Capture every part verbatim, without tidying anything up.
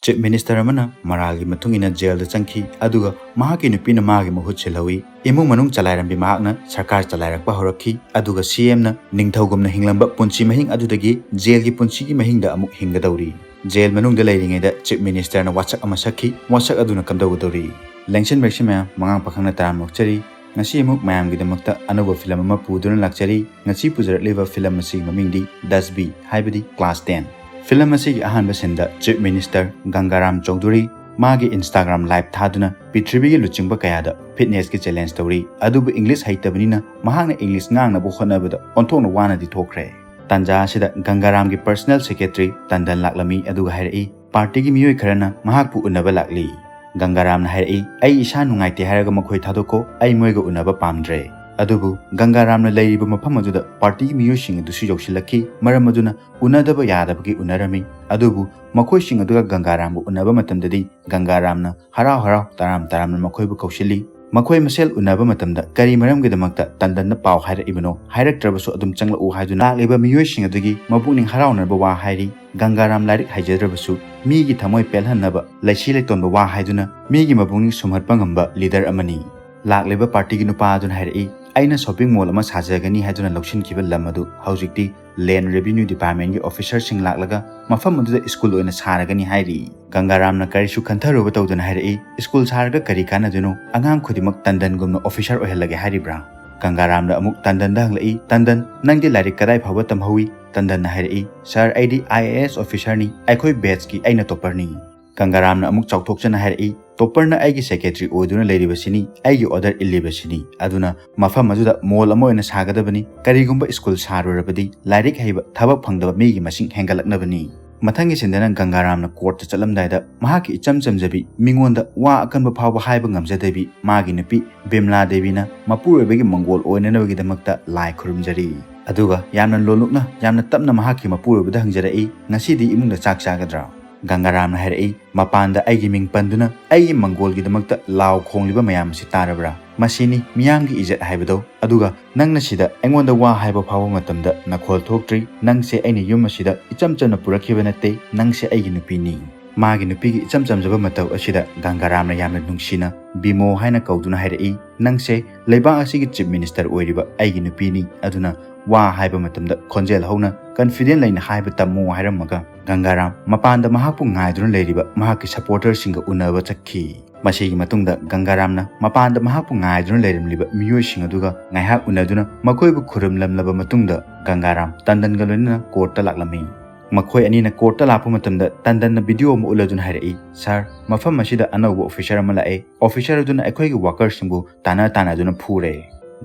Chief minister ꯑꯃꯅ ꯃꯔꯥꯜꯒꯤ ꯃꯇꯨꯡ ꯏꯟꯅ ꯖꯦꯜꯗ ꯆꯪꯈꯤ, ꯑꯗꯨꯒ ꯃꯍꯥꯛꯀꯤ ꯅꯨꯄꯤꯅ ꯃꯥꯒꯤ ꯃꯍꯨꯠ ꯁꯤꯜꯍꯧꯏ꯫ ꯏꯃꯨꯡ ꯃꯅꯨꯡ ꯆꯂꯥꯏꯔꯝꯕꯤ ꯃꯍꯥꯛꯅ ꯁꯔꯀꯥꯔ ꯆꯂꯥꯏꯔꯛꯄ ꯍꯧꯔꯛꯈꯤ, ꯑꯗꯨꯒ ꯁꯤ ꯑꯦꯝꯅ ꯅꯤꯡꯊꯧꯒꯨꯝꯅ ꯍꯤꯡꯂꯝꯕ ꯄꯨꯟꯁꯤ ꯃꯍꯤꯡ ꯑꯗꯨꯗꯒꯤ ꯖꯦꯜꯒꯤ ꯄꯨꯟꯁꯤꯒꯤ ꯃꯍꯤꯡꯗ ꯑꯃꯨꯛ ꯍꯤꯡꯒꯗꯧꯔꯤ꯫ ꯖꯦꯜ ꯃꯅꯨꯡꯗ ꯂꯩꯔꯤꯉꯩꯗ ꯆꯤꯐ ꯃꯤꯅꯤꯁꯇꯔꯅ ꯋꯥꯁꯛ ꯑꯃ ꯁꯛꯈꯤ꯫ ꯋꯥꯁꯛ ꯑꯗꯨꯅ ꯀꯝꯗꯧꯒꯗꯧꯔꯤ? ꯂꯦꯡꯁꯟꯕꯤꯔꯁꯤ ꯃꯌꯥꯝ, ꯃꯉꯥꯡ ꯄꯥꯈꯪꯅ ꯇꯔꯥꯝꯅ ꯑꯣꯛꯆꯔꯤ꯫ ꯉꯁꯤ ꯑꯃꯨꯛ ꯃꯌꯥꯝꯒꯤꯗꯃꯛꯇ ꯑꯅꯧꯕ ꯐꯤꯂꯝ ꯑꯃ ꯄꯨꯗꯨꯅ ꯂꯥꯛꯆꯔꯤ꯫ ꯉꯁꯤ ꯄꯨꯖꯔꯛꯂꯤꯕ ꯐꯤꯂꯝ ꯑꯁꯤꯒꯤ ꯃꯃꯤꯡꯗꯤ ꯗꯁ ꯕꯤ, ꯍꯥꯏꯕꯗꯤ ꯀ꯭ꯂꯥꯁ ꯇꯦꯟ꯫ ꯐꯤꯂꯝ ꯑꯁꯤꯒꯤ ꯑꯍꯥꯟꯕ ꯁꯤꯟꯗ ꯆꯤꯐ ꯃꯤꯅꯤꯁꯇꯔ ꯒꯪꯒꯥꯔꯥꯝ ꯆꯧꯙꯨꯔꯤ ꯃꯥꯒꯤ ꯏꯟꯁꯇꯥꯒ꯭ꯔꯥꯝ ꯂꯥꯏꯚ ꯊꯥꯗꯨꯅ ꯄ꯭ꯔꯤꯊꯤꯕꯤꯒꯤ ꯂꯨꯆꯤꯡꯕ ꯀꯌꯥꯗ ꯐꯤꯠꯅꯦꯁꯀꯤ ꯆꯦꯂꯦꯟꯖ ꯇꯧꯔꯤ꯫ ꯑꯗꯨꯕꯨ ꯏꯪꯂꯤꯁ ꯍꯩꯇꯕꯅꯤꯅ ꯃꯍꯥꯛꯅ ꯏꯪꯂꯤꯁ ꯉꯥꯡꯅꯕ ꯍꯣꯠꯅꯕꯗ ꯑꯣꯟꯊꯣꯛꯅ ꯋꯥꯅꯗꯤ ꯊꯣꯛꯈ꯭ꯔꯦ꯫ ꯇꯥꯟꯖꯥ ꯑꯁꯤꯗ ꯒꯪꯒꯥꯔꯥꯝꯒꯤ ꯄꯔꯁꯅꯦꯜ ꯁꯦꯀ꯭ꯔꯦꯇꯔꯤ ꯇꯟꯗꯟ ꯂꯥꯛꯂꯝꯃꯤ, ꯑꯗꯨꯒ ꯍꯥꯏꯔꯛꯏ, ꯄꯥꯔꯇꯤꯒꯤ ꯃꯤꯑꯣꯏ ꯈꯔꯅ ꯃꯍꯥꯛꯄꯨ ꯎꯅꯕ ꯂꯥꯛꯂꯤ꯫ ꯒꯪꯒꯥꯔꯥꯝꯅ ꯍꯥꯏꯔꯛꯏ, "ꯑꯩ ꯏꯁꯥ ꯅꯨꯡꯉꯥꯏꯇꯦ ꯍꯥꯏꯔꯒ ꯃꯈꯣꯏ ꯊꯥꯗꯣꯛꯈꯣ, ꯑꯩ ꯃꯣꯏꯒ ꯎꯅꯕ ꯄꯥꯝꯗ꯭ꯔꯦ"꯫ ꯑꯗꯨꯕꯨ ꯒꯪꯒꯥꯔꯥꯝꯅ ꯂꯩꯔꯤꯕ ꯃꯐꯝ ꯑꯗꯨꯗ ꯄꯥꯔꯇꯤꯒꯤ ꯃꯤꯑꯣꯏꯁꯤꯡ ꯑꯗꯨꯁꯨ ꯌꯧꯁꯤꯜꯂꯛꯈꯤ꯫ ꯃꯔꯝ ꯑꯗꯨꯅ ꯎꯅꯗꯕ ꯌꯥꯗꯕꯒꯤ ꯎꯅꯔꯝꯃꯤ꯫ ꯑꯗꯨꯕꯨ ꯃꯈꯣꯏꯁꯤꯡ ꯑꯗꯨꯒ ꯒꯪꯒꯥꯔꯥꯝꯕꯨ ꯎꯅꯕ ꯃꯇꯝꯗꯗꯤ ꯒꯪꯒꯥꯔꯥꯝꯅ ꯍꯔꯥꯎ ꯍꯔꯥꯎ ꯇꯔꯥꯝ ꯇꯔꯥꯝꯅ ꯃꯈꯣꯏꯕꯨ ꯀꯧꯁꯤꯜꯂꯤ꯫ ꯃꯈꯣꯏ ꯃꯁꯦꯜ ꯎꯅꯕ ꯃꯇꯝꯗ ꯀꯔꯤ ꯃꯔꯝꯒꯤꯗꯃꯛꯇ ꯇꯟꯗꯟꯗ ꯄꯥꯎ ꯍꯥꯏꯔꯛꯏꯕꯅꯣ? ꯍꯥꯏꯔꯛꯇ꯭ꯔꯕꯁꯨ ꯑꯗꯨꯝ ꯆꯪꯂꯛꯎ ꯍꯥꯏꯗꯨꯅ ꯂꯥꯛꯂꯤꯕ ꯃꯤꯑꯣꯏꯁꯤꯡ ꯑꯗꯨꯒꯤ ꯃꯄꯨꯛꯅꯤꯡ ꯍꯔꯥꯎꯅꯕ ꯋꯥ ꯍꯥꯏꯔꯤ꯫ ꯒꯪꯒꯥꯔꯥꯝ ꯂꯥꯏꯔꯤꯛ ꯍꯩꯖꯗ꯭ꯔꯕꯁꯨ ꯃꯤꯒꯤ ꯊꯃꯣꯏ ꯄꯦꯜꯍꯟꯅꯕ ꯂꯩꯁꯤ ꯂꯩꯇꯣꯟꯕ ꯋꯥ ꯍꯥꯏꯗꯨꯅ ꯃꯤꯒꯤ ꯃꯄꯨꯛꯅꯤꯡ ꯁꯨꯝꯍꯠꯄ ꯉꯝꯕ ꯂꯤꯗꯔ ꯑꯃꯅꯤ꯫ ꯂꯥꯛꯂꯤꯕ ꯄꯥꯔꯇꯤꯒꯤ ꯅꯨꯄꯥ ꯑꯗꯨꯅ ꯍꯥꯏꯔꯛꯏ, "ꯑꯩꯅ ꯁꯣꯞꯄꯤꯡ ꯃꯣꯜ ꯑꯃ ꯁꯥꯖꯒꯅꯤ ꯍꯥꯏꯗꯨꯅ ꯂꯧꯁꯤꯟꯈꯤꯕ ꯂꯝ ꯑꯗꯨ ꯍꯧꯖꯤꯛꯇꯤ ꯂꯦꯟ ꯔꯦꯚꯤꯅ꯭ꯌꯨ ꯗꯤꯄꯥꯔꯠꯃꯦꯟꯒꯤ ꯑꯣꯐꯤꯁꯔꯁꯤꯡ ꯂꯥꯛꯂꯒ ꯃꯐꯝ ꯑꯗꯨꯗ ꯁ꯭ꯀꯨꯜ ꯑꯣꯏꯅ ꯁꯥꯔꯒꯅꯤ" ꯍꯥꯏꯔꯤ꯫ ꯒꯪꯒꯥꯔꯥꯝꯅ ꯀꯔꯤꯁꯨ ꯈꯟꯊꯔꯨꯕ ꯇꯧꯗꯅ ꯍꯥꯏꯔꯛꯏ, "ꯁ꯭ꯀꯨꯜ ꯁꯥꯔꯒ ꯀꯔꯤ ꯀꯥꯟꯅꯗꯣꯏꯅꯣ? ꯑꯉꯥꯡ ꯈꯨꯗꯤꯡꯃꯛ ꯇꯟꯗꯟꯒꯨꯝꯅ ꯑꯣꯐꯤꯁꯔ ꯑꯣꯏꯍꯜꯂꯒꯦ ꯍꯥꯏꯔꯤꯕ꯭ꯔꯥ?" ꯒꯪꯒꯥꯔꯥꯝꯅ ꯑꯃꯨꯛ ꯇꯟꯗꯟꯗ ꯍꯪꯂꯛꯏ, "ꯇꯟꯗꯟ, ꯅꯪꯗꯤ ꯂꯥꯏꯔꯤꯛ ꯀꯗꯥꯏ ꯐꯥꯎꯕ ꯇꯝꯍꯧꯏ?" ꯇꯟꯗꯟꯅ ꯍꯥꯏꯔꯛꯏ, "ꯁꯥꯔ, ꯑꯩꯗꯤ ꯑꯥꯏ ꯑꯦ ꯑꯦꯁ ꯑꯣꯐꯤꯁꯔꯅꯤ, ꯑꯩꯈꯣꯏ ꯕꯦꯠꯁꯀꯤ ꯑꯩꯅ ꯇꯣꯞꯄꯔꯅꯤ"꯫ ꯒꯪꯒꯥꯔꯥꯝꯅ ꯑꯃꯨꯛ ꯆꯥꯎꯊꯣꯛꯆꯅ ꯍꯥꯏꯔꯛꯏ, "ꯇꯣꯞꯄꯔꯅ ꯑꯩꯒꯤ ꯁꯦꯀ꯭ꯔꯦꯇꯔꯤ ꯑꯣꯏꯗꯨꯅ ꯂꯩꯔꯤꯕꯁꯤꯅꯤ, ꯑꯩꯒꯤ ꯑꯣꯔꯗꯔ ꯏꯜꯂꯤꯕꯁꯤꯅꯤ꯫ ꯑꯗꯨꯅ ꯃꯐꯝ ꯑꯗꯨꯗ ꯃꯣꯜ ꯑꯃ ꯑꯣꯏꯅ ꯁꯥꯒꯗꯕꯅꯤ꯫ ꯀꯔꯤꯒꯨꯝꯕ ꯁ꯭ꯀꯨꯜ ꯁꯥꯔꯨꯔꯕꯗꯤ ꯂꯥꯏꯔꯤꯛ ꯍꯩꯕ, ꯊꯕꯛ ꯐꯪꯗꯕ ꯃꯤꯒꯤ ꯃꯁꯤꯡ ꯍꯦꯟꯒꯠꯂꯛꯅꯕꯅꯤ"꯫ ꯃꯊꯪꯒꯤ ꯁꯤꯟꯗꯅ ꯒꯪꯒꯥꯔꯥꯝꯅ ꯀꯣꯔꯠꯇ ꯆꯠꯂꯝꯗꯥꯏꯗ ꯃꯍꯥꯛꯀꯤ ꯏꯆꯝ ꯆꯝꯖꯕꯤ, ꯃꯤꯉꯣꯟꯗ ꯋꯥ ꯑꯀꯟꯕ ꯐꯥꯎꯕ ꯍꯥꯏꯕ ꯉꯝꯖꯗꯕꯤ ꯃꯥꯒꯤ ꯅꯨꯄꯤ ꯕꯤꯝꯂꯥ ꯗꯦꯕꯤꯅ ꯃꯄꯨꯔꯣꯏꯕꯒꯤ ꯃꯪꯒꯣꯜ ꯑꯣꯏꯅꯅꯕꯒꯤꯗꯃꯛꯇ ꯂꯥꯏ ꯈꯨꯔꯨꯝꯖꯔꯤ꯫ ꯑꯗꯨꯒ ꯌꯥꯝꯅ ꯂꯣꯜꯂꯨꯛꯅ, ꯌꯥꯝꯅ ꯇꯞꯅ ꯃꯍꯥꯛꯀꯤ ꯃꯄꯨꯔꯣꯏꯕꯗ ꯍꯪꯖꯔꯛꯏ, "ꯉꯁꯤꯗꯤ ꯏꯃꯨꯡꯗ ꯆꯥꯛ ꯆꯥꯒꯗ꯭ꯔꯥ?" ꯒꯪꯒꯥꯔꯥꯝꯅ ꯍꯥꯏꯔꯛꯏ, "ꯃꯄꯥꯟꯗ ꯑꯩꯒꯤ ꯃꯤꯡ ꯄꯟꯗꯨꯅ ꯑꯩꯒꯤ ꯃꯪꯒꯣꯜꯒꯤꯗꯃꯛꯇ ꯂꯥꯎ ꯈꯣꯡꯂꯤꯕ ꯃꯌꯥꯝ ꯑꯁꯤ ꯇꯥꯔꯕ꯭ꯔꯥ? ꯃꯁꯤꯅꯤ ꯃꯤꯌꯥꯝꯒꯤ ꯏꯖꯠ ꯍꯥꯏꯕꯗꯣ꯫ ꯑꯗꯨꯒ ꯅꯪꯅ ꯁꯤꯗ ꯑꯩꯉꯣꯟꯗ ꯋꯥ ꯍꯥꯏꯕ ꯐꯥꯎꯕ ꯃꯇꯝꯗ ꯅꯈꯣꯜ ꯊꯣꯛꯇ꯭ꯔꯤ꯫ ꯅꯪꯁꯦ ꯑꯩꯅ ꯌꯨꯝ ꯑꯁꯤꯗ ꯏꯆꯝ ꯆꯝꯅ ꯄꯨꯔꯛꯈꯤꯕ ꯅꯠꯇꯦ, ꯅꯪꯁꯦ ꯑꯩꯒꯤ ꯅꯨꯄꯤꯅꯤ"꯫ ꯃꯥꯒꯤ ꯅꯨꯄꯤꯒꯤ ꯏꯆꯝ ꯆꯝꯖꯕ ꯃꯇꯧ ꯑꯁꯤꯗ ꯒꯪꯒꯥꯔꯥꯝꯅ ꯌꯥꯝꯅ ꯅꯨꯡꯁꯤꯅ ꯕꯤꯃꯣ ꯍꯥꯏꯅ ꯀꯧꯗꯨꯅ ꯍꯥꯏꯔꯛꯏ, "ꯅꯪꯁꯦ ꯂꯩꯕꯥꯛ ꯑꯁꯤꯒꯤ Chief Minister ꯑꯣꯏꯔꯤꯕ ꯑꯩꯒꯤ ꯅꯨꯄꯤꯅꯤ, ꯑꯗꯨꯅ ꯋꯥ ꯍꯥꯏꯕ ꯃꯇꯝꯗ ꯈꯣꯟꯖꯦꯜ ꯍꯧꯅ, confident ꯂꯩꯅ ꯍꯥꯏꯕ ꯇꯝꯃꯨ" ꯍꯥꯏꯔꯝꯃꯒ ꯒꯪꯒꯥꯔꯥꯝ ꯃꯄꯥꯟꯗ ꯃꯍꯥꯛꯄꯨ ꯉꯥꯏꯗꯨꯅ ꯂꯩꯔꯤꯕ ꯃꯍꯥꯛꯀꯤ supporterꯁꯤꯡꯒ ꯎꯅꯕ ꯆꯠꯈꯤ꯫ ꯃꯁꯤꯒꯤ ꯃꯇꯨꯡꯗ ꯒꯪꯒꯥꯔꯥꯝꯅ ꯃꯄꯥꯟꯗ ꯃꯍꯥꯛꯄꯨ ꯉꯥꯏꯗꯨꯅ ꯂꯩꯔꯝꯂꯤꯕ ꯃꯤꯑꯣꯏꯁꯤꯡ ꯑꯗꯨꯒ ꯉꯥꯏꯍꯥꯛ ꯎꯅꯗꯨꯅ ꯃꯈꯣꯏꯕꯨ ꯈꯨꯔꯨꯝꯂꯝꯂꯕ ꯃꯇꯨꯡꯗ ꯒꯪꯒꯥꯔꯥꯝ ꯇꯟꯗꯟꯒ ꯂꯣꯏꯅꯅ courtꯇ ꯂꯥꯛꯂꯝꯃꯤ꯫ ꯃꯈꯣꯏ ꯑꯅꯤꯅ courtꯇ ꯂꯥꯛꯄ ꯃꯇꯝꯗ ꯇꯟꯗꯟꯅ video ꯑꯃ ꯎꯠꯂꯗꯨꯅ ꯍꯥꯏꯔꯛꯏ, "Sir, ꯃꯐꯝ ꯑꯁꯤꯗ ꯑꯅꯧꯕ officer ꯑꯃ ꯂꯥꯛꯑꯦ꯫ Officer ꯑꯗꯨꯅ ꯑꯩꯈꯣꯏꯒꯤ workerꯁꯤꯡꯕꯨ ꯇꯥꯟꯅ ꯇꯥꯟꯅꯗꯨꯅ ꯐꯨꯔꯦ꯫"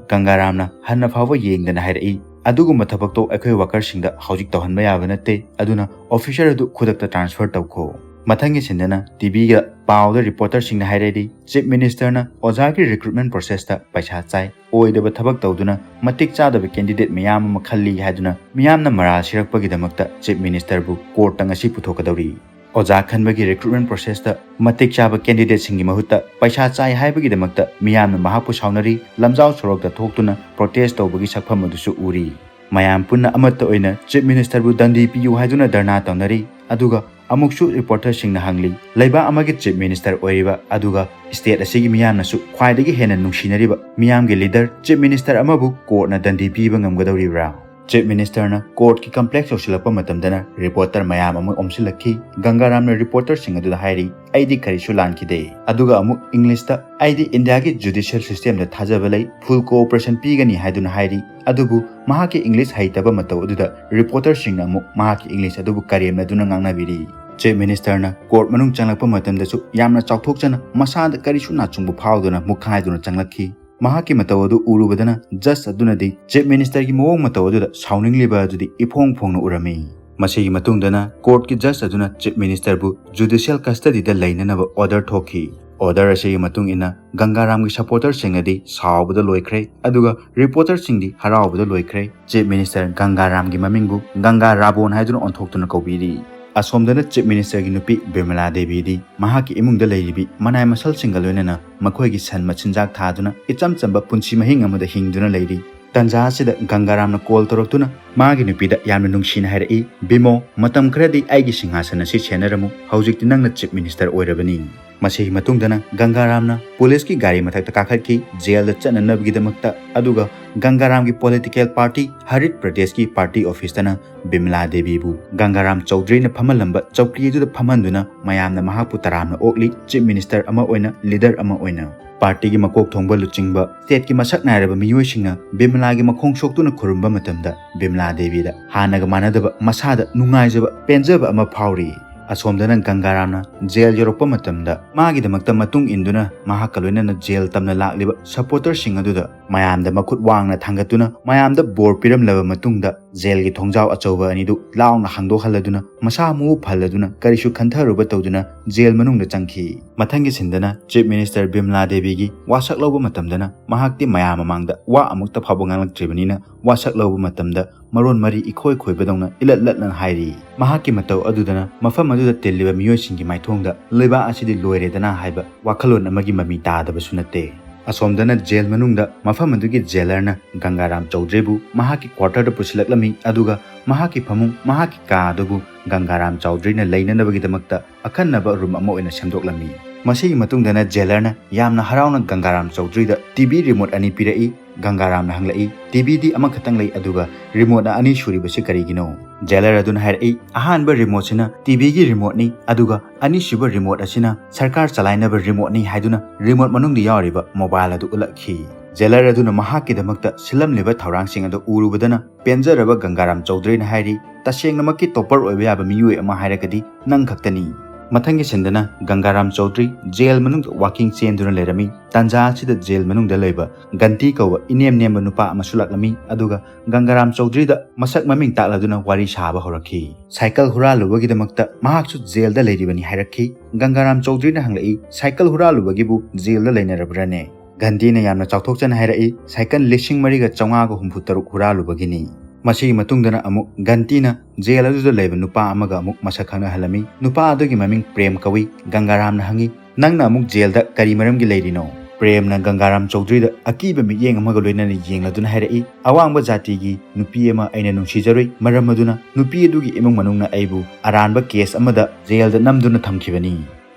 ꯒꯪꯒꯥꯔꯥꯝꯅ ꯍꯟꯅ ꯐꯥꯎꯕ ꯌꯦꯡꯗꯅ ꯍꯥꯏꯔꯛꯏ, "ꯑꯗꯨꯒꯨꯝꯕ ꯊꯕꯛꯇꯣ ꯑꯩꯈꯣꯏ workerꯁꯤꯡꯗ ꯍꯧꯖꯤꯛ ꯇꯧꯍꯟꯕ ꯌꯥꯕ ꯅꯠꯇꯦ, ꯑꯗꯨꯅ officer ꯑꯗꯨ ꯈꯨꯗꯛꯇ transfer ꯇꯧꯈꯣ꯫" ꯃꯊꯪꯒꯤ ꯁꯤꯟꯗꯅ TVꯒ ꯄꯥꯎꯗ reporterꯁꯤꯡꯅ ꯍꯥꯏꯔꯛꯏ, Chief Ministerꯅ ꯑꯣꯖꯥꯒꯤ recruitment processꯇ ꯄꯩꯁꯥ ꯆꯥꯏ, ꯑꯣꯏꯗꯕ ꯊꯕꯛ ꯇꯧꯗꯨꯅ ꯃꯇꯤꯛ ꯆꯥꯗꯕ candidate ꯃꯌꯥꯝ ꯑꯃ ꯈꯜꯂꯤ ꯍꯥꯏꯗꯨꯅ ꯃꯤꯌꯥꯝꯅ ꯃꯔꯥꯜ ꯁꯤꯔꯛꯄꯒꯤꯗꯃꯛꯇ Chief Ministerꯕꯨ courtꯇ ꯉꯁꯤ ꯄꯨꯊꯣꯛꯀꯗꯧꯔꯤ꯫ ꯑꯣꯖꯥ ꯈꯟꯕꯒꯤ recruitment processꯇ ꯃꯇꯤꯛ ꯆꯥꯕ candidateꯁꯤꯡꯒꯤ ꯃꯍꯨꯠꯇ ꯄꯩꯁꯥ ꯆꯥꯏ ꯍꯥꯏꯕꯒꯤꯗꯃꯛꯇ ꯃꯤꯌꯥꯝꯅ ꯃꯍꯥꯛꯄꯨ ꯁꯥꯎꯅꯔꯤ, ꯂꯝꯖꯥꯎ ꯁꯣꯔꯣꯛꯇ ꯊꯣꯛꯇꯨꯅ protest ꯇꯧꯕꯒꯤ ꯁꯛꯐꯝ ꯑꯗꯨꯁꯨ ꯎꯔꯤ꯫ ꯃꯌꯥꯝ ꯄꯨꯟꯅ ꯑꯃꯠꯇ ꯑꯣꯏꯅ Chief Ministerꯕꯨ ꯗꯟꯗꯤ ꯄꯤꯌꯨ ꯍꯥꯏꯗꯨꯅ ꯙꯔꯅꯥ ꯇꯧꯅꯔꯤ꯫ ꯑꯗꯨꯒ ꯑꯃꯨꯛꯁꯨ reporterꯁꯤꯡꯅ ꯍꯪꯂꯤ, ꯂꯩꯕꯥꯛ ꯑꯃꯒꯤ Chief Minister ꯑꯣꯏꯔꯤꯕ ꯑꯗꯨꯒ state ꯑꯁꯤꯒꯤ ꯃꯤꯌꯥꯝꯅꯁꯨ ꯈ꯭ꯋꯥꯏꯗꯒꯤ ꯍꯦꯟꯅ ꯅꯨꯡꯁꯤꯅꯔꯤꯕ ꯃꯤꯌꯥꯝꯒꯤ leader Chief Minister ꯑꯃꯕꯨ courtꯅ ꯗꯟꯗꯤ ꯄꯤꯕ ꯉꯝꯒꯗꯧꯔꯤꯕ꯭ꯔꯥ? Chief Ministerꯅ courtꯀꯤ complex ꯌꯧꯁꯤꯜꯂꯛꯄ ꯃꯇꯝꯗꯅ reporter ꯃꯌꯥꯝ ꯑꯃ ꯑꯣꯝꯁꯤꯜꯂꯛꯈꯤ꯫ ꯒꯪꯒꯥꯔꯥꯝꯅ reporterꯁꯤꯡ ꯑꯗꯨꯗ ꯍꯥꯏꯔꯤ, "ꯑꯩꯗꯤ ꯀꯔꯤꯁꯨ ꯂꯥꯟꯈꯤꯗꯦ꯫" ꯑꯗꯨꯒ ꯑꯃꯨꯛ Englishꯇ, "ꯑꯩꯗꯤ Indiaꯒꯤ judicial systemꯗ ꯊꯥꯖꯕ ꯂꯩ, full cooperation ꯄꯤꯒꯅꯤ" ꯍꯥꯏꯗꯨꯅ ꯍꯥꯏꯔꯤ꯫ ꯑꯗꯨꯕꯨ ꯃꯍꯥꯛꯀꯤ English ꯍꯩꯇꯕ ꯃꯇꯧ ꯑꯗꯨꯗ reporterꯁꯤꯡꯅ ꯑꯃꯨꯛ ꯃꯍꯥꯛꯀꯤ English ꯑꯗꯨꯕꯨ ꯀꯔꯦꯝꯅꯗꯨꯅ ꯉꯥꯡꯅꯕꯤꯔꯤ꯫ Chief Ministerꯅ court ꯃꯅꯨꯡ ꯆꯪꯂꯛꯄ ꯃꯇꯝꯗꯁꯨ ꯌꯥꯝꯅ ꯆꯥꯎꯊꯣꯛꯆꯅ ꯃꯁꯥꯗ ꯀꯔꯤꯁꯨ ꯅꯥꯆꯨꯡꯕ ꯐꯥꯎꯗꯅ ꯃꯨꯛꯈꯥꯏꯗꯨꯅ ꯆꯪꯂꯛꯈꯤ꯫ ꯃꯍꯥꯛꯀꯤ ꯃꯇꯧ ꯑꯗꯨ ꯎꯔꯨꯕꯗꯅ judge ꯑꯗꯨꯅꯗꯤ Chief Ministerꯒꯤ ꯃꯑꯣꯡ ꯃꯇꯧ ꯑꯗꯨꯗ ꯁꯥꯎꯅꯤꯡꯂꯤꯕ ꯑꯗꯨꯗꯤ ꯏꯐꯣꯡ ꯐꯣꯡꯅ ꯎꯔꯝꯃꯤ꯫ ꯃꯁꯤꯒꯤ ꯃꯇꯨꯡꯗꯅ courtꯀꯤ judge ꯑꯗꯨꯅ Chief Ministerꯕꯨ judicial custodyꯗ ꯂꯩꯅꯅꯕ order ꯊꯣꯛꯈꯤ꯫ Order ꯑꯁꯤꯒꯤ ꯃꯇꯨꯡ ꯏꯟꯅ ꯒꯪꯒꯥꯔꯥꯝꯒꯤ supporterꯁꯤꯡꯅꯗꯤ ꯁꯥꯎꯕꯗ ꯂꯣꯏꯈ꯭ꯔꯦ, ꯑꯗꯨꯒ reporterꯁꯤꯡꯗꯤ ꯍꯔꯥꯎꯕꯗ ꯂꯣꯏꯈ꯭ꯔꯦ꯫ Chief Minister ꯒꯪꯒꯥꯔꯥꯝꯒꯤ ꯃꯃꯤꯡꯕꯨ ꯒꯪꯒꯥ ꯔꯥꯕꯣꯟ ꯍꯥꯏꯗꯨꯅ ꯑꯣꯟꯊꯣꯛꯇꯨꯅ ꯀꯧꯕꯤꯔꯤ꯫ ꯑꯁꯣꯝꯗꯅ Chief Ministerꯒꯤ ꯅꯨꯄꯤ ꯕꯤꯃꯂꯥ ꯗꯦꯕꯤꯗꯤ ꯃꯍꯥꯛꯀꯤ ꯏꯃꯨꯡꯗ ꯂꯩꯔꯤꯕꯤ ꯃꯅꯥꯏ ꯃꯁꯜꯁꯤꯡꯒ ꯂꯣꯏꯅꯅ ꯃꯈꯣꯏꯒꯤ ꯁꯟ ꯃꯆꯤꯟꯖꯥꯛ ꯊꯥꯗꯨꯅ ꯏꯆꯝ ꯆꯝꯕ ꯄꯨꯟꯁꯤ ꯃꯍꯤꯡ ꯑꯃꯗ ꯍꯤꯡꯗꯨꯅ ꯂꯩꯔꯤ꯫ ꯇꯟꯖꯥ ꯑꯁꯤꯗ ꯒꯪꯒꯥꯔꯥꯝꯅ ꯀꯣꯜ ꯇꯧꯔꯛꯇꯨꯅ ꯃꯥꯒꯤ ꯅꯨꯄꯤꯗ ꯌꯥꯝꯅ ꯅꯨꯡꯁꯤꯅ ꯍꯥꯏꯔꯛꯏ, "ꯕꯤꯃꯣ, ꯃꯇꯝ ꯈꯔꯗꯤ ꯑꯩꯒꯤ ꯁꯤꯡꯍꯥꯁꯟ ꯑꯁꯤ ꯁꯦꯟꯅꯔꯝꯃꯨ, ꯍꯧꯖꯤꯛꯇꯤ ꯅꯪꯅ ꯆꯤꯐ ꯃꯤꯅꯤꯁꯇꯔ ꯑꯣꯏꯔꯕꯅꯤ"꯫ ꯃꯁꯤꯒꯤ ꯃꯇꯨꯡꯗꯅ ꯒꯪꯒꯥꯔꯥꯝꯅ ꯄꯨꯂꯤꯁꯀꯤ ꯒꯥꯔꯤ ꯃꯊꯛꯇ ꯀꯥꯈꯠꯈꯤ ꯖꯦꯜꯗ ꯆꯠꯅꯅꯕꯒꯤꯗꯃꯛꯇ, ꯑꯗꯨꯒ ꯒꯪꯒꯥꯔꯥꯝꯒꯤ ꯄꯣꯂꯤꯇꯤꯀꯦꯜ ꯄꯥꯔꯇꯤ ꯍꯔꯤꯠ ꯄ꯭ꯔꯗꯦꯁꯀꯤ ꯄꯥꯔꯇꯤ ꯑꯣꯐꯤꯁꯇꯅ ꯕꯤꯃꯂꯥ ꯗꯦꯕꯤꯕꯨ ꯒꯪꯒꯥꯔꯥꯝ ꯆꯧꯗ꯭ꯔꯤꯅ ꯐꯝꯍꯜꯂꯝꯕ ꯆꯧꯀ꯭ꯔꯤ ꯑꯗꯨꯗ ꯐꯝꯍꯟꯗꯨꯅ ꯃꯌꯥꯝꯅ ꯃꯍꯥꯛꯄꯨ ꯇꯔꯥꯝꯅ ꯑꯣꯛꯂꯤ, ꯆꯤꯐ ꯃꯤꯅꯤꯁꯇꯔ ꯑꯃ ꯑꯣꯏꯅ, ꯂꯤꯗꯔ ꯑꯃ ꯑꯣꯏꯅ꯫ ꯄꯥꯔꯇꯤꯒꯤ ꯃꯀꯣꯛ ꯊꯣꯡꯕ ꯂꯨꯆꯤꯡꯕ, ꯁ꯭ꯇꯦꯠꯀꯤ ꯃꯁꯛ ꯅꯥꯏꯔꯕ ꯃꯤꯑꯣꯏꯁꯤꯡꯅ ꯕꯤꯃꯂꯥꯒꯤ ꯃꯈꯣꯡ ꯁꯣꯛꯇꯨꯅ ꯈꯨꯔꯨꯝꯕ ꯃꯇꯝꯗ ꯕꯤꯃꯂꯥ ꯗꯦꯕꯤꯗ ꯍꯥꯟꯅꯒ ꯃꯥꯟꯅꯗꯕ ꯃꯁꯥꯗ ꯅꯨꯡꯉꯥꯏꯖꯕ, ꯄꯦꯟꯖꯕ ꯑꯃ ꯐꯥꯎꯔꯤ꯫ ꯑꯁꯣꯝꯗꯅ ꯒꯪꯒꯥꯔꯥꯝꯅ ꯖꯦꯜ ꯌꯧꯔꯛꯄ ꯃꯇꯝꯗ ꯃꯥꯒꯤꯗꯃꯛꯇ ꯃꯇꯨꯡ ꯏꯟꯗꯨꯅ ꯃꯍꯥꯛꯀ ꯂꯣꯏꯅꯅ ꯖꯦꯜ ꯇꯝꯅ ꯂꯥꯛꯂꯤꯕ ꯁꯄꯣꯔꯇꯔꯁꯤꯡ ꯑꯗꯨꯗ ꯃꯌꯥꯝꯗ ꯃꯈꯨꯠ ꯋꯥꯡꯅ ꯊꯥꯡꯒꯠꯇꯨꯅ ꯃꯌꯥꯝꯗ ꯕꯣꯔ ꯄꯤꯔꯝꯂꯕ ꯃꯇꯨꯡꯗ ꯖꯦꯜꯒꯤ ꯊꯣꯡꯖꯥꯎ ꯑꯆꯧꯕ ꯑꯅꯤꯗꯨ ꯂꯥꯎꯅ ꯍꯥꯡꯗꯣꯛꯍꯜꯂꯗꯨꯅ ꯃꯁꯥ ꯃꯎ ꯐꯍꯜꯂꯗꯨꯅ ꯀꯔꯤꯁꯨ ꯈꯟꯊꯔꯨꯕ ꯇꯧꯗꯨꯅ ꯖꯦꯜ ꯃꯅꯨꯡꯗ ꯆꯪꯈꯤ꯫ ꯃꯊꯪꯒꯤ ꯁꯤꯟꯗꯅ ꯆꯤꯐ ꯃꯤꯅꯤꯁꯇꯔ ꯕꯤꯃꯂꯥ ꯗꯦꯕꯤꯒꯤ ꯋꯥꯁꯛ ꯂꯧꯕ ꯃꯇꯝꯗꯅ ꯃꯍꯥꯛꯇꯤ ꯃꯌꯥꯝ ꯃꯃꯥꯡꯗ ꯋꯥ ꯑꯃꯨꯛꯇ ꯐꯥꯎꯕ ꯉꯥꯡꯂꯛꯇ꯭ꯔꯤꯕꯅꯤꯅ ꯋꯥꯁꯛ ꯂꯧꯕ ꯃꯇꯝꯗ ꯃꯔꯣꯟ ꯃꯔꯤ ꯏꯈꯣꯏ ꯈꯣꯏꯕꯗꯧꯅ ꯏꯂꯠ ꯂꯠꯂꯅ ꯍꯥꯏꯔꯤ꯫ ꯃꯍꯥꯛꯀꯤ ꯃꯇꯧ ꯑꯗꯨꯗꯅ ꯃꯐꯝ ꯑꯗꯨꯗ ꯇꯤꯜꯂꯤꯕ ꯃꯤꯑꯣꯏꯁꯤꯡꯒꯤ ꯃꯥꯏꯊꯣꯡꯗ "ꯂꯩꯕꯥꯛ ꯑꯁꯤꯗꯤ ꯂꯣꯏꯔꯦꯗꯅ" ꯍꯥꯏꯕ ꯋꯥꯈꯜꯂꯣꯟ ꯑꯃꯒꯤ ꯃꯃꯤ ꯇꯥꯗꯕꯁꯨ ꯅꯠꯇꯦ꯫ ꯑꯁꯣꯝꯗꯅ ꯖꯦꯜ ꯃꯅꯨꯡꯗ ꯃꯐꯝ ꯑꯗꯨꯒꯤ ꯖꯦꯂꯔꯅ ꯒꯪꯒꯥꯔꯥꯝ ꯆꯧꯗ꯭ꯔꯤꯕꯨ ꯃꯍꯥꯛꯀꯤ ꯀ꯭ꯋꯥꯔꯇꯔꯗ ꯄꯨꯁꯤꯜꯂꯛꯂꯝꯃꯤ, ꯑꯗꯨꯒ ꯃꯍꯥꯛꯀꯤ ꯐꯃꯨꯡ, ꯃꯍꯥꯛꯀꯤ ꯀꯥ ꯑꯗꯨꯕꯨ ꯒꯪꯒꯥꯔꯥꯝ ꯆꯧꯗ꯭ꯔꯤꯅ ꯂꯩꯅꯅꯕꯒꯤꯗꯃꯛꯇ ꯑꯈꯟꯅꯕ ꯔꯨꯝ ꯑꯃ ꯑꯣꯏꯅ ꯁꯦꯝꯗꯣꯛꯂꯝꯃꯤ꯫ ꯃꯁꯤꯒꯤ ꯃꯇꯨꯡꯗꯅ ꯖꯦꯂꯔꯅ ꯌꯥꯝꯅ ꯍꯔꯥꯎꯅ ꯒꯪꯒꯥꯔꯥꯝ ꯆꯧꯗ꯭ꯔꯤꯗ ꯇꯤꯚꯤ ꯔꯤꯃꯣꯠ ꯑꯅꯤ ꯄꯤꯔꯛꯏ꯫ ꯒꯪꯒꯥꯔꯥꯝꯅ ꯍꯪꯂꯛꯏ, "ꯇꯤꯚꯤꯗꯤ ꯑꯃꯈꯛꯇꯪ ꯂꯩ, ꯑꯗꯨꯒ ꯔꯤꯃꯣꯠꯅ ꯑꯅꯤ ꯁꯨꯔꯤꯕꯁꯤ ꯀꯔꯤꯒꯤꯅꯣ?" ꯖꯦꯂꯔ ꯑꯗꯨꯅ ꯍꯥꯏꯔꯛꯏ, "ꯑꯍꯥꯟꯕ ꯔꯤꯃꯣꯠꯁꯤꯅ ꯇꯤꯚꯤꯒꯤ ꯔꯤꯃꯣꯠꯅꯤ, ꯑꯗꯨꯒ ꯑꯅꯤꯁꯨꯕ ꯔꯤꯃꯣꯠ ꯑꯁꯤꯅ ꯁꯔꯀꯥꯔ ꯆꯂꯥꯏꯅꯕ ꯔꯤꯃꯣꯠꯅꯤ" ꯍꯥꯏꯗꯨꯅ ꯔꯤꯃꯣꯠ ꯃꯅꯨꯡꯗ ꯌꯥꯎꯔꯤꯕ ꯃꯣꯕꯥꯏꯜ ꯑꯗꯨ ꯎꯠꯂꯛꯈꯤ꯫ ꯖꯦꯂꯔ ꯑꯗꯨꯅ ꯃꯍꯥꯛꯀꯤꯗꯃꯛꯇ ꯁꯤꯜꯂꯝꯂꯤꯕ ꯊꯧꯔꯥꯡꯁꯤꯡ ꯑꯗꯨ ꯎꯔꯨꯕꯗꯅ ꯄꯦꯟꯖꯔꯕ ꯒꯪꯒꯥꯔꯥꯝ ꯆꯧꯗ꯭ꯔꯤꯅ ꯍꯥꯏꯔꯤ, "ꯇꯁꯦꯡꯅꯃꯛꯀꯤ ꯇꯣꯞꯄꯔ ꯑꯣꯏꯕ ꯌꯥꯕ ꯃꯤꯑꯣꯏ ꯑꯃ ꯍꯥꯏꯔꯒꯗꯤ ꯅꯪ ꯈꯛꯇꯅꯤ"꯫ ꯃꯊꯪꯒꯤ ꯁꯤꯟꯗꯅ ꯒꯪꯒꯥꯔꯥꯝ ꯆꯧꯗ꯭ꯔꯤ ꯖꯦꯜ ꯃꯅꯨꯡꯗ ꯋꯥꯀꯤꯡ ꯆꯦꯟꯗꯨꯅ ꯂꯩꯔꯝꯃꯤ꯫ ꯇꯥꯟꯖꯥ ꯑꯁꯤꯗ ꯖꯦꯜ ꯃꯅꯨꯡꯗ ꯂꯩꯕ ꯒꯟꯇꯤ ꯀꯧꯕ ꯏꯅꯦꯝ ꯅꯦꯝꯕ ꯅꯨꯄꯥ ꯑꯃꯁꯨ ꯂꯥꯛꯂꯝꯃꯤ, ꯑꯗꯨꯒ ꯒꯪꯒꯥꯔꯥꯝ ꯆꯧꯗ꯭ꯔꯤꯗ ꯃꯁꯛ ꯃꯃꯤꯡ ꯇꯥꯛꯂꯗꯨꯅ ꯋꯥꯔꯤ ꯁꯥꯕ ꯍꯧꯔꯛꯈꯤ꯫ ꯁꯥꯏꯀꯜ ꯍꯨꯔꯥꯜꯂꯨꯕꯒꯤꯗꯃꯛꯇ ꯃꯍꯥꯛꯁꯨ ꯖꯦꯜꯗ ꯂꯩꯔꯤꯕꯅꯤ ꯍꯥꯏꯔꯛꯈꯤ꯫ ꯒꯪꯒꯥꯔꯥꯝ ꯆꯧꯗ꯭ꯔꯤꯅ ꯍꯪꯂꯛꯏ, "ꯁꯥꯏꯀꯜ ꯍꯨꯔꯥꯜꯂꯨꯕꯒꯤꯕꯨ ꯖꯦꯜꯗ ꯂꯩꯅꯔꯕ꯭ꯔꯥꯅꯦ?" ꯒꯟꯇꯤꯅ ꯌꯥꯝꯅ ꯆꯥꯎꯊꯣꯛꯆꯅ ꯍꯥꯏꯔꯛꯏ, "ꯁꯥꯏꯀꯜ ꯂꯤꯁꯤꯡ ꯃꯔꯤꯒ ꯆꯥꯝꯃꯉꯥꯒ ꯍꯨꯝꯐꯨ ꯇꯔꯨꯛ ꯍꯨꯔꯥꯜꯂꯨꯕꯒꯤꯅꯤ"꯫ ꯃꯁꯤꯒꯤ ꯃꯇꯨꯡꯗꯅ ꯑꯃꯨꯛ ꯒꯟꯇꯤꯅ ꯖꯦꯜ ꯑꯗꯨꯗ ꯂꯩꯕ ꯅꯨꯄꯥ ꯑꯃꯒ ꯑꯃꯨꯛ ꯃꯁꯛ ꯈꯪꯅꯍꯜꯂꯝꯃꯤ꯫ ꯅꯨꯄꯥ ꯑꯗꯨꯒꯤ ꯃꯃꯤꯡ ꯄ꯭ꯔꯦꯝ ꯀꯧꯏ꯫ ꯒꯪꯒꯥꯔꯥꯝꯅ ꯍꯪꯉꯤ, "ꯅꯪꯅ ꯑꯃꯨꯛ ꯖꯦꯜꯗ ꯀꯔꯤ ꯃꯔꯝꯒꯤ ꯂꯩꯔꯤꯅꯣ?" ꯄ꯭ꯔꯦꯝꯅ ꯒꯪꯒꯥꯔꯥꯝ ꯆꯧꯗ꯭ꯔꯤꯗ ꯑꯀꯤꯕ ꯃꯤꯠꯌꯦꯡ ꯑꯃꯒ ꯂꯣꯏꯅꯅ ꯌꯦꯡꯂꯗꯨꯅ ꯍꯥꯏꯔꯛꯏ, "ꯑꯋꯥꯡꯕ ꯖꯥꯇꯤꯒꯤ ꯅꯨꯄꯤ ꯑꯃ ꯑꯩꯅ ꯅꯨꯡꯁꯤꯖꯔꯨꯏ, ꯃꯔꯝ ꯑꯗꯨꯅ ꯅꯨꯄꯤ ꯑꯗꯨꯒꯤ ꯏꯃꯨꯡ ꯃꯅꯨꯡꯅ ꯑꯩꯕꯨ ꯑꯔꯥꯟꯕ ꯀꯦꯁ ꯑꯃꯗ ꯖꯦꯜꯗ ꯅꯝꯗꯨꯅ ꯊꯝꯈꯤꯕꯅꯤ"꯫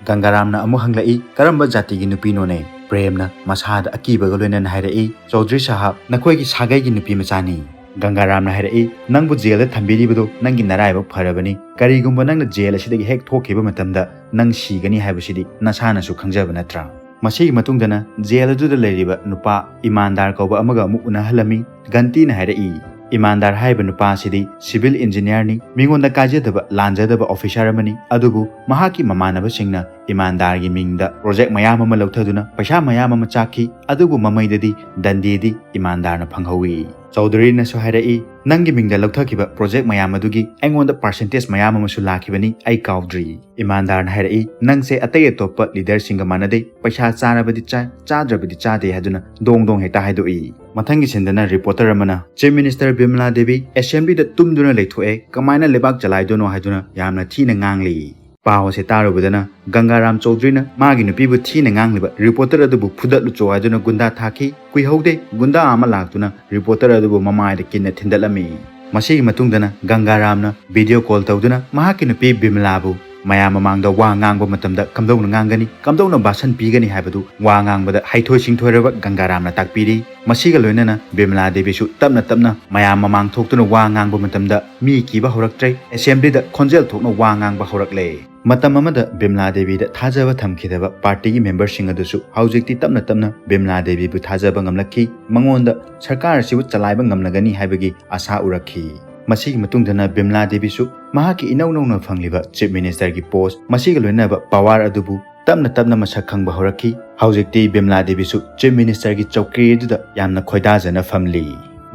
ꯒꯪꯒꯥꯔꯥꯝꯅ ꯑꯃꯨꯛ ꯍꯪꯂꯛꯏ, "ꯀꯔꯝꯕ ꯖꯥꯇꯤꯒꯤ ꯅꯨꯄꯤꯅꯣꯅꯦ?" ꯄ꯭ꯔꯦꯝꯅ ꯃꯁꯥꯗ ꯑꯀꯤꯕꯒ ꯂꯣꯏꯅꯅ ꯍꯥꯏꯔꯛꯏ, "ꯆꯧꯗ꯭ꯔꯤ ꯁꯥꯍꯥꯕ, ꯅꯈꯣꯏꯒꯤ ꯁꯥꯒꯩꯒꯤ ꯅꯨꯄꯤ ꯃꯆꯥꯅꯤ"꯫ ꯒꯪꯒꯥꯔꯥꯝꯅ ꯍꯥꯏꯔꯛꯏ, "ꯅꯪꯕꯨ ꯖꯦꯜꯗ ꯊꯝꯕꯤꯔꯤꯕꯗꯣ ꯅꯪꯒꯤ ꯅꯔꯥꯏꯕꯛ ꯐꯔꯕꯅꯤ꯫ ꯀꯔꯤꯒꯨꯝꯕ ꯅꯪꯅ ꯖꯦꯜ ꯑꯁꯤꯗꯒꯤ ꯍꯦꯛ ꯊꯣꯛꯈꯤꯕ ꯃꯇꯝꯗ ꯅꯪ ꯁꯤꯒꯅꯤ ꯍꯥꯏꯕꯁꯤꯗꯤ ꯅꯁꯥꯅꯁꯨ ꯈꯪꯖꯕ ꯅꯠꯇ꯭ꯔꯥ?" ꯃꯁꯤꯒꯤ ꯃꯇꯨꯡꯗꯅ ꯖꯦꯜ ꯑꯗꯨꯗ ꯂꯩꯔꯤꯕ ꯅꯨꯄꯥ ꯏꯃꯥꯟꯗꯥꯔ ꯀꯧꯕ ꯑꯃꯒ ꯑꯃꯨꯛ ꯎꯅꯍꯜꯂꯝꯃꯤ꯫ ꯒꯟꯇꯤꯅ ꯍꯥꯏꯔꯛꯏ, "ꯏꯃꯥꯟꯗꯥꯔ ꯍꯥꯏꯔꯤꯕ ꯅꯨꯄꯥ ꯑꯁꯤꯗꯤ ꯁꯤꯚꯤꯜ ꯏꯟꯖꯤꯅꯤꯌꯥꯔꯅꯤ, ꯃꯤꯉꯣꯟꯗ ꯀꯥꯏꯖꯗꯕ ꯂꯥꯟꯖꯗꯕ ꯑꯣꯐꯤꯁꯥꯔ ꯑꯃꯅꯤ, ꯑꯗꯨꯕꯨ ꯃꯍꯥꯛꯀꯤ ꯃꯃꯥꯟꯅꯕꯁꯤꯡꯅ ꯏꯃꯥꯟꯗꯥꯔꯒꯤ ꯃꯤꯡꯗ ꯄ꯭ꯔꯣꯖꯦꯛ ꯃꯌꯥꯝ ꯑꯃ ꯂꯧꯊꯗꯨꯅ ꯄꯩꯁꯥ ꯃꯌꯥꯝ ꯑꯃ ꯆꯥꯈꯤ, ꯑꯗꯨꯕꯨ ꯃꯃꯩꯗꯗꯤ ꯗꯟꯗꯤꯗꯤ ꯏꯃꯥꯟꯗꯥꯔꯅ ꯐꯪꯍꯧꯏ"꯫ ꯆꯧꯙꯔꯤꯅꯁꯨ ꯍꯥꯏꯔꯛꯏ, "ꯅꯪꯒꯤ ꯃꯤꯡꯗ ꯂꯧꯊꯈꯤꯕ ꯄ꯭ꯔꯣꯖꯦꯛ ꯃꯌꯥꯝ ꯑꯗꯨꯒꯤ ꯑꯩꯉꯣꯟꯗ ꯄꯥꯔꯁꯦꯟꯇꯦꯖ ꯃꯌꯥꯝ ꯑꯃꯁꯨ ꯂꯥꯛꯈꯤꯕꯅꯤ, ꯑꯩ ꯀꯥꯎꯗ꯭ꯔꯤ"꯫ ꯏꯃꯥꯟꯗꯥꯔꯅ ꯍꯥꯏꯔꯛꯏ, "ꯅꯪꯁꯦ ꯑꯇꯩ ꯑꯇꯣꯞꯄ ꯂꯤꯗꯔꯁꯤꯡꯒ ꯃꯥꯟꯅꯗꯦ, ꯄꯩꯁꯥ ꯆꯥꯔꯕꯗꯤ ꯆꯥꯏ, ꯆꯥꯗ꯭ꯔꯕꯗꯤ ꯆꯥꯗꯦ ꯍꯥꯏꯗꯨꯅ ꯗꯣꯡ ꯗꯣꯡ ꯍꯦꯛꯇ ꯍꯥꯏꯗꯣꯛꯏ"꯫ ꯃꯊꯪꯒꯤ ꯁꯤꯟꯗꯅ ꯔꯤꯄꯣꯔꯇꯔ ꯑꯃꯅ, "ꯆꯤꯐ ꯃꯤꯅꯤꯁꯇꯔ ꯕꯤꯃꯂꯥ ꯗꯦꯕꯤ ꯑꯦꯁꯦꯝꯕ꯭ꯂꯤꯗ ꯇꯨꯝꯗꯨꯅ ꯂꯩꯊꯣꯛꯑꯦ, ꯀꯃꯥꯏꯅ ꯂꯩꯕꯥꯛ ꯆꯂꯥꯏꯗꯣꯏꯅꯣ?" ꯍꯥꯏꯗꯨꯅ ꯌꯥꯝꯅ ꯊꯤꯅ ꯉꯥꯡꯂꯤ꯫ ꯄꯥꯎ ꯑꯁꯦ ꯇꯥꯔꯨꯕꯗꯅ ꯒꯪꯒꯥꯔꯥꯝ ꯆꯧꯗ꯭ꯔꯤꯅ ꯃꯥꯒꯤ ꯅꯨꯄꯤꯕꯨ ꯊꯤꯅ ꯉꯥꯡꯂꯤꯕ ꯔꯤꯄꯣꯔꯇꯔ ꯑꯗꯨꯕꯨ ꯐꯨꯗꯠꯂꯨꯆꯣ ꯍꯥꯏꯗꯨꯅ ꯒꯨꯟꯗꯥ ꯊꯥꯈꯤ꯫ ꯀꯨꯏꯍꯧꯗꯦ, ꯒꯨꯟꯗꯥ ꯑꯃ ꯂꯥꯛꯇꯨꯅ ꯔꯤꯄꯣꯔꯇꯔ ꯑꯗꯨꯕꯨ ꯃꯃꯥꯏꯗ ꯀꯤꯟꯅ ꯊꯤꯟꯗꯠꯂꯝꯃꯤ꯫ ꯃꯁꯤꯒꯤ ꯃꯇꯨꯡꯗꯅ ꯒꯪꯒꯥꯔꯥꯝꯅ ꯚꯤꯗꯤꯑꯣ ꯀꯣꯜ ꯇꯧꯗꯨꯅ ꯃꯍꯥꯛꯀꯤ ꯅꯨꯄꯤ ꯕꯤꯃꯂꯥꯕꯨ ꯃꯌꯥꯝ ꯃꯃꯥꯡꯗ ꯋꯥ ꯉꯥꯡꯕ ꯃꯇꯝꯗ ꯀꯝꯗꯧꯅ ꯉꯥꯡꯒꯅꯤ, ꯀꯝꯗꯧꯅ ꯚꯥꯁꯟ ꯄꯤꯒꯅꯤ ꯍꯥꯏꯕꯗꯨ ꯋꯥ ꯉꯥꯡꯕꯗ ꯍꯩꯊꯣꯏ ꯁꯤꯡꯊꯣꯏꯔꯕ ꯒꯪꯒꯥꯔꯥꯝꯅ ꯇꯥꯛꯄꯤꯔꯤ꯫ ꯃꯁꯤꯒ ꯂꯣꯏꯅꯅ ꯕꯤꯃꯂꯥ ꯗꯦꯕꯤꯁꯨ ꯇꯞꯅ ꯇꯞꯅ ꯃꯌꯥꯝ ꯃꯃꯥꯡ ꯊꯣꯛꯇꯨꯅ ꯋꯥ ꯉꯥꯡꯕ ꯃꯇꯝꯗ ꯃꯤ ꯀꯤꯕ ꯍꯧꯔꯛꯇ꯭ꯔꯦ꯫ ꯑꯦꯁꯦꯝꯕ꯭ꯂꯤꯗ ꯈꯣꯟꯖꯦꯜ ꯊꯣꯛꯅ ꯋꯥ ꯉꯥꯡꯕ ꯍꯧꯔꯛꯂꯦ꯫ ꯃꯇꯝ ꯑꯃꯗ ꯕꯤꯃꯂꯥ ꯗꯦꯕꯤꯗ ꯊꯥꯖꯕ ꯊꯝꯈꯤꯗꯕ ꯄꯥꯔꯇꯤꯒꯤ ꯃꯦꯝꯕꯔꯁꯤꯡ ꯑꯗꯨꯁꯨ ꯍꯧꯖꯤꯛꯇꯤ ꯇꯞꯅ ꯇꯞꯅ ꯕꯤꯃꯂꯥ ꯗꯦꯕꯤꯕꯨ ꯊꯥꯖꯕ ꯉꯝꯂꯛꯈꯤ꯫ ꯃꯉꯣꯟꯗ ꯁꯔꯀꯥꯔ ꯑꯁꯤꯕꯨ ꯆꯂꯥꯏꯕ ꯉꯝꯂꯒꯅꯤ ꯍꯥꯏꯕꯒꯤ ꯑꯁꯥ ꯎꯔꯛꯈꯤ꯫ ꯃꯁꯤꯒꯤ ꯃꯇꯨꯡꯗꯅ ꯕꯤꯃꯂꯥ ꯗꯦꯕꯤꯁꯨ ꯃꯍꯥꯛꯀꯤ ꯏꯅꯧ ꯅꯧꯅ ꯐꯪꯂꯤꯕ ꯆꯤꯐ ꯃꯤꯅꯤꯁꯇꯔꯒꯤ ꯄꯣꯁ, ꯃꯁꯤꯒ ꯂꯣꯏꯅꯕ ꯄꯋꯥꯔ ꯑꯗꯨꯕꯨ ꯇꯞꯅ ꯇꯞꯅ ꯃꯁꯛ ꯈꯪꯕ ꯍꯧꯔꯛꯈꯤ꯫ ꯍꯧꯖꯤꯛꯇꯤ ꯕꯤꯃꯂꯥ ꯗꯦꯕꯤꯁꯨ ꯆꯤꯐ ꯃꯤꯅꯤꯁꯇꯔꯒꯤ ꯆꯧꯀ꯭ꯔꯤ ꯑꯗꯨꯗ ꯌꯥꯝꯅ ꯈꯣꯏꯗꯥꯖꯅ ꯐꯝꯂꯤ꯫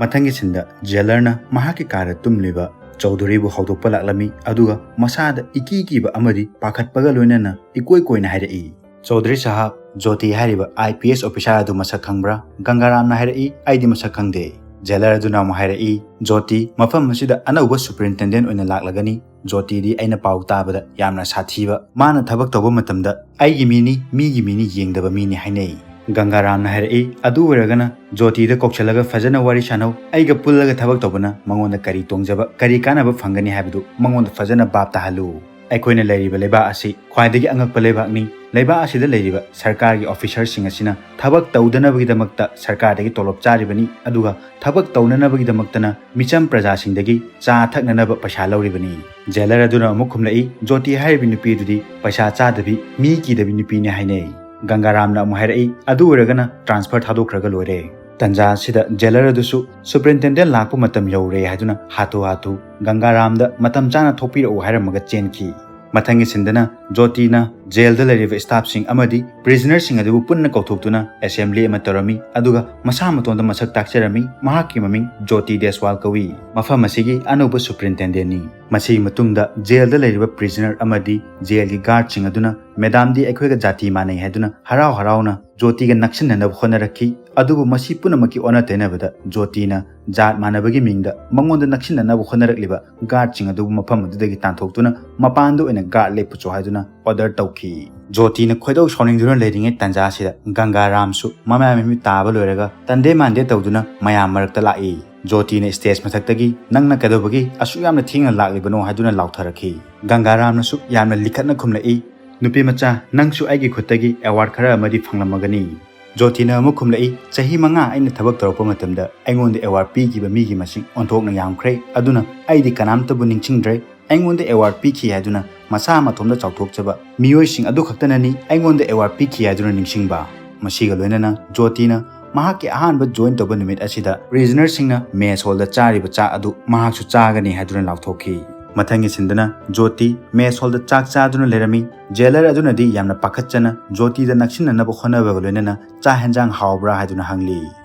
ꯃꯊꯪꯒꯤ ꯁꯤꯟꯗ ꯖꯦꯂꯔꯅ ꯃꯍꯥꯛꯀꯤ ꯀꯥꯗ ꯇꯨꯝꯂꯤꯕ ꯆꯧꯙꯨꯔꯤꯕꯨ ꯍꯧꯗꯣꯛꯄ ꯂꯥꯛꯂꯝꯃꯤ, ꯑꯗꯨꯒ ꯃꯁꯥꯗ ꯏꯀꯤ ꯀꯤꯕ ꯑꯃꯗꯤ ꯄꯥꯈꯠꯄꯒ ꯂꯣꯏꯅꯅ ꯏꯀꯣꯏ ꯀꯣꯏꯅ ꯍꯥꯏꯔꯛꯏ, "ꯆꯧꯙꯨꯔꯤ ꯁꯥꯍꯥꯕ, ꯖꯣꯇꯤ ꯍꯥꯏꯔꯤꯕ ꯑꯥꯏ ꯄꯤ ꯑꯦꯁ ꯑꯣꯐꯤꯁꯥꯔ ꯑꯗꯨ ꯃꯁꯛ ꯈꯪꯕ꯭ꯔꯥ?" ꯒꯪꯒꯥꯔꯥꯝꯅ ꯍꯥꯏꯔꯛꯏ, "ꯑꯩꯗꯤ ꯃꯁꯛ ꯈꯪꯗꯦ"꯫ ꯖꯦꯂꯔ ꯑꯗꯨꯅ ꯑꯃꯨꯛ ꯍꯥꯏꯔꯛꯏ, "ꯖꯣꯇꯤ ꯃꯐꯝ ꯑꯁꯤꯗ ꯑꯅꯧꯕ ꯁꯨꯄꯔꯤꯟꯇꯦꯟꯗꯦꯟ ꯑꯣꯏꯅ ꯂꯥꯛꯂꯒꯅꯤ꯫ ꯖꯣꯇꯤꯗꯤ ꯑꯩꯅ ꯄꯥꯎ ꯇꯥꯕꯗ ꯌꯥꯝꯅ ꯁꯥꯊꯤꯕ, ꯃꯥꯅ ꯊꯕꯛ ꯇꯧꯕ ꯃꯇꯝꯗ ꯑꯩꯒꯤ ꯃꯤꯅꯤ, ꯃꯤꯒꯤ ꯃꯤꯅꯤ ꯌꯦꯡꯗꯕ ꯃꯤꯅꯤ ꯍꯥꯏꯅꯩ"꯫ ꯒꯪꯒꯥꯔꯥꯝꯅ ꯍꯥꯏꯔꯛꯏ, "ꯑꯗꯨ ꯑꯣꯏꯔꯒꯅ ꯖꯣꯇꯤꯗ ꯀꯧꯁꯜꯂꯒ ꯐꯖꯅ ꯋꯥꯔꯤ ꯁꯥꯟꯅꯧ꯫ ꯑꯩꯒ ꯄꯨꯜꯂꯒ ꯊꯕꯛ ꯇꯧꯕꯅ ꯃꯉꯣꯟꯗ ꯀꯔꯤ ꯇꯣꯡꯖꯕ, ꯀꯔꯤ ꯀꯥꯟꯅꯕ ꯐꯪꯒꯅꯤ ꯍꯥꯏꯕꯗꯨ ꯃꯉꯣꯟꯗ ꯐꯖꯅ ꯚꯥꯞ ꯇꯥꯍꯜꯂꯨ꯫ ꯑꯩꯈꯣꯏꯅ ꯂꯩꯔꯤꯕ ꯂꯩꯕꯥꯛ ꯑꯁꯤ ꯈ꯭ꯋꯥꯏꯗꯒꯤ ꯑꯉꯛꯄ ꯂꯩꯕꯥꯛꯅꯤ꯫ ꯂꯩꯕꯥꯛ ꯑꯁꯤꯗ ꯂꯩꯔꯤꯕ ꯁꯔꯀꯥꯔꯒꯤ ꯑꯣꯐꯤꯁꯔꯁꯤꯡ ꯑꯁꯤꯅ ꯊꯕꯛ ꯇꯧꯗꯅꯕꯒꯤꯗꯃꯛꯇ ꯁꯔꯀꯥꯔꯗꯒꯤ ꯇꯣꯂꯣꯞ ꯆꯥꯔꯤꯕꯅꯤ, ꯑꯗꯨꯒ ꯊꯕꯛ ꯇꯧꯅꯅꯕꯒꯤꯗꯃꯛꯇꯅ ꯃꯤꯆꯝ ꯄ꯭ꯔꯖꯥꯁꯤꯡꯗꯒꯤ ꯆꯥ ꯊꯛꯅꯅꯕ ꯄꯩꯁꯥ ꯂꯧꯔꯤꯕꯅꯤ꯫" ꯖꯦꯂꯔ ꯑꯗꯨꯅ ꯑꯃꯨꯛ ꯈꯨꯝꯂꯛꯏ, "ꯖꯣꯇꯤ ꯍꯥꯏꯔꯤꯕ ꯅꯨꯄꯤ ꯑꯗꯨꯗꯤ ꯄꯩꯁꯥ ꯆꯥꯗꯕꯤ, ꯃꯤ ꯀꯤꯗꯕꯤ ꯅꯨꯄꯤꯅꯤ" ꯍꯥꯏꯅꯩ꯫ ꯒꯪꯒꯥꯔꯥꯝꯅ ꯑꯃꯨꯛ ꯍꯥꯏꯔꯛꯏ, "ꯑꯗꯨ ꯑꯣꯏꯔꯒꯅ ꯇ꯭ꯔꯥꯟꯁꯐꯔ ꯊꯥꯗꯣꯛꯈ꯭ꯔꯒ ꯂꯣꯏꯔꯦ꯫" ꯇꯟꯖꯥ ꯑꯁꯤꯗ ꯖꯦꯂꯔ ꯑꯗꯨꯁꯨ ꯁꯨꯄꯔꯤꯟꯇꯦꯟꯗꯦꯟ ꯂꯥꯛꯄ ꯃꯇꯝ ꯌꯧꯔꯦ ꯍꯥꯏꯗꯨꯅ ꯍꯥꯊꯨ ꯍꯥꯊꯨ ꯒꯪꯒꯥꯔꯥꯝꯗ ꯃꯇꯝ ꯆꯥꯅ ꯊꯣꯛꯄꯤꯔꯛꯎ ꯍꯥꯏꯔꯝꯃꯒ ꯆꯦꯟꯈꯤ꯫ ꯃꯊꯪꯒꯤ ꯁꯤꯟꯗꯅ ꯖꯣꯇꯤꯅ ꯖꯦꯜꯗ ꯂꯩꯔꯤꯕ ꯁ꯭ꯇꯥꯐꯁꯤꯡ ꯑꯃꯗꯤ ꯄ꯭ꯔꯤꯖꯅꯔꯁꯤꯡ ꯑꯗꯨꯕꯨ ꯄꯨꯟꯅ ꯀꯧꯊꯣꯛꯇꯨꯅ ꯑꯦꯁꯦꯝꯕ꯭ꯂꯤ ꯑꯃ ꯇꯧꯔꯝꯃꯤ, ꯑꯗꯨꯒ ꯃꯁꯥ ꯃꯇꯣꯟꯗ ꯃꯁꯛ ꯇꯥꯛꯆꯔꯝꯃꯤ꯫ ꯃꯍꯥꯛꯀꯤ ꯃꯃꯤꯡ ꯖꯣꯇꯤ ꯗꯦꯁꯋꯥꯜ ꯀꯧꯏ꯫ ꯃꯐꯝ ꯑꯁꯤꯒꯤ ꯑꯅꯧꯕ ꯁꯨꯄꯔꯤꯟꯇꯦꯟꯗꯦꯟꯅꯤ꯫ ꯃꯁꯤꯒꯤ ꯃꯇꯨꯡꯗ ꯖꯦꯜꯗ ꯂꯩꯔꯤꯕ ꯄ꯭ꯔꯤꯖꯅꯔ ꯑꯃꯗꯤ ꯖꯦꯜꯒꯤ ꯒꯥꯔꯗꯁꯤꯡ ꯑꯗꯨꯅ "ꯃꯦꯗꯥꯝꯗꯤ ꯑꯩꯈꯣꯏꯒ ꯖꯥꯇꯤ ꯃꯥꯟꯅꯩ" ꯍꯥꯏꯗꯨꯅ ꯍꯔꯥꯎ ꯍꯔꯥꯎꯅ ꯖꯣꯇꯤꯒ ꯅꯛꯁꯤꯟꯅꯅꯕ ꯍꯣꯠꯅꯔꯛꯈꯤ꯫ ꯑꯗꯨꯕꯨ ꯃꯁꯤ ꯄꯨꯝꯅꯃꯛꯀꯤ ꯑꯣꯟꯅ ꯇꯩꯅꯕꯗ ꯖꯣꯇꯤꯅ ꯖꯥꯠ ꯃꯥꯟꯅꯕꯒꯤ ꯃꯤꯡꯗ ꯃꯉꯣꯟꯗ ꯅꯛꯁꯤꯟꯅꯅꯕ ꯍꯣꯠꯅꯔꯛꯂꯤꯕ ꯒꯥꯔꯗꯁꯤꯡ ꯑꯗꯨꯕꯨ ꯃꯐꯝ ꯑꯗꯨꯗꯒꯤ ꯇꯥꯟꯊꯣꯛꯇꯨꯅ ꯃꯄꯥꯟꯗ ꯑꯣꯏꯅ ꯒꯥꯔꯗ ꯂꯦꯞꯄꯨꯆꯣ ꯍꯥꯏꯗꯨꯅ ꯑꯣꯔꯗꯔ ꯇꯧꯈꯤ꯫ ꯖꯣꯇꯤꯅ ꯈꯣꯏꯗꯧ ꯁꯥꯎꯅꯤꯡꯗꯨꯅ ꯂꯩꯔꯤꯉꯩ ꯇꯥꯟꯖꯥ ꯑꯁꯤꯗ ꯒꯪꯒꯥꯔꯥꯝꯁꯨ ꯃꯃꯥꯏ ꯃꯃꯤꯠ ꯇꯥꯕ ꯂꯣꯏꯔꯒ ꯇꯟꯗꯦ ꯃꯥꯟꯗꯦ ꯇꯧꯗꯨꯅ ꯃꯌꯥꯝ ꯃꯔꯛꯇ ꯂꯥꯛꯏ꯫ ꯖꯣꯇꯤꯅ ꯁ꯭ꯇꯦꯖ ꯃꯊꯛꯇꯒꯤ "ꯅꯪꯅ ꯀꯩꯗꯧꯕꯒꯤ ꯑꯁꯨꯛ ꯌꯥꯝꯅ ꯊꯦꯡꯅ ꯂꯥꯛꯂꯤꯕꯅꯣ?" ꯍꯥꯏꯗꯨꯅ ꯂꯥꯎꯊꯔꯛꯈꯤ꯫ ꯒꯪꯒꯥꯔꯥꯝꯅꯁꯨ ꯌꯥꯝꯅ ꯂꯤꯈꯠꯅ ꯈꯨꯝꯂꯛꯏ, "ꯅꯨꯄꯤ ꯃꯆꯥ, ꯅꯪꯁꯨ ꯑꯩꯒꯤ ꯈꯨꯠꯇꯒꯤ ꯑꯦꯋꯥꯔꯗ ꯈꯔ ꯑꯃꯗꯤ ꯐꯪꯂꯝꯃꯒꯅꯤ꯫" ꯖꯣꯇꯤꯅ ꯑꯃꯨꯛ ꯈꯨꯝꯂꯛꯏ, "ꯆꯍꯤ ꯃꯉꯥ ꯑꯩꯅ ꯊꯕꯛ ꯇꯧꯔꯛꯄ ꯃꯇꯝꯗ ꯑꯩꯉꯣꯟꯗ ꯑꯦꯋꯥꯔꯗ ꯄꯤꯈꯤꯕ ꯃꯤꯒꯤ ꯃꯁꯤꯡ ꯑꯣꯟꯊꯣꯛꯅ ꯌꯥꯝꯈ꯭ꯔꯦ, ꯑꯗꯨꯅ ꯑꯩꯗꯤ ꯀꯅꯥꯝꯇꯕꯨ ꯅꯤꯡꯁꯤꯡꯗ꯭ꯔꯦ꯫ ꯑꯩꯉꯣꯟꯗ ꯑꯦꯋꯥꯔꯗ ꯄꯤꯈꯤ ꯍꯥꯏꯗꯨꯅ ꯃꯁꯥ ꯃꯇꯣꯝꯗ ꯆꯥꯎꯊꯣꯛꯆꯕ ꯃꯤꯑꯣꯏꯁꯤꯡ ꯑꯗꯨ ꯈꯛꯇꯅꯅꯤ ꯑꯩꯉꯣꯟꯗ ꯑꯦꯋꯥꯔꯗ ꯄꯤꯈꯤ ꯍꯥꯏꯗꯨꯅ ꯅꯤꯡꯁꯤꯡꯕ꯫" ꯃꯁꯤꯒ ꯂꯣꯏꯅꯅ ꯖꯣꯇꯤꯅ ꯃꯍꯥꯛꯀꯤ ꯑꯍꯥꯟꯕ ꯖꯣꯏꯟ ꯇꯧꯕ ꯅꯨꯃꯤꯠ ꯑꯁꯤꯗ ꯄ꯭ꯔꯤꯖꯅꯔꯁꯤꯡꯅ ꯃꯦꯁ ꯍꯣꯜꯗ ꯆꯥꯔꯤꯕ ꯆꯥꯛ ꯑꯗꯨ ꯃꯍꯥꯛꯁꯨ ꯆꯥꯒꯅꯤ ꯍꯥꯏꯗꯨꯅ ꯂꯥꯎꯊꯣꯛꯈꯤ꯫ ꯃꯊꯪꯒꯤ ꯁꯤꯟꯗꯅ ꯖꯣꯇꯤ ꯃꯦꯁ ꯍꯣꯜꯗ ꯆꯥꯛ ꯆꯥꯗꯨꯅ ꯂꯩꯔꯝꯃꯤ꯫ ꯖꯦꯂꯔ ꯑꯗꯨꯅꯗꯤ ꯌꯥꯝꯅ ꯄꯥꯈꯠꯆꯅ ꯖꯣꯇꯤꯗ ꯅꯛꯁꯤꯟꯅꯅꯕ ꯍꯣꯠꯅꯕꯒ ꯂꯣꯏꯅꯅ "ꯆꯥꯛ ꯍꯦꯟꯖꯥꯡ ꯍꯥꯎꯕ꯭ꯔꯥ?" ꯍꯥꯏꯗꯨꯅ ꯍꯪꯂꯤ꯫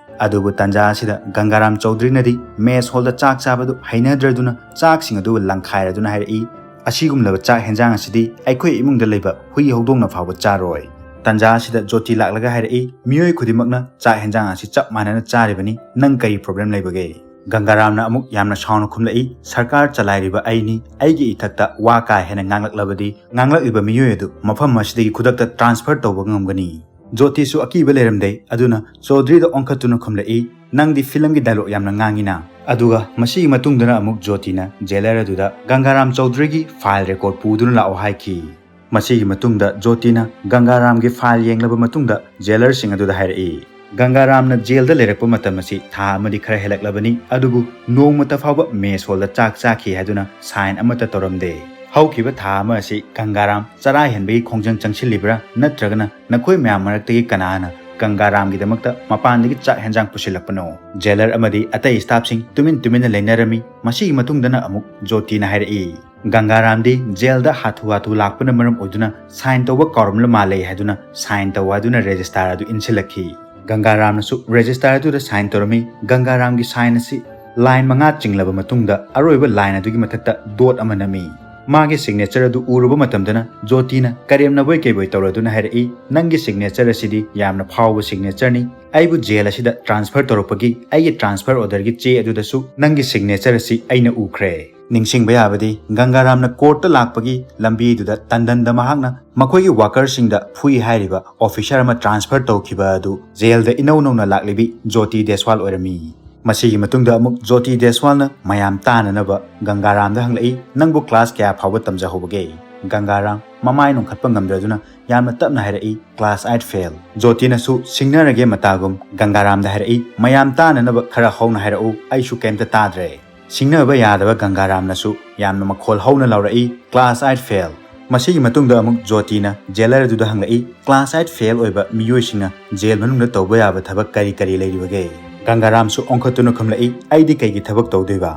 ꯑꯗꯨꯕꯨ ꯇꯟꯖꯥ ꯑꯁꯤꯗ ꯒꯪꯒꯥꯔꯥꯝ ꯆꯧꯗ꯭ꯔꯤꯅꯗꯤ ꯃꯦꯁ ꯍꯣꯜꯗ ꯆꯥꯛ ꯆꯥꯕꯗꯨ ꯍꯩꯅꯗ꯭ꯔꯗꯨꯅ ꯆꯥꯛꯁꯤꯡ ꯑꯗꯨ ꯂꯪꯈꯥꯏꯔꯗꯨꯅ ꯍꯥꯏꯔꯛꯏ, "ꯑꯁꯤꯒꯨꯝꯂꯕ ꯆꯥꯛ ꯍꯦꯟꯖꯥꯡ ꯑꯁꯤꯗꯤ ꯑꯩꯈꯣꯏ ꯏꯃꯨꯡꯗ ꯂꯩꯕ ꯍꯨꯏ ꯍꯧꯗꯣꯡꯅ ꯐꯥꯎꯕ ꯆꯥꯔꯣꯏ꯫" ꯇꯟꯖꯥ ꯑꯁꯤꯗ ꯖꯣꯇꯤ ꯂꯥꯛꯂꯒ ꯍꯥꯏꯔꯛꯏ, "ꯃꯤꯑꯣꯏ ꯈꯨꯗꯤꯡꯃꯛꯅ ꯆꯥꯛ ꯍꯦꯟꯖꯥꯡ ꯑꯁꯤ ꯆꯞ ꯃꯥꯟꯅꯅ ꯆꯥꯔꯤꯕꯅꯤ, ꯅꯪ ꯀꯔꯤ ꯄ꯭ꯔꯣꯕ꯭ꯂꯦꯝ ꯂꯩꯕꯒꯦ?" ꯒꯪꯒꯥꯔꯥꯝꯅ ꯑꯃꯨꯛ ꯌꯥꯝꯅ ꯁꯥꯎꯅ ꯈꯨꯝꯂꯛꯏ, "ꯁꯔꯀꯥꯔ ꯆꯂꯥꯏꯔꯤꯕ ꯑꯩꯅꯤ, ꯑꯩꯒꯤ ꯏꯊꯛꯇ ꯋꯥ ꯀꯥ ꯍꯦꯟꯅ ꯉꯥꯡꯂꯛꯂꯕꯗꯤ ꯉꯥꯡꯂꯛꯂꯤꯕ ꯃꯤꯑꯣꯏ ꯑꯗꯨ ꯃꯐꯝ ꯑꯁꯤꯗꯒꯤ ꯈꯨꯗꯛꯇ ꯇ꯭ꯔꯥꯟꯁꯐꯔ ꯇꯧꯕ ꯉꯝꯒꯅꯤ꯫" ꯖꯣꯇꯤꯁꯨ ꯑꯀꯤꯕ ꯂꯩꯔꯝꯗꯦ, ꯑꯗꯨꯅ ꯆꯧꯙꯔꯤꯗ ꯑꯣꯟꯈꯠꯇꯨꯅ ꯈꯨꯝꯂꯛꯏ, "ꯅꯪꯗꯤ ꯐꯤꯂꯝꯒꯤ ꯗꯥꯏꯂꯣꯛ ꯌꯥꯝꯅ ꯉꯥꯡꯉꯤꯅ?" ꯑꯗꯨꯒ ꯃꯁꯤꯒꯤ ꯃꯇꯨꯡꯗꯅ ꯑꯃꯨꯛ ꯖꯣꯇꯤꯅ ꯖꯦꯂꯔ ꯑꯗꯨꯗ ꯒꯪꯒꯥꯔꯥꯝ ꯆꯧꯙꯔꯤꯒꯤ ꯐꯥꯏꯜ ꯔꯦꯀꯣꯔꯗ ꯄꯨꯗꯨꯅ ꯂꯥꯛꯑꯣ ꯍꯥꯏꯈꯤ꯫ ꯃꯁꯤꯒꯤ ꯃꯇꯨꯡꯗ ꯖꯣꯇꯤꯅ ꯒꯪꯒꯥꯔꯥꯝꯒꯤ ꯐꯥꯏꯜ ꯌꯦꯡꯂꯕ ꯃꯇꯨꯡꯗ ꯖꯦꯂꯔꯁꯤꯡ ꯑꯗꯨꯗ ꯍꯥꯏꯔꯛꯏ, "ꯒꯪꯒꯥꯔꯥꯝꯅ ꯖꯦꯜꯗ ꯂꯩꯔꯛꯄ ꯃꯇꯝ ꯑꯁꯤ ꯊꯥ ꯑꯃꯗꯤ ꯈꯔ ꯍꯦꯜꯂꯛꯂꯕꯅꯤ, ꯑꯗꯨꯕꯨ ꯅꯣꯡꯃꯇ ꯐꯥꯎꯕ ꯃꯦꯁ ꯍꯣꯜꯗ ꯆꯥꯛ ꯆꯥꯈꯤ ꯍꯥꯏꯗꯨꯅ ꯁꯥꯏꯟ ꯑꯃꯠꯇ ꯇꯧꯔꯝꯗꯦ꯫ ꯍꯧꯈꯤꯕ ꯊꯥ ꯑꯃ ꯑꯁꯤ ꯒꯪꯒꯥꯔꯥꯝ ꯆꯔꯥ ꯍꯦꯟꯕꯒꯤ ꯈꯣꯡꯖꯪ ꯆꯪꯁꯤꯜꯂꯤꯕ꯭ꯔꯥ, ꯅꯠꯇ꯭ꯔꯒꯅ ꯅꯈꯣꯏ ꯃꯌꯥꯝ ꯃꯔꯛꯇꯒꯤ ꯀꯅꯥꯅ ꯒꯪꯒꯥꯔꯥꯝꯒꯤꯗꯃꯛꯇ ꯃꯄꯥꯟꯗꯒꯤ ꯆꯥꯛ ꯍꯦꯟꯖꯥꯡ ꯄꯨꯁꯤꯜꯂꯛꯄꯅꯣ?" ꯖꯦꯂꯔ ꯑꯃꯗꯤ ꯑꯇꯩ ꯁ꯭ꯇꯥꯐꯁꯤꯡ ꯇꯨꯃꯤꯟ ꯇꯨꯃꯤꯟꯅ ꯂꯩꯅꯔꯝꯃꯤ꯫ ꯃꯁꯤꯒꯤ ꯃꯇꯨꯡꯗꯅ ꯑꯃꯨꯛ ꯖꯣꯇꯤꯅ ꯍꯥꯏꯔꯛꯏ, "ꯒꯪꯒꯥꯔꯥꯝꯗꯤ ꯖꯦꯜꯗ ꯍꯥꯊꯨ ꯍꯥꯊꯨ ꯂꯥꯛꯄꯅ ꯃꯔꯝ ꯑꯣꯏꯗꯨꯅ ꯁꯥꯏꯟ ꯇꯧꯕ ꯀꯥꯎꯔꯝꯂ ꯃꯥꯜꯂꯦ" ꯍꯥꯏꯗꯨꯅ ꯁꯥꯏꯟ ꯇꯧ ꯍꯥꯏꯗꯨꯅ ꯔꯦꯖꯤꯁꯇꯥꯔ ꯑꯗꯨ ꯏꯟꯁꯤꯜꯂꯛꯈꯤ꯫ ꯒꯪꯒꯥꯔꯥꯝꯅꯁꯨ ꯔꯦꯖꯤꯁꯇꯥꯔ ꯑꯗꯨꯗ ꯁꯥꯏꯟ ꯇꯧꯔꯝꯃꯤ꯫ ꯒꯪꯒꯥꯔꯥꯝꯒꯤ ꯁꯥꯏꯟ ꯑꯁꯤ ꯂꯥꯏꯟ ꯃꯉꯥ ꯆꯤꯡꯂꯕ ꯃꯇꯨꯡꯗ ꯑꯔꯣꯏꯕ ꯂꯥꯏꯟ ꯑꯗꯨꯒꯤ ꯃꯊꯛꯇ ꯗꯣꯠ ꯑꯃ ꯅꯝꯃꯤ꯫ ꯃꯥꯒꯤ ꯁꯤꯒꯅꯦꯆꯔ ꯑꯗꯨ ꯎꯔꯨꯕ ꯃꯇꯝꯗꯅ ꯖꯣꯇꯤꯅ ꯀꯔꯦꯝꯅꯕꯣꯏ ꯀꯩꯕꯣꯏ ꯇꯧꯔꯗꯨꯅ ꯍꯥꯏꯔꯛꯏ, "ꯅꯪꯒꯤ ꯁꯤꯒꯅꯦꯆꯔ ꯑꯁꯤꯗꯤ ꯌꯥꯝꯅ ꯐꯥꯎꯕ ꯁꯤꯒꯅꯦꯆꯔꯅꯤ꯫ ꯑꯩꯕꯨ ꯖꯦꯜ ꯑꯁꯤꯗ ꯇ꯭ꯔꯥꯟꯁꯐꯔ ꯇꯧꯔꯛꯄꯒꯤ ꯑꯩꯒꯤ ꯇ꯭ꯔꯥꯟꯁꯐꯔ ꯑꯣꯔꯗꯔꯒꯤ ꯆꯦ ꯑꯗꯨꯗꯁꯨ ꯅꯪꯒꯤ ꯁꯤꯒꯅꯦꯆꯔ ꯑꯁꯤ ꯑꯩꯅ ꯎꯈ꯭ꯔꯦ"꯫ ꯅꯤꯡꯁꯤꯡꯕ ꯌꯥꯕꯗꯤ, ꯒꯪꯒꯥꯔꯥꯝꯅ ꯀꯣꯔꯠꯇ ꯂꯥꯛꯄꯒꯤ ꯂꯝꯕꯤꯗꯨꯗ ꯇꯟꯗꯟꯗ ꯃꯍꯥꯛꯅ ꯃꯈꯣꯏꯒꯤ ꯋꯥꯀꯔꯁꯤꯡꯗ ꯐꯨꯏ ꯍꯥꯏꯔꯤꯕ ꯑꯣꯐꯤꯁꯥꯔ ꯑꯃ ꯇ꯭ꯔꯥꯟꯁꯐꯔ ꯇꯧꯈꯤꯕ ꯑꯗꯨ ꯖꯦꯜꯗ ꯏꯅꯧ ꯅꯧꯅ ꯂꯥꯛꯂꯤꯕꯤ ꯖꯣꯇꯤ ꯗꯦꯁꯋꯥꯜ ꯑꯣꯏꯔꯝꯃꯤ꯫ ꯃꯁꯤꯒꯤ ꯃꯇꯨꯡꯗ ꯑꯃꯨꯛ ꯖꯣꯇꯤ ꯗꯦꯁꯋꯥꯜꯅ ꯃꯌꯥꯝ ꯇꯥꯅꯅꯕ ꯒꯪꯒꯥꯔꯥꯝꯗ ꯍꯪꯂꯛꯏ, "ꯅꯪꯕꯨ ꯀ꯭ꯂꯥꯁ ꯀꯌꯥ ꯐꯥꯎꯕ ꯇꯝꯖꯍꯧꯕꯒꯦ?" ꯒꯪꯒꯥꯔꯥꯝ ꯃꯃꯥꯏ ꯅꯣꯟꯈꯠꯄ ꯉꯝꯗ꯭ꯔꯗꯨꯅ ꯌꯥꯝꯅ ꯇꯞꯅ ꯍꯥꯏꯔꯛꯏ, "ꯀ꯭ꯂꯥꯁ ꯑꯥꯏꯠ ꯐꯦꯜ"꯫ ꯖꯣꯇꯤꯅꯁꯨ ꯁꯤꯡꯅꯔꯒꯦ ꯃꯇꯥꯒꯨꯝ ꯒꯪꯒꯥꯔꯥꯝꯗ ꯍꯥꯏꯔꯛꯏ, "ꯃꯌꯥꯝ ꯇꯥꯅꯅꯕ ꯈꯔ ꯍꯧꯅ ꯍꯥꯏꯔꯛꯎ, ꯑꯩꯁꯨ ꯀꯩꯝꯇ ꯇꯥꯗ꯭ꯔꯦ"꯫ ꯁꯤꯡꯅꯕ ꯌꯥꯗꯕ ꯒꯪꯒꯥꯔꯥꯝꯅꯁꯨ ꯌꯥꯝꯅ ꯃꯈꯣꯜ ꯍꯧꯅ ꯂꯥꯎꯔꯛꯏ, "ꯀ꯭ꯂꯥꯁ ꯑꯥꯏꯠ ꯐꯦꯜ"꯫ ꯃꯁꯤꯒꯤ ꯃꯇꯨꯡꯗ ꯑꯃꯨꯛ ꯖꯣꯇꯤꯅ ꯖꯦꯂꯔ ꯑꯗꯨꯗ ꯍꯪꯂꯛꯏ, "ꯀ꯭ꯂꯥꯁ ꯑꯥꯏꯠ ꯐꯦꯜ ꯑꯣꯏꯕ ꯃꯤꯑꯣꯏꯁꯤꯡꯅ ꯖꯦꯜ ꯃꯅꯨꯡꯗ ꯇꯧꯕ ꯌꯥꯕ ꯊꯕꯛ ꯀꯔꯤ ꯀꯔꯤ ꯂꯩꯔꯤꯕꯒꯦ?" ꯒꯪꯒꯥꯔꯥꯝꯁꯨ ꯑꯣꯟꯈꯠꯇꯨꯅ ꯈꯨꯝꯂꯛꯏ, "ꯑꯩꯗꯤ ꯀꯩꯒꯤ ꯊꯕꯛ ꯇꯧꯗꯣꯏꯕ?"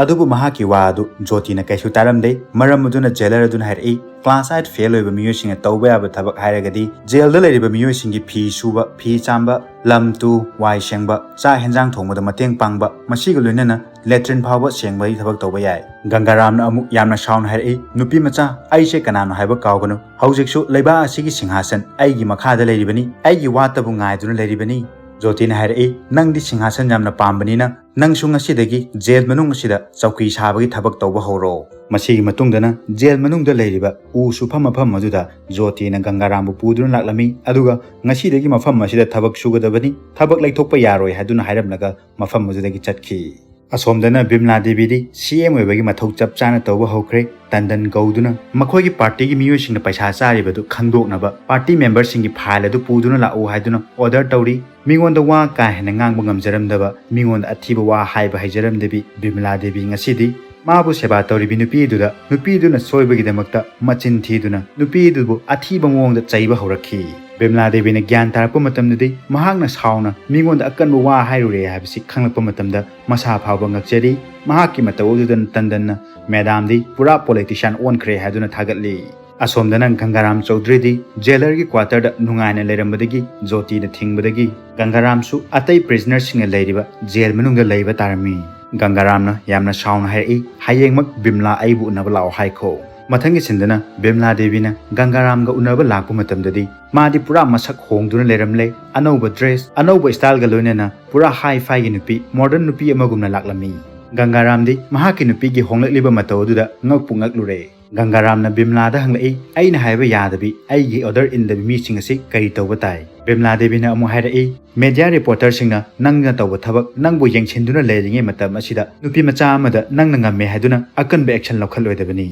ꯑꯗꯨꯕꯨ ꯃꯍꯥꯛꯀꯤ ꯋꯥ ꯑꯗꯨ ꯖꯣꯇꯤꯅ ꯀꯩꯁꯨ ꯇꯥꯔꯝꯗꯦ꯫ ꯃꯔꯝ ꯑꯗꯨꯅ ꯖꯦꯂꯔ ꯑꯗꯨꯅ ꯍꯥꯏꯔꯛꯏ, "ꯀ꯭ꯂꯥꯁ ꯑꯥꯏꯠ ꯐꯦꯜ ꯑꯣꯏꯕ ꯃꯤꯑꯣꯏꯁꯤꯡꯅ ꯇꯧꯕ ꯌꯥꯕ ꯊꯕꯛ ꯍꯥꯏꯔꯒꯗꯤ ꯖꯦꯜꯗ ꯂꯩꯔꯤꯕ ꯃꯤꯑꯣꯏꯁꯤꯡꯒꯤ ꯐꯤ ꯁꯨꯕ, ꯐꯤ ꯆꯥꯝꯕ, ꯂꯝ ꯇꯨ, ꯋꯥꯏ ꯁꯦꯡꯕ, ꯆꯥꯛ ꯍꯦꯟꯖꯥꯡ ꯊꯣꯡꯕꯗ ꯃꯇꯦꯡ ꯄꯥꯡꯕ, ꯃꯁꯤꯒ ꯂꯣꯏꯅꯅ ꯂꯦꯇ꯭ꯔꯤꯟ ꯐꯥꯎꯕ ꯁꯦꯡꯕꯒꯤ ꯊꯕꯛ ꯇꯧꯕ ꯌꯥꯏ"꯫ ꯒꯪꯒꯥꯔꯥꯝꯅ ꯑꯃꯨꯛ ꯌꯥꯝꯅ ꯁꯥꯎꯅ ꯍꯥꯏꯔꯛꯏ, "ꯅꯨꯄꯤ ꯃꯆꯥ, ꯑꯩꯁꯦ ꯀꯅꯥꯅꯣ ꯍꯥꯏꯕ ꯀꯥꯎꯒꯅꯨ꯫ ꯍꯧꯖꯤꯛꯁꯨ ꯂꯩꯕꯥꯛ ꯑꯁꯤꯒꯤ ꯁꯤꯡꯍꯥꯁꯟ ꯑꯩꯒꯤ ꯃꯈꯥꯗ ꯂꯩꯔꯤꯕꯅꯤ, ꯑꯩꯒꯤ ꯋꯥꯇꯕꯨ ꯉꯥꯏꯗꯨꯅ ꯂꯩꯔꯤꯕꯅꯤ"꯫ ꯖꯣꯇꯤꯅ ꯍꯥꯏꯔꯛꯏ, "ꯅꯪꯗꯤ ꯁꯤꯡꯍꯥꯁꯟ ꯌꯥꯝꯅ ꯄꯥꯝꯕꯅꯤꯅ ꯅꯪꯁꯨ ꯉꯁꯤꯗꯒꯤ ꯖꯦꯜ ꯃꯅꯨꯡ ꯑꯁꯤꯗ ꯆꯧꯀꯤ ꯁꯥꯕꯒꯤ ꯊꯕꯛ ꯇꯧꯕ ꯍꯧꯔꯣ"꯫ ꯃꯁꯤꯒꯤ ꯃꯇꯨꯡꯗꯅ ꯖꯦꯜ ꯃꯅꯨꯡꯗ ꯂꯩꯔꯤꯕ ꯎ ꯁꯨꯐꯝ ꯃꯐꯝ ꯑꯗꯨꯗ ꯖꯣꯇꯤꯅ ꯒꯪꯒꯥꯔꯥꯝꯕꯨ ꯄꯨꯗꯨꯅ ꯂꯥꯛꯂꯝꯃꯤ, ꯑꯗꯨꯒ ꯉꯁꯤꯗꯒꯤ ꯃꯐꯝ ꯑꯁꯤꯗ ꯊꯕꯛ ꯁꯨꯒꯗꯕꯅꯤ, ꯊꯕꯛ ꯂꯩꯊꯣꯛꯄ ꯌꯥꯔꯣꯏ ꯍꯥꯏꯗꯨꯅ ꯍꯥꯏꯔꯝꯂꯒ ꯃꯐꯝ ꯑꯗꯨꯗꯒꯤ ꯆꯠꯈꯤ꯫ ꯑꯁꯣꯝꯗꯅ ꯕꯤꯝꯂꯥ ꯗꯦꯕꯤꯗꯤ ꯁꯤ ꯑꯦꯝ ꯑꯣꯏꯕꯒꯤ ꯃꯊꯧ ꯆꯞ ꯆꯥꯅ ꯇꯧꯕ ꯍꯧꯈ꯭ꯔꯦ꯫ ꯇꯟꯗꯟ ꯀꯧꯗꯨꯅ ꯃꯈꯣꯏꯒꯤ ꯄꯥꯔꯇꯤꯒꯤ ꯃꯤꯑꯣꯏꯁꯤꯡꯅ ꯄꯩꯁꯥ ꯆꯥꯔꯤꯕꯗꯨ ꯈꯪꯗꯣꯛꯅꯕ ꯄꯥꯔꯇꯤ ꯃꯦꯝꯕꯔꯁꯤꯡꯒꯤ ꯐꯥꯏꯜ ꯑꯗꯨ ꯄꯨꯗꯨꯅ ꯂꯥꯛꯎ ꯍꯥꯏꯗꯨꯅ ꯑꯣꯔꯗꯔ ꯇꯧꯔꯤ꯫ ꯃꯤꯉꯣꯟꯗ ꯋꯥ ꯀꯥ ꯍꯦꯟꯅ ꯉꯥꯡꯕ ꯉꯝꯖꯔꯝꯗꯕ, ꯃꯤꯉꯣꯟꯗ ꯑꯊꯤꯕ ꯋꯥ ꯍꯥꯏꯕ ꯍꯩꯖꯔꯝꯗꯕꯤ ꯕꯤꯃꯂꯥ ꯗꯦꯕꯤ ꯉꯁꯤꯗꯤ ꯃꯥꯕꯨ ꯁꯦꯕꯥ ꯇꯧꯔꯤꯕꯤ ꯅꯨꯄꯤꯗꯨꯗ, ꯅꯨꯄꯤꯗꯨꯅ ꯁꯣꯏꯕꯒꯤꯗꯃꯛꯇ ꯃꯆꯤꯟ ꯊꯤꯗꯨꯅ ꯅꯨꯄꯤꯗꯨꯕꯨ ꯑꯊꯤꯕ ꯃꯑꯣꯡꯗ ꯆꯩꯕ ꯍꯧꯔꯛꯈꯤ꯫ ꯕꯤꯃꯂꯥ ꯗꯦꯕꯤꯅ ꯒ꯭ꯌꯥꯟ ꯇꯥꯔꯛꯄ ꯃꯇꯝꯗꯗꯤ ꯃꯍꯥꯛꯅ ꯁꯥꯎꯅ ꯃꯤꯉꯣꯟꯗ ꯑꯀꯟꯕ ꯋꯥ ꯍꯥꯏꯔꯨꯔꯦ ꯍꯥꯏꯕꯁꯤ ꯈꯪꯂꯛꯄ ꯃꯇꯝꯗ ꯃꯁꯥ ꯐꯥꯎꯕ ꯉꯛꯆꯔꯤ꯫ ꯃꯍꯥꯛꯀꯤ ꯃꯇꯧ ꯑꯗꯨꯗ ꯇꯟꯗꯟꯅ "ꯃꯦꯗꯥꯝꯗꯤ ꯄꯨꯔꯥ ꯄꯣꯂꯤꯇꯤꯁꯤꯌꯥꯟ ꯑꯣꯟꯈ꯭ꯔꯦ" ꯍꯥꯏꯗꯨꯅ ꯊꯥꯒꯠꯂꯤ꯫ ꯑꯁꯣꯝꯗꯅ ꯒꯪꯒꯥꯔꯥꯝ ꯆꯧꯙꯔꯤꯗꯤ ꯖꯦꯂꯔꯒꯤ ꯀ꯭ꯋꯥꯇꯔꯗ ꯅꯨꯡꯉꯥꯏꯅ ꯂꯩꯔꯝꯕꯗꯒꯤ ꯖꯣꯇꯤꯅ ꯊꯤꯡꯕꯗꯒꯤ ꯒꯪꯒꯥꯔꯥꯝꯁꯨ ꯑꯇꯩ ꯄ꯭ꯔꯤꯖꯅꯔꯁꯤꯡꯅ ꯂꯩꯔꯤꯕ ꯖꯦꯜ ꯃꯅꯨꯡꯗ ꯂꯩꯕ ꯇꯥꯔꯝꯃꯤ꯫ ꯒꯪꯒꯥꯔꯥꯝꯅ ꯌꯥꯝꯅ ꯁꯥꯎꯅ ꯍꯥꯏꯔꯛꯏ, "ꯍꯌꯦꯡꯃꯛ ꯕꯤꯝꯂꯥ ꯑꯩꯕꯨ ꯎꯅꯕ ꯂꯥꯛꯑꯣ ꯍꯥꯏꯈꯣ"꯫ ꯃꯊꯪꯒꯤ ꯁꯤꯟꯗꯅ ꯕꯤꯝꯂꯥ ꯗꯦꯕꯤꯅ ꯒꯪꯒꯥꯔꯥꯝꯒ ꯎꯅꯕ ꯂꯥꯛꯄ ꯃꯇꯝꯗꯗꯤ ꯃꯥꯗꯤ ꯄꯨꯔꯥ ꯃꯁꯛ ꯍꯣꯡꯗꯨꯅ ꯂꯩꯔꯝꯂꯦ꯫ ꯑꯅꯧꯕ ꯗ꯭ꯔꯦꯁ, ꯑꯅꯧꯕ ꯁ꯭ꯇꯥꯏꯜꯒ ꯂꯣꯏꯅꯅ ꯄꯨꯔꯥ ꯍꯥꯏ ꯐꯥꯏꯒꯤ ꯅꯨꯄꯤ, ꯃꯣꯗꯔꯟ ꯅꯨꯄꯤ ꯑꯃꯒꯨꯝꯅ ꯂꯥꯛꯂꯝꯃꯤ꯫ ꯒꯪꯒꯥꯔꯥꯝꯗꯤ ꯃꯍꯥꯛꯀꯤ ꯅꯨꯄꯤꯒꯤ ꯍꯣꯡꯂꯛꯂꯤꯕ ꯃꯇꯧ ꯑꯗꯨꯗ ꯉꯛꯄꯨ ꯉꯛꯂꯨꯔꯦ꯫ ꯒꯪꯒꯥꯔꯥꯝꯅ ꯕꯤꯝꯂꯥꯗ ꯍꯪꯂꯛꯏ, "ꯑꯩꯅ ꯍꯥꯏꯕ ꯌꯥꯗꯕꯤ, ꯑꯩꯒꯤ ꯑꯣꯔꯗꯔ ꯏꯟꯗꯕꯤ ꯃꯤꯁꯤꯡ ꯑꯁꯤ ꯀꯔꯤ ꯇꯧꯕ ꯇꯥꯏ?" ꯕꯤꯝꯂꯥ ꯗꯦꯕꯤꯅ ꯑꯃꯨꯛ ꯍꯥꯏꯔꯛꯏ, "ꯃꯦꯗꯤꯌꯥ ꯔꯤꯄꯣꯔꯇꯔꯁꯤꯡꯅ ꯅꯪꯅ ꯇꯧꯕ ꯊꯕꯛ ꯅꯪꯕꯨ ꯌꯦꯡꯁꯤꯟꯗꯨꯅ ꯂꯩꯔꯤꯉꯩ ꯃꯇꯝ ꯑꯁꯤꯗ ꯅꯨꯄꯤ ꯃꯆꯥ ꯑꯃꯗ ꯅꯪꯅ ꯉꯝꯃꯦ ꯍꯥꯏꯗꯨꯅ ꯑꯀꯟꯕ ꯑꯦꯛꯁꯟ ꯂꯧꯈꯠꯂꯣꯏꯗꯕꯅꯤ"꯫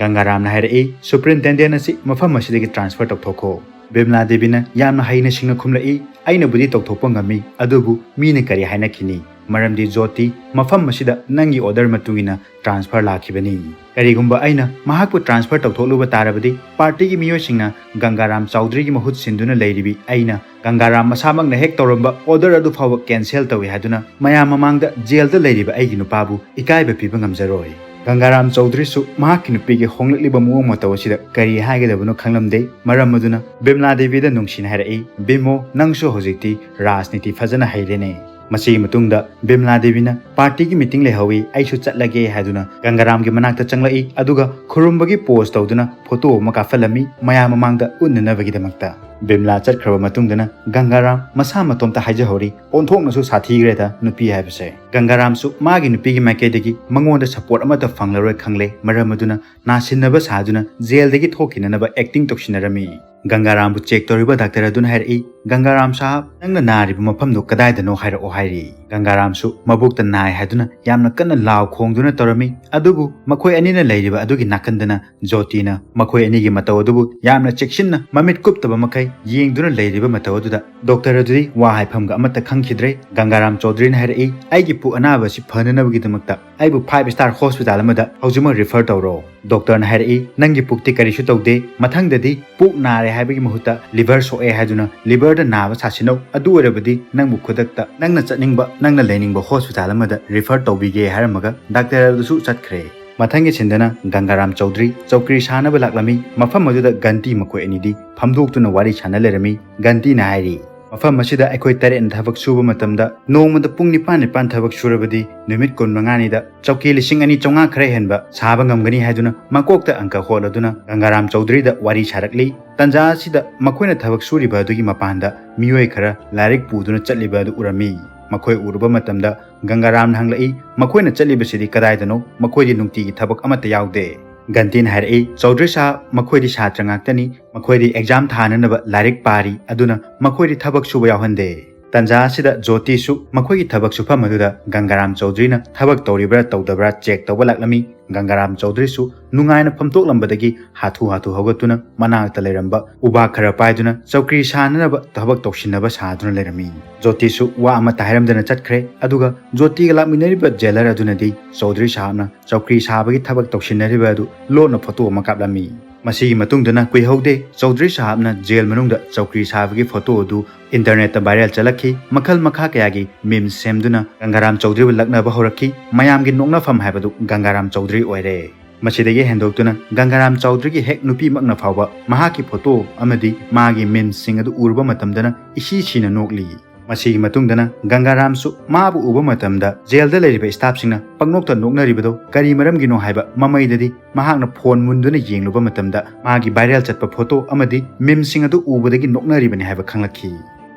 ꯒꯪꯒꯥꯔꯥꯝꯅ ꯍꯥꯏꯔꯛꯏ, "ꯁꯨꯄ꯭ꯔꯤꯟꯇꯦꯟꯗꯦꯟ ꯑꯁꯤ ꯃꯐꯝ ꯑꯁꯤꯗꯒꯤ ꯇ꯭ꯔꯥꯟꯁꯐꯔ ꯇꯧꯊꯣꯛꯈꯣ"꯫ ꯕꯤꯝꯂꯥ ꯗꯦꯕꯤꯅ ꯌꯥꯝꯅ ꯍꯩꯅ ꯁꯤꯡꯅ ꯈꯨꯝꯂꯛꯏ, "ꯑꯩꯅꯕꯨꯗꯤ ꯇꯧꯊꯣꯛꯄ ꯉꯝꯃꯤ, ꯑꯗꯨꯕꯨ ꯃꯤꯅ ꯀꯔꯤ ꯍꯥꯏꯅꯈꯤꯅꯤ? ꯃꯔꯝꯗꯤ ꯖꯣꯇꯤ ꯃꯐꯝ ꯑꯁꯤꯗ ꯅꯪꯒꯤ ꯑꯣꯔꯗꯔ ꯃꯇꯨꯡ ꯏꯟꯅ ꯇ꯭ꯔꯥꯟꯁꯐꯔ ꯂꯥꯛꯈꯤꯕꯅꯤ꯫ ꯀꯔꯤꯒꯨꯝꯕ ꯑꯩꯅ ꯃꯍꯥꯛꯄꯨ ꯇ꯭ꯔꯥꯟꯁꯐꯔ ꯇꯧꯊꯣꯛꯂꯨꯕ ꯇꯥꯔꯕꯗꯤ ꯄꯥꯔꯇꯤꯒꯤ ꯃꯤꯑꯣꯏꯁꯤꯡꯅ ꯒꯪꯒꯥꯔꯥꯝ ꯆꯧꯙꯔꯤꯒꯤ ꯃꯍꯨꯠ ꯁꯤꯟꯗꯨꯅ ꯂꯩꯔꯤꯕꯤ ꯑꯩꯅ ꯒꯪꯒꯥꯔꯥꯝ ꯃꯁꯥꯃꯛꯅ ꯍꯦꯛ ꯇꯧꯔꯝꯕ ꯑꯣꯔꯗꯔ ꯑꯗꯨ ꯐꯥꯎꯕ ꯀꯦꯟꯁꯦꯜ ꯇꯧꯏ ꯍꯥꯏꯗꯨꯅ ꯃꯌꯥꯝ ꯃꯃꯥꯡꯗ ꯖꯦꯜꯗ ꯂꯩꯔꯤꯕ ꯑꯩꯒꯤ ꯅꯨꯄꯥꯕꯨ ꯏꯀꯥꯏꯕ ꯄꯤꯕ ꯉꯝꯖꯔꯣꯏ"꯫ ꯒꯪꯒꯥꯔꯥꯝ ꯆꯧꯙꯔꯤꯁꯨ ꯃꯍꯥꯛꯀꯤ ꯅꯨꯄꯤꯒꯤ ꯍꯣꯡꯂꯛꯂꯤꯕ ꯃꯑꯣꯡ ꯃꯇꯧ ꯑꯁꯤꯗ ꯀꯔꯤ ꯍꯥꯏꯒꯗꯕꯅꯣ ꯈꯪꯂꯝꯗꯦ꯫ ꯃꯔꯝ ꯑꯗꯨꯅ ꯕꯤꯝꯂꯥ ꯗꯦꯕꯤꯗ ꯅꯨꯡꯁꯤꯅ ꯍꯥꯏꯔꯛꯏ, "ꯕꯤꯃꯣ, ꯅꯪꯁꯨ ꯍꯧꯖꯤꯛꯇꯤ ꯔꯥꯖꯅꯤꯇꯤ ꯐꯖꯅ ꯍꯩꯔꯦꯅꯦ"꯫ ꯃꯁꯤꯒꯤ ꯃꯇꯨꯡꯗ ꯕꯤꯝꯂꯥ ꯗꯦꯕꯤꯅ party ꯒꯤ meeting ꯂꯩꯍꯧꯏ, ꯑꯩꯁꯨ ꯆꯠꯂꯒꯦ ꯍꯥꯏꯗꯨꯅ ꯒꯪꯒꯥꯔꯥꯝꯒꯤ ꯃꯅꯥꯛꯇ ꯆꯪꯂꯛꯏ꯫ ꯑꯗꯨꯒ ꯈꯨꯔꯨꯝꯕꯒꯤ pose ꯇꯧꯗꯨꯅ photo ꯑꯃ ꯀꯥꯞꯍꯜꯂꯝꯃꯤ, ꯃꯌꯥꯝ ꯃꯃꯥꯡꯗ ꯎꯠꯅꯅꯕꯒꯤꯗꯃꯛꯇ꯫ ꯕꯤꯝꯂꯥ ꯆꯠꯈ꯭ꯔꯕ ꯃꯇꯨꯡꯗꯅ ꯒꯪꯒꯥꯔꯥꯝ ꯃꯁꯥ ꯃꯇꯣꯝꯇ ꯍꯥꯏꯖꯍꯧꯔꯤ, "ꯑꯣꯟꯊꯣꯛꯅꯁꯨ ꯁꯥꯊꯤꯈ꯭ꯔꯦꯗ ꯅꯨꯄꯤ ꯍꯥꯏꯕꯁꯦ"꯫ ꯒꯪꯒꯥꯔꯥꯝꯁꯨ ꯃꯥꯒꯤ ꯅꯨꯄꯤꯒꯤ ꯃꯥꯏꯀꯩꯗꯒꯤ ꯃꯉꯣꯟꯗ support ꯑꯃꯠꯇ ꯐꯪꯂꯔꯣꯏ ꯈꯪꯂꯦ, ꯃꯔꯝ ꯑꯗꯨꯅ ꯅꯥꯁꯤꯟꯅꯕ ꯁꯥꯗꯨꯅ jail ꯗꯒꯤ ꯊꯣꯛꯈꯤꯅꯅꯕ acting ꯇꯧꯁꯤꯟꯅꯔꯝꯃꯤ꯫ ꯒꯪꯒꯥꯔꯥꯝꯕꯨ check ꯇꯧꯔꯤꯕ doctor ꯑꯗꯨꯅ ꯍꯥꯏꯔꯛꯏ, "ꯒꯪꯒꯥꯔꯥꯝ ꯁꯥꯍꯕ, ꯅꯪꯅ ꯅꯥꯔꯤꯕ ꯃꯐꯝꯗꯨ ꯀꯗꯥꯏꯗꯅꯣ ꯍꯥꯏꯔꯛꯑꯣ" ꯍꯥꯏꯔꯤ꯫ ꯒꯪꯒꯥꯔꯥꯝꯁꯨ ꯃꯕꯨꯛꯇ ꯅꯥꯏ ꯍꯥꯏꯗꯨꯅ ꯌꯥꯝꯅ ꯀꯟꯅ ꯂꯥꯎ ꯈꯣꯡꯗꯨꯅ ꯇꯧꯔꯝꯃꯤ꯫ ꯑꯗꯨꯕꯨ ꯃꯈꯣꯏ ꯑꯅꯤꯅ ꯂꯩꯔꯤꯕ ꯑꯗꯨꯒꯤ ꯅꯥꯀꯟꯗꯅ ꯖꯣꯇꯤꯅ ꯃꯈꯣꯏ ꯑꯅꯤꯒꯤ ꯃꯇꯧ ꯑꯗꯨꯕꯨ ꯌꯥꯝꯅ ꯆꯦꯛꯁꯤꯟꯅ ꯃꯃꯤꯠ ꯀꯨꯞꯇꯕ ꯃꯈꯩ ꯌꯦꯡꯗꯨꯅ ꯂꯩꯔꯤꯕ ꯃꯇꯧ ꯑꯗꯨꯗ doctor ꯑꯗꯨꯗꯤ ꯋꯥ ꯍꯥꯏꯐꯝꯒ ꯑꯃꯠꯇ ꯈꯪꯈꯤꯗ꯭ꯔꯦ꯫ ꯒꯪꯒꯥꯔꯥꯝ ꯆꯧꯙꯔꯤꯅ ꯍꯥꯏꯔꯛꯏ, "ꯑꯩꯒꯤ ꯄꯨꯛ ꯑꯅꯥꯕ ꯑꯁꯤ ꯐꯅꯅꯕꯒꯤꯗꯃꯛꯇ ꯑꯩꯕꯨ five star hospital ꯑꯃꯗ ꯍꯧꯖꯤꯛꯃꯛ refer ꯇꯧꯔꯣ"꯫ Doctor ꯅ ꯍꯥꯏꯔꯛꯏ, "ꯅꯪꯒꯤ ꯄꯨꯛꯇꯤ ꯀꯔꯤꯁꯨ ꯇꯧꯗꯦ, ꯃꯊꯪꯗꯗꯤ ꯄꯨꯛ ꯅꯥꯔꯦ ꯍꯥꯏꯕꯒꯤ ꯃꯍꯨꯠꯇ liver ꯁꯣꯛꯑꯦ ꯍꯥꯏꯗꯨꯅ liver ꯗ ꯅꯥꯕ ꯁꯥꯁꯤꯟꯅꯧ, ꯑꯗꯨ ꯑꯣꯏꯔꯕꯗꯤ ꯅꯪꯕꯨ ꯈꯨꯗꯛꯇ ꯅꯪꯅ ꯆꯠꯅꯤꯡꯕ, ꯅꯪꯅ ꯂꯩꯅꯤꯡꯕ hospital ꯑꯃꯗ refer ꯇꯧꯕꯤꯒꯦ" ꯍꯥꯏꯔꯝꯃꯒ doctor ꯑꯗꯨꯁꯨ ꯆꯠꯈ꯭ꯔꯦ꯫ ꯃꯊꯪꯒꯤ scene ꯗꯅ ꯒꯪꯒꯥꯔꯥꯝ ꯆꯧꯙꯔꯤ ꯆꯧꯀ꯭ꯔꯤ ꯁꯥꯅꯕ ꯂꯥꯛꯂꯝꯃꯤ꯫ ꯃꯐꯝ ꯑꯗꯨꯗ ꯒꯟꯇꯤ ꯃꯈꯣꯏ ꯑꯅꯤꯗꯤ ꯐꯝꯗꯣꯛꯇꯨꯅ ꯋꯥꯔꯤ ꯁꯥꯟꯅ ꯂꯩꯔꯝꯃꯤ꯫ ꯒꯟꯇꯤꯅ ꯍꯥꯏꯔꯤ, "ꯃꯐꯝ ꯑꯁꯤꯗ ꯑꯩꯈꯣꯏ ꯇꯔꯦꯠꯅ ꯊꯕꯛ ꯁꯨꯕ ꯃꯇꯝꯗ ꯅꯣꯡꯃꯗ ꯄꯨꯡ ꯅꯤꯄꯥꯟ ꯅꯤꯄꯥꯟ ꯊꯕꯛ ꯁꯨꯔꯕꯗꯤ ꯅꯨꯃꯤꯠ ꯀꯨꯟꯃꯉꯥꯅꯤꯗ ꯆꯧꯀꯤ ꯂꯤꯁꯤꯡ ꯑꯅꯤ ꯆꯥꯝꯃꯉꯥ ꯈꯔ ꯍꯦꯟꯕ ꯁꯥꯕ ꯉꯝꯒꯅꯤ" ꯍꯥꯏꯗꯨꯅ ꯃꯀꯣꯛꯇ ꯑꯪꯀ ꯍꯣꯠꯂꯗꯨꯅ ꯒꯪꯒꯥꯔꯥꯝ ꯆꯧꯙꯔꯤꯗ ꯋꯥꯔꯤ ꯁꯥꯔꯛꯂꯤ꯫ ꯇꯟꯖꯥ ꯑꯁꯤꯗ ꯃꯈꯣꯏꯅ ꯊꯕꯛ ꯁꯨꯔꯤꯕ ꯑꯗꯨꯒꯤ ꯃꯄꯥꯟꯗ ꯃꯤꯑꯣꯏ ꯈꯔ ꯂꯥꯏꯔꯤꯛ ꯄꯨꯗꯨꯅ ꯆꯠꯂꯤꯕ ꯑꯗꯨ ꯎꯔꯝꯃꯤ꯫ ꯃꯈꯣꯏ ꯎꯔꯨꯕ ꯃꯇꯝꯗ ꯒꯪꯒꯥꯔꯥꯝꯅ ꯍꯪꯂꯛꯏ, "ꯃꯈꯣꯏꯅ ꯆꯠꯂꯤꯕꯁꯤꯗꯤ ꯀꯗꯥꯏꯗꯅꯣ? ꯃꯈꯣꯏꯗꯤ ꯅꯨꯡꯇꯤꯒꯤ ꯊꯕꯛ ꯑꯃꯠꯇ ꯌꯥꯎꯗꯦ"꯫ ꯒꯟꯇꯤꯅ ꯍꯥꯏꯔꯛꯏ, "ꯆꯧꯙꯔꯤ ꯁꯥꯍꯕ, ꯃꯈꯣꯏꯗꯤ ꯁꯥꯇ꯭ꯔ ꯉꯥꯛꯇꯅꯤ, ꯃꯈꯣꯏꯗꯤ exam ꯊꯥꯅꯅꯕ ꯂꯥꯏꯔꯤꯛ ꯄꯥꯔꯤ, ꯑꯗꯨꯅ ꯃꯈꯣꯏꯗꯤ ꯊꯕꯛ ꯁꯨꯕ ꯌꯥꯎꯍꯟꯗꯦ"꯫ ꯇꯟꯖꯥ ꯑꯁꯤꯗ ꯖꯣꯇꯤꯁꯨ ꯃꯈꯣꯏꯒꯤ ꯊꯕꯛ ꯁꯨꯐꯝ ꯑꯗꯨꯗ ꯒꯪꯒꯥꯔꯥꯝ ꯆꯧꯙꯔꯤꯅ ꯊꯕꯛ ꯇꯧꯔꯤꯕ꯭ꯔꯥ ꯇꯧꯗꯕ꯭ꯔꯥ check ꯇꯧꯕ ꯂꯥꯛꯂꯝꯃꯤ꯫ ꯒꯪꯒꯥꯔꯥꯝ ꯆꯧꯙꯔꯤꯁꯨ ꯅꯨꯡꯉꯥꯏꯅ ꯐꯝꯊꯣꯛꯂꯝꯕꯗꯒꯤ ꯍꯥꯊꯨ ꯍꯥꯊꯨ ꯍꯧꯒꯠꯇꯨꯅ ꯃꯅꯥꯛꯇ ꯂꯩꯔꯝꯕ ꯎꯕꯥꯛ ꯈꯔ ꯄꯥꯏꯗꯨꯅ ꯆꯧꯀ꯭ꯔꯤ ꯁꯥꯅꯅꯕ ꯊꯕꯛ ꯇꯧꯁꯤꯟꯅꯕ ꯁꯥꯗꯨꯅ ꯂꯩꯔꯝꯃꯤ꯫ ꯖꯣꯇꯤꯁꯨ ꯋꯥ ꯑꯃꯠꯇ ꯍꯥꯏꯔꯝꯗꯅ ꯆꯠꯈ꯭ꯔꯦ꯫ ꯑꯗꯨꯒ ꯖꯣꯇꯤꯒ ꯂꯥꯛꯃꯤꯟꯅꯔꯤꯕ jailer ꯑꯗꯨꯅꯗꯤ ꯆꯧꯙꯔꯤ ꯁꯥꯍꯕꯅ ꯆꯧꯀ꯭ꯔꯤ ꯁꯥꯕꯒꯤ ꯊꯕꯛ ꯇꯧꯁꯤꯟꯅꯔꯤꯕ ꯑꯗꯨ ꯂꯣꯟꯅ photo ꯑꯃ ꯀꯥꯞꯂꯝꯃꯤ꯫ ꯃꯁꯤꯒꯤ ꯃꯇꯨꯡꯗꯅ ꯀꯨꯏꯍꯧꯗꯦ, ꯆꯧꯙꯔꯤ ꯁꯥꯍꯕꯅ jail ꯃꯅꯨꯡꯗ ꯆꯧꯀ꯭ꯔꯤ ꯁꯥꯕꯒꯤ photo ꯑꯗꯨ internet ꯇ viral ꯆꯠꯂꯛꯈꯤ꯫ ꯃꯈꯜ ꯃꯈꯥ ꯀꯌꯥꯒꯤ memes ꯁꯦꯝꯗꯨꯅ ꯒꯪꯒꯥꯔꯥꯝ ꯆꯧꯙꯔꯤꯕꯨ ꯂꯛꯅꯕ ꯍꯧꯔꯛꯈꯤ꯫ ꯃꯌꯥꯝꯒꯤ ꯅꯣꯛꯅꯐꯝ ꯍꯥꯏꯕꯗꯨ ꯒꯪꯒꯥꯔꯥꯝ ꯆꯧꯙꯔꯤ ꯑꯣꯏꯔꯦ꯫ ꯃꯁꯤꯗꯒꯤ ꯍꯦꯟꯗꯣꯛꯇꯨꯅ ꯒꯪꯒꯥꯔꯥꯝ ꯆꯧꯙꯔꯤꯒꯤ ꯍꯦꯛ ꯅꯨꯄꯤꯃꯛꯅ ꯐꯥꯎꯕ ꯃꯍꯥꯛꯀꯤ photo ꯑꯃꯗꯤ ꯃꯥꯒꯤ memes ꯁꯤꯡ ꯑꯗꯨ ꯎꯔꯨꯕ ꯃꯇꯝꯗꯅ ꯏꯁꯤ ꯁꯤꯅ ꯅꯣꯛꯂꯤ꯫ ꯃꯁꯤꯒꯤ ꯃꯇꯨꯡꯗꯅ ꯒꯪꯒꯥꯔꯥꯝꯁꯨ ꯃꯥꯕꯨ ꯎꯕ ꯃꯇꯝꯗ ꯖꯦꯜꯗ ꯂꯩꯔꯤꯕ ꯁ꯭ꯇꯥꯐꯁꯤꯡꯅ ꯄꯪꯅꯣꯛꯇ ꯅꯣꯛꯅꯔꯤꯕꯗꯣ ꯀꯔꯤ ꯃꯔꯝꯒꯤꯅꯣ ꯍꯥꯏꯕ ꯃꯃꯩꯗꯗꯤ ꯃꯍꯥꯛꯅ ꯐꯣꯟ ꯃꯨꯟꯗꯨꯅ ꯌꯦꯡꯂꯨꯕ ꯃꯇꯝꯗ ꯃꯥꯒꯤ ꯚꯥꯏꯔꯦꯜ ꯆꯠꯄ ꯐꯣꯇꯣ ꯑꯃꯗꯤ ꯃꯤꯝꯁꯤꯡ ꯑꯗꯨ ꯎꯕꯗꯒꯤ ꯅꯣꯛꯅꯔꯤꯕꯅꯤ ꯍꯥꯏꯕ ꯈꯪꯂꯛꯈꯤ꯫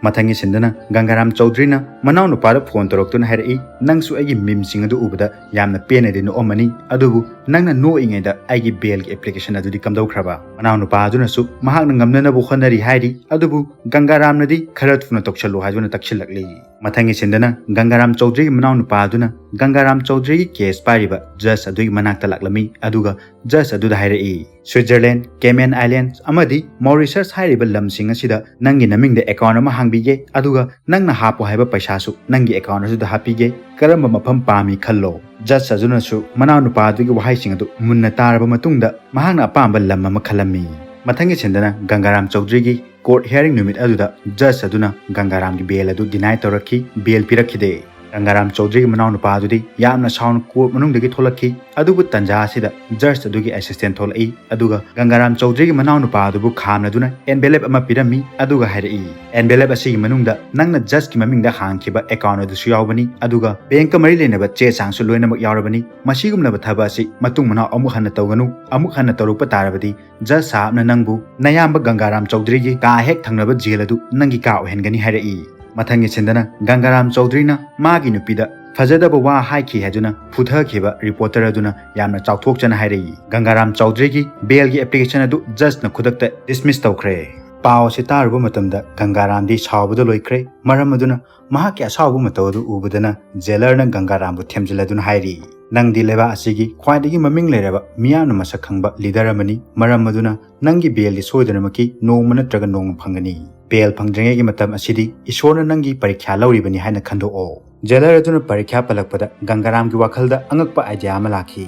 ꯃꯊꯪꯒꯤ ꯁꯤꯟꯗꯅ ꯒꯪꯒꯥꯔꯥꯝ ꯆꯧꯙꯔꯤꯅ ꯃꯅꯥꯎꯅꯨꯄꯥꯗ ꯐꯣꯟ ꯇꯧꯔꯛꯇꯨꯅ ꯍꯥꯏꯔꯛꯏ, "ꯅꯪꯁꯨ ꯑꯩꯒꯤ ꯃꯤꯝꯁꯤꯡ ꯑꯗꯨ ꯎꯕꯗ ꯌꯥꯝꯅ ꯄꯦꯟꯅꯗꯤ ꯅꯣꯛꯑꯝꯃꯅꯤ, ꯑꯗꯨꯕꯨ ꯅꯪꯅ ꯅꯣꯛꯏꯉꯩꯗ ꯑꯩꯒꯤ ꯕꯦꯜꯒꯤ ꯑꯦꯄ꯭ꯂꯤꯀꯦꯁꯟ ꯑꯗꯨꯗꯤ ꯀꯝꯗꯧꯈ꯭ꯔꯕ?" ꯃꯅꯥꯎꯅꯨꯄꯥ ꯑꯗꯨꯅꯁꯨ ꯃꯍꯥꯛꯅ ꯉꯝꯅꯅꯕ ꯍꯣꯠꯅꯔꯤ ꯍꯥꯏꯔꯤ, ꯑꯗꯨꯕꯨ ꯒꯪꯒꯥꯔꯥꯝꯅꯗꯤ "ꯈꯔ ꯊꯨꯅ ꯇꯧꯁꯜꯂꯨ" ꯍꯥꯏꯗꯨꯅ ꯇꯛꯁꯤꯜꯂꯛꯂꯤ꯫ ꯃꯊꯪꯒꯤ ꯁꯤꯟꯗꯅ ꯒꯪꯒꯥꯔꯥꯝ ꯆꯧꯙꯔꯤꯒꯤ ꯃꯅꯥꯎꯅꯨꯄꯥ ꯑꯗꯨꯅ ꯒꯪꯒꯥꯔꯥꯝ ꯆꯧꯙꯔꯤꯒꯤ ꯀꯦꯁ ꯄꯥꯏꯔꯤꯕ ꯖꯖ ꯑꯗꯨꯒꯤ ꯃꯅꯥꯛꯇ ꯂꯥꯛꯂꯝꯃꯤ, ꯑꯗꯨꯒ ꯖꯖ ꯑꯗꯨꯗ ꯍꯥꯏꯔꯛꯏ, "ꯁ꯭ꯋꯤꯠꯖꯔꯂꯦꯟ, ꯀꯦꯃꯦꯟ ꯑꯥꯏꯂꯦꯟ ꯑꯃꯗꯤ ꯃꯣꯔꯤꯁꯁ ꯍꯥꯏꯔꯤꯕ ꯂꯝꯁꯤꯡ ꯑꯁꯤꯗ ꯅꯪꯒꯤ ꯅꯃꯤꯡꯗ ꯑꯦꯀꯥꯎꯟ ꯑꯃ ꯍꯥꯡꯕꯤꯒꯦ, ꯑꯗꯨꯒ ꯅꯪꯅ ꯍꯥꯞꯄꯣ ꯍꯥꯏꯕ ꯄꯩꯁꯥꯁꯨ ꯅꯪꯒꯤ ꯑꯦꯀꯥꯎꯟ ꯑꯗꯨꯗ ꯍꯥꯞꯄꯤꯒꯦ꯫ ꯀꯔꯝꯕ ꯃꯐꯝ ꯄꯥꯝꯃꯤ ꯈꯜꯂꯣ꯫" ꯖꯖ ꯑꯗꯨꯅꯁꯨ ꯃꯅꯥꯎꯅꯨꯄꯥ ꯑꯗꯨꯒꯤ ꯋꯥꯍꯩꯁꯤꯡ ꯑꯗꯨ ꯃꯨꯟꯅ ꯇꯥꯔꯕ ꯃꯇꯨꯡꯗ ꯃꯍꯥꯛꯅ ꯑꯄꯥꯝꯕ ꯂꯝ ꯑꯃ ꯈꯜꯂꯝꯃꯤ꯫ ꯃꯊꯪꯒꯤ ꯁꯤꯟꯗꯅ ꯒꯪꯒꯥꯔꯥꯝ ꯆꯧꯙꯔꯤꯒꯤ ꯀꯣꯔꯠ ꯍꯤꯌꯥꯔꯤꯡ ꯅꯨꯃꯤꯠ ꯑꯗꯨꯗ ꯖꯖ ꯑꯗꯨꯅ ꯒꯪꯒꯥꯔꯥꯝꯒꯤ ꯕꯦꯜ ꯑꯗꯨ ꯗꯤꯅꯥꯏ ꯇꯧꯔꯛꯈꯤ, ꯕꯦꯜ ꯄꯤꯔꯛꯈꯤꯗꯦ꯫ ꯒꯪꯒꯥꯔꯥꯝ ꯆꯧꯙꯔꯤꯒꯤ ꯃꯅꯥꯎꯅꯨꯄꯥ ꯑꯗꯨꯗꯤ ꯌꯥꯝꯅ ꯁꯥꯎꯅ ꯀꯣꯔꯠ ꯃꯅꯨꯡꯗꯒꯤ ꯊꯣꯛꯂꯛꯈꯤ꯫ ꯑꯗꯨꯕꯨ ꯇꯟꯖꯥ ꯑꯁꯤꯗ ꯖꯖ ꯑꯗꯨꯒꯤ ꯑꯦꯁꯤꯁꯇꯦꯟ ꯊꯣꯛꯂꯛꯏ, ꯑꯗꯨꯒ ꯒꯪꯒꯥꯔꯥꯝ ꯆꯧꯙꯔꯤꯒꯤ ꯃꯅꯥꯎꯅꯨꯄꯥ ꯑꯗꯨꯕꯨ ꯈꯥꯝꯅꯗꯨꯅ ꯑꯦꯟꯚꯦꯂꯞ ꯑꯃ ꯄꯤꯔꯝꯃꯤ, ꯑꯗꯨꯒ ꯍꯥꯏꯔꯛꯏ, "ꯑꯦꯟꯚꯦꯂꯞ ꯑꯁꯤꯒꯤ ꯃꯅꯨꯡꯗ ꯅꯪꯅ ꯖꯖꯀꯤ ꯃꯃꯤꯡꯗ ꯍꯥꯡꯈꯤꯕ ꯑꯦꯀꯥꯎꯟ ꯑꯗꯨꯁꯨ ꯌꯥꯎꯕꯅꯤ, ꯑꯗꯨꯒ ꯕꯦꯡꯀ ꯃꯔꯤ ꯂꯩꯅꯕ ꯆꯦ ꯆꯥꯡꯁꯨ ꯂꯣꯏꯅꯃꯛ ꯌꯥꯎꯔꯕꯅꯤ꯫ ꯃꯁꯤꯒꯨꯝꯂꯕ ꯊꯕꯛ ꯑꯁꯤ ꯃꯇꯨꯡ ꯃꯅꯥꯎ ꯑꯃꯨꯛ ꯍꯟꯅ ꯇꯧꯒꯅꯨ꯫ ꯑꯃꯨꯛ ꯍꯟꯅ ꯇꯧꯔꯛꯄ ꯇꯥꯔꯕꯗꯤ ꯖꯖ ꯁꯥꯍꯕꯅ ꯅꯪꯕꯨ ꯅꯌꯥꯝꯕ ꯒꯪꯒꯥꯔꯥꯝ ꯆꯧꯙꯔꯤꯒꯤ ꯀꯥ ꯍꯦꯛ ꯊꯪꯅꯕ ꯖꯦꯜ ꯑꯗꯨ ꯅꯪꯒꯤ ꯀꯥ ꯑꯣꯏꯍꯟꯒꯅꯤ" ꯍꯥꯏꯔꯛꯏ꯫ ꯃꯊꯪꯒꯤ ꯁꯤꯟꯗꯅ ꯒꯪꯒꯥꯔꯥꯝ ꯆꯧꯙꯔꯤꯅ ꯃꯥꯒꯤ ꯅꯨꯄꯤꯗ ꯐꯖꯗꯕ ꯋꯥ ꯍꯥꯏꯈꯤ ꯍꯥꯏꯗꯨꯅ ꯐꯨꯊꯈꯤꯕ ꯔꯤꯄꯣꯔꯇꯔ ꯑꯗꯨꯅ ꯌꯥꯝꯅ ꯆꯥꯎꯊꯣꯛꯆꯅ ꯍꯥꯏꯔꯛꯏ꯫ ꯒꯪꯒꯥꯔꯥꯝ ꯆꯧꯙꯔꯤꯒꯤ ꯕꯦꯜꯒꯤ ꯑꯦꯄ꯭ꯂꯤꯀꯦꯁꯟ ꯑꯗꯨ ꯖꯖꯅ ꯈꯨꯗꯛꯇ ꯗꯤꯁꯃꯤꯁ ꯇꯧꯈ꯭ꯔꯦ꯫ ꯄꯥꯎ ꯑꯁꯤ ꯇꯥꯔꯨꯕ ꯃꯇꯝꯗ ꯒꯪꯒꯥꯔꯥꯝꯗꯤ ꯁꯥꯎꯕꯗ ꯂꯣꯏꯈ꯭ꯔꯦ꯫ ꯃꯔꯝ ꯑꯗꯨꯅ ꯃꯍꯥꯛꯀꯤ ꯑꯁꯥꯎꯕ ꯃꯇꯧ ꯑꯗꯨ ꯎꯕꯗꯅ ꯖꯦꯂꯔꯅ ꯒꯪꯒꯥꯔꯥꯝꯕꯨ ꯊꯦꯝꯖꯤꯜꯂꯗꯨꯅ ꯍꯥꯏꯔꯤ, "ꯅꯪꯗꯤ ꯂꯩꯕꯥꯛ ꯑꯁꯤꯒꯤ ꯈ꯭ꯋꯥꯏꯗꯒꯤ ꯃꯃꯤꯡ ꯂꯩꯔꯕ ꯃꯤꯌꯥꯝꯅ ꯃꯁꯛ ꯈꯪꯕ ꯂꯤꯗꯔ ꯑꯃꯅꯤ꯫ ꯃꯔꯝ ꯑꯗꯨꯅ ꯅꯪꯒꯤ ꯕꯦꯜꯗꯤ ꯁꯣꯏꯗꯅꯃꯛꯀꯤ ꯅꯣꯡꯃ ꯅꯠꯇ꯭ꯔꯒ ꯅꯣꯡꯃ ꯐꯪꯒꯅꯤ꯫ ꯕꯦꯜ ꯐꯪꯗ꯭ꯔꯤꯉꯩꯒꯤ ꯃꯇꯝ ꯑꯁꯤꯗꯤ ꯏꯁꯣꯔꯅ ꯅꯪꯒꯤ ꯄꯔꯤꯈ꯭ꯌꯥ ꯂꯧꯔꯤꯕꯅꯤ ꯍꯥꯏꯅ ꯈꯟꯗꯣꯛꯑꯣ"꯫ ꯖꯦꯂꯔ ꯑꯗꯨꯅ ꯄꯔꯤꯈ꯭ꯌꯥ ꯄꯜꯂꯛꯄꯗ ꯒꯪꯒꯥꯔꯥꯝꯒꯤ ꯋꯥꯈꯜꯗ ꯑꯉꯛꯄ ꯑꯥꯏꯗꯤꯌꯥ ꯑꯃ ꯂꯥꯛꯈꯤ꯫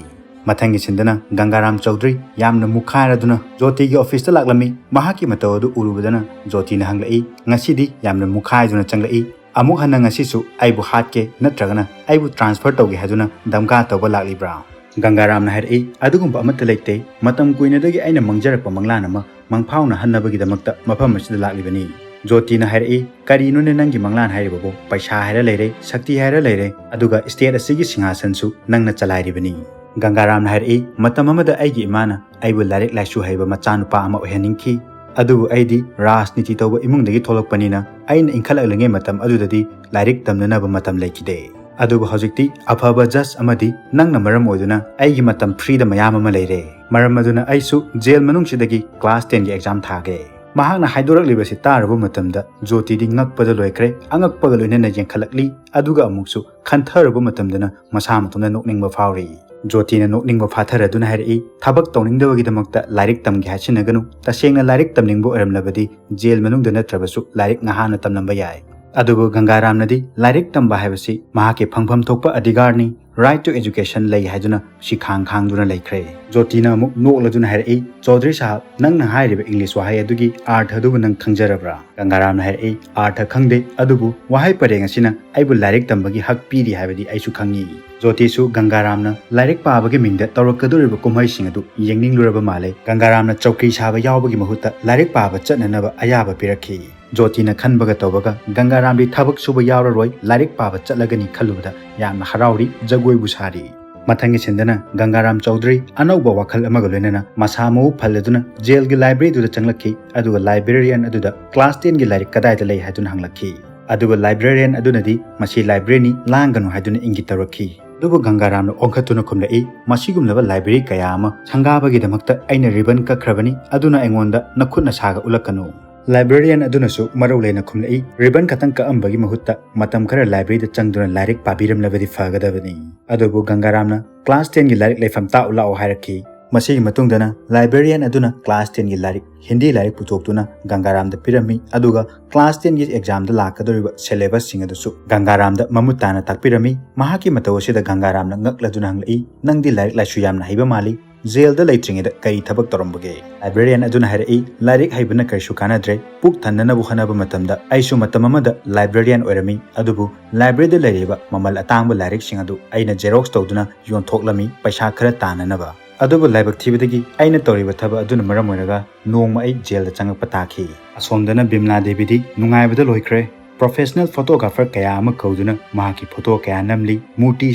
ꯃꯊꯪꯒꯤ ꯁꯤꯟꯗꯅ ꯒꯪꯒꯥꯔꯥꯝ ꯆꯧꯙꯔꯤ ꯌꯥꯝꯅ ꯃꯨꯛꯈꯥꯏꯔꯗꯨꯅ ꯖꯣꯇꯤꯒꯤ ꯑꯣꯐꯤꯁꯇ ꯂꯥꯛꯂꯝꯃꯤ꯫ ꯃꯍꯥꯛꯀꯤ ꯃꯇꯧ ꯑꯗꯨ ꯎꯔꯨꯕꯗꯅ ꯖꯣꯇꯤꯅ ꯍꯪꯂꯛꯏ, "ꯉꯁꯤꯗꯤ ꯌꯥꯝꯅ ꯃꯨꯛꯈꯥꯏꯗꯨꯅ ꯆꯪꯂꯛꯏ꯫ ꯑꯃꯨꯛ ꯍꯟꯅ ꯉꯁꯤꯁꯨ ꯑꯩꯕꯨ ꯍꯥꯠꯀꯦ ꯅꯠꯇ꯭ꯔꯒꯅ ꯑꯩꯕꯨ ꯇ꯭ꯔꯥꯟꯁꯐꯔ ꯇꯧꯒꯦ ꯍꯥꯏꯗꯨꯅ ꯙꯝꯀꯥ ꯇꯧꯕ ꯂꯥꯛꯂꯤꯕ꯭ꯔꯥ?" ꯒꯪꯒꯥꯔꯥꯝꯅ ꯍꯥꯏꯔꯛꯏ, "ꯑꯗꯨꯒꯨꯝꯕ ꯑꯃꯠꯇ ꯂꯩꯇꯦ꯫ ꯃꯇꯝ ꯀꯨꯏꯅꯗꯒꯤ ꯑꯩꯅ ꯃꯪꯖꯔꯛꯄ ꯃꯪꯂꯥꯟ ꯑꯃ ꯃꯪꯐꯥꯎꯅꯍꯟꯅꯕꯒꯤꯗꯃꯛꯇ ꯃꯐꯝ ꯑꯁꯤꯗ ꯂꯥꯛꯂꯤꯕꯅꯤ"꯫ ꯖꯣꯇꯤꯅ ꯍꯥꯏꯔꯛꯏ, "ꯀꯔꯤꯅꯣꯅꯦ ꯅꯪꯒꯤ ꯃꯪꯂꯥꯟ ꯍꯥꯏꯔꯤꯕꯕꯨ? ꯄꯩꯁꯥ ꯍꯥꯏꯔ ꯂꯩꯔꯦ, ꯁꯛꯇꯤ ꯍꯥꯏꯔ ꯂꯩꯔꯦ, ꯑꯗꯨꯒ state ꯑꯁꯤꯒꯤ ꯁꯤꯡꯍꯥꯁꯟꯁꯨ ꯅꯪꯅ ꯆꯂꯥꯏꯔꯤꯕꯅꯤ꯫" ꯒꯪꯒꯥꯔꯥꯝꯅ ꯍꯥꯏꯔꯛꯏ, "ꯃꯇꯝ ꯑꯃꯗ ꯑꯩꯒꯤ ꯏꯃꯥꯅ ꯑꯩꯕꯨ ꯂꯥꯏꯔꯤꯛ ꯂꯥꯏꯁꯨ ꯍꯩꯕ ꯃꯆꯥꯅꯨꯄꯥ ꯑꯃ ꯑꯣꯏꯍꯟꯅꯤꯡꯈꯤ꯫ ꯑꯗꯨꯕꯨ ꯑꯩꯗꯤ ꯔꯥꯖꯅꯤꯇꯤ ꯇꯧꯕ ꯏꯃꯨꯡꯗꯒꯤ ꯊꯣꯛꯂꯛꯄꯅꯤꯅ ꯑꯩꯅ ꯏꯟꯈꯠꯂꯛꯂꯤꯉꯩ ꯃꯇꯝ ꯑꯗꯨꯗꯗꯤ ꯂꯥꯏꯔꯤꯛ ꯇꯝꯅꯅꯕ ꯃꯇꯝ ꯂꯩꯈꯤꯗꯦ꯫ ꯑꯗꯨꯕꯨ ꯍꯧꯖꯤꯛꯇꯤ ꯑꯐꯕ judge ꯑꯃꯗꯤ ꯅꯪꯅ ꯃꯔꯝ ꯑꯣꯏꯗꯨꯅ ꯑꯩꯒꯤ ꯃꯇꯝ freeꯗ ꯃꯌꯥꯝ ꯑꯃ ꯂꯩꯔꯦ꯫ ꯃꯔꯝ ꯑꯗꯨꯅ ꯑꯩꯁꯨ jail ꯃꯅꯨꯡꯁꯤꯗꯒꯤ class tenꯒꯤ exam ꯊꯥꯒꯦ꯫" ꯃꯍꯥꯛꯅ ꯍꯥꯏꯗꯣꯔꯛꯂꯤꯕꯁꯤ ꯇꯥꯔꯨꯕ ꯃꯇꯝꯗ ꯖꯣꯇꯤꯗꯤ ꯉꯛꯄꯗ ꯂꯣꯏꯈ꯭ꯔꯦ꯫ ꯑꯉꯛꯄꯒ ꯂꯣꯏꯅꯅ ꯌꯦꯡꯈꯠꯂꯛꯂꯤ, ꯑꯗꯨꯒ ꯑꯃꯨꯛꯁꯨ ꯈꯟꯊꯔꯨꯕ ꯃꯇꯝꯗꯅ ꯃꯁꯥ ꯃꯇꯣꯝꯇ ꯅꯣꯛꯅꯤꯡꯕ ꯐꯥꯎꯔꯤ꯫ ꯖꯣꯇꯤꯅ ꯅꯣꯛꯅꯤꯡꯕ ꯐꯥꯊꯔꯗꯨꯅ ꯍꯥꯏꯔꯛꯏ, "ꯊꯕꯛ ꯇꯧꯅꯤꯡꯗꯕꯒꯤꯗꯃꯛꯇ ꯂꯥꯏꯔꯤꯛ ꯇꯝꯒꯦ ꯍꯥꯏꯁꯤꯟꯅꯒꯅꯨ꯫ ꯇꯁꯦꯡꯅ ꯂꯥꯏꯔꯤꯛ ꯇꯝꯅꯤꯡꯕ ꯑꯣꯏꯔꯝꯂꯕꯗꯤ jail ꯃꯅꯨꯡꯗ ꯅꯠꯇ꯭ꯔꯕꯁꯨ ꯂꯥꯏꯔꯤꯛ ꯉꯍꯥꯟꯅ ꯇꯝꯂꯝꯕ ꯌꯥꯏ꯫" ꯑꯗꯨꯕꯨ ꯒꯪꯒꯥꯔꯥꯝꯅꯗꯤ ꯂꯥꯏꯔꯤꯛ ꯇꯝꯕ ꯍꯥꯏꯕꯁꯤ ꯃꯍꯥꯛꯀꯤ ꯐꯪꯐꯝ ꯊꯣꯛꯄ ꯑꯙꯤꯀꯥꯔꯅꯤ, right to education ꯂꯩ ꯍꯥꯏꯗꯨꯅ ꯁꯤꯈꯥꯡ ꯈꯥꯡꯗꯨꯅ ꯂꯩꯈ꯭ꯔꯦ꯫ ꯖꯣꯇꯤꯅ ꯑꯃꯨꯛ ꯅꯣꯛꯂꯗꯨꯅ ꯍꯥꯏꯔꯛꯏ, "ꯆꯧꯙꯔꯤ ꯁꯥꯍꯕ, ꯅꯪꯅ ꯍꯥꯏꯔꯤꯕ English ꯋꯥꯍꯩ ꯑꯗꯨꯒꯤ ꯑꯥꯔꯊ ꯑꯗꯨꯕꯨ ꯅꯪ ꯈꯪꯖꯔꯕ꯭ꯔꯥ?" ꯒꯪꯒꯥꯔꯥꯝꯅ ꯍꯥꯏꯔꯛꯏ, "ꯑꯥꯔꯊ ꯈꯪꯗꯦ, ꯑꯗꯨꯕꯨ ꯋꯥꯍꯩ ꯄꯔꯦꯡ ꯑꯁꯤꯅ ꯑꯩꯕꯨ ꯂꯥꯏꯔꯤꯛ ꯇꯝꯕꯒꯤ ꯍꯛ ꯄꯤꯔꯤ ꯍꯥꯏꯕꯗꯤ ꯑꯩꯁꯨ ꯈꯪꯉꯤ꯫" ꯖꯣꯇꯤꯁꯨ ꯒꯪꯒꯥꯔꯥꯝꯅ ꯂꯥꯏꯔꯤꯛ ꯄꯥꯕꯒꯤ ꯃꯤꯡꯗ ꯇꯧꯔꯛꯀꯗꯧꯔꯤꯕ ꯀꯨꯝꯍꯩꯁꯤꯡ ꯑꯗꯨ ꯌꯦꯡꯅꯤꯡꯂꯨꯔꯕ ꯃꯥꯜꯂꯦ꯫ ꯒꯪꯒꯥꯔꯥꯝꯅ ꯆꯧꯀ꯭ꯔꯤ ꯁꯥꯕ ꯌꯥꯎꯕꯒꯤ ꯃꯍꯨꯠꯇ ꯂꯥꯏꯔꯤꯛ ꯄꯥꯕ ꯆꯠꯅꯅꯕ ꯑꯌꯥꯕ ꯄꯤꯔꯛꯈꯤ꯫ ꯖꯣꯇꯤꯅ ꯈꯟꯕꯒ ꯇꯧꯕꯒ ꯒꯪꯒꯥꯔꯥꯝꯗꯤ ꯊꯕꯛ ꯁꯨꯕ ꯌꯥꯎꯔꯔꯣꯏ, ꯂꯥꯏꯔꯤꯛ ꯄꯥꯕ ꯆꯠꯂꯒꯅꯤ ꯈꯜꯂꯨꯕꯗ ꯌꯥꯝꯅ ꯍꯔꯥꯎꯔꯤ, ꯖꯒꯣꯏꯕꯨ ꯁꯥꯔꯤ꯫ ꯃꯊꯪꯒꯤ ꯁꯤꯟꯗꯅ ꯒꯪꯒꯥꯔꯥꯝ ꯆꯧꯙꯔꯤ ꯑꯅꯧꯕ ꯋꯥꯈꯜ ꯑꯃꯒ ꯂꯣꯏꯅꯅ ꯃꯁꯥ ꯃꯎ ꯐꯜꯂꯗꯨꯅ jailꯒꯤ libraryꯗꯨꯗ ꯆꯪꯂꯛꯈꯤ, ꯑꯗꯨꯒ librarian ꯑꯗꯨꯗ class tenꯒꯤ ꯂꯥꯏꯔꯤꯛ ꯀꯗꯥꯏꯗ ꯂꯩ ꯍꯥꯏꯗꯨꯅ ꯍꯪꯂꯛꯈꯤ꯫ ꯑꯗꯨꯒ librarian ꯑꯗꯨꯅꯗꯤ ꯃꯁꯤ libraryꯅꯤ, ꯂꯥꯡꯒꯅꯨ ꯍꯥꯏꯗꯨꯅ ꯏꯪꯒꯤꯠ ꯇꯧꯔꯛꯈꯤ꯫ ꯑꯗꯨꯕꯨ ꯒꯪꯒꯥꯔꯥꯝꯅ ꯑꯣꯟꯈꯠꯇꯨꯅ ꯈꯨꯝꯂꯛꯏ, "ꯃꯁꯤꯒꯨꯝꯂꯕ library ꯀꯌꯥ ꯑꯃ ꯁꯪꯒꯥꯕꯒꯤꯗꯃꯛꯇ ꯑꯩꯅ ribbon ꯀꯛꯈ꯭ꯔꯕꯅꯤ, ꯑꯗꯨꯅ ꯑꯩꯉꯣꯟꯗ ꯅꯈꯨꯠ ꯅꯁꯥꯒ ꯎꯠꯂꯛꯀꯅꯨ꯫" Librarian ꯑꯗꯨꯅꯁꯨ ꯃꯔꯧ ꯂꯩꯅ ꯈꯨꯝꯂꯛꯏ, "Ribbon ꯈꯛꯇꯪ ꯀꯛꯑꯝꯕꯒꯤ ꯃꯍꯨꯠꯇ ꯃꯇꯝ ꯈꯔ libraryꯗ ꯆꯪꯗꯨꯅ ꯂꯥꯏꯔꯤꯛ ꯄꯥꯕꯤꯔꯝꯂꯕꯗꯤ ꯐꯒꯗꯕꯅꯤ꯫" ꯑꯗꯨꯕꯨ ꯒꯪꯒꯥꯔꯥꯝꯅ class tenꯒꯤ ꯂꯥꯏꯔꯤꯛ ꯂꯩꯐꯝ ꯇꯥꯛꯎ ꯂꯥꯛꯑꯣ ꯍꯥꯏꯔꯛꯈꯤ꯫ ꯃꯁꯤꯒꯤ ꯃꯇꯨꯡꯗꯅ librarian ꯑꯗꯨꯅ class tenꯒꯤ ꯂꯥꯏꯔꯤꯛ, ꯍꯤꯟꯗꯤ ꯂꯥꯏꯔꯤꯛ ꯄꯨꯊꯣꯛꯇꯨꯅ ꯒꯪꯒꯥꯔꯥꯝꯗ ꯄꯤꯔꯝꯃꯤ, ꯑꯗꯨꯒ class tenꯒꯤ examꯗ ꯂꯥꯛꯀꯗꯧꯔꯤꯕ syllabusꯁꯤꯡ ꯑꯗꯨꯁꯨ ꯒꯪꯒꯥꯔꯥꯝꯗ ꯃꯃꯨꯠ ꯇꯥꯅ ꯇꯥꯛꯄꯤꯔꯝꯃꯤ꯫ ꯃꯍꯥꯛꯀꯤ ꯃꯇꯧ ꯑꯁꯤꯗ ꯒꯪꯒꯥꯔꯥꯝꯅ ꯉꯛꯂꯗꯨꯅ ꯍꯪꯂꯛꯏ, "ꯅꯪꯗꯤ ꯂꯥꯏꯔꯤꯛ ꯂꯥꯏꯁꯨ ꯌꯥꯝꯅ ꯍꯩꯕ ꯃꯥꯜꯂꯤ꯫ Jailꯗ ꯂꯩꯇ꯭ꯔꯤꯉꯩꯗ ꯀꯔꯤ ꯊꯕꯛ ꯇꯧꯔꯝꯕꯒꯦ?" Librarian ꯑꯗꯨꯅ ꯍꯥꯏꯔꯛꯏ, "ꯂꯥꯏꯔꯤꯛ ꯍꯩꯕꯅ ꯀꯔꯤꯁꯨ ꯀꯥꯟꯅꯗ꯭ꯔꯦ꯫ ꯄꯨꯛ ꯊꯟꯅꯅꯕ ꯍꯣꯠꯅꯕ ꯃꯇꯝꯗ ꯑꯩꯁꯨ ꯃꯇꯝ ꯑꯃꯗ librarian ꯑꯣꯏꯔꯝꯃꯤ, ꯑꯗꯨꯕꯨ libraryꯗ ꯂꯩꯔꯤꯕ ꯃꯃꯜ ꯑꯇꯥꯡꯕ ꯂꯥꯏꯔꯤꯛꯁꯤꯡ ꯑꯗꯨ ꯑꯩꯅ xerox ꯇꯧꯗꯨꯅ ꯌꯣꯟꯊꯣꯛꯂꯝꯃꯤ, ꯄꯩꯁꯥ ꯈꯔ ꯇꯥꯟꯅꯅꯕ꯫ ꯑꯗꯨꯕꯨ ꯂꯥꯏꯕꯛ ꯊꯤꯕꯗꯒꯤ ꯑꯩꯅ ꯇꯧꯔꯤꯕ ꯊꯕꯛ ꯑꯗꯨꯅ ꯃꯔꯝ ꯑꯣꯏꯔꯒ ꯅꯣꯡꯃ ꯑꯩ jailꯗ ꯆꯪꯂꯛꯄ ꯇꯥꯈꯤ꯫" ꯑꯁꯣꯝꯗꯅ ꯕꯤꯝꯂꯥ ꯗꯦꯕꯤꯗꯤ ꯅꯨꯡꯉꯥꯏꯕꯗ ꯂꯣꯏꯈ꯭ꯔꯦ꯫ ꯄ꯭ꯔꯣꯐꯦꯁꯅꯦꯜ ꯐꯣꯇꯣꯒ꯭ꯔꯥꯐꯔ ꯀꯌꯥ ꯑꯃ ꯀꯧꯗꯨꯅ ꯃꯍꯥꯛꯀꯤ ꯐꯣꯇꯣ ꯀꯌꯥ ꯅꯝꯂꯤ, ꯃꯨꯔꯇꯤ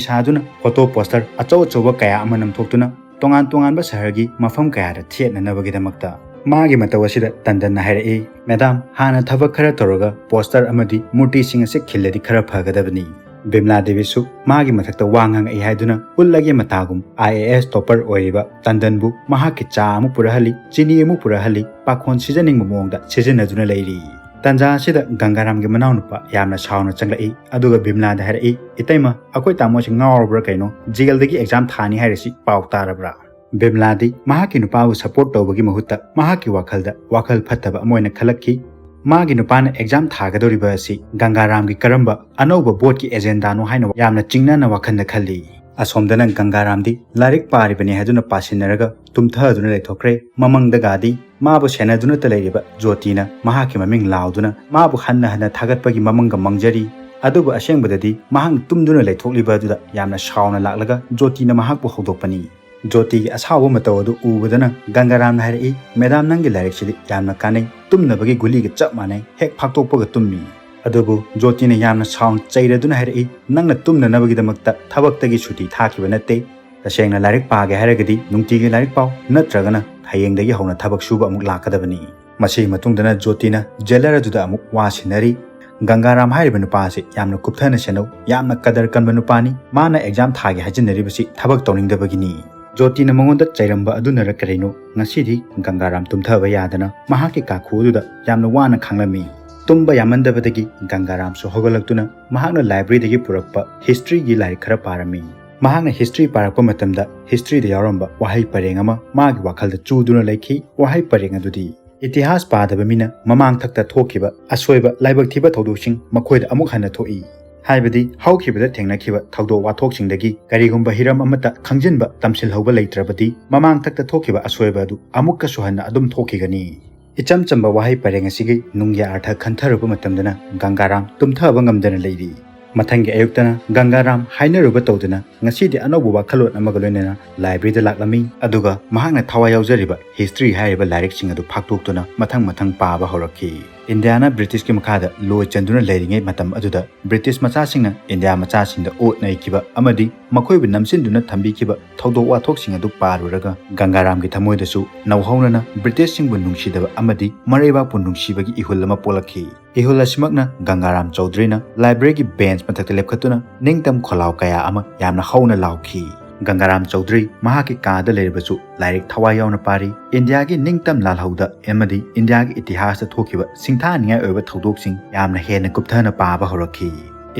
ꯁꯥꯗꯨꯅ ꯐꯣꯇꯣ ꯄꯣꯁꯇꯔ ꯑꯆꯧ ꯑꯆꯧꯕ ꯀꯌꯥ ꯑꯃ ꯅꯝꯊꯣꯛꯇꯨꯅ ꯇꯣꯉꯥꯟ ꯇꯣꯉꯥꯟꯕ ꯁꯍꯔꯒꯤ ꯃꯐꯝ ꯀꯌꯥꯗ ꯊꯦꯠꯅꯅꯕꯒꯤꯗꯃꯛꯇ꯫ ꯃꯥꯒꯤ ꯃꯇꯧ ꯑꯁꯤꯗ ꯇꯟꯗꯟꯅ ꯍꯥꯏꯔꯛꯏ, "ꯃꯦꯗꯥꯝ, ꯍꯥꯟꯅ ꯊꯕꯛ ꯈꯔ ꯇꯧꯔꯒ ꯄꯣꯁꯇꯔ ꯑꯃꯗꯤ ꯃꯨꯔꯇꯤꯁꯤꯡ ꯑꯁꯤ ꯈꯤꯜꯂꯗꯤ ꯈꯔ ꯐꯒꯗꯕꯅꯤ꯫" ꯕꯤꯝꯂꯥ ꯗꯦꯕꯤꯁꯨ ꯃꯥꯒꯤ ꯃꯊꯛꯇ ꯋꯥ ꯉꯥꯡꯉꯛꯏ ꯍꯥꯏꯗꯨꯅ ꯎꯠꯂꯒꯦ ꯃꯇꯥꯒꯨꯝ ꯑꯥꯏ ꯑꯦ ꯑꯦꯁ ꯇꯣꯄꯔ ꯑꯣꯏꯔꯤꯕ ꯇꯟꯗꯟꯕꯨ ꯃꯍꯥꯛꯀꯤ ꯆꯥ ꯑꯃꯨꯛ ꯄꯨꯔꯛꯍꯜꯂꯤ, ꯆꯤꯅꯤ ꯑꯃꯨꯛ ꯄꯨꯔꯛꯍꯜꯂꯤ, ꯄꯥꯈꯣꯟ ꯁꯤꯖꯅꯤꯡꯕ ꯃꯑꯣꯡꯗ ꯁꯤꯖꯤꯟꯅꯗꯨꯅ ꯂꯩꯔꯤ꯫ ꯇꯟꯖꯥ ꯑꯁꯤꯗ ꯒꯪꯒꯥꯔꯥꯝꯒꯤ ꯃꯅꯥꯎꯅꯨꯄꯥ ꯌꯥꯝꯅ ꯁꯥꯎꯅ ꯆꯪꯂꯛꯏ, ꯑꯗꯨꯒ ꯕꯤꯝꯂꯥꯗ ꯍꯥꯏꯔꯛꯏ, "ꯏꯇꯩꯃ, ꯑꯩꯈꯣꯏ ꯇꯥꯃꯣꯁꯤ ꯉꯥꯎꯔꯕ꯭ꯔꯥ ꯀꯩꯅꯣ? ꯖꯦꯜꯗꯒꯤ ꯑꯦꯛꯖꯥꯝ ꯊꯥꯅꯤ ꯍꯥꯏꯔꯤꯁꯤ ꯄꯥꯎ ꯇꯥꯔꯕ꯭ꯔꯥ?" ꯕꯤꯝꯂꯥꯗꯤ ꯃꯍꯥꯛꯀꯤ ꯅꯨꯄꯥꯕꯨ ꯁꯄꯣꯔꯠ ꯇꯧꯕꯒꯤ ꯃꯍꯨꯠꯇ ꯃꯍꯥꯛꯀꯤ ꯋꯥꯈꯜꯗ ꯋꯥꯈꯜ ꯐꯠꯇꯕ ꯑꯃ ꯑꯣꯏꯅ ꯈꯜꯂꯛꯈꯤ꯫ ꯃꯥꯒꯤ ꯅꯨꯄꯥꯅ ꯑꯦꯛꯖꯥꯝ ꯊꯥꯒꯗꯧꯔꯤꯕ ꯑꯁꯤ ꯒꯪꯒꯥꯔꯥꯝꯒꯤ ꯀꯔꯝꯕ ꯑꯅꯧꯕ ꯕꯣꯠꯀꯤ ꯑꯦꯖꯦꯟꯗꯥꯅꯣ ꯍꯥꯏꯅ ꯌꯥꯝꯅ ꯆꯤꯡꯅꯅ ꯋꯥꯈꯜꯗ ꯈꯜꯂꯤ꯫ ꯑꯁꯣꯝꯗꯅ ꯒꯪꯒꯥꯔꯥꯝꯗꯤ ꯂꯥꯏꯔꯤꯛ ꯄꯥꯔꯤꯕꯅꯤ ꯍꯥꯏꯗꯨꯅ ꯄꯥꯁꯤꯟꯅꯔꯒ ꯇꯨꯝꯊꯗꯨꯅ ꯂꯩꯊꯣꯛꯈ꯭ꯔꯦ꯫ ꯃꯃꯪꯗꯒꯗꯤ ꯃꯥꯕꯨ ꯁꯦꯟꯅꯗꯨꯅꯇ ꯂꯩꯔꯤꯕ ꯖꯣꯇꯤꯅ ꯃꯍꯥꯛꯀꯤ ꯃꯃꯤꯡ ꯂꯥꯎꯗꯨꯅ ꯃꯥꯕꯨ ꯍꯟꯅ ꯍꯟꯅ ꯊꯥꯒꯠꯄꯒꯤ ꯃꯃꯪꯒ ꯃꯪꯖꯔꯤ꯫ ꯑꯗꯨꯕꯨ ꯑꯁꯦꯡꯕꯗꯗꯤ ꯃꯍꯥꯛꯅ ꯇꯨꯝꯗꯨꯅ ꯂꯩꯊꯣꯛꯂꯤꯕ ꯑꯗꯨꯗ ꯌꯥꯝꯅ ꯁꯥꯎꯅ ꯂꯥꯛꯂꯒ ꯖꯣꯇꯤꯅ ꯃꯍꯥꯛꯄꯨ ꯍꯧꯗꯣꯛꯄꯅꯤ꯫ ꯖꯣꯇꯤꯒꯤ ꯑꯁꯥꯎꯕ ꯃꯇꯧ ꯑꯗꯨ ꯎꯕꯗꯅ ꯒꯪꯒꯥꯔꯥꯝꯅ ꯍꯥꯏꯔꯛꯏ, "ꯃꯦꯗꯥꯝ, ꯅꯪꯒꯤ ꯂꯥꯏꯔꯤꯛꯁꯤꯗꯤ ꯌꯥꯝꯅ ꯀꯥꯟꯅꯩ, ꯇꯨꯝꯅꯕꯒꯤ ꯒꯨꯂꯤꯒ ꯆꯞ ꯃꯥꯟꯅꯩ, ꯍꯦꯛ ꯐꯥꯛꯇꯣꯛꯄꯒ ꯇꯨꯝꯃꯤ꯫" ꯑꯗꯨꯕꯨ ꯖꯣꯇꯤꯅ ꯌꯥꯝꯅ ꯁꯥꯎꯅ ꯆꯩꯔꯗꯨꯅ ꯍꯥꯏꯔꯛꯏ, "ꯅꯪꯅ ꯇꯨꯝꯅꯅꯕꯒꯤꯗꯃꯛꯇ ꯊꯕꯛꯇꯒꯤ ꯁꯨꯇꯤ ꯊꯥꯈꯤꯕ ꯅꯠꯇꯦ꯫ ꯇꯁꯦꯡꯅ ꯂꯥꯏꯔꯤꯛ ꯄꯥꯒꯦ ꯍꯥꯏꯔꯒꯗꯤ ꯅꯨꯡꯇꯤꯒꯤ ꯂꯥꯏꯔꯤꯛ ꯄꯥꯎ, ꯅꯠꯇ꯭ꯔꯒꯅ ꯍꯌꯦꯡꯗꯒꯤ ꯍꯧꯅ ꯊꯕꯛ ꯁꯨꯕ ꯑꯃꯨꯛ ꯂꯥꯛꯀꯗꯕꯅꯤ꯫" ꯃꯁꯤꯒꯤ ꯃꯇꯨꯡꯗꯅ ꯖꯣꯇꯤꯅ ꯖꯦꯂꯔ ꯑꯗꯨꯗ ꯑꯃꯨꯛ ꯋꯥ ꯁꯤꯟꯅꯔꯤ꯫ ꯒꯪꯒꯥꯔꯥꯝ ꯍꯥꯏꯔꯤꯕ ꯅꯨꯄꯥ ꯑꯁꯤ ꯌꯥꯝꯅ ꯀꯨꯞꯊꯅ ꯁꯦꯟꯅꯧ, ꯌꯥꯝꯅ ꯀꯗꯔ ꯀꯟꯕ ꯅꯨꯄꯥꯅꯤ꯫ ꯃꯥꯅ ꯑꯦꯛꯖꯥꯝ ꯊꯥꯒꯦ ꯍꯥꯏꯖꯤꯟꯅꯔꯤꯕꯁꯤ ꯊꯕꯛ ꯇꯧꯅꯤꯡꯗꯕꯒꯤꯅꯤ꯫ ꯖꯣꯇꯤꯅ ꯃꯉꯣꯟꯗ ꯆꯩꯔꯝꯕ ꯑꯗꯨꯅꯔ ꯀꯔꯤꯅꯣ, ꯉꯁꯤꯗꯤ ꯒꯪꯒꯥꯔꯥꯝ ꯇꯨꯝꯊꯕ ꯌꯥꯗꯅ ꯃꯍꯥꯛꯀꯤ ꯀꯥꯈꯨ ꯑꯗꯨꯗ ꯌꯥꯝꯅ ꯋꯥꯅ ꯈꯥꯡꯂꯝꯃꯤ꯫ ꯇꯨꯝꯕ ꯌꯥꯃꯟꯗꯕꯗꯒꯤ ꯒꯪꯒꯥꯔꯥꯝꯁꯨ ꯍꯧꯒꯠꯂꯛꯇꯨꯅ ꯃꯍꯥꯛꯅ ꯂꯥꯏꯕ꯭ꯔꯦꯔꯤꯗꯒꯤ ꯄꯨꯔꯛꯄ ꯍꯤꯁꯇ꯭ꯔꯤꯒꯤ ꯂꯥꯏꯔꯤꯛ ꯈꯔ ꯄꯥꯔꯝꯃꯤ꯫ ꯃꯍꯥꯛꯅ ꯍꯤꯁꯇ꯭ꯔꯤ ꯄꯥꯔꯛꯄ ꯃꯇꯝꯗ ꯍꯤꯁꯇ꯭ꯔꯤꯗ ꯌꯥꯎꯔꯝꯕ ꯋꯥꯍꯩ ꯄꯔꯦꯡ ꯑꯃ ꯃꯥꯒꯤ ꯋꯥꯈꯜꯗ ꯆꯨꯗꯨꯅ ꯂꯩꯈꯤ꯫ ꯋꯥꯍꯩ ꯄꯔꯦꯡ ꯑꯗꯨꯗꯤ, "ꯏꯇꯤꯍꯥꯁ ꯄꯥꯗꯕ ꯃꯤꯅ ꯃꯃꯥꯡꯊꯛꯇ ꯊꯣꯛꯈꯤꯕ ꯑꯁꯣꯏꯕ ꯂꯥꯏꯕꯛ ꯊꯤꯕ ꯊꯧꯗꯣꯛꯁꯤꯡ ꯃꯈꯣꯏꯗ ꯑꯃꯨꯛ ꯍꯟꯅ ꯊꯣꯛꯏ꯫ ꯍꯥꯏꯕꯗꯤ ꯍꯧꯈꯤꯕꯗ ꯊꯦꯡꯅꯈꯤꯕ ꯊꯧꯗꯣꯛ ꯋꯥꯊꯣꯛꯁꯤꯡꯗꯒꯤ ꯀꯔꯤꯒꯨꯝꯕ ꯍꯤꯔꯝ ꯑꯃꯠꯇ ꯈꯪꯖꯤꯟꯕ ꯇꯝꯁꯤꯜꯍꯧꯕ ꯂꯩꯇ꯭ꯔꯕꯗꯤ ꯃꯃꯥꯡꯊꯛꯇ ꯊꯣꯛꯈꯤꯕ ꯑꯁꯣꯏꯕ ꯑꯗꯨ ꯑꯃꯨꯛꯀꯁꯨ ꯍꯟꯅ ꯑꯗꯨꯝ ꯊꯣꯛꯈꯤꯒꯅꯤ꯫" ꯏꯆꯝ ꯆꯝꯕ ꯋꯥꯍꯩ ꯄꯔꯦꯡ ꯑꯁꯤꯒꯤ ꯅꯨꯡꯒꯤ ꯑꯥꯔꯊ ꯈꯟꯊꯔꯨꯕ ꯃꯇꯝꯗꯅ ꯒꯪꯒꯥꯔꯥꯝ ꯇꯨꯝꯊꯕ ꯉꯝꯗꯅ ꯂꯩꯔꯤ꯫ ꯃꯊꯪꯒꯤ ꯑꯌꯨꯛꯇꯅ ꯒꯪꯒꯥꯔꯥꯝ ꯍꯥꯏꯅꯔꯨꯕ ꯇꯧꯗꯅ ꯉꯁꯤꯗꯤ ꯑꯅꯧꯕ ꯋꯥꯈꯜꯂꯣꯟ ꯑꯃꯒ ꯂꯣꯏꯅꯅ ꯂꯥꯏꯕ꯭ꯔꯦꯔꯤꯗ ꯂꯥꯛꯂꯝꯃꯤ꯫ ꯑꯗꯨꯒ ꯃꯍꯥꯛꯅ ꯊꯋꯥꯏ ꯌꯥꯎꯖꯔꯤꯕ ꯍꯤꯁꯇ꯭ꯔꯤ ꯍꯥꯏꯔꯤꯕ ꯂꯥꯏꯔꯤꯛꯁꯤꯡ ꯑꯗꯨ ꯐꯥꯛꯇꯣꯛꯇꯨꯅ ꯃꯊꯪ ꯃꯊꯪ ꯄꯥꯕ ꯍꯧꯔꯛꯈꯤ꯫ ꯏꯟꯗꯤꯌꯥꯅ ꯕ꯭ꯔꯤꯇꯤꯁꯀꯤ ꯃꯈꯥꯗ ꯂꯣꯏ ꯆꯟꯗꯨꯅ ꯂꯩꯔꯤꯉꯩ ꯃꯇꯝ ꯑꯗꯨꯗ ꯕ꯭ꯔꯤꯇꯤꯁ ꯃꯆꯥꯁꯤꯡꯅ ꯏꯟꯗꯤꯌꯥ ꯃꯆꯥꯁꯤꯡꯗ ꯑꯣꯠ ꯅꯩꯈꯤꯕ ꯑꯃꯗꯤ ꯃꯈꯣꯏꯕꯨ ꯅꯝꯁꯤꯟꯗꯨꯅ ꯊꯝꯕꯤꯈꯤꯕ ꯊꯧꯗꯣꯛ ꯋꯥꯊꯣꯛꯁꯤꯡ ꯑꯗꯨ ꯄꯥꯔꯨꯔꯒ ꯒꯪꯒꯥꯔꯥꯝꯒꯤ ꯊꯃꯣꯏꯗꯁꯨ ꯅꯧꯍꯧꯅꯅ ꯕ꯭ꯔꯤꯇꯤꯁꯁꯤꯡꯕꯨ ꯅꯨꯡꯁꯤꯗꯕ ꯑꯃꯗꯤ ꯃꯔꯩꯕꯥꯛꯄꯨ ꯅꯨꯡꯁꯤꯕꯒꯤ ꯏꯍꯨꯜ ꯑꯃ ꯄꯣꯛꯂꯛꯈꯤ꯫ ꯏꯍꯨꯜ ꯑꯁꯤꯃꯛꯅ ꯒꯪꯒꯥꯔꯥꯝ ꯆꯧꯙꯔꯤꯅ ꯂꯥꯏꯕ꯭ꯔꯦꯔꯤꯒꯤ ꯕꯦꯟꯆ ꯃꯊꯛꯇ ꯂꯦꯞꯈꯠꯇꯨꯅ ꯅꯤꯡꯇꯝ ꯈꯣꯜꯂꯥꯎ ꯀꯌꯥ ꯑꯃ ꯌꯥꯝꯅ ꯍꯧꯅ ꯂꯥꯎꯈꯤ꯫ ꯒꯪꯒꯥꯔꯥꯝ ꯆꯧꯙꯔꯤ ꯃꯍꯥꯛꯀꯤ ꯀꯥꯗ ꯂꯩꯔꯕꯁꯨ ꯂꯥꯏꯔꯤꯛ ꯊꯋꯥꯏ ꯌꯥꯎꯅ ꯄꯥꯔꯤ꯫ ꯏꯟꯗꯤꯌꯥꯒꯤ ꯅꯤꯡꯇꯝ ꯂꯥꯜꯍꯧꯗ ꯑꯃꯗꯤ ꯏꯟꯗꯤꯌꯥꯒꯤ ꯏꯇꯤꯍꯥꯁꯇ ꯊꯣꯛꯈꯤꯕ ꯁꯤꯡꯊꯥꯅꯤꯡꯉꯥꯏ ꯑꯣꯏꯕ ꯊꯧꯗꯣꯛꯁꯤꯡ ꯌꯥꯝꯅ ꯍꯦꯟꯅ ꯀꯨꯞꯊꯅ ꯄꯥꯕ ꯍꯧꯔꯛꯈꯤ꯫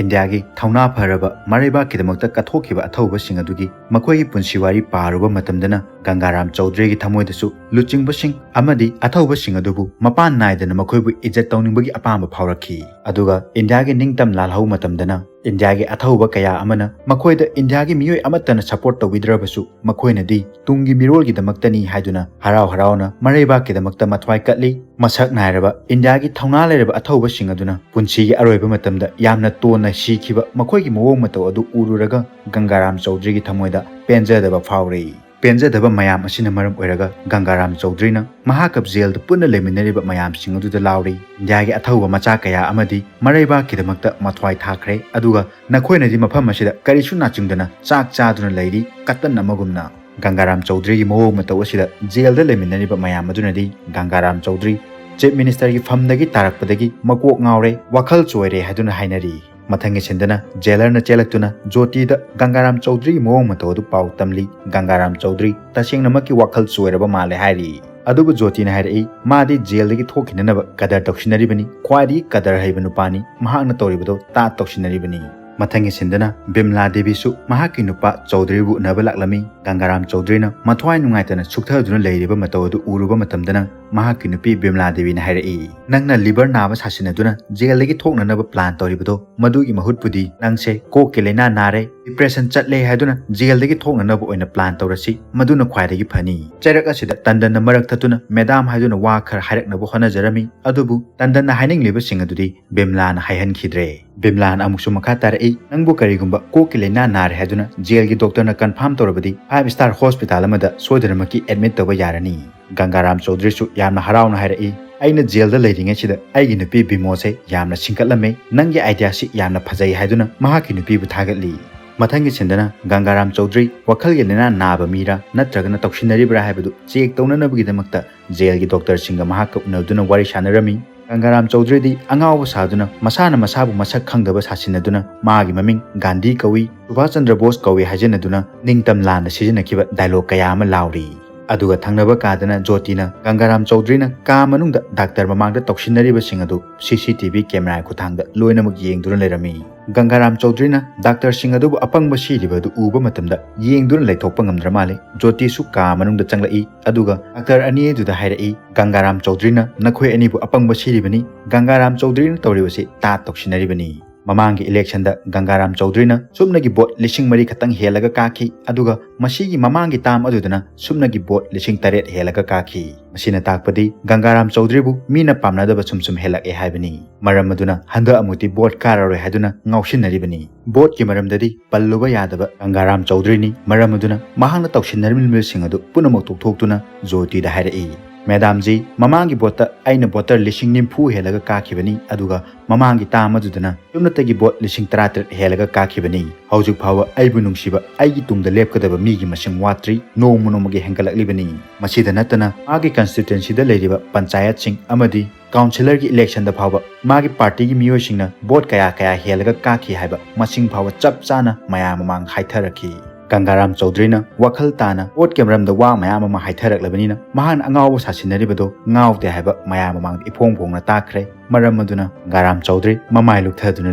ꯏꯟꯗꯤꯌꯥꯒꯤ ꯊꯧꯅꯥ ꯐꯔꯕ ꯃꯔꯩꯕꯥꯛꯀꯤꯗꯃꯛꯇ ꯀꯠꯊꯣꯛꯈꯤꯕ ꯑꯊꯧꯕꯁꯤꯡ ꯑꯗꯨꯒꯤ ꯃꯈꯣꯏꯒꯤ ꯄꯨꯟꯁꯤ ꯋꯥꯔꯤ ꯄꯥꯔꯨꯕ ꯃꯇꯝꯗꯅ ꯒꯪꯒꯥꯔꯥꯝ ꯆꯧꯙꯔꯤꯒꯤ ꯊꯃꯣꯏꯗꯁꯨ ꯂꯨꯆꯤꯡꯕꯁꯤꯡ ꯑꯃꯗꯤ ꯑꯊꯧꯕꯁꯤꯡ ꯑꯗꯨꯕꯨ ꯃꯄꯥꯟ ꯅꯥꯏꯗꯅ ꯃꯈꯣꯏꯕꯨ ꯏꯖꯠ ꯇꯧꯅꯤꯡꯕꯒꯤ ꯑꯄꯥꯝꯕ ꯐꯥꯎꯔꯛꯈꯤ꯫ ꯑꯗꯨꯒ ꯏꯟꯗꯤꯌꯥꯒꯤ ꯅꯤꯡꯇꯝ ꯂꯥꯜꯍꯧ ꯃꯇꯝꯗꯅ ꯏꯟꯗꯤꯌꯥꯒꯤ ꯑꯊꯧꯕ ꯀꯌꯥ ꯑꯃꯅ ꯃꯈꯣꯏꯗ ꯏꯟꯗꯤꯌꯥꯒꯤ ꯃꯤꯑꯣꯏ ꯑꯃꯠꯇꯅ ꯁꯄꯣꯔꯠ ꯇꯧꯕꯤꯗ꯭ꯔꯕꯁꯨ ꯃꯈꯣꯏꯅꯗꯤ ꯇꯨꯡꯒꯤ ꯃꯤꯔꯣꯜꯒꯤꯗꯃꯛꯇꯅꯤ ꯍꯥꯏꯗꯨꯅ ꯍꯔꯥꯎ ꯍꯔꯥꯎꯅ ꯃꯔꯩꯕꯥꯛꯀꯤꯗꯃꯛꯇ ꯃꯊ꯭ꯋꯥꯏ ꯀꯠꯂꯤ꯫ ꯃꯁꯛ ꯅꯥꯏꯔꯕ ꯏꯟꯗꯤꯌꯥꯒꯤ ꯊꯧꯅꯥ ꯂꯩꯔꯕ ꯑꯊꯧꯕꯁꯤꯡ ꯑꯗꯨꯅ ꯄꯨꯟꯁꯤꯒꯤ ꯑꯔꯣꯏꯕ ꯃꯇꯝꯗ ꯌꯥꯝꯅ ꯇꯣꯟꯅ ꯁꯤꯈꯤꯕ ꯃꯈꯣꯏꯒꯤ ꯃꯑꯣꯡ ꯃꯇꯧ ꯑꯗꯨ ꯎꯔꯨꯔꯒ ꯒꯪꯒꯥꯔꯥꯝ ꯆꯧꯙꯔꯤꯒꯤ ꯊꯃꯣꯏꯗ ꯄꯦꯟꯖꯗꯕ ꯐꯥꯎꯔꯤ꯫ ꯄꯦꯟꯖꯗꯕ ꯃꯌꯥꯝ ꯑꯁꯤꯅ ꯃꯔꯝ ꯑꯣꯏꯔꯒ ꯒꯪꯒꯥꯔꯥꯝ ꯆꯧꯙꯔꯤꯅ ꯃꯍꯥꯛꯀ ꯖꯦꯜꯗ ꯄꯨꯟꯅ ꯂꯩꯃꯤꯟꯅꯔꯤꯕ ꯃꯌꯥꯝꯁꯤꯡ ꯑꯗꯨꯗ ꯂꯥꯎꯔꯤ꯫ ꯏꯟꯗꯤꯌꯥꯒꯤ ꯑꯊꯧꯕ ꯃꯆꯥ ꯀꯌꯥ ꯑꯃꯗꯤ ꯃꯔꯩꯕꯥꯛꯀꯤꯗꯃꯛꯇ ꯃꯊ꯭ꯋꯥꯏ ꯊꯥꯈ꯭ꯔꯦ, ꯑꯗꯨꯒ ꯅꯈꯣꯏꯅꯗꯤ ꯃꯐꯝ ꯑꯁꯤꯗ ꯀꯔꯤꯁꯨ ꯅꯥꯆꯤꯡꯗꯅ ꯆꯥꯛ ꯆꯥꯗꯨꯅ ꯂꯩꯔꯤ, ꯀꯇꯟ ꯑꯃꯒꯨꯝꯅ꯫ ꯒꯪꯒꯥꯔꯥꯝ ꯆꯧꯙꯔꯤꯒꯤ ꯃꯑꯣꯡ ꯃꯇꯧ ꯑꯁꯤꯗ ꯖꯦꯜꯗ ꯂꯩꯃꯤꯟꯅꯔꯤꯕ ꯃꯌꯥꯝ ꯑꯗꯨꯅꯗꯤ ꯒꯪꯒꯥꯔꯥꯝ ꯆꯧꯙꯔꯤ ꯆꯤꯐ ꯃꯤꯅꯤꯁꯇꯔꯒꯤ ꯐꯝꯗꯒꯤ ꯇꯥꯔꯛꯄꯗꯒꯤ ꯃꯀꯣꯛ ꯉꯥꯎꯔꯦ, ꯋꯥꯈꯜ ꯆꯣꯏꯔꯦ ꯍꯥꯏꯗꯨꯅ ꯍꯥꯏꯅꯔꯤ꯫ ꯃꯊꯪꯒꯤ ꯁꯤꯟꯗꯅ ꯖꯦꯂꯔꯅ ꯆꯦꯜꯂꯛꯇꯨꯅ ꯖꯣꯇꯤꯗ ꯒꯪꯒꯥꯔꯥꯝ ꯆꯧꯙꯔꯤꯒꯤ ꯃꯑꯣꯡ ꯃꯇꯧ ꯑꯗꯨ ꯄꯥꯎ ꯇꯝꯂꯤ꯫ ꯒꯪꯒꯥꯔꯥꯝ ꯆꯧꯙꯔꯤ ꯇꯁꯦꯡꯅꯃꯛꯀꯤ ꯋꯥꯈꯜ ꯆꯣꯏꯔꯕ ꯃꯥꯜꯂꯦ ꯍꯥꯏꯔꯤ꯫ ꯑꯗꯨꯕꯨ ꯖꯣꯇꯤꯅ ꯍꯥꯏꯔꯛꯏ, ꯃꯥꯗꯤ ꯖꯦꯜꯗꯒꯤ ꯊꯣꯛꯈꯤꯅꯅꯕ ꯀꯗꯔ ꯇꯧꯁꯤꯟꯅꯔꯤꯕꯅꯤ, ꯈ꯭ꯋꯥꯏꯗꯒꯤ ꯀꯗꯔ ꯍꯩꯕ ꯅꯨꯄꯥꯅꯤ, ꯃꯍꯥꯛꯅ ꯇꯧꯔꯤꯕꯗꯣ ꯇꯥꯠ ꯇꯧꯁꯤꯟꯅꯔꯤꯕꯅꯤ꯫ ꯃꯊꯪꯒꯤ ꯁꯤꯟꯗꯅ ꯕꯤꯝꯂꯥ ꯗꯦꯕꯤꯁꯨ ꯃꯍꯥꯛꯀꯤ ꯅꯨꯄꯥ ꯆꯧꯙꯔꯤꯕꯨ ꯎꯅꯕ ꯂꯥꯛꯂꯝꯃꯤ꯫ ꯒꯪꯒꯥꯔꯥꯝ ꯆꯧꯙꯔꯤꯅ ꯃꯊ꯭ꯋꯥꯏ ꯅꯨꯡꯉꯥꯏꯇꯅ ꯁꯨꯛꯊꯗꯨꯅ ꯂꯩꯔꯤꯕ ꯃꯇꯧ ꯑꯗꯨ ꯎꯔꯨꯕ ꯃꯇꯝꯗꯅ ꯃꯍꯥꯛꯀꯤ ꯅꯨꯄꯤ ꯕꯤꯝꯂꯥ ꯗꯦꯕꯤꯅ ꯍꯥꯏꯔꯛꯏ, "ꯅꯪꯅ ꯂꯤꯚꯔ ꯅꯥꯕ ꯁꯥꯁꯤꯟꯅꯗꯨꯅ ꯖꯦꯜꯗꯒꯤ ꯊꯣꯛꯅꯅꯕ ꯄ꯭ꯂꯥꯟ ꯇꯧꯔꯤꯕꯗꯣ, ꯃꯗꯨꯒꯤ ꯃꯍꯨꯠꯄꯨꯗꯤ ꯅꯪꯁꯦ ꯀꯣꯛꯀꯤ ꯂꯥꯏꯅꯥ ꯅꯥꯔꯦ, ꯗꯤꯄ꯭ꯔꯦꯁꯟ ꯆꯠꯂꯦ ꯍꯥꯏꯗꯨꯅ ꯖꯦꯜꯗꯒꯤ ꯊꯣꯛꯅꯅꯕ ꯑꯣꯏꯅ ꯄ꯭ꯂꯥꯟ ꯇꯧꯔꯁꯤ, ꯃꯗꯨꯅ ꯈ꯭ꯋꯥꯏꯗꯒꯤ ꯐꯅꯤ꯫ ꯆꯩꯔꯛ ꯑꯁꯤꯗ ꯇꯟꯗꯟꯅ ꯃꯔꯛ ꯊꯠꯇꯨꯅ ꯃꯦꯗꯥꯝ ꯍꯥꯏꯗꯨꯅ ꯋꯥ ꯈꯔ ꯍꯥꯏꯔꯛꯅꯕ ꯍꯣꯠꯅꯖꯔꯝꯃꯤ꯫ ꯑꯗꯨꯕꯨ ꯇꯟꯗꯟꯅ ꯍꯥꯏꯅꯤꯡꯂꯤꯕꯁꯤꯡ ꯑꯗꯨꯗꯤ ꯕꯤꯝꯂꯥꯅ ꯍꯥꯏꯍꯟꯈꯤꯗ꯭ꯔꯦ꯫ ꯕꯤꯝꯂꯥꯅ ꯑꯃꯨꯛꯁꯨ ꯃꯈꯥ ꯇꯥꯔꯛꯏ, "ꯅꯪꯕꯨ ꯀꯔꯤꯒꯨꯝꯕ ꯀꯣꯛꯀꯤ ꯂꯥꯏꯅꯥ ꯅꯥꯔꯦ ꯍꯥꯏꯗꯨꯅ ꯖꯦꯜꯒꯤ ꯗꯣꯛꯇꯔꯅ ꯀꯟꯐꯥꯔꯝ ꯇꯧꯔꯕꯗꯤ ꯐꯥꯏꯚ ꯁ꯭ꯇꯥꯔ ꯍꯣꯁꯄꯤꯇꯥꯜ ꯑꯃꯗ ꯁꯣꯏꯗꯅꯃꯛꯀꯤ ꯑꯦꯗꯃꯤꯠ ꯇꯧꯕ ꯌꯥꯔꯅꯤ"꯫ ꯒꯪꯒꯥꯔꯥꯝ ꯆꯧꯗ꯭ꯔꯤꯁꯨ ꯌꯥꯝꯅ ꯍꯔꯥꯎꯅ ꯍꯥꯏꯔꯛꯏ, "ꯑꯩꯅ ꯖꯦꯜꯗ ꯂꯩꯔꯤꯉꯩꯁꯤꯗ ꯑꯩꯒꯤ ꯅꯨꯄꯤ ꯕꯤꯃꯣꯁꯦ ꯌꯥꯝꯅ ꯁꯤꯡꯀꯠꯂꯝꯃꯦ, ꯅꯪꯒꯤ ꯑꯥꯏꯗꯤꯌꯥꯁꯤ ꯌꯥꯝꯅ ꯐꯖꯩ" ꯍꯥꯏꯗꯨꯅ ꯃꯍꯥꯛꯀꯤ ꯅꯨꯄꯤꯕꯨ ꯊꯥꯒꯠꯂꯤ꯫ ꯃꯊꯪꯒꯤ ꯁꯤꯟꯗꯅ ꯒꯪꯒꯥꯔꯥꯝ ꯆꯧꯗ꯭ꯔꯤ ꯋꯥꯈꯜꯒꯤ ꯂꯥꯏꯅꯥ ꯅꯥꯕ ꯃꯤꯔꯥ ꯅꯠꯇ꯭ꯔꯒꯅ ꯇꯧꯁꯤꯟꯅꯔꯤꯕ꯭ꯔꯥ ꯍꯥꯏꯕꯗꯨ ꯆꯦꯛ ꯇꯧꯅꯅꯕꯒꯤꯗꯃꯛꯇ ꯖꯦꯜꯒꯤ ꯗꯣꯛꯇꯔꯁꯤꯡꯒ ꯃꯍꯥꯛꯀ ꯎꯅꯗꯨꯅ ꯋꯥꯔꯤ ꯁꯥꯟꯅꯔꯝꯃꯤ꯫ ꯒꯪꯒꯥꯔꯥꯝ ꯆꯧꯗ꯭ꯔꯤꯗꯤ ꯑꯉꯥꯎꯕ ꯁꯥꯗꯨꯅ ꯃꯁꯥꯅ ꯃꯁꯥꯕꯨ ꯃꯁꯛ ꯈꯪꯗꯕ ꯁꯥꯁꯤꯟꯅꯗꯨꯅ ꯃꯥꯒꯤ ꯃꯃꯤꯡ ꯒꯥꯟꯙꯤ ꯀꯧꯏ, ꯁꯨꯚꯥꯁ ꯆꯟꯗ꯭ꯔ ꯕꯣꯁ ꯀꯧꯏ ꯍꯥꯏꯖꯤꯟꯅꯗꯨꯅ ꯅꯤꯡꯇꯝ ꯂꯥꯟꯗ ꯁꯤꯖꯤꯟꯅꯈꯤꯕ ꯗꯥꯏꯂꯣꯒ ꯀꯌꯥ ꯑꯃ ꯂꯥꯎꯔꯤ꯫ ꯑꯗꯨꯒ ꯊꯪꯅꯕ ꯀꯥꯗꯅ ꯖꯣꯇꯤꯅ ꯒꯪꯒꯥꯔꯥꯝ ꯆꯧꯗ꯭ꯔꯤꯅ ꯀꯥ ꯃꯅꯨꯡꯗ ꯗꯥꯛꯇꯔ ꯃꯃꯥꯡꯗ ꯇꯧꯁꯤꯟꯅꯔꯤꯕꯁꯤꯡ ꯑꯗꯨ ꯁꯤ ꯁꯤ ꯇꯤ ꯚꯤ ꯀꯦꯃꯦꯔꯥꯒꯤ ꯈꯨꯠꯊꯥꯡꯗ ꯂꯣꯏꯅꯃꯛ ꯌꯦꯡꯗꯨꯅ ꯂꯩꯔꯝꯃꯤ꯫ ꯒꯪꯒꯥꯔꯥꯝ ꯆꯧꯗ꯭ꯔꯤꯅ ꯗꯥꯛꯇꯔꯁꯤꯡ ꯑꯗꯨꯕꯨ ꯑꯄꯪꯕ ꯁꯤꯔꯤꯕ ꯑꯗꯨ ꯎꯕ ꯃꯇꯝꯗ ꯌꯦꯡꯗꯨꯅ ꯂꯩꯊꯣꯛꯄ ꯉꯝꯗ꯭ꯔ ꯃꯥꯜꯂꯦ꯫ ꯖꯣꯇꯤꯁꯨ ꯀꯥ ꯃꯅꯨꯡꯗ ꯆꯪꯂꯛꯏ, ꯑꯗꯨꯒ ꯗꯥꯛꯇꯔ ꯑꯅꯤ ꯑꯗꯨꯗ ꯍꯥꯏꯔꯛꯏ, "ꯒꯪꯒꯥꯔꯥꯝ ꯆꯧꯗ꯭ꯔꯤꯅ ꯅꯈꯣꯏ ꯑꯅꯤꯕꯨ ꯑꯄꯪꯕ ꯁꯤꯔꯤꯕꯅꯤ꯫ ꯒꯪꯒꯥꯔꯥꯝ ꯆꯧꯗ꯭ꯔꯤꯅ ꯇꯧꯔꯤꯕꯁꯤ ꯇꯥꯠ ꯇꯧꯁꯤꯟꯅꯔꯤꯕꯅꯤ꯫ ꯃꯃꯥꯡꯒꯤ ꯏꯂꯦꯛꯁꯟꯗ ꯒꯪꯒꯥꯔꯥꯝ ꯆꯧꯗ꯭ꯔꯤꯅ ꯁꯨꯞꯅꯒꯤ ꯚꯣꯠ ꯂꯤꯁꯤꯡ ꯃꯔꯤ ꯈꯛꯇꯪ ꯍꯦꯜꯂꯒ ꯀꯥꯈꯤ, ꯑꯗꯨꯒ ꯃꯁꯤꯒꯤ ꯃꯃꯥꯡꯒꯤ ꯇꯥꯝ ꯑꯗꯨꯗꯅ ꯁꯨꯞꯅꯒꯤ ꯚꯣꯠ ꯂꯤꯁꯤꯡ ꯇꯔꯦꯠ ꯍꯦꯜꯂꯒ ꯀꯥꯈꯤ꯫ ꯃꯁꯤꯅ ꯇꯥꯛꯄꯗꯤ ꯒꯪꯒꯥꯔꯥꯝ ꯆꯧꯗ꯭ꯔꯤꯕꯨ ꯃꯤꯅ ꯄꯥꯝꯅꯗꯕ ꯁꯨꯝ ꯁꯨꯝ ꯍꯦꯜꯂꯛꯑꯦ ꯍꯥꯏꯕꯅꯤ꯫ ꯃꯔꯝ ꯑꯗꯨꯅ ꯍꯟꯗꯛ ꯑꯃꯨꯛꯇꯤ ꯚꯣꯠ ꯀꯥꯔꯔꯣꯏ ꯍꯥꯏꯗꯨꯅ ꯉꯥꯎꯁꯤꯟꯅꯔꯤꯕꯅꯤ꯫ ꯚꯣꯠꯀꯤ ꯃꯔꯝꯗꯗꯤ ꯄꯜꯂꯨꯕ ꯌꯥꯗꯕ ꯒꯪꯒꯥꯔꯥꯝ ꯆꯧꯗ꯭ꯔꯤꯅꯤ꯫ ꯃꯔꯝ ꯑꯗꯨꯅ ꯃꯍꯥꯛꯅ ꯇꯧꯁꯤꯟꯅꯔꯝꯂꯤꯕꯁꯤꯡ ꯑꯗꯨ ꯄꯨꯝꯅꯃꯛ ꯇꯣꯛꯊꯣꯛꯇꯨꯅ ꯖꯣꯇꯤꯗ ꯍꯥꯏꯔꯛꯏ, "ꯃꯦꯗꯥꯝꯖꯤ, ꯃꯃꯥꯡꯒꯤ ꯚꯣꯠꯇ ꯑꯩꯅ ꯚꯣꯇꯔ ꯂꯤꯁꯤꯡ ꯅꯤꯐꯨ ꯍꯦꯜꯂꯒ ꯀꯥꯈꯤꯕꯅꯤ, ꯑꯗꯨꯒ ꯃꯃꯥꯡꯒꯤ ꯇꯥꯝ ꯑꯗꯨꯗꯅ ꯁꯨꯞꯅꯇꯒꯤ ꯚꯣꯠ ꯂꯤꯁꯤꯡ ꯇꯔꯥꯇꯔꯦꯠ ꯍꯦꯜꯂꯒ ꯀꯥꯈꯤꯕꯅꯤ꯫ ꯍꯧꯖꯤꯛ ꯐꯥꯎꯕ ꯑꯩꯕꯨ ꯅꯨꯡꯁꯤꯕ ꯑꯩꯒꯤ ꯇꯨꯡꯗ ꯂꯦꯞꯀꯗꯕ ꯃꯤꯒꯤ ꯃꯁꯤꯡ ꯋꯥꯠꯇ꯭ꯔꯤ, ꯅꯣꯡꯃ ꯅꯣꯡꯃꯒꯤ ꯍꯦꯟꯒꯠꯂꯛꯂꯤꯕꯅꯤ꯫ ꯃꯁꯤꯗ ꯅꯠꯇꯅ ꯃꯥꯒꯤ ꯀꯟꯁꯇꯤꯇ꯭ꯋꯦꯟꯁꯤꯗ ꯂꯩꯔꯤꯕ ꯄꯟꯆꯥꯌꯠꯁꯤꯡ ꯑꯃꯗꯤ ꯀꯥꯎꯟꯁꯤꯂꯔꯒꯤ ꯏꯂꯦꯛꯁꯟꯗ ꯐꯥꯎꯕ ꯃꯥꯒꯤ ꯄꯥꯔꯇꯤꯒꯤ ꯃꯤꯑꯣꯏꯁꯤꯡꯅ ꯚꯣꯠ ꯀꯌꯥ ꯀꯌꯥ ꯍꯦꯜꯂꯒ ꯀꯥꯈꯤ ꯍꯥꯏꯕ ꯃꯁꯤꯡ ꯐꯥꯎꯕ ꯆꯞ ꯆꯥꯅ ꯃꯌꯥꯝ ꯃꯃꯥꯡ ꯍꯥꯏꯊꯔꯛꯈꯤ"꯫ ꯒꯪꯒꯥꯔꯥꯝ ꯆꯧꯗ꯭ꯔꯤꯅ ꯋꯥꯈꯜ ꯇꯥꯅ ꯚꯣꯠꯀꯤ ꯃꯔꯝꯗ ꯋꯥ ꯃꯌꯥꯝ ꯑꯃ ꯍꯥꯏꯊꯔꯛꯂꯕꯅꯤꯅ ꯃꯍꯥꯛꯅ ꯑꯉꯥꯎꯕ ꯁꯥꯁꯤꯟꯅꯔꯤꯕꯗꯣ ꯉꯥꯎꯗꯦ ꯍꯥꯏꯕ ꯃꯌꯥꯝ ꯃꯃꯥꯡꯗ ꯏꯐꯣꯡ ꯐꯣꯡꯅ ꯇꯥꯛꯈ꯭ꯔꯦ꯫ ꯃꯔꯝ ꯑꯗꯨꯅ ꯒꯪꯒꯥꯔꯥꯝ ꯆꯧꯗ꯭ꯔꯤ ꯃꯃꯥꯏ ꯂꯨꯛꯊꯗꯨꯅ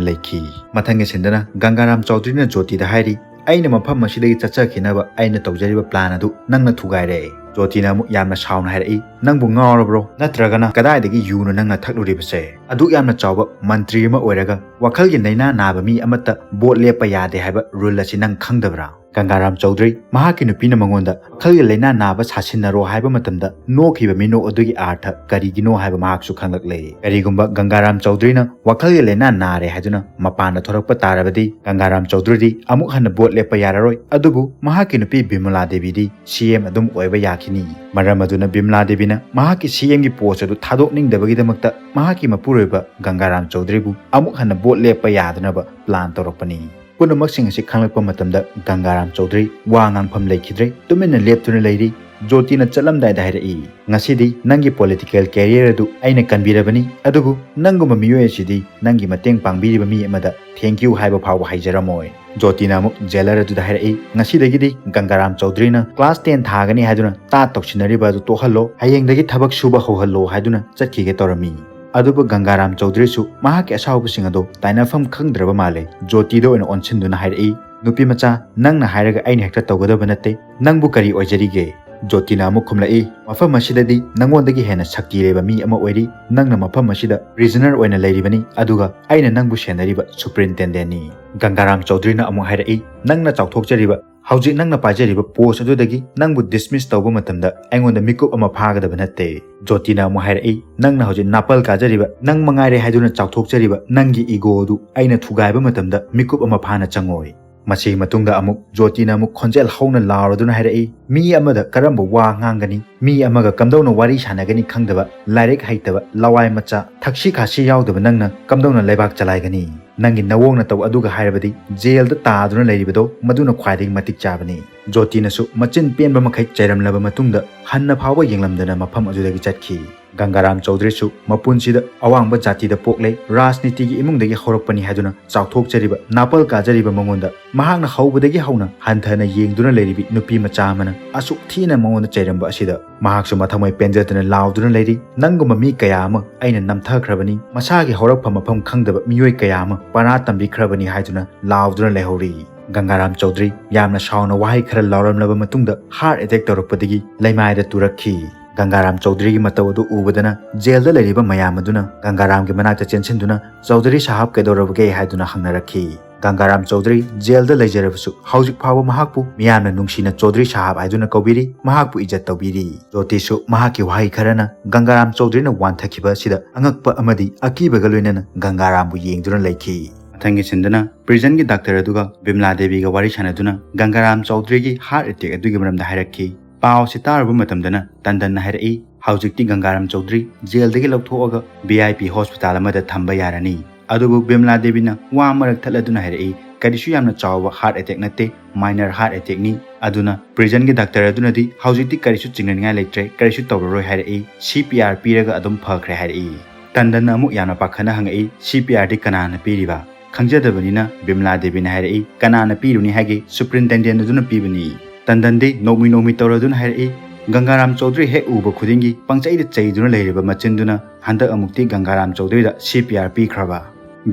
ꯂꯩꯈꯤ꯫ ꯃꯊꯪꯒꯤ ꯁꯤꯟꯗꯅ ꯒꯪꯒꯥꯔꯥꯝ ꯆꯧꯗ꯭ꯔꯤꯅ ꯖꯣꯇꯤꯗ ꯍꯥꯏꯔꯤ, ꯑꯩꯅ ꯃꯐꯝ ꯑꯁꯤꯗꯒꯤ ꯆꯠꯆꯈꯤꯅꯕ ꯑꯩꯅ ꯇꯧꯖꯔꯤꯕ ꯄ꯭ꯂꯥꯟ ꯑꯗꯨ ꯅꯪꯅ ꯊꯨꯒꯥꯏꯔꯦ꯫ ꯖꯣꯇꯤꯅ ꯑꯃꯨꯛ ꯌꯥꯝꯅ ꯁꯥꯎꯅ ꯍꯥꯏꯔꯛꯏ, "ꯅꯪꯕꯨ ꯉꯥꯎꯔꯕ꯭ꯔꯣ? ꯅꯠꯇ꯭ꯔꯒꯅ ꯀꯗꯥꯏꯗꯒꯤ ꯌꯨꯅꯣ ꯅꯪꯅ ꯊꯛꯂꯨꯔꯤꯕꯁꯦ? ꯑꯗꯨꯛ ꯌꯥꯝꯅ ꯆꯥꯎꯕ ꯃꯟꯇ꯭ꯔꯤ ꯑꯃ ꯑꯣꯏꯔꯒ ꯋꯥꯈꯜꯒꯤ ꯂꯥꯏꯅꯥ ꯅꯥꯕ ꯃꯤ ꯑꯃꯠꯇ ꯚꯣꯠ ꯂꯦꯞꯄ ꯌꯥꯗꯦ ꯍꯥꯏꯕ ꯔꯨꯜ ꯑꯁꯤ ꯅꯪ ꯈꯪꯗꯕ꯭ꯔꯥ?" ꯒꯪꯒꯥꯔꯥꯝ ꯆꯧꯙꯔꯤ ꯃꯍꯥꯛꯀꯤ ꯅꯨꯄꯤꯅ ꯃꯉꯣꯟꯗ ꯋꯥꯈꯜꯒꯤ ꯂꯥꯏꯅꯥ ꯅꯥꯕ ꯁꯥꯁꯤꯟꯅꯔꯣ ꯍꯥꯏꯕ ꯃꯇꯝꯗ ꯅꯣꯛꯈꯤꯕ ꯃꯤꯅꯣꯛ ꯑꯗꯨꯒꯤ ꯑꯥꯔꯊ ꯀꯔꯤꯒꯤꯅꯣ ꯍꯥꯏꯕ ꯃꯍꯥꯛꯁꯨ ꯈꯪꯂꯛꯂꯦ꯫ ꯀꯔꯤꯒꯨꯝꯕ ꯒꯪꯒꯥꯔꯥꯝ ꯆꯧꯙꯔꯤꯅ ꯋꯥꯈꯜꯒꯤ ꯂꯥꯏꯅꯥ ꯅꯥꯔꯦ ꯍꯥꯏꯗꯨꯅ ꯃꯄꯥꯟꯗ ꯊꯣꯔꯛꯄ ꯇꯥꯔꯕꯗꯤ ꯒꯪꯒꯥꯔꯥꯝ ꯆꯧꯙꯔꯤꯗꯤ ꯑꯃꯨꯛ ꯍꯟꯅ ꯚꯣꯠ ꯂꯦꯞꯄ ꯌꯥꯔꯔꯣꯏ꯫ ꯑꯗꯨꯕꯨ ꯃꯍꯥꯛꯀꯤ ꯅꯨꯄꯤ ꯕꯤꯃꯂꯥ ꯗꯦꯕꯤꯗꯤ ꯁꯤ ꯑꯦꯝ ꯑꯗꯨꯝ ꯑꯣꯏꯕ ꯌꯥꯈꯤꯅꯤ꯫ ꯃꯔꯝ ꯑꯗꯨꯅ ꯕꯤꯃꯂꯥ ꯗꯦꯕꯤꯅ ꯃꯍꯥꯛꯀꯤ ꯁꯤ ꯑꯦꯝꯒꯤ ꯄꯣꯁ ꯑꯗꯨ ꯊꯥꯗꯣꯛꯅꯤꯡꯗꯕꯒꯤꯗꯃꯛꯇ ꯃꯍꯥꯛꯀꯤ ꯃꯄꯨꯔꯣꯏꯕ ꯒꯪꯒꯥꯔꯥꯝ ꯆꯧꯙꯔꯤꯕꯨ ꯑꯃꯨꯛ ꯍꯟꯅ ꯚꯣꯠ ꯂꯦꯞꯄ ꯌꯥꯗꯅꯕ ꯄ꯭ꯂꯥꯟ ꯇꯧꯔꯛꯄꯅꯤ꯫ ꯄꯨꯝꯅꯃꯛꯁꯤꯡ ꯑꯁꯤ ꯈꯪꯂꯛꯄ ꯃꯇꯝꯗ ꯒꯪꯒꯥꯔꯥꯝ ꯆꯧꯙꯔꯤ ꯋꯥ ꯉꯥꯡꯐꯝ ꯂꯩꯈꯤꯗ꯭ꯔꯦ, ꯇꯨꯃꯤꯟꯅ ꯂꯦꯞꯇꯨꯅ ꯂꯩꯔꯤ꯫ ꯖꯣꯇꯤꯅ ꯆꯠꯂꯝꯗꯥꯏꯗ ꯍꯥꯏꯔꯛꯏ, "ꯉꯁꯤꯗꯤ ꯅꯪꯒꯤ ꯄꯣꯂꯤꯇꯤꯀꯦꯜ ꯀꯦꯔꯤꯌꯔ ꯑꯗꯨ ꯑꯩꯅ ꯀꯟꯕꯤꯔꯕꯅꯤ, ꯑꯗꯨꯕꯨ ꯅꯪꯒꯨꯝꯕ ꯃꯤꯑꯣꯏ ꯑꯁꯤꯗꯤ ꯅꯪꯒꯤ ꯃꯇꯦꯡ ꯄꯥꯡꯕꯤꯔꯤꯕ ꯃꯤ ꯑꯃꯗ ꯊꯦꯡꯀ꯭ꯌꯨ ꯍꯥꯏꯕ ꯐꯥꯎꯕ ꯍꯩꯖꯔꯝꯃꯣꯏ"꯫ ꯖꯣꯇꯤꯅ ꯑꯃꯨꯛ ꯖꯦꯂꯔ ꯑꯗꯨꯗ ꯍꯥꯏꯔꯛꯏ, "ꯉꯁꯤꯗꯒꯤꯗꯤ ꯒꯪꯒꯥꯔꯥꯝ ꯆꯧꯙꯔꯤꯅ ꯀ꯭ꯂꯥꯁ ꯇꯦꯟ ꯊꯥꯒꯅꯤ ꯍꯥꯏꯗꯨꯅ ꯇꯥꯠ ꯇꯧꯁꯤꯟꯅꯔꯤꯕ ꯑꯗꯨ ꯇꯣꯛꯍꯜꯂꯣ, ꯍꯌꯦꯡꯗꯒꯤ ꯊꯕꯛ ꯁꯨꯕ ꯍꯧꯍꯜꯂꯣ" ꯍꯥꯏꯗꯨꯅ ꯆꯠꯈꯤꯒꯦ ꯇꯧꯔꯝꯃꯤ꯫ ꯑꯗꯨꯕꯨ ꯒꯪꯒꯥꯔꯥꯝ ꯆꯧꯙꯔꯤꯁꯨ ꯃꯍꯥꯛꯀꯤ ꯑꯁꯥꯎꯕꯁꯤꯡ ꯑꯗꯨ ꯇꯥꯏꯅꯐꯝ ꯈꯪꯗ꯭ꯔꯕ ꯃꯥꯜꯂꯦ꯫ ꯖꯣꯇꯤꯗ ꯑꯣꯏꯅ ꯑꯣꯟꯁꯤꯟꯗꯨꯅ ꯍꯥꯏꯔꯛꯏ, "ꯅꯨꯄꯤ ꯃꯆꯥ, ꯅꯪꯅ ꯍꯥꯏꯔꯒ ꯑꯩꯅ ꯍꯦꯛꯇ ꯇꯧꯒꯗꯕ ꯅꯠꯇꯦ꯫ ꯅꯪꯕꯨ ꯀꯔꯤ ꯑꯣꯏꯖꯔꯤꯒꯦ?" ꯖꯣꯇꯤꯅ ꯑꯃꯨꯛ ꯈꯨꯝꯂꯛꯏ, "ꯃꯐꯝ ꯑꯁꯤꯗꯗꯤ ꯅꯪꯉꯣꯟꯗꯒꯤ ꯍꯦꯟꯅ ꯁꯛꯇꯤ ꯂꯩꯕ ꯃꯤ ꯑꯃ ꯑꯣꯏꯔꯤ꯫ ꯅꯪꯅ ꯃꯐꯝ ꯑꯁꯤꯗ ꯄ꯭ꯔꯤꯖꯅꯔ ꯑꯣꯏꯅ ꯂꯩꯔꯤꯕꯅꯤ, ꯑꯗꯨꯒ ꯑꯩꯅ ꯅꯪꯕꯨ ꯁꯦꯟꯅꯔꯤꯕ ꯁꯨꯄ꯭ꯔꯤꯟꯇꯦꯟꯗꯦꯟꯅꯤ"꯫ ꯒꯪꯒꯥꯔꯥꯝ ꯆꯧꯙꯔꯤꯅ ꯑꯃꯨꯛ ꯍꯥꯏꯔꯛꯏ, "ꯅꯪꯅ ꯆꯥꯎꯊꯣꯛꯆꯔꯤꯕ, ꯍꯧꯖꯤꯛ ꯅꯪꯅ ꯄꯥꯏꯖꯔꯤꯕ ꯄꯣꯁ ꯑꯗꯨꯗꯒꯤ ꯅꯪꯕꯨ ꯗꯤꯁꯃꯤꯁ ꯇꯧꯕ ꯃꯇꯝꯗ ꯑꯩꯉꯣꯟꯗ ꯃꯤꯀꯨꯞ ꯑꯃ ꯐꯥꯒꯗꯕ ꯅꯠꯇꯦ"꯫ ꯖꯣꯇꯤꯅ ꯑꯃꯨꯛ ꯍꯥꯏꯔꯛꯏ, "ꯅꯪꯅ ꯍꯧꯖꯤꯛ ꯅꯥꯄꯜ ꯀꯥꯖꯔꯤꯕ ꯅꯪ ꯃꯉꯥꯏꯔꯦ ꯍꯥꯏꯗꯨꯅ ꯆꯥꯎꯊꯣꯛꯆꯔꯤꯕ ꯅꯪꯒꯤ ꯏꯒꯣ ꯑꯗꯨ ꯑꯩꯅ ꯊꯨꯒꯥꯏꯕ ꯃꯇꯝꯗ ꯃꯤꯀꯨꯞ ꯑꯃ ꯐꯥꯅ ꯆꯪꯉꯣꯏ"꯫ ꯃꯁꯤꯒꯤ ꯃꯇꯨꯡꯗ ꯑꯃꯨꯛ ꯖꯣꯇꯤꯅ ꯑꯃꯨꯛ ꯈꯣꯟꯖꯦꯜ ꯍꯧꯅ ꯂꯥꯎꯔꯗꯨꯅ ꯍꯥꯏꯔꯛꯏ, "ꯃꯤ ꯑꯃꯗ ꯀꯔꯝꯕ ꯋꯥ ꯉꯥꯡꯒꯅꯤ? ꯃꯤ ꯑꯃꯒ ꯀꯝꯗꯧꯅ ꯋꯥꯔꯤ ꯁꯥꯟꯅꯒꯅꯤ ꯈꯪꯗꯕ, ꯂꯥꯏꯔꯤꯛ ꯍꯩꯇꯕ, ꯂꯋꯥꯏ ꯃꯆꯥ, ꯊꯛꯁꯤ ꯈꯥꯁꯤ ꯌꯥꯎꯗꯕ ꯅꯪꯅ ꯀꯝꯗꯧꯅ ꯂꯩꯕꯥꯛ ꯆꯂꯥꯏꯒꯅꯤ? ꯅꯪꯒꯤ ꯅꯋꯣꯡ ꯅꯇꯧ ꯑꯗꯨꯒ ꯍꯥꯏꯔꯕꯗꯤ ꯖꯦꯜꯗ ꯇꯥꯗꯨꯅ ꯂꯩꯔꯤꯕꯗꯣ ꯃꯗꯨꯅ ꯈ꯭ꯋꯥꯏꯗꯒꯤ ꯃꯇꯤꯛ ꯆꯥꯕꯅꯤ"꯫ ꯖꯣꯇꯤꯅꯁꯨ ꯃꯆꯤꯟ ꯄꯦꯟꯕ ꯃꯈꯩ ꯆꯩꯔꯝꯂꯕ ꯃꯇꯨꯡꯗ ꯍꯟꯅ ꯐꯥꯎꯕ ꯌꯦꯡꯂꯝꯗꯅ ꯃꯐꯝ ꯑꯗꯨꯗꯒꯤ ꯆꯠꯈꯤ꯫ ꯒꯪꯒꯥꯔꯥꯝ ꯆꯧꯙꯔꯤꯁꯨ ꯃꯄꯨꯟꯁꯤꯗ ꯑꯋꯥꯡꯕ ꯖꯥꯇꯤꯗ ꯄꯣꯛꯂꯦ, ꯔꯥꯖꯅꯤꯇꯤꯒꯤ ꯏꯃꯨꯡꯗꯒꯤ ꯍꯧꯔꯛꯄꯅꯤ ꯍꯥꯏꯗꯨꯅ ꯆꯥꯎꯊꯣꯛꯆꯔꯤꯕ, ꯅꯥꯄꯜ ꯀꯥꯖꯔꯤꯕ ꯃꯉꯣꯟꯗ ꯃꯍꯥꯛꯅ ꯍꯧꯕꯗꯒꯤ ꯍꯧꯅ ꯍꯟꯊꯅ ꯌꯦꯡꯗꯨꯅ ꯂꯩꯔꯤꯕꯤ ꯅꯨꯄꯤ ꯃꯆꯥ ꯑꯃꯅ ꯑꯁꯨꯛ ꯊꯤꯅ ꯃꯉꯣꯟꯗ ꯆꯩꯔꯝꯕ ꯑꯁꯤꯗ ꯃꯍꯥꯛꯁꯨ ꯃꯊꯃꯣꯏ ꯄꯦꯟꯖꯗꯅ ꯂꯥꯎꯗꯨꯅ ꯂꯩꯔꯤ꯫ "ꯅꯪꯒꯨꯝꯕ ꯃꯤ ꯀꯌꯥ ꯑꯃ ꯑꯩꯅ ꯅꯝꯊꯈ꯭ꯔꯕꯅꯤ, ꯃꯁꯥꯒꯤ ꯍꯧꯔꯛꯐꯝ ꯃꯐꯝ ꯈꯪꯗꯕ ꯃꯤꯑꯣꯏ ꯀꯌꯥ ꯑꯃ ꯄꯔꯥ ꯇꯝꯕꯤꯈ꯭ꯔꯕꯅꯤ" ꯍꯥꯏꯗꯨꯅ ꯂꯥꯎꯗꯨꯅ ꯂꯩꯍꯧꯔꯤ꯫ ꯒꯪꯒꯥꯔꯥꯝ ꯆꯧꯗ꯭ꯔꯤ ꯌꯥꯝꯅ ꯁꯥꯎꯅ ꯋꯥꯍꯩ ꯈꯔ ꯂꯥꯎꯔꯝꯂꯕ ꯃꯇꯨꯡꯗ heart attack ꯇꯧꯔꯛꯄꯗꯒꯤ ꯂꯩꯃꯥꯏꯗ ꯇꯨꯔꯛꯈꯤ꯫ ꯒꯪꯒꯥꯔꯥꯝ ꯆꯧꯗ꯭ꯔꯤꯒꯤ ꯃꯇꯧ ꯑꯗꯨ ꯎꯕꯗꯅ ꯖꯦꯜꯗ ꯂꯩꯔꯤꯕ ꯃꯌꯥꯝ ꯑꯗꯨꯅ ꯒꯪꯒꯥꯔꯥꯝꯒꯤ ꯃꯅꯥꯛꯇ ꯆꯦꯟꯁꯤꯟꯗꯨꯅ "ꯆꯧꯗ꯭ꯔꯤ ꯁꯥꯍꯥꯕ ꯀꯩꯗꯧꯔꯕꯒꯦ?" ꯍꯥꯏꯗꯨꯅ ꯍꯪꯅꯔꯛꯈꯤ꯫ ꯒꯪꯒꯥꯔꯥꯝ ꯆꯧꯗ꯭ꯔꯤ ꯖꯦꯜꯗ ꯂꯩꯖꯔꯕꯁꯨ ꯍꯧꯖꯤꯛ ꯐꯥꯎꯕ ꯃꯍꯥꯛꯄꯨ ꯃꯤꯌꯥꯝꯅ ꯅꯨꯡꯁꯤꯅ ꯆꯧꯗ꯭ꯔꯤ ꯁꯥꯍꯥꯕ ꯍꯥꯏꯗꯨꯅ ꯀꯧꯕꯤꯔꯤ, ꯃꯍꯥꯛꯄꯨ ꯏꯖꯠ ꯇꯧꯕꯤꯔꯤ꯫ ꯖꯣꯇꯤꯁꯨ ꯃꯍꯥꯛꯀꯤ ꯋꯥꯍꯩ ꯈꯔꯅ ꯒꯪꯒꯥꯔꯥꯝ ꯆꯧꯗ꯭ꯔꯤꯅ ꯋꯥꯟꯊꯈꯤꯕ ꯑꯁꯤꯗ ꯑꯉꯛꯄ ꯑꯃꯗꯤ ꯑꯀꯤꯕꯒ ꯂꯣꯏꯅꯅ ꯒꯪꯒꯥꯔꯥꯝꯕꯨ ꯌꯦꯡꯗꯨꯅ ꯂꯩꯈꯤ꯫ ꯃꯊꯪꯒꯤ ꯁꯤꯟꯗꯅ ꯄ꯭ꯔꯤꯖꯟꯒꯤ ꯗꯥꯛꯇꯔ ꯑꯗꯨꯒ ꯕꯤꯃꯂꯥ ꯗꯦꯕꯤꯒ ꯋꯥꯔꯤ ꯁꯥꯟꯅꯗꯨꯅ ꯒꯪꯒꯥꯔꯥꯝ ꯆꯧꯗ꯭ꯔꯤꯒꯤ heart attack ꯑꯗꯨꯒꯤ ꯃꯔꯝꯗ ꯍꯥꯏꯔꯛꯈꯤ꯫ ꯄꯥꯎꯁꯤ ꯇꯥꯔꯨꯕ ꯃꯇꯝꯗꯅ ꯇꯟꯗꯟꯅ ꯍꯥꯏꯔꯛꯏ, ꯍꯧꯖꯤꯛꯇꯤ ꯒꯪꯒꯥꯔꯥꯝ ꯆꯧꯗ꯭ꯔꯤ ꯖꯦꯜꯗꯒꯤ ꯂꯧꯊꯣꯛꯑꯒ V I P hospital ꯑꯃꯗ ꯊꯝꯕ ꯌꯥꯔꯅꯤ꯫ ꯑꯗꯨꯕꯨ ꯕꯤꯃꯂꯥ ꯗꯦꯕꯤꯅ ꯋꯥ ꯃꯔꯛ ꯊꯠꯂꯗꯨꯅ ꯍꯥꯏꯔꯛꯏ, ꯀꯔꯤꯁꯨ ꯌꯥꯝꯅ ꯆꯥꯎꯕ heart attack ꯅꯠꯇꯦ, minor heart attack ꯅꯤ꯫ ꯑꯗꯨꯅ ꯄ꯭ꯔꯤꯖꯟꯒꯤ ꯗꯥꯛꯇꯔ ꯑꯗꯨꯅꯗꯤ ꯍꯧꯖꯤꯛꯇꯤ ꯀꯔꯤꯁꯨ ꯆꯤꯡꯅꯅꯤꯡꯉꯥꯏ ꯂꯩꯇ꯭ꯔꯦ, ꯀꯔꯤꯁꯨ ꯇꯧꯔꯔꯣꯏ ꯍꯥꯏꯔꯛꯏ, C P R ꯄꯤꯔꯒ ꯑꯗꯨꯝ ꯐꯈ꯭ꯔꯦ ꯍꯥꯏꯔꯛꯏ꯫ ꯇꯟꯗꯟꯅ ꯑꯃꯨꯛ ꯌꯥꯝꯅ ꯄꯥꯈꯠꯅ ꯍꯪꯉꯛꯏ, "C P R ꯗꯤ ꯀꯅꯥꯅ ꯄꯤꯔꯤꯕ?" ꯈꯪꯖꯗꯕꯅꯤꯅ ꯕꯤꯃꯂꯥ ꯗꯦꯕꯤꯅ ꯍꯥꯏꯔꯛꯏ, "ꯀꯅꯥꯅ ꯄꯤꯔꯨꯅꯤ ꯍꯥꯏꯒꯦ? Superintendent ꯑꯗꯨꯅ ꯄꯤꯕꯅꯤ꯫" ꯇꯟꯗꯟꯗꯤ ꯅꯣꯛꯃꯤ ꯅꯣꯛꯃꯤ ꯇꯧꯔꯗꯨꯅ ꯍꯥꯏꯔꯛꯏ, ꯒꯪꯒꯥꯔꯥꯝ ꯆꯧꯗ꯭ꯔꯤ ꯍꯦꯛ ꯎꯕ ꯈꯨꯗꯤꯡꯒꯤ ꯄꯪꯆꯩꯗ ꯆꯩꯗꯨꯅ ꯂꯩꯔꯤꯕ ꯃꯆꯤꯟꯗꯨꯅ ꯍꯟꯗꯛ ꯑꯃꯨꯛꯇꯤ ꯒꯪꯒꯥꯔꯥꯝ ꯆꯧꯗ꯭ꯔꯤꯗ C P R ꯄꯤꯈ꯭ꯔꯕ꯫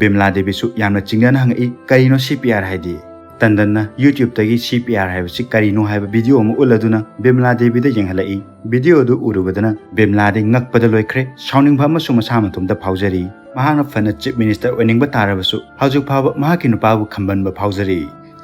ꯕꯤꯃꯂꯥ ꯗꯦꯕꯤꯁꯨ ꯌꯥꯝꯅ ꯆꯤꯡꯅꯅ ꯍꯪꯉꯛꯏ, "ꯀꯔꯤꯅꯣ C P R ꯍꯥꯏꯗꯤ?" ꯇꯟꯗꯟꯅ YouTube ꯇꯒꯤ C P R ꯍꯥꯏꯕꯁꯤ ꯀꯔꯤꯅꯣ ꯍꯥꯏꯕ video ꯑꯃ ꯎꯠꯂꯗꯨꯅ ꯕꯤꯃꯂꯥ ꯗꯦꯕꯤꯗ ꯌꯦꯡꯍꯜꯂꯛꯏ꯫ Video ꯑꯗꯨ ꯎꯔꯨꯕꯗꯅ ꯕꯤꯃꯂꯥꯗꯤ ꯉꯛꯄꯗ ꯂꯣꯏꯈ꯭ꯔꯦ꯫ ꯁꯥꯎꯅꯤꯡꯕ ꯑꯃꯁꯨ ꯃꯁꯥ ꯃꯇꯣꯝꯇ ꯐꯥꯎꯖꯔꯤ꯫ ꯃꯍꯥꯛꯅ ꯐꯅ Chief Minister ꯑꯣꯏꯅꯤꯡꯕ ꯇꯥꯔꯕꯁꯨ ꯍꯧꯖꯤꯛ ꯐꯥꯎꯕ ꯃꯍꯥꯛꯀꯤ ꯅꯨꯄꯥꯕꯨ ꯈꯝꯕꯟꯕ ꯐꯥꯎꯖꯔꯤ꯫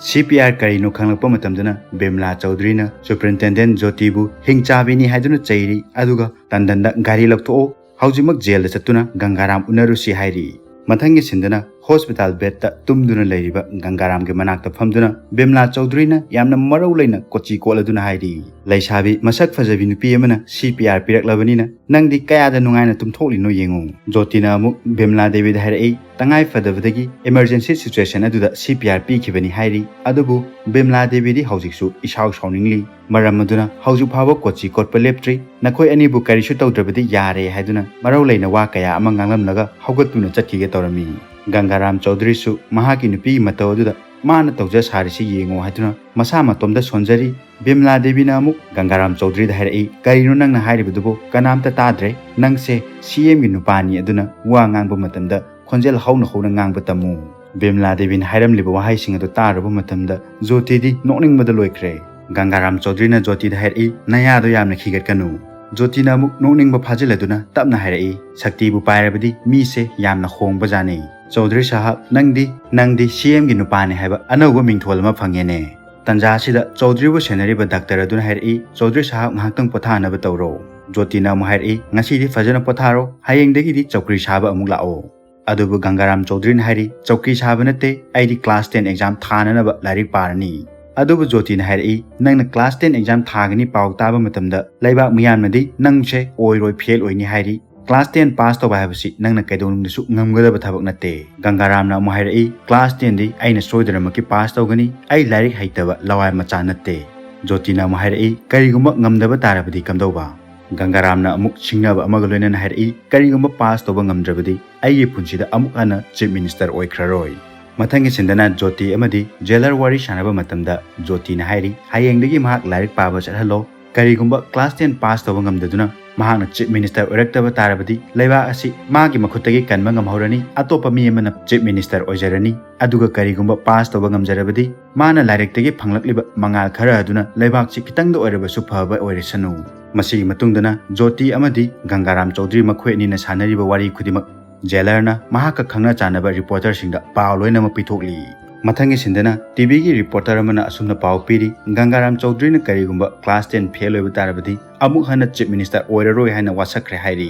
C P R ꯀꯔꯤꯅꯣ ꯈꯪꯂꯛꯄ ꯃꯇꯝꯗꯅ ꯕꯤꯃꯂꯥ ꯆꯧꯗ꯭ꯔꯤꯅ Superintendent ꯖꯣꯇꯤꯕꯨ ꯍꯤꯡꯆꯥꯕꯤꯅꯤ ꯍꯥꯏꯗꯨꯅ ꯆꯩꯔꯤ꯫ ꯑꯗꯨꯒ ꯇꯟꯗꯟꯗ "ꯒꯥꯔꯤ ꯂꯧꯊꯣꯛꯑꯣ, ꯍꯧꯖꯤꯛꯃꯛ ꯖꯦꯜꯗ ꯆꯠꯇꯨꯅ ꯒꯪꯒꯥꯔꯥꯝ ꯎꯅꯔꯨꯁꯤ" ꯍꯥꯏꯔꯤ꯫ ꯃꯊꯪꯒꯤ ꯁꯤꯟꯗꯅ hospital bed ꯇ ꯇꯨꯝꯗꯨꯅ ꯂꯩꯔꯤꯕ ꯒꯪꯒꯥꯔꯥꯝꯒꯤ ꯃꯅꯥꯛꯇ ꯐꯝꯗꯨꯅ ꯕꯤꯃꯂꯥ ꯆꯧꯗ꯭ꯔꯤꯅ ꯌꯥꯝꯅ ꯃꯔꯧ ꯂꯩꯅ ꯀꯣꯆꯤ ꯀꯣꯠꯂꯗꯨꯅ ꯍꯥꯏꯔꯤ, "ꯂꯩꯁꯥꯕꯤ ꯃꯁꯛ ꯐꯖꯕꯤ ꯅꯨꯄꯤ ꯑꯃꯅ C P R ꯄꯤꯔꯛꯂꯕꯅꯤꯅ ꯅꯪꯗꯤ ꯀꯌꯥꯗ ꯅꯨꯡꯉꯥꯏꯅ ꯇꯨꯝꯊꯣꯛꯂꯤꯅꯣ ꯌꯦꯡꯉꯨ꯫" ꯖꯣꯇꯤꯅ ꯑꯃꯨꯛ ꯕꯤꯃꯂꯥ ꯗꯦꯕꯤꯗ ꯍꯥꯏꯔꯛꯏ, "ꯇꯉꯥꯏ ꯐꯗꯕꯗꯒꯤ emergency situation ꯑꯗꯨꯗ C P R ꯄꯤꯈꯤꯕꯅꯤ" ꯍꯥꯏꯔꯤ꯫ ꯑꯗꯨꯕꯨ ꯕꯤꯃꯂꯥ ꯗꯦꯕꯤꯗꯤ ꯍꯧꯖꯤꯛꯁꯨ ꯏꯁꯥꯎ ꯁꯥꯎꯅꯤꯡꯂꯤ꯫ ꯃꯔꯝ ꯑꯗꯨꯅ ꯍꯧꯖꯤꯛ ꯐꯥꯎꯕ ꯀꯣꯆꯤ ꯀꯣꯠꯄ ꯂꯦꯞꯇ꯭ꯔꯤ꯫ "ꯅꯈꯣꯏ ꯑꯅꯤꯕꯨ ꯀꯔꯤꯁꯨ ꯇꯧꯗ꯭ꯔꯕꯗꯤ ꯌꯥꯔꯦ" ꯍꯥꯏꯗꯨꯅ ꯃꯔꯧ ꯂꯩꯅ ꯋꯥ ꯀꯌꯥ ꯑꯃ ꯉꯥꯡꯂꯝꯂꯒ ꯍꯧꯒꯠꯇꯨꯅ ꯆꯠꯈꯤꯒꯦ ꯇꯧꯔꯝꯃꯤ꯫ ꯒꯪꯒꯥꯔꯥꯝ ꯆꯧꯗ꯭ꯔꯤꯁꯨ ꯃꯍꯥꯛꯀꯤ ꯅꯨꯄꯤꯒꯤ ꯃꯇꯧ ꯑꯗꯨꯗ "ꯃꯥꯅ ꯇꯧꯖ ꯁꯥꯔꯤꯁꯤ ꯌꯦꯡꯉꯣ" ꯍꯥꯏꯗꯨꯅ ꯃꯁꯥ ꯃꯇꯣꯝꯗ ꯁꯣꯟꯖꯔꯤ꯫ ꯕꯤꯃꯂꯥ ꯗꯦꯕꯤꯅ ꯑꯃꯨꯛ ꯒꯪꯒꯥꯔꯥꯝ ꯆꯧꯗ꯭ꯔꯤꯗ ꯍꯥꯏꯔꯛꯏ, "ꯀꯔꯤꯅꯣ ꯅꯪꯅ ꯍꯥꯏꯔꯤꯕꯗꯨꯕꯨ? ꯀꯅꯥꯝꯇ ꯇꯥꯗ꯭ꯔꯦ꯫ ꯅꯪꯁꯦ C M ꯒꯤ ꯅꯨꯄꯥꯅꯤ, ꯑꯗꯨꯅ ꯋꯥ ꯉꯥꯡꯕ ꯃꯇꯝꯗ ꯈꯣꯟꯖꯦꯜ ꯍꯧꯅ ꯍꯧꯅ ꯉꯥꯡꯕ ꯇꯝꯃꯨ꯫" ꯕꯤꯃꯂꯥ ꯗꯦꯕꯤꯅ ꯍꯥꯏꯔꯝꯂꯤꯕ ꯋꯥꯍꯩꯁꯤꯡ ꯑꯗꯨ ꯇꯥꯔꯨꯕ ꯃꯇꯝꯗ ꯖꯣꯇꯤꯗꯤ ꯅꯣꯛꯅꯤꯡꯕꯗ ꯂꯣꯏꯈ꯭ꯔꯦ꯫ ꯒꯪꯒꯥꯔꯥꯝ ꯆꯧꯙꯔꯤꯅ ꯖꯣꯇꯤꯗ ꯍꯥꯏꯔꯛꯏ, "ꯅꯌꯥꯗꯣ ꯌꯥꯝꯅ ꯈꯤꯒꯠꯀꯅꯨ"꯫ ꯖꯣꯇꯤꯅ ꯑꯃꯨꯛ ꯅꯣꯛꯅꯤꯡꯕ ꯐꯥꯖꯤꯜꯂꯗꯨꯅ ꯇꯞꯅ ꯍꯥꯏꯔꯛꯏ, "ꯁꯛꯇꯤꯕꯨ ꯄꯥꯏꯔꯕꯗꯤ ꯃꯤꯁꯦ ꯌꯥꯝꯅ ꯍꯣꯡꯕꯖꯥꯠꯅꯤ꯫ ꯆꯧꯙꯔꯤ ꯁꯥꯍꯕ, ꯅꯪꯗꯤ, ꯅꯪꯗꯤ ꯁꯤ ꯑꯦꯝꯒꯤ ꯅꯨꯄꯥꯅꯤ ꯍꯥꯏꯕ ꯑꯅꯧꯕ ꯃꯤꯡꯊꯣꯜ ꯑꯃ ꯐꯪꯉꯦꯅꯦ꯫ ꯇꯟꯖꯥꯁꯤꯗ ꯆꯧꯙꯔꯤꯕꯨ ꯁꯦꯟꯅꯔꯤꯕ ꯗꯥꯛꯇꯔ ꯑꯗꯨꯅ ꯍꯥꯏꯔꯛꯏ, "ꯆꯧꯙꯔꯤ ꯁꯥꯍꯕ, ꯉꯥꯏꯍꯥꯛꯇꯪ ꯄꯣꯊꯥꯅꯕ ꯇꯧꯔꯣ"꯫ ꯖꯣꯇꯤꯅ ꯑꯃꯨꯛ ꯍꯥꯏꯔꯛꯏ, "ꯉꯁꯤꯗꯤ ꯐꯖꯅ ꯄꯣꯊꯥꯔꯣ, ꯍꯌꯦꯡꯗꯒꯤꯗꯤ ꯆꯧꯀ꯭ꯔꯤ ꯁꯥꯕ ꯑꯃꯨꯛ ꯂꯥꯛꯑꯣ"꯫ ꯑꯗꯨꯕꯨ ꯒꯪꯒꯥꯔꯥꯝ ꯆꯧꯙꯔꯤꯅ ꯍꯥꯏꯔꯤ, "ꯆꯧꯀ꯭ꯔꯤ ꯁꯥꯕ ꯅꯠꯇꯦ, ꯑꯩꯗꯤ class ten exam ꯊꯥꯅꯅꯕ ꯂꯥꯏꯔꯤꯛ ꯄꯥꯔꯅꯤ"꯫ ꯑꯗꯨꯕꯨ ꯖꯣꯇꯤꯅ ꯍꯥꯏꯔꯛꯏ, "ꯅꯪꯅ class ten exam ꯊꯥꯒꯅꯤ ꯄꯥꯎ ꯇꯥꯕ ꯃꯇꯝꯗ ꯂꯩꯕꯥꯛ ꯃꯤꯌꯥꯝꯅꯗꯤ ꯅꯪꯁꯦ ꯑꯣꯏꯔꯣꯏ, fail ꯑꯣꯏꯅꯤ ꯍꯥꯏꯔꯤ꯫ Class ten pass ꯇꯧꯕ ꯍꯥꯏꯕꯁꯤ ꯅꯪꯅ ꯀꯩꯗꯧꯅꯨꯡꯗꯁꯨ ꯉꯝꯒꯗꯕ ꯊꯕꯛ ꯅꯠꯇꯦ"꯫ ꯒꯪꯒꯥꯔꯥꯝꯅ ꯑꯃꯨꯛ ꯍꯥꯏꯔꯛꯏ, "Class ten ꯗꯤ ꯑꯩꯅ ꯁꯣꯏꯗꯅꯃꯛꯀꯤ pass ꯇꯧꯒꯅꯤ, ꯑꯩ ꯂꯥꯏꯔꯤꯛ ꯍꯩꯇꯕ ꯂꯋꯥꯏ ꯃꯆꯥ ꯅꯠꯇꯦ"꯫ ꯖꯣꯇꯤꯅ ꯑꯃꯨꯛ ꯍꯥꯏꯔꯛꯏ, "ꯀꯔꯤꯒꯨꯝꯕ ꯉꯝꯗꯕ ꯇꯥꯔꯕꯗꯤ ꯀꯝꯗꯧꯕ?" ꯒꯪꯒꯥꯔꯥꯝꯅ ꯑꯃꯨꯛ ꯁꯤꯡꯅꯕ ꯑꯃꯒ ꯂꯣꯏꯅꯅ ꯍꯥꯏꯔꯛꯏ, "ꯀꯔꯤꯒꯨꯝꯕ pass ꯇꯧꯕ ꯉꯝꯗ꯭ꯔꯕꯗꯤ ꯑꯩꯒꯤ ꯄꯨꯟꯁꯤꯗ ꯑꯃꯨꯛ ꯍꯟꯅ chief minister ꯑꯣꯏꯈ꯭ꯔꯔꯣꯏ"꯫ ꯃꯊꯪꯒꯤ ꯁꯤꯟꯗꯅ ꯖꯣꯇꯤ ꯑꯃꯗꯤ jailer ꯋꯥꯔꯤ ꯁꯥꯟꯅꯕ ꯃꯇꯝꯗ ꯖꯣꯇꯤꯅ ꯍꯥꯏꯔꯤ, "ꯍꯌꯦꯡꯗꯒꯤ ꯃꯍꯥꯛ ꯂꯥꯏꯔꯤꯛ ꯄꯥꯕ ꯆꯠꯍꯜꯂꯣ꯫ ꯀꯔꯤꯒꯨꯝꯕ class ten pass ꯇꯧꯕ ꯉꯝꯗꯗꯨꯅ ꯃꯍꯥꯛꯅ chief minister ꯑꯣꯏꯔꯛꯇꯕ ꯇꯥꯔꯕꯗꯤ ꯂꯩꯕꯥꯛ ꯑꯁꯤ ꯃꯥꯒꯤ ꯃꯈꯨꯠꯇꯒꯤ ꯀꯟꯕ ꯉꯝꯍꯧꯔꯅꯤ, ꯑꯇꯣꯞꯄ ꯃꯤ ꯑꯃꯅ chief minister ꯑꯣꯏꯖꯔꯅꯤ꯫ ꯑꯗꯨꯒ ꯀꯔꯤꯒꯨꯝꯕ pass ꯇꯧꯕ ꯉꯝꯖꯔꯕꯗꯤ ꯃꯥꯅ ꯂꯥꯏꯔꯤꯛꯇꯒꯤ ꯐꯪꯂꯛꯂꯤꯕ ꯃꯉꯥꯜ ꯈꯔ ꯑꯗꯨꯅ ꯂꯩꯕꯥꯛꯁꯤ ꯈꯤꯇꯪꯗ ꯑꯣꯏꯔꯕꯁꯨ ꯐꯕ ꯑꯣꯏꯔꯁꯅꯨ"꯫ ꯃꯁꯤꯒꯤ ꯃꯇꯨꯡꯗꯅ ꯖꯣꯇꯤ ꯑꯃꯗꯤ ꯒꯪꯒꯥꯔꯥꯝ ꯆꯧꯙꯔꯤ ꯃꯈꯣꯏ ꯑꯅꯤꯅ ꯁꯥꯟꯅꯔꯤꯕ ꯋꯥꯔꯤ ꯈꯨꯗꯤꯡꯃꯛ jailer ꯅ ꯃꯍꯥꯛꯀ ꯈꯪꯅ ꯆꯥꯟꯅꯕ reporter ꯁꯤꯡꯗ ꯄꯥꯎ ꯂꯣꯏꯅꯃꯛ ꯄꯤꯊꯣꯛꯂꯤ꯫ ꯃꯊꯪꯒꯤ ꯁꯤꯟꯗꯅ T V ꯒꯤ reporter ꯑꯃꯅ ꯑꯁꯨꯝꯅ ꯄꯥꯎ ꯄꯤꯔꯤ, ꯒꯪꯒꯥꯔꯥꯝ ꯆꯧꯙꯔꯤꯅ ꯀꯔꯤꯒꯨꯝꯕ class ten fail ꯑꯣꯏꯕ ꯇꯥꯔꯕꯗꯤ ꯑꯃꯨꯛ ꯍꯟꯅ chief minister ꯑꯣꯏꯔꯔꯣꯏ ꯍꯥꯏꯅ ꯋꯥꯁꯛꯈ꯭ꯔꯦ ꯍꯥꯏꯔꯤ꯫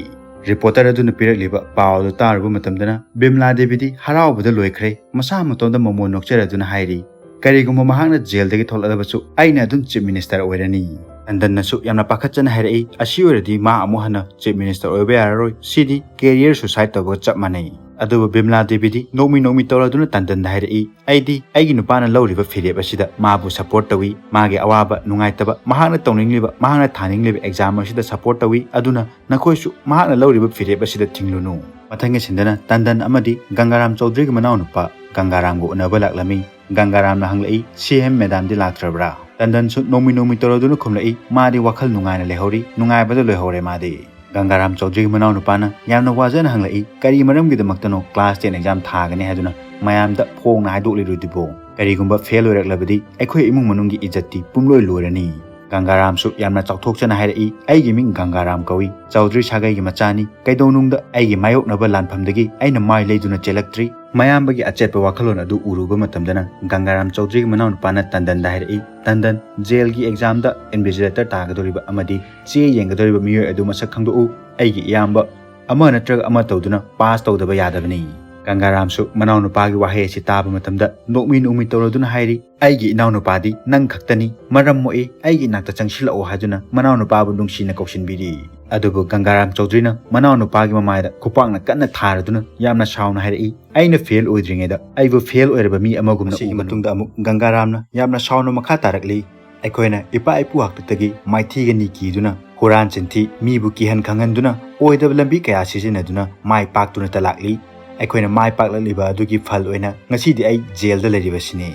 Reporter ꯑꯗꯨꯅ ꯄꯤꯔꯛꯂꯤꯕ ꯄꯥꯎ ꯑꯗꯨ ꯇꯥꯔꯨꯕ ꯃꯇꯝꯗꯅ ꯕꯤꯃꯂꯥ ꯗꯦꯕꯤꯗꯤ ꯍꯔꯥꯎꯕꯗ ꯂꯣꯏꯈ꯭ꯔꯦ꯫ ꯃꯁꯥ ꯃꯇꯣꯝꯗ ꯃꯃꯣꯟ ꯅꯣꯛꯆꯔꯗꯨꯅ ꯍꯥꯏꯔꯤ, "ꯀꯔꯤꯒꯨꯝꯕ ꯃꯍꯥꯛꯅ jail ꯗꯒꯤ ꯊꯣꯛꯂꯛꯂꯕꯁꯨ ꯑꯩꯅ ꯑꯗꯨꯝ chief minister ꯑꯣꯏꯔꯅꯤ"꯫ ꯇꯟꯗꯟꯅꯁꯨ ꯌꯥꯝꯅ ꯄꯥꯈꯠꯆꯅ ꯍꯥꯏꯔꯛꯏ, "ꯑꯁꯤ ꯑꯣꯏꯔꯗꯤ ꯃꯥ ꯑꯃꯨꯛ ꯍꯟꯅ chief minister ꯑꯣꯏꯕ ꯌꯥꯔꯔꯣꯏ, ꯁꯤꯗꯤ career suicide ꯇꯧꯕꯒ ꯆꯞ ꯃꯥꯟꯅꯩ"꯫ ꯑꯗꯨꯕꯨ ꯕꯤꯃꯂꯥ ꯗꯦꯕꯤꯗꯤ ꯅꯣꯛꯃꯤ ꯅꯣꯛꯃꯤ ꯇꯧꯔꯗꯨꯅ ꯇꯟꯗꯟꯗ ꯍꯥꯏꯔꯛꯏ, "ꯑꯩꯗꯤ ꯑꯩꯒꯤ ꯅꯨꯄꯥꯅ ꯂꯧꯔꯤꯕ ꯐꯤꯔꯦꯞ ꯑꯁꯤꯗ ꯃꯥꯕꯨ support ꯇꯧꯏ, ꯃꯥꯒꯤ ꯑꯋꯥꯕ ꯅꯨꯡꯉꯥꯏꯇꯕ, ꯃꯍꯥꯛꯅ ꯇꯧꯅꯤꯡꯂꯤꯕ, ꯃꯍꯥꯛꯅ ꯊꯥꯅꯤꯡꯂꯤꯕ exam ꯑꯁꯤꯗ support ꯇꯧꯏ, ꯑꯗꯨꯅ ꯅꯈꯣꯏꯁꯨ ꯃꯍꯥꯛꯅ ꯂꯧꯔꯤꯕ ꯐꯤꯔꯦꯞ ꯑꯁꯤꯗ ꯊꯤꯡꯂꯨꯅꯨ"꯫ ꯃꯊꯪꯒꯤ ꯁꯤꯟꯗꯅ ꯇꯟꯗꯟ ꯑꯃꯗꯤ ꯒꯪꯒꯥꯔꯥꯝ ꯆꯧꯙꯔꯤꯒꯤ ꯃꯅꯥꯎꯅꯨꯄꯥ ꯒꯪꯒꯥꯔꯥꯝꯒ ꯎꯅꯕ ꯂꯥꯛꯂꯝꯃꯤ꯫ ꯒꯪꯒꯥꯔꯥꯝꯅ ꯍꯪꯂꯛꯏ, "C M madam ꯗꯤ ꯂꯥꯛꯇ꯭ꯔꯕ꯭ꯔꯥ?" ꯇꯟꯗꯟꯁꯨ ꯅꯣꯡꯃꯤ ꯅꯣꯡꯃꯤ ꯇꯧꯔꯗꯨꯅ ꯈꯨꯝꯂꯛꯏ, "ꯃꯥꯗꯤ ꯋꯥꯈꯜ ꯅꯨꯡꯉꯥꯏꯅ ꯂꯩꯍꯧꯔꯤ, ꯅꯨꯡꯉꯥꯏꯕꯗ ꯂꯣꯏꯍꯧꯔꯦ ꯃꯥꯗꯤ"꯫ ꯒꯪꯒꯥꯔꯥꯝ ꯆꯧꯗ꯭ꯔꯤꯒꯤ ꯃꯅꯥꯎꯅꯨꯄꯥꯅ ꯌꯥꯝꯅ ꯋꯥꯖꯅ ꯍꯪꯂꯛꯏ, "ꯀꯔꯤ ꯃꯔꯝꯒꯤꯗꯃꯛꯇꯅꯣ class ten exam ꯊꯥꯒꯅꯤ ꯍꯥꯏꯗꯨꯅ ꯃꯌꯥꯝꯗ ꯐꯣꯡꯅ ꯍꯥꯏꯗꯣꯛꯂꯤꯔꯨꯗꯨꯕꯣ? ꯀꯔꯤꯒꯨꯝꯕ fail ꯑꯣꯏꯔꯛꯂꯕꯗꯤ ꯑꯩꯈꯣꯏ ꯏꯃꯨꯡ ꯃꯅꯨꯡꯒꯤ ꯏꯖꯠꯇꯤ ꯄꯨꯝꯂꯣꯏ ꯂꯣꯏꯔꯅꯤ"꯫ ꯒꯪꯒꯥꯔꯥꯝꯁꯨ ꯌꯥꯝꯅ ꯆꯥꯎꯊꯣꯛꯆꯅ ꯍꯥꯏꯔꯛꯏ, "ꯑꯩꯒꯤ ꯃꯤꯡ ꯒꯪꯒꯥꯔꯥꯝ ꯀꯧꯏ, ꯆꯧꯗ꯭ꯔꯤ ꯁꯥꯒꯩꯒꯤ ꯃꯆꯥꯅꯤ꯫ ꯀꯩꯗꯧꯅꯨꯡꯗ ꯑꯩꯒꯤ ꯃꯥꯌꯣꯛꯅꯕ ꯂꯥꯟꯐꯝꯗꯒꯤ ꯑꯩꯅ ꯃꯥꯏ ꯂꯩꯗꯨꯅ ꯆꯦꯜꯂꯛꯇ꯭ꯔꯤ"꯫ ꯃꯌꯥꯝꯕꯒꯤ ꯑꯆꯦꯠꯄ ꯋꯥꯈꯜꯂꯣꯟ ꯑꯗꯨ ꯎꯔꯨꯕ ꯃꯇꯝꯗꯅ ꯒꯪꯒꯥꯔꯥꯝ ꯆꯧꯗ꯭ꯔꯤꯒꯤ ꯃꯅꯥꯎꯅꯨꯄꯥꯅ ꯇꯟꯗꯟꯗ ꯍꯥꯏꯔꯛꯏ, "ꯇꯟꯗꯟ, ꯖꯦꯜꯒꯤ examꯗ invigilator ꯇꯥꯒꯗꯧꯔꯤꯕ ꯑꯃꯗꯤ ꯆꯦ ꯌꯦꯡꯒꯗꯧꯔꯤꯕ ꯃꯤꯑꯣꯏ ꯑꯗꯨ ꯃꯁꯛ ꯈꯪꯗꯣꯛꯎ꯫ ꯑꯩꯒꯤ ꯏꯌꯥꯝꯕ ꯑꯃ ꯅꯠꯇ꯭ꯔꯒ ꯑꯃ ꯇꯧꯗꯨꯅ pass ꯇꯧꯗꯕ ꯌꯥꯗꯕꯅꯤ"꯫ ꯒꯪꯒꯥꯔꯥꯝꯁꯨ ꯃꯅꯥꯎꯅꯨꯄꯥꯒꯤ ꯋꯥꯍꯩ ꯑꯁꯤ ꯇꯥꯕ ꯃꯇꯝꯗ ꯅꯣꯛꯃꯤ ꯅꯣꯛꯃꯤ ꯇꯧꯔꯗꯨꯅ ꯍꯥꯏꯔꯤ, "ꯑꯩꯒꯤ ꯏꯅꯥꯎꯅꯨꯄꯥꯗꯤ ꯅꯪ ꯈꯛꯇꯅꯤ, ꯃꯔꯝ ꯃꯣꯛꯏ, ꯑꯩꯒꯤ ꯏꯅꯥꯛꯇ ꯆꯪꯁꯤꯜꯂꯛꯑꯣ" ꯍꯥꯏꯗꯨꯅ ꯃꯅꯥꯎꯅꯨꯄꯥꯕꯨ ꯅꯨꯡꯁꯤꯅ ꯀꯧꯁꯤꯟꯕꯤꯔꯤ꯫ ꯑꯗꯨꯕꯨ ꯒꯪꯒꯥꯔꯥꯝ ꯆꯧꯗ꯭ꯔꯤꯅ ꯃꯅꯥꯎꯅꯨꯄꯥꯒꯤ ꯃꯃꯥꯏꯗ ꯈꯨꯄꯥꯛꯅ ꯀꯟꯅ ꯊꯥꯔꯗꯨꯅ ꯌꯥꯝꯅ ꯁꯥꯎꯅ ꯍꯥꯏꯔꯛꯏ, "ꯑꯩꯅ fail ꯑꯣꯏꯗ꯭ꯔꯤꯉꯩꯗ ꯑꯩꯕꯨ fail ꯑꯣꯏꯔꯕ ꯃꯤ ꯑꯃꯒꯨꯝꯅ ꯎꯒꯅꯨ"꯫ ꯃꯇꯨꯡꯗ ꯑꯃꯨꯛ ꯒꯪꯒꯥꯔꯥꯝꯅ ꯌꯥꯝꯅ ꯁꯥꯎꯅ ꯃꯈꯥ ꯇꯥꯔꯛꯂꯤ, "ꯑꯩꯈꯣꯏꯅ ꯏꯄꯥ ꯏꯄꯨ ꯍꯥꯛꯇꯛꯇꯒꯤ ꯃꯥꯏꯊꯤꯒꯅꯤ ꯀꯤꯗꯨꯅ ꯍꯨꯔꯥꯟ ꯆꯤꯟꯊꯤ, ꯃꯤꯕꯨ ꯀꯤꯍꯟ ꯈꯪꯍꯟꯗꯨꯅ ꯑꯣꯏꯗꯕ ꯂꯝꯕꯤ ꯀꯌꯥ ꯁꯤꯖꯤꯟꯅꯗꯨꯅ ꯃꯥꯏ ꯄꯥꯛꯇꯨꯅꯇ ꯂꯥꯛꯂꯤ꯫ ꯑꯩꯈꯣꯏꯅ ꯃꯥꯏ ꯄꯥꯛꯂꯛꯂꯤꯕ ꯑꯗꯨꯒꯤ ꯐꯜ ꯑꯣꯏꯅ ꯉꯁꯤꯗꯤ ꯑꯩ ꯖꯦꯜꯗ ꯂꯩꯔꯤꯕꯁꯤꯅꯤ꯫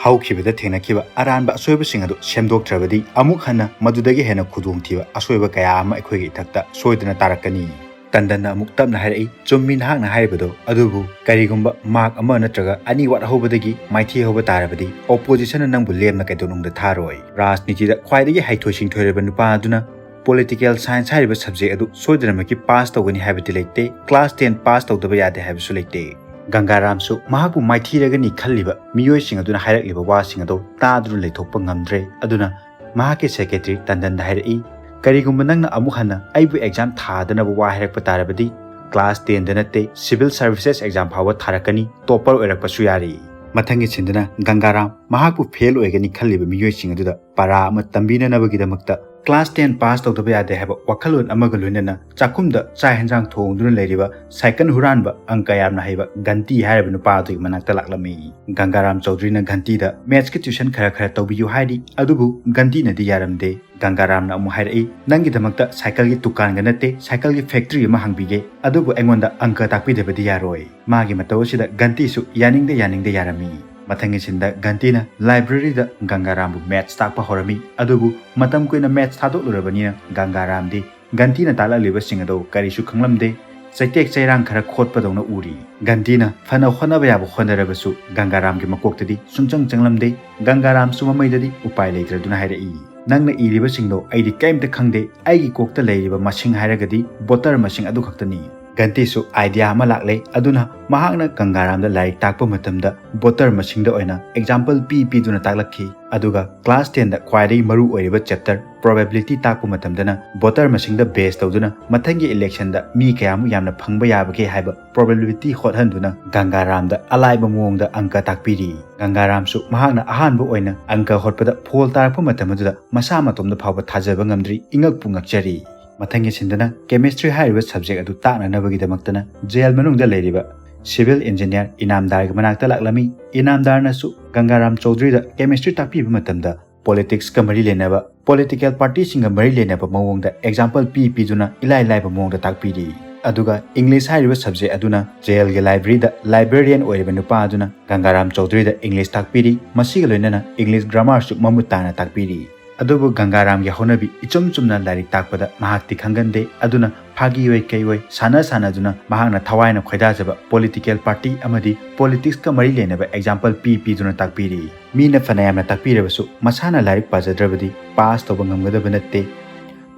ꯍꯧꯈꯤꯕꯗ ꯊꯦꯡꯅꯈꯤꯕ ꯑꯔꯥꯟꯕ ꯑꯁꯣꯏꯕꯁꯤꯡ ꯑꯗꯨ ꯁꯦꯝꯗꯣꯛꯇ꯭ꯔꯕꯗꯤ ꯑꯃꯨꯛ ꯍꯟꯅ ꯃꯗꯨꯗꯒꯤ ꯍꯦꯟꯅ ꯈꯨꯗꯣꯡꯊꯤꯕ ꯑꯁꯣꯏꯕ ꯀꯌꯥ ꯑꯃ ꯑꯩꯈꯣꯏꯒꯤ ꯏꯊꯛꯇ ꯁꯣꯏꯗꯅ ꯇꯥꯔꯛꯀꯅꯤ"꯫ ꯇꯟꯗꯟꯅ ꯑꯃꯨꯛ ꯇꯞꯅ ꯍꯥꯏꯔꯛꯏ, "ꯆꯨꯝꯃꯤ ꯅꯍꯥꯛꯅ ꯍꯥꯏꯔꯤꯕꯗꯣ, ꯑꯗꯨꯕꯨ ꯀꯔꯤꯒꯨꯝꯕ mark ꯑꯃ ꯅꯠꯇ꯭ꯔꯒ ꯑꯅꯤ ꯋꯥꯠꯍꯧꯕꯗꯒꯤ ꯃꯥꯏꯊꯤ ꯍꯧꯕ ꯇꯥꯔꯕꯗꯤ oppositionꯅ ꯅꯪꯕꯨ ꯂꯦꯝꯅ ꯀꯩꯗꯧꯅꯨꯡꯗ ꯊꯥꯔꯣꯏ꯫ ꯔꯥꯖꯅꯤꯇꯤꯗ ꯈ꯭ꯋꯥꯏꯗꯒꯤ ꯍꯩꯊꯣꯏ ꯁꯤꯡꯊꯣꯏꯔꯕ ꯅꯨꯄꯥ ꯑꯗꯨꯅ political science ꯍꯥꯏꯔꯤꯕ subject ꯑꯗꯨ ꯁꯣꯏꯗꯅꯃꯛꯀꯤ pass ꯇꯧꯒꯅꯤ ꯍꯥꯏꯕꯗꯤ ꯂꯩꯇꯦ, class ten pass ꯇꯧꯗꯕ ꯌꯥꯗꯦ ꯍꯥꯏꯕꯁꯨ ꯂꯩꯇꯦ"꯫ ꯒꯪꯒꯥꯔꯥꯝꯁꯨ ꯃꯍꯥꯛꯄꯨ ꯃꯥꯏꯊꯤꯔꯒꯅꯤ ꯈꯜꯂꯤꯕ ꯃꯤꯑꯣꯏꯁꯤꯡ ꯑꯗꯨꯅ ꯍꯥꯏꯔꯛꯂꯤꯕ ꯋꯥꯁꯤꯡ ꯑꯗꯨ ꯇꯥꯗꯨꯅ ꯂꯩꯊꯣꯛꯄ ꯉꯝꯗ꯭ꯔꯦ꯫ ꯑꯗꯨꯅ ꯃꯍꯥꯛꯀꯤ secretary ꯇꯟꯗꯟꯗ ꯍꯥꯏꯔꯛꯏ, "ꯀꯔꯤꯒꯨꯝꯕ ꯅꯪꯅ ꯑꯃꯨꯛ ꯍꯟꯅ ꯑꯩꯕꯨ exam ꯊꯥꯗꯅꯕ ꯋꯥ ꯍꯥꯏꯔꯛꯄ ꯇꯥꯔꯕꯗꯤ class tenꯗ ꯅꯠꯇꯦ, civil services exam ꯐꯥꯎꯕ ꯊꯥꯔꯛꯀꯅꯤ, topper ꯑꯣꯏꯔꯛꯄꯁꯨ ꯌꯥꯔꯤ"꯫ ꯃꯊꯪꯒꯤ ꯁꯤꯟꯗꯨꯅ ꯒꯪꯒꯥꯔꯥꯝ ꯃꯍꯥꯛꯄꯨ fail ꯑꯣꯏꯒꯅꯤ ꯈꯜꯂꯤꯕ ꯃꯤꯑꯣꯏꯁꯤꯡ ꯑꯗꯨꯗ ꯄꯔꯥ ꯑꯃ ꯇꯝꯕꯤꯅꯅꯕꯒꯤꯗꯃꯛꯇ class ten pass ꯇꯧꯗꯕ ꯌꯥꯗꯦ ꯍꯥꯏꯕ ꯋꯥꯈꯜꯂꯣꯟ ꯑꯃꯒ ꯂꯣꯏꯅꯅ ꯆꯥꯛꯈꯨꯝꯗ ꯆꯥꯛ ꯍꯦꯟꯖꯥꯡ ꯊꯣꯡꯗꯨꯅ ꯂꯩꯔꯤꯕ cycle ꯍꯨꯔꯥꯟꯕ ꯑꯪꯀ ꯌꯥꯝꯅ ꯍꯩꯕ ꯘꯟꯇꯤ ꯍꯥꯏꯔꯤꯕ ꯅꯨꯄꯥ ꯑꯗꯨꯒꯤ ꯃꯅꯥꯛꯇ ꯂꯥꯛꯂꯝꯃꯤ꯫ ꯒꯪꯒꯥꯔꯥꯝ ꯆꯧꯗ꯭ꯔꯤꯅ ꯘꯟꯇꯤꯗ mathsꯀꯤ tuition ꯈꯔ ꯈꯔ ꯇꯧꯕꯤꯌꯨ ꯍꯥꯏꯔꯤ, ꯑꯗꯨꯕꯨ ꯘꯟꯇꯤꯅꯗꯤ ꯌꯥꯔꯝꯗꯦ꯫ ꯒꯪꯒꯥꯔꯥꯝꯅ ꯑꯃꯨꯛ ꯍꯥꯏꯔꯛꯏ, "ꯅꯪꯒꯤꯗꯃꯛꯇ cycleꯒꯤ ꯗꯨꯀꯥꯟꯒ ꯅꯠꯇꯦ, cycleꯒꯤ factory ꯑꯃ ꯍꯥꯡꯕꯤꯒꯦ, ꯑꯗꯨꯕꯨ ꯑꯩꯉꯣꯟꯗ ꯑꯪꯀ ꯇꯥꯛꯄꯤꯗꯕꯗꯤ ꯌꯥꯔꯣꯏ"꯫ ꯃꯥꯒꯤ ꯃꯇꯧ ꯑꯁꯤꯗ ꯘꯟꯇꯤꯁꯨ ꯌꯥꯅꯤꯡꯗ ꯌꯥꯅꯤꯡꯗ ꯌꯥꯔꯝꯃꯤ꯫ ꯃꯊꯪꯒꯤ ꯁꯤꯟꯗ ꯘꯟꯇꯤꯅ libraryꯗ ꯒꯪꯒꯥꯔꯥꯝꯕꯨ maths ꯇꯥꯛꯄ ꯍꯧꯔꯝꯃꯤ, ꯑꯗꯨꯕꯨ ꯃꯇꯝ ꯀꯨꯏꯅ maths ꯊꯥꯗꯣꯛꯂꯨꯔꯕꯅꯤꯅ ꯒꯪꯒꯥꯔꯥꯝꯗꯤ ꯘꯟꯇꯤꯅ ꯇꯥꯛꯂꯛꯂꯤꯕꯁꯤꯡ ꯑꯗꯨ ꯀꯔꯤꯁꯨ ꯈꯪꯂꯝꯗꯦ꯫ ꯆꯩꯇꯦꯛ ꯆꯩꯔꯥꯡ ꯈꯔ ꯈꯣꯠꯄꯗꯧꯅ ꯎꯔꯤ꯫ ꯘꯟꯇꯤꯅ ꯐꯅ ꯍꯣꯠꯅꯕ ꯌꯥꯕ ꯍꯣꯠꯅꯔꯕꯁꯨ ꯒꯪꯒꯥꯔꯥꯝꯒꯤ ꯃꯀꯣꯛꯇꯗꯤ ꯁꯨꯡꯆꯪ ꯆꯪꯂꯝꯗꯦ꯫ ꯒꯪꯒꯥꯔꯥꯝꯁꯨ ꯃꯃꯩꯗꯗꯤ ꯎꯄꯥꯏ ꯂꯩꯇ꯭ꯔꯗꯨꯅ ꯍꯥꯏꯔꯛꯏ, "ꯅꯪꯅ ꯏꯔꯤꯕꯁꯤꯡꯗꯣ ꯑꯩꯗꯤ ꯀꯔꯤꯝꯇ ꯈꯪꯗꯦ꯫ ꯑꯩꯒꯤ ꯀꯣꯛꯇ ꯂꯩꯔꯤꯕ ꯃꯁꯤꯡ ꯍꯥꯏꯔꯒꯗꯤ ꯕꯣꯇꯔ ꯃꯁꯤꯡ ꯑꯗꯨ ꯈꯛꯇꯅꯤ"꯫ ꯘꯟꯇꯤꯁꯨ idea ꯑꯃ ꯂꯥꯛꯂꯦ꯫ ꯑꯗꯨꯅ ꯃꯍꯥꯛꯅ ꯒꯪꯒꯥꯔꯥꯝꯗ ꯂꯥꯏꯔꯤꯛ ꯇꯥꯛꯄ ꯃꯇꯝꯗ ꯕꯣꯇꯔ ꯃꯁꯤꯡꯗ ꯑꯣꯏꯅ example ꯄꯤ ꯄꯤꯗꯨꯅ ꯇꯥꯛꯂꯛꯈꯤ꯫ ꯑꯗꯨꯒ class ten ꯗ ꯈ꯭ꯋꯥꯏꯗꯒꯤ ꯃꯔꯨ ꯑꯣꯏꯔꯤꯕ chapter probability ꯇꯥꯛꯄ ꯃꯇꯝꯗꯅ ꯕꯣꯇꯔ ꯃꯁꯤꯡꯗ base ꯇꯧꯗꯨꯅ ꯃꯊꯪꯒꯤ election ꯗ ꯃꯤ ꯀꯌꯥꯃꯨꯛ ꯌꯥꯝꯅ ꯐꯪꯕ ꯌꯥꯕꯒꯦ ꯍꯥꯏꯕ probability ꯍꯣꯠꯍꯟꯗꯨꯅ ꯒꯪꯒꯥꯔꯥꯝꯗ ꯑꯂꯥꯏꯕ ꯃꯑꯣꯡꯗ ꯑꯪꯀ ꯇꯥꯛꯄꯤꯔꯤ꯫ ꯒꯪꯒꯥꯔꯥꯝꯁꯨ ꯃꯍꯥꯛꯅ ꯑꯍꯥꯟꯕ ꯑꯣꯏꯅ ꯑꯪꯀ ꯍꯣꯠꯄꯗ ꯐꯣꯜ ꯇꯥꯔꯛꯄ ꯃꯇꯝ ꯑꯗꯨꯗ ꯃꯁꯥ ꯃꯇꯣꯝꯗ ꯐꯥꯎꯕ ꯊꯥꯖꯕ ꯉꯝꯗ꯭ꯔꯤ, ꯏꯉꯛꯄꯨ ꯉꯛꯆꯔꯤ꯫ ꯃꯊꯪꯒꯤ ꯁꯤꯟꯗꯅ chemistry ꯍꯥꯏꯔꯤꯕ subject ꯑꯗꯨ ꯇꯥꯛꯅꯅꯕꯒꯤꯗꯃꯛꯇꯅ jail ꯃꯅꯨꯡꯗ ꯂꯩꯔꯤꯕ civil engineer ꯏꯅꯥꯝꯗꯥꯔꯒꯤ ꯃꯅꯥꯛꯇ ꯂꯥꯛꯂꯝꯃꯤ꯫ ꯏꯅꯥꯝꯗꯥꯔꯅꯁꯨ ꯒꯪꯒꯥꯔꯥꯝ ꯆꯧꯙꯔꯤꯗ chemistry ꯇꯥꯛꯄꯤꯕ ꯃꯇꯝꯗ politics ꯀ ꯃꯔꯤ ꯂꯩꯅꯕ, political party ꯁꯤꯡꯒ ꯃꯔꯤ ꯂꯩꯅꯕ ꯃꯑꯣꯡꯗ example ꯄꯤ ꯄꯤꯗꯨꯅ ꯏꯂꯥꯏ ꯂꯥꯏꯕ ꯃꯑꯣꯡꯗ ꯇꯥꯛꯄꯤꯔꯤ꯫ ꯑꯗꯨꯒ English ꯍꯥꯏꯔꯤꯕ subject ꯑꯗꯨꯅ jail ꯒꯤ library ꯗ librarian ꯑꯣꯏꯔꯤꯕ ꯅꯨꯄꯥ ꯑꯗꯨꯅ ꯒꯪꯒꯥꯔꯥꯝ ꯆꯧꯙꯔꯤꯗ English ꯇꯥꯛꯄꯤꯔꯤ꯫ ꯃꯁꯤꯒ ꯂꯣꯏꯅꯅ English grammar ꯁꯨ ꯃꯃꯨꯠ ꯇꯥꯅ ꯇꯥꯛꯄꯤꯔꯤ꯫ ꯑꯗꯨꯕꯨ ꯒꯪꯒꯥꯔꯥꯝꯒꯤ ꯍꯧꯅꯕꯤ ꯏꯆꯨꯝ ꯆꯨꯝꯅ ꯂꯥꯏꯔꯤꯛ ꯇꯥꯛꯄꯗ ꯃꯍꯥꯛꯇꯤ ꯈꯪꯒꯟꯗꯦ꯫ ꯑꯗꯨꯅ ꯐꯥꯒꯤ ꯑꯣꯏ ꯀꯩ ꯑꯣꯏ ꯁꯥꯟꯅ ꯁꯥꯟꯅꯗꯨꯅ ꯃꯍꯥꯛꯅ ꯊꯋꯥꯏꯅ ꯈꯣꯏꯗꯥꯖꯕ political party ꯑꯃꯗꯤ politics ꯀ ꯃꯔꯤ ꯂꯩꯅꯕ example ꯄꯤ ꯄꯤꯗꯨꯅ ꯇꯥꯛꯄꯤꯔꯤ꯫ ꯃꯤꯅ ꯐꯅꯌꯥꯝꯅ ꯇꯥꯛꯄꯤꯔꯕꯁꯨ ꯃꯁꯥꯅ ꯂꯥꯏꯔꯤꯛ ꯄꯥꯖꯗ꯭ꯔꯕꯗꯤ pass ꯇꯧꯕ ꯉꯝꯒꯗꯕ ꯅꯠꯇꯦ꯫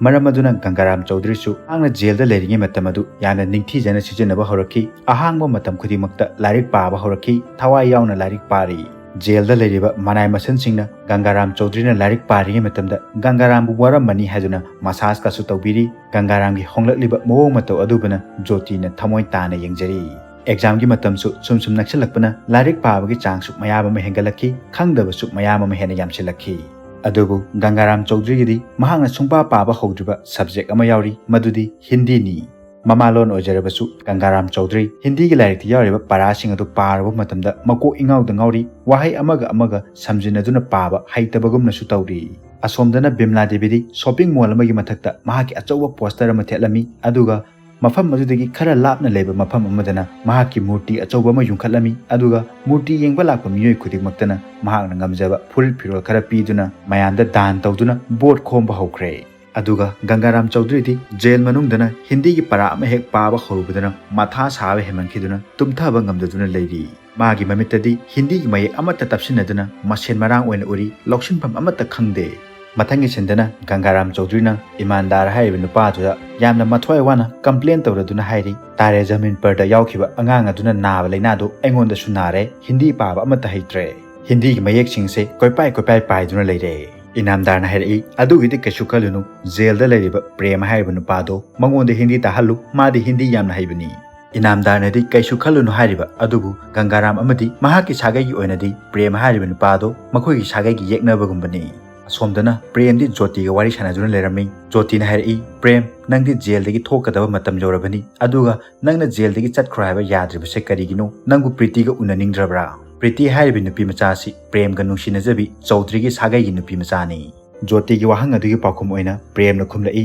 ꯃꯔꯝ ꯑꯗꯨꯅ ꯒꯪꯒꯥꯔꯥꯝ ꯆꯧꯙꯔꯤꯁꯨ ꯃꯍꯥꯛꯅ jail ꯗ ꯂꯩꯔꯤꯉꯩ ꯃꯇꯝ ꯑꯗꯨ ꯌꯥꯝꯅ ꯅꯤꯡꯊꯤꯖꯅ ꯁꯤꯖꯤꯟꯅꯕ ꯍꯧꯔꯛꯈꯤ꯫ ꯑꯍꯥꯡꯕ ꯃꯇꯝ ꯈꯨꯗꯤꯡꯃꯛꯇ ꯂꯥꯏꯔꯤꯛ ꯄꯥꯕ ꯍꯧꯔꯛꯈꯤ꯫ ꯊꯋꯥꯏ ꯌꯥꯎꯅ ꯂꯥꯏꯔꯤꯛ ꯄꯥꯔꯤ꯫ Jail ꯗ ꯂꯩꯔꯤꯕ ꯃꯅꯥꯏ ꯃꯁꯟꯁꯤꯡꯅ ꯒꯪꯒꯥꯔꯥꯝ ꯆꯧꯙꯔꯤꯅ ꯂꯥꯏꯔꯤꯛ ꯄꯥꯔꯤꯉꯩ ꯃꯇꯝꯗ ꯒꯪꯒꯥꯔꯥꯝꯕꯨ ꯋꯥꯔꯝꯃꯅꯤ ꯍꯥꯏꯗꯨꯅ massage ꯀꯁꯨ ꯇꯧꯕꯤꯔꯤ꯫ ꯒꯪꯒꯥꯔꯥꯝꯒꯤ ꯍꯣꯡꯂꯛꯂꯤꯕ ꯃꯑꯣꯡ ꯃꯇꯧ ꯑꯗꯨꯕꯨꯅ ꯖꯣꯇꯤꯅ ꯊꯃꯣꯏ ꯇꯥꯅ ꯌꯦꯡꯖꯔꯤ꯫ Exam ꯒꯤ ꯃꯇꯝꯁꯨ ꯁꯨꯝ ꯁꯨꯝ ꯅꯛꯁꯤꯜꯂꯛꯄꯅ ꯂꯥꯏꯔꯤꯛ ꯄꯥꯕꯒꯤ ꯆꯥꯡꯁꯨ ꯃꯌꯥꯝ ꯑꯃ ꯍꯦꯟꯒꯠꯂꯛꯈꯤ, ꯈꯪꯗꯕꯁꯨ ꯃꯌꯥꯝ ꯑꯃ ꯍꯦꯟꯅ ꯌꯥꯝꯁꯤꯜꯂꯛꯈꯤ꯫ ꯑꯗꯨꯕꯨ ꯒꯪꯒꯥꯔꯥꯝ ꯆꯧꯙꯔꯤꯒꯤꯗꯤ ꯃꯍꯥꯛꯅ ꯁꯨꯡꯄꯥ ꯄꯥꯕ ꯍꯧꯗ꯭ꯔꯤꯕ subject ꯑꯃ ꯌꯥꯎꯔꯤ, ꯃꯗꯨꯗꯤ ꯍꯤꯟꯗꯤꯅꯤ꯫ ꯃꯃꯥꯂꯣꯟ ꯑꯣꯏꯖꯔꯕꯁꯨ ꯒꯪꯒꯥꯔꯥꯝ ꯆꯧꯙꯔꯤ ꯍꯤꯟꯗꯤꯒꯤ ꯂꯥꯏꯔꯤꯛꯇ ꯌꯥꯎꯔꯤꯕ ꯄꯔꯥꯁꯤꯡ ꯑꯗꯨ ꯄꯥꯔꯨꯕ ꯃꯇꯝꯗ ꯃꯀꯣꯛ ꯏꯉꯥꯎꯗ ꯉꯥꯎꯔꯤ, ꯋꯥꯍꯩ ꯑꯃꯒ ꯑꯃꯒ ꯁꯝꯖꯤꯟꯅꯗꯨꯅ ꯄꯥꯕ ꯍꯩꯇꯕꯒꯨꯝꯅꯁꯨ ꯇꯧꯔꯤ꯫ ꯑꯁꯣꯝꯗꯅ ꯕꯤꯝꯂꯥ ꯗꯦꯕꯤꯗꯤ shopping mall ꯑꯃꯒꯤ ꯃꯊꯛꯇ ꯃꯍꯥꯛꯀꯤ ꯑꯆꯧꯕ poster ꯑꯃ ꯊꯦꯠꯂꯝꯃꯤ, ꯑꯗꯨꯒ ꯃꯐꯝ ꯑꯗꯨꯗꯒꯤ ꯈꯔ ꯂꯥꯞꯅ ꯂꯩꯕ ꯃꯐꯝ ꯑꯃꯗꯅ ꯃꯍꯥꯛꯀꯤ ꯃꯨꯔꯇꯤ ꯑꯆꯧꯕ ꯑꯃ ꯌꯨꯡꯈꯠꯂꯝꯃꯤ, ꯑꯗꯨꯒ ꯃꯨꯔꯇꯤ ꯌꯦꯡꯕ ꯂꯥꯛꯄ ꯃꯤꯑꯣꯏ ꯈꯨꯗꯤꯡꯃꯛꯇꯅ ꯃꯍꯥꯛꯅ ꯉꯝꯖꯕ ꯐꯨꯔꯤꯠ ꯐꯤꯔꯣꯜ ꯈꯔ ꯄꯤꯗꯨꯅ ꯃꯌꯥꯝꯗ ꯗꯥꯟ ꯇꯧꯗꯨꯅ vote ꯈꯣꯝꯕ ꯍꯧꯈ꯭ꯔꯦ꯫ ꯑꯗꯨꯒ ꯒꯪꯒꯥꯔꯥꯝ ꯆꯧꯙꯔꯤꯗꯤ ꯖꯦꯜ ꯃꯅꯨꯡꯗꯅ ꯍꯤꯟꯗꯤꯒꯤ ꯄꯔꯥ ꯑꯃ ꯍꯦꯛ ꯄꯥꯕ ꯍꯧꯔꯨꯕꯗꯅ ꯃꯊꯥ ꯁꯥꯕ ꯍꯦꯟꯃꯟꯈꯤꯗꯨꯅ ꯇꯨꯝꯊꯕ ꯉꯝꯗꯗꯨꯅ ꯂꯩꯔꯤ꯫ ꯃꯥꯒꯤ ꯃꯃꯤꯠꯇꯗꯤ ꯍꯤꯟꯗꯤꯒꯤ ꯃꯌꯦꯛ ꯑꯃꯠꯇ ꯇꯞꯁꯤꯟꯅꯗꯨꯅ ꯃꯁꯦꯟ ꯃꯔꯥꯡ ꯑꯣꯏꯅ ꯎꯔꯤ, ꯂꯧꯁꯤꯟꯐꯝ ꯑꯃꯠꯇ ꯈꯪꯗꯦ꯫ ꯃꯊꯪꯒꯤ ꯁꯤꯟꯗꯅ ꯒꯪꯒꯥꯔꯥꯝ ꯆꯧꯙꯔꯤꯅ ꯏꯃꯥꯟꯗꯥꯔ ꯍꯥꯏꯔꯤꯕ ꯅꯨꯄꯥꯗꯨꯗ ꯌꯥꯝꯅ ꯃꯊ꯭ꯋꯥꯏ ꯋꯥꯅ ꯀꯝꯄ꯭ꯂꯦꯟ ꯇꯧꯔꯗꯨꯅ ꯍꯥꯏꯔꯤ, "ꯇꯥꯔꯦ ꯖꯃꯤꯟ ꯄꯔꯗ ꯌꯥꯎꯈꯤꯕ ꯑꯉꯥꯡ ꯑꯗꯨꯅ ꯅꯥꯕ ꯂꯥꯏꯅꯥꯗꯨ ꯑꯩꯉꯣꯟꯗꯁꯨ ꯅꯥꯔꯦ, ꯍꯤꯟꯗꯤ ꯄꯥꯕ ꯑꯃꯠꯇ ꯍꯩꯇ꯭ꯔꯦ, ꯍꯤꯟꯗꯤꯒꯤ ꯃꯌꯦꯛꯁꯤꯡꯁꯦ ꯀꯣꯏꯄꯥꯏ ꯀꯣꯏꯄꯥꯏ ꯄꯥꯏꯗꯨꯅ ꯂꯩꯔꯦ"꯫ ꯏꯅꯥꯝꯗꯥꯔꯅ ꯍꯥꯏꯔꯛꯏ, "ꯑꯗꯨꯒꯤꯗꯤ ꯀꯩꯁꯨ ꯈꯜꯂꯨꯅꯨ, ꯖꯦꯜꯗ ꯂꯩꯔꯤꯕ ꯄ꯭ꯔꯦꯝ ꯍꯥꯏꯔꯤꯕ ꯅꯨꯄꯥꯗꯣ, ꯃꯉꯣꯟꯗ ꯍꯤꯟꯗꯤ ꯇꯥꯍꯜꯂꯨ, ꯃꯥꯗꯤ ꯍꯤꯟꯗꯤ ꯌꯥꯝꯅ ꯍꯩꯕꯅꯤ"꯫ ꯏꯅꯥꯝꯗꯥꯔꯅꯗꯤ ꯀꯩꯁꯨ ꯈꯜꯂꯨꯅꯨ ꯍꯥꯏꯔꯤꯕ ꯑꯗꯨꯕꯨ ꯒꯪꯒꯥꯔꯥꯝ ꯑꯃꯗꯤ ꯃꯍꯥꯛꯀꯤ ꯁꯥꯒꯩꯒꯤ ꯑꯣꯏꯅꯗꯤ ꯄ꯭ꯔꯦꯝ ꯍꯥꯏꯔꯤꯕ ꯅꯨꯄꯥꯗꯣ ꯃꯈꯣꯏꯒꯤ ꯁꯥꯒꯩꯒꯤ ꯌꯦꯛꯅꯕꯒꯨꯝꯕꯅꯤ꯫ ꯑꯁꯣꯝꯗꯅ ꯄ꯭ꯔꯦꯝꯗꯤ ꯖꯣꯇꯤꯒ ꯋꯥꯔꯤ ꯁꯥꯟꯅꯗꯨꯅ ꯂꯩꯔꯝꯃꯤ꯫ ꯖꯣꯇꯤꯅ ꯍꯥꯏꯔꯛꯏ, "ꯄ꯭ꯔꯦꯝ, ꯅꯪꯗꯤ ꯖꯦꯜꯗꯒꯤ ꯊꯣꯛꯀꯗꯕ ꯃꯇꯝ ꯌꯧꯔꯕꯅꯤ, ꯑꯗꯨꯒ ꯅꯪꯅ ꯖꯦꯜꯗꯒꯤ ꯆꯠꯈ꯭ꯔꯣ ꯍꯥꯏꯕ ꯌꯥꯗ꯭ꯔꯤꯕꯁꯦ ꯀꯔꯤꯒꯤꯅꯣ? ꯅꯪꯕꯨ ꯄ꯭ꯔꯤꯇꯤꯒ ꯎꯅꯅꯤꯡꯗ꯭ꯔꯕ꯭ꯔꯥ?" ꯄ꯭ꯔꯤꯇꯤ ꯍꯥꯏꯔꯤꯕ ꯅꯨꯄꯤ ꯃꯆꯥ ꯑꯁꯤ ꯄ꯭ꯔꯦꯝꯒ ꯅꯨꯡꯁꯤꯅꯖꯕꯤ ꯆꯧꯙꯔꯤꯒꯤ ꯁꯥꯒꯩꯒꯤ ꯅꯨꯄꯤ ꯃꯆꯥꯅꯤ꯫ ꯖꯣꯇꯤꯒꯤ ꯋꯥꯍꯪ ꯑꯗꯨꯒꯤ ꯄꯥꯎꯈꯨꯝ ꯑꯣꯏꯅ ꯄ꯭ꯔꯦꯝꯅ ꯈꯨꯝꯂꯛꯏ,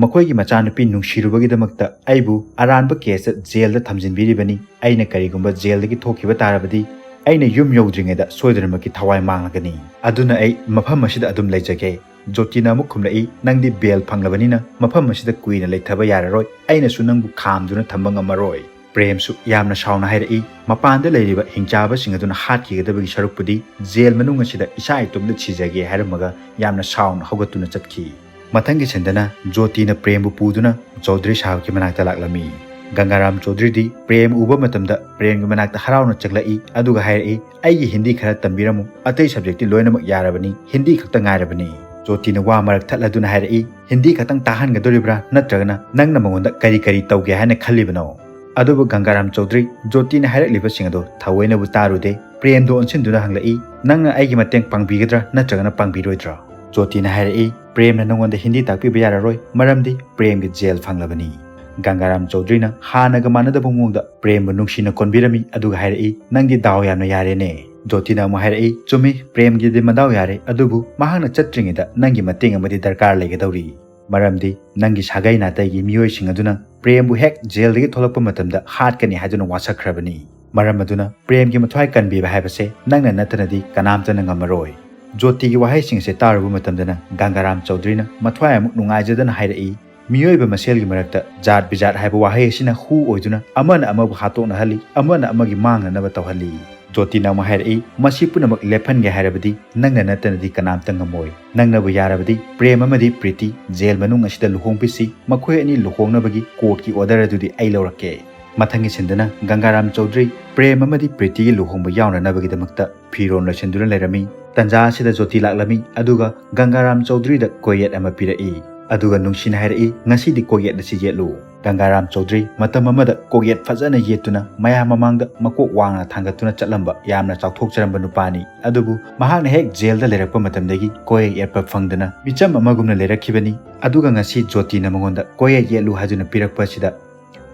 "ꯃꯈꯣꯏꯒꯤ ꯃꯆꯥꯅꯨꯄꯤ ꯅꯨꯡꯁꯤꯔꯨꯕꯒꯤꯗꯃꯛꯇ ꯑꯩꯕꯨ ꯑꯔꯥꯟꯕ ꯀꯦꯁꯇ ꯖꯦꯜꯗ ꯊꯝꯖꯤꯟꯕꯤꯔꯤꯕꯅꯤ꯫ ꯑꯩꯅ ꯀꯔꯤꯒꯨꯝꯕ ꯖꯦꯜꯗꯒꯤ ꯊꯣꯛꯈꯤꯕ ꯇꯥꯔꯕꯗꯤ ꯑꯩꯅ ꯌꯨꯝ ꯌꯧꯗ꯭ꯔꯤꯉꯩꯗ ꯁꯣꯏꯗꯅꯃꯛꯀꯤ ꯊꯋꯥꯏ ꯃꯥꯡꯂꯒꯅꯤ꯫ ꯑꯗꯨꯅ ꯑꯩ ꯃꯐꯝ ꯑꯁꯤꯗ ꯑꯗꯨꯝ ꯂꯩꯖꯒꯦ"꯫ ꯖꯣꯇꯤꯅ ꯑꯃꯨꯛ ꯈꯨꯝꯂꯛꯏ, "ꯅꯪꯗꯤ ꯕꯦꯜ ꯐꯪꯂꯕꯅꯤꯅ ꯃꯐꯝ ꯑꯁꯤꯗ ꯀꯨꯏꯅ ꯂꯩꯊꯕ ꯌꯥꯔꯔꯣꯏ, ꯑꯩꯅꯁꯨ ꯅꯪꯕꯨ ꯈꯥꯝꯗꯨꯅ ꯊꯝꯕ ꯉꯝꯃꯔꯣꯏ"꯫ ꯄ꯭ꯔꯦꯝꯁꯨ ꯌꯥꯝꯅ ꯁꯥꯎꯅ ꯍꯥꯏꯔꯛꯏ, "ꯃꯄꯥꯟꯗ ꯂꯩꯔꯤꯕ ꯍꯤꯡꯆꯥꯕꯁꯤꯡ ꯑꯗꯨꯅ ꯍꯥꯠꯈꯤꯒꯗꯕꯒꯤ ꯁꯔꯨꯛꯄꯨꯗꯤ ꯖꯦꯜ ꯃꯅꯨꯡ ꯑꯁꯤꯗ ꯏꯁꯥ ꯏꯇꯣꯝꯇ ꯁꯤꯖꯒꯦ" ꯍꯥꯏꯔꯝꯃꯒ ꯌꯥꯝꯅ ꯁꯥꯎꯅ ꯍꯧꯒꯠꯇꯨꯅ ꯆꯠꯈꯤ꯫ ꯃꯊꯪꯒꯤ ꯁꯤꯟꯗꯅ ꯖꯣꯇꯤꯅ ꯄ꯭ꯔꯦꯝꯕꯨ ꯄꯨꯗꯨꯅ ꯆꯧꯙꯔꯤ ꯁꯥꯍꯕꯀꯤ ꯃꯅꯥꯛꯇ ꯂꯥꯛꯂꯝꯃꯤ꯫ ꯒꯪꯒꯥꯔꯥꯝ ꯆꯧꯙꯔꯤꯗꯤ ꯄ꯭ꯔꯦꯝ ꯎꯕ ꯃꯇꯝꯗ ꯄ꯭ꯔꯦꯝꯒꯤ ꯃꯅꯥꯛꯇ ꯍꯔꯥꯎꯅ ꯆꯪꯂꯛꯏ, ꯑꯗꯨꯒ ꯍꯥꯏꯔꯛꯏ, "ꯑꯩꯒꯤ ꯍꯤꯟꯗꯤ ꯈꯔ ꯇꯝꯕꯤꯔꯝꯃꯨ, ꯑꯇꯩ ꯁꯕꯖꯦꯛꯇꯤ ꯂꯣꯏꯅꯃꯛ ꯌꯥꯔꯕꯅꯤ, ꯍꯤꯟꯗꯤ ꯈꯛꯇ ꯉꯥꯏꯔꯕꯅꯤ"꯫ ꯖꯣꯇꯤꯅ ꯋꯥ ꯃꯔꯛ ꯊꯠꯂꯗꯨꯅ ꯍꯥꯏꯔꯛꯏ, "ꯍꯤꯟꯗꯤ ꯈꯛꯇꯪ ꯇꯥꯍꯟꯒꯗꯧꯔꯤꯕ꯭ꯔꯥ, ꯅꯠꯇ꯭ꯔꯒꯅ ꯅꯪꯅ ꯃꯉꯣꯟꯗ ꯀꯔꯤ ꯀꯔꯤ ꯇꯧꯒꯦ ꯍꯥꯏꯅ ꯈꯜꯂꯤꯕꯅꯣ?" ꯑꯗꯨꯕꯨ ꯒꯪꯒꯥꯔꯥꯝ ꯆꯧꯙꯔꯤ ꯖꯣꯇꯤꯅ ꯍꯥꯏꯔꯛꯂꯤꯕꯁꯤꯡ ꯑꯗꯨ ꯊꯑꯣꯏꯅꯕꯨ ꯇꯥꯔꯨꯗꯦ꯫ ꯄ꯭ꯔꯦꯝꯗꯣ ꯑꯣꯟꯁꯤꯟꯗꯨꯅ ꯍꯪꯂꯛꯏ, "ꯅꯪꯅ ꯑꯩꯒꯤ ꯃꯇꯦꯡ ꯄꯥꯡꯕꯤꯒꯗ꯭ꯔꯥ ꯅꯠꯇ꯭ꯔꯒꯅ ꯄꯥꯡꯕꯤꯔꯣꯏꯗ꯭ꯔꯥ?" ꯖꯣꯇꯤꯅ ꯍꯥꯏꯔꯛꯏ, "ꯄ꯭ꯔꯦꯝꯅ ꯅꯉꯣꯟꯗ ꯍꯤꯟꯗꯤ ꯇꯥꯛꯄꯤꯕ ꯌꯥꯔꯔꯣꯏ, ꯃꯔꯝꯗꯤ ꯄ꯭ꯔꯦꯝꯒꯤ ꯖꯦꯜ ꯐꯪꯂꯕꯅꯤ"꯫ ꯒꯪꯒꯥꯔꯥꯝ ꯆꯧꯙꯔꯤꯅ ꯍꯥꯟꯅꯒ ꯃꯥꯟꯅꯗꯕ ꯃꯑꯣꯡꯗ ꯄ꯭ꯔꯦꯝꯕꯨ ꯅꯨꯡꯁꯤꯅ ꯀꯣꯟꯕꯤꯔꯝꯃꯤ, ꯑꯗꯨꯒ ꯍꯥꯏꯔꯛꯏ, "ꯅꯪꯗꯤ ꯗꯥꯎ ꯌꯥꯝꯅ ꯌꯥꯔꯦꯅꯦ"꯫ ꯖꯣꯇꯤꯅ ꯑꯃꯨꯛ ꯍꯥꯏꯔꯛꯏ, "ꯆꯨꯝꯃꯤ, ꯄ꯭ꯔꯦꯝꯒꯤꯗꯤ ꯃꯗꯥꯎ ꯌꯥꯔꯦ, ꯑꯗꯨꯕꯨ ꯃꯍꯥꯛꯅ ꯆꯠꯇ꯭ꯔꯤꯉꯩꯗ ꯅꯪꯒꯤ ꯃꯇꯦꯡ ꯑꯃꯗꯤ ꯗꯔꯀꯥꯔ ꯂꯩꯒꯗꯧꯔꯤ꯫ ꯃꯔꯝꯗꯤ ꯅꯪꯒꯤ ꯁꯥꯒꯩ ꯅꯥꯇꯩꯒꯤ ꯃꯤꯑꯣꯏꯁꯤꯡ ꯑꯗꯨꯅ ꯄ꯭ꯔꯦꯝꯕꯨ ꯍꯦꯛ ꯖꯦꯜꯗꯒꯤ ꯊꯣꯛꯂꯛꯄ ꯃꯇꯝꯗ ꯍꯥꯠꯀꯅꯤ ꯍꯥꯏꯗꯨꯅ ꯋꯥꯁꯛꯈ꯭ꯔꯕꯅꯤ꯫ ꯃꯔꯝ ꯑꯗꯨꯅ ꯄ꯭ꯔꯦꯝꯒꯤ ꯃꯊ꯭ꯋꯥꯏ ꯀꯟꯕꯤꯕ ꯍꯥꯏꯕꯁꯦ ꯅꯪꯅ ꯅꯠꯇꯅꯗꯤ ꯀꯅꯥꯝꯇꯅ ꯉꯝꯃꯔꯣꯏ"꯫ ꯖꯣꯇꯤꯒꯤ ꯋꯥꯍꯩꯁꯤꯡ ꯑꯁꯤ ꯇꯥꯔꯨꯕ ꯃꯇꯝꯗꯅ ꯒꯪꯒꯥꯔꯥꯝ ꯆꯧꯙꯔꯤꯅ ꯃꯊ꯭ꯋꯥꯏ ꯑꯃꯨꯛ ꯅꯨꯡꯉꯥꯏꯖꯗꯅ ꯍꯥꯏꯔꯛꯏ, "ꯃꯤꯑꯣꯏꯕ ꯃꯁꯦꯜꯒꯤ ꯃꯔꯛꯇ ꯖꯥꯠ ꯕꯤꯖꯥꯠ ꯍꯥꯏꯕ ꯋꯥꯍꯩ ꯑꯁꯤꯅ ꯍꯨ ꯑꯣꯏꯗꯨꯅ ꯑꯃꯅ ꯑꯃꯕꯨ ꯍꯥꯠꯇꯣꯛꯅꯍꯜꯂꯤ, ꯑꯃꯅ ꯑꯃꯒꯤ ꯃꯥꯡꯅꯅꯕ ꯇꯧꯍꯜꯂꯤ"꯫ ꯖꯣꯇꯤꯅ ꯑꯃꯨꯛ ꯍꯥꯏꯔꯛꯏ, "ꯃꯁꯤ ꯄꯨꯝꯅꯃꯛ ꯂꯦꯞꯍꯟꯒꯦ ꯍꯥꯏꯔꯕꯗꯤ ꯅꯪꯅ ꯅꯠꯇꯅꯗꯤ ꯀꯅꯥꯝꯇ ꯉꯝꯃꯣꯏ꯫ ꯅꯪꯅꯕꯨ ꯌꯥꯔꯕꯗꯤ ꯄ꯭ꯔꯦꯝ ꯑꯃꯗꯤ ꯄ꯭ꯔꯤꯇꯤ ꯖꯦꯜ ꯃꯅꯨꯡ ꯑꯁꯤꯗ ꯂꯨꯍꯣꯡꯕꯤꯁꯤ, ꯃꯈꯣꯏ ꯑꯅꯤ ꯂꯨꯍꯣꯡꯅꯕꯒꯤ ꯀꯣꯔꯠꯀꯤ ꯑꯣꯔꯗꯔ ꯑꯗꯨꯗꯤ ꯑꯩ ꯂꯧꯔꯛꯀꯦ"꯫ ꯃꯊꯪꯒꯤ ꯁꯤꯟꯗꯅ ꯒꯪꯒꯥꯔꯥꯝ ꯆꯧꯙꯔꯤ ꯄ꯭ꯔꯦꯝ ꯑꯃꯗꯤ ꯄ꯭ꯔꯤꯇꯤꯒꯤ ꯂꯨꯍꯣꯡꯕ ꯌꯥꯎꯅꯅꯕꯒꯤꯗꯃꯛꯇ ꯐꯤꯔꯣꯜ ꯂꯣꯏꯁꯤꯟꯗꯨꯅ ꯂꯩꯔꯝꯃꯤ꯫ ꯇꯟꯖꯥ ꯑꯁꯤꯗ ꯖꯣꯇꯤ ꯂꯥꯛꯂꯝꯃꯤ, ꯑꯗꯨꯒ ꯒꯪꯒꯥꯔꯥꯝ ꯆꯧꯙꯔꯤꯗ ꯀꯣꯛꯌꯦꯠ ꯑꯃ ꯄꯤꯔꯛꯏ꯫ ꯑꯗꯨꯒ ꯅꯨꯡꯁꯤꯅ ꯍꯥꯏꯔꯛꯏ, "ꯉꯁꯤꯗꯤ ꯀꯣꯛꯌꯦꯠ ꯑꯁꯤ ꯌꯦꯠꯂꯨ"꯫ ꯒꯪꯒꯥꯔꯥꯝ ꯆꯧꯙꯔꯤ ꯃꯇꯝ ꯑꯃꯗ ꯀꯣꯛꯌꯦꯠ ꯐꯖꯅ ꯌꯦꯠꯇꯨꯅ ꯃꯌꯥꯝ ꯃꯃꯥꯡꯗ ꯃꯀꯣꯛ ꯋꯥꯡꯅ ꯊꯥꯡꯒꯠꯇꯨꯅ ꯆꯠꯂꯝꯕ ꯌꯥꯝꯅ ꯆꯥꯎꯊꯣꯛꯆꯔꯝꯕ ꯅꯨꯄꯥꯅꯤ꯫ ꯑꯗꯨꯕꯨ ꯃꯍꯥꯛꯅ ꯍꯦꯛ ꯖꯦꯜꯗ ꯂꯩꯔꯛꯄ ꯃꯇꯝꯗꯒꯤ ꯀꯣꯛꯌꯦꯠ ꯌꯦꯠꯄ ꯐꯪꯗꯅ ꯃꯤꯆꯝ ꯑꯃꯒꯨꯝꯅ ꯂꯩꯔꯛꯈꯤꯕꯅꯤ꯫ ꯑꯗꯨꯒ ꯉꯁꯤ ꯖꯣꯇꯤꯅ ꯃꯉꯣꯟꯗ ꯀꯣꯛꯌꯦꯠ ꯌꯦꯠꯂꯨ ꯍꯥꯏꯗꯨꯅ ꯄꯤꯔꯛꯄ ꯑꯁꯤꯗ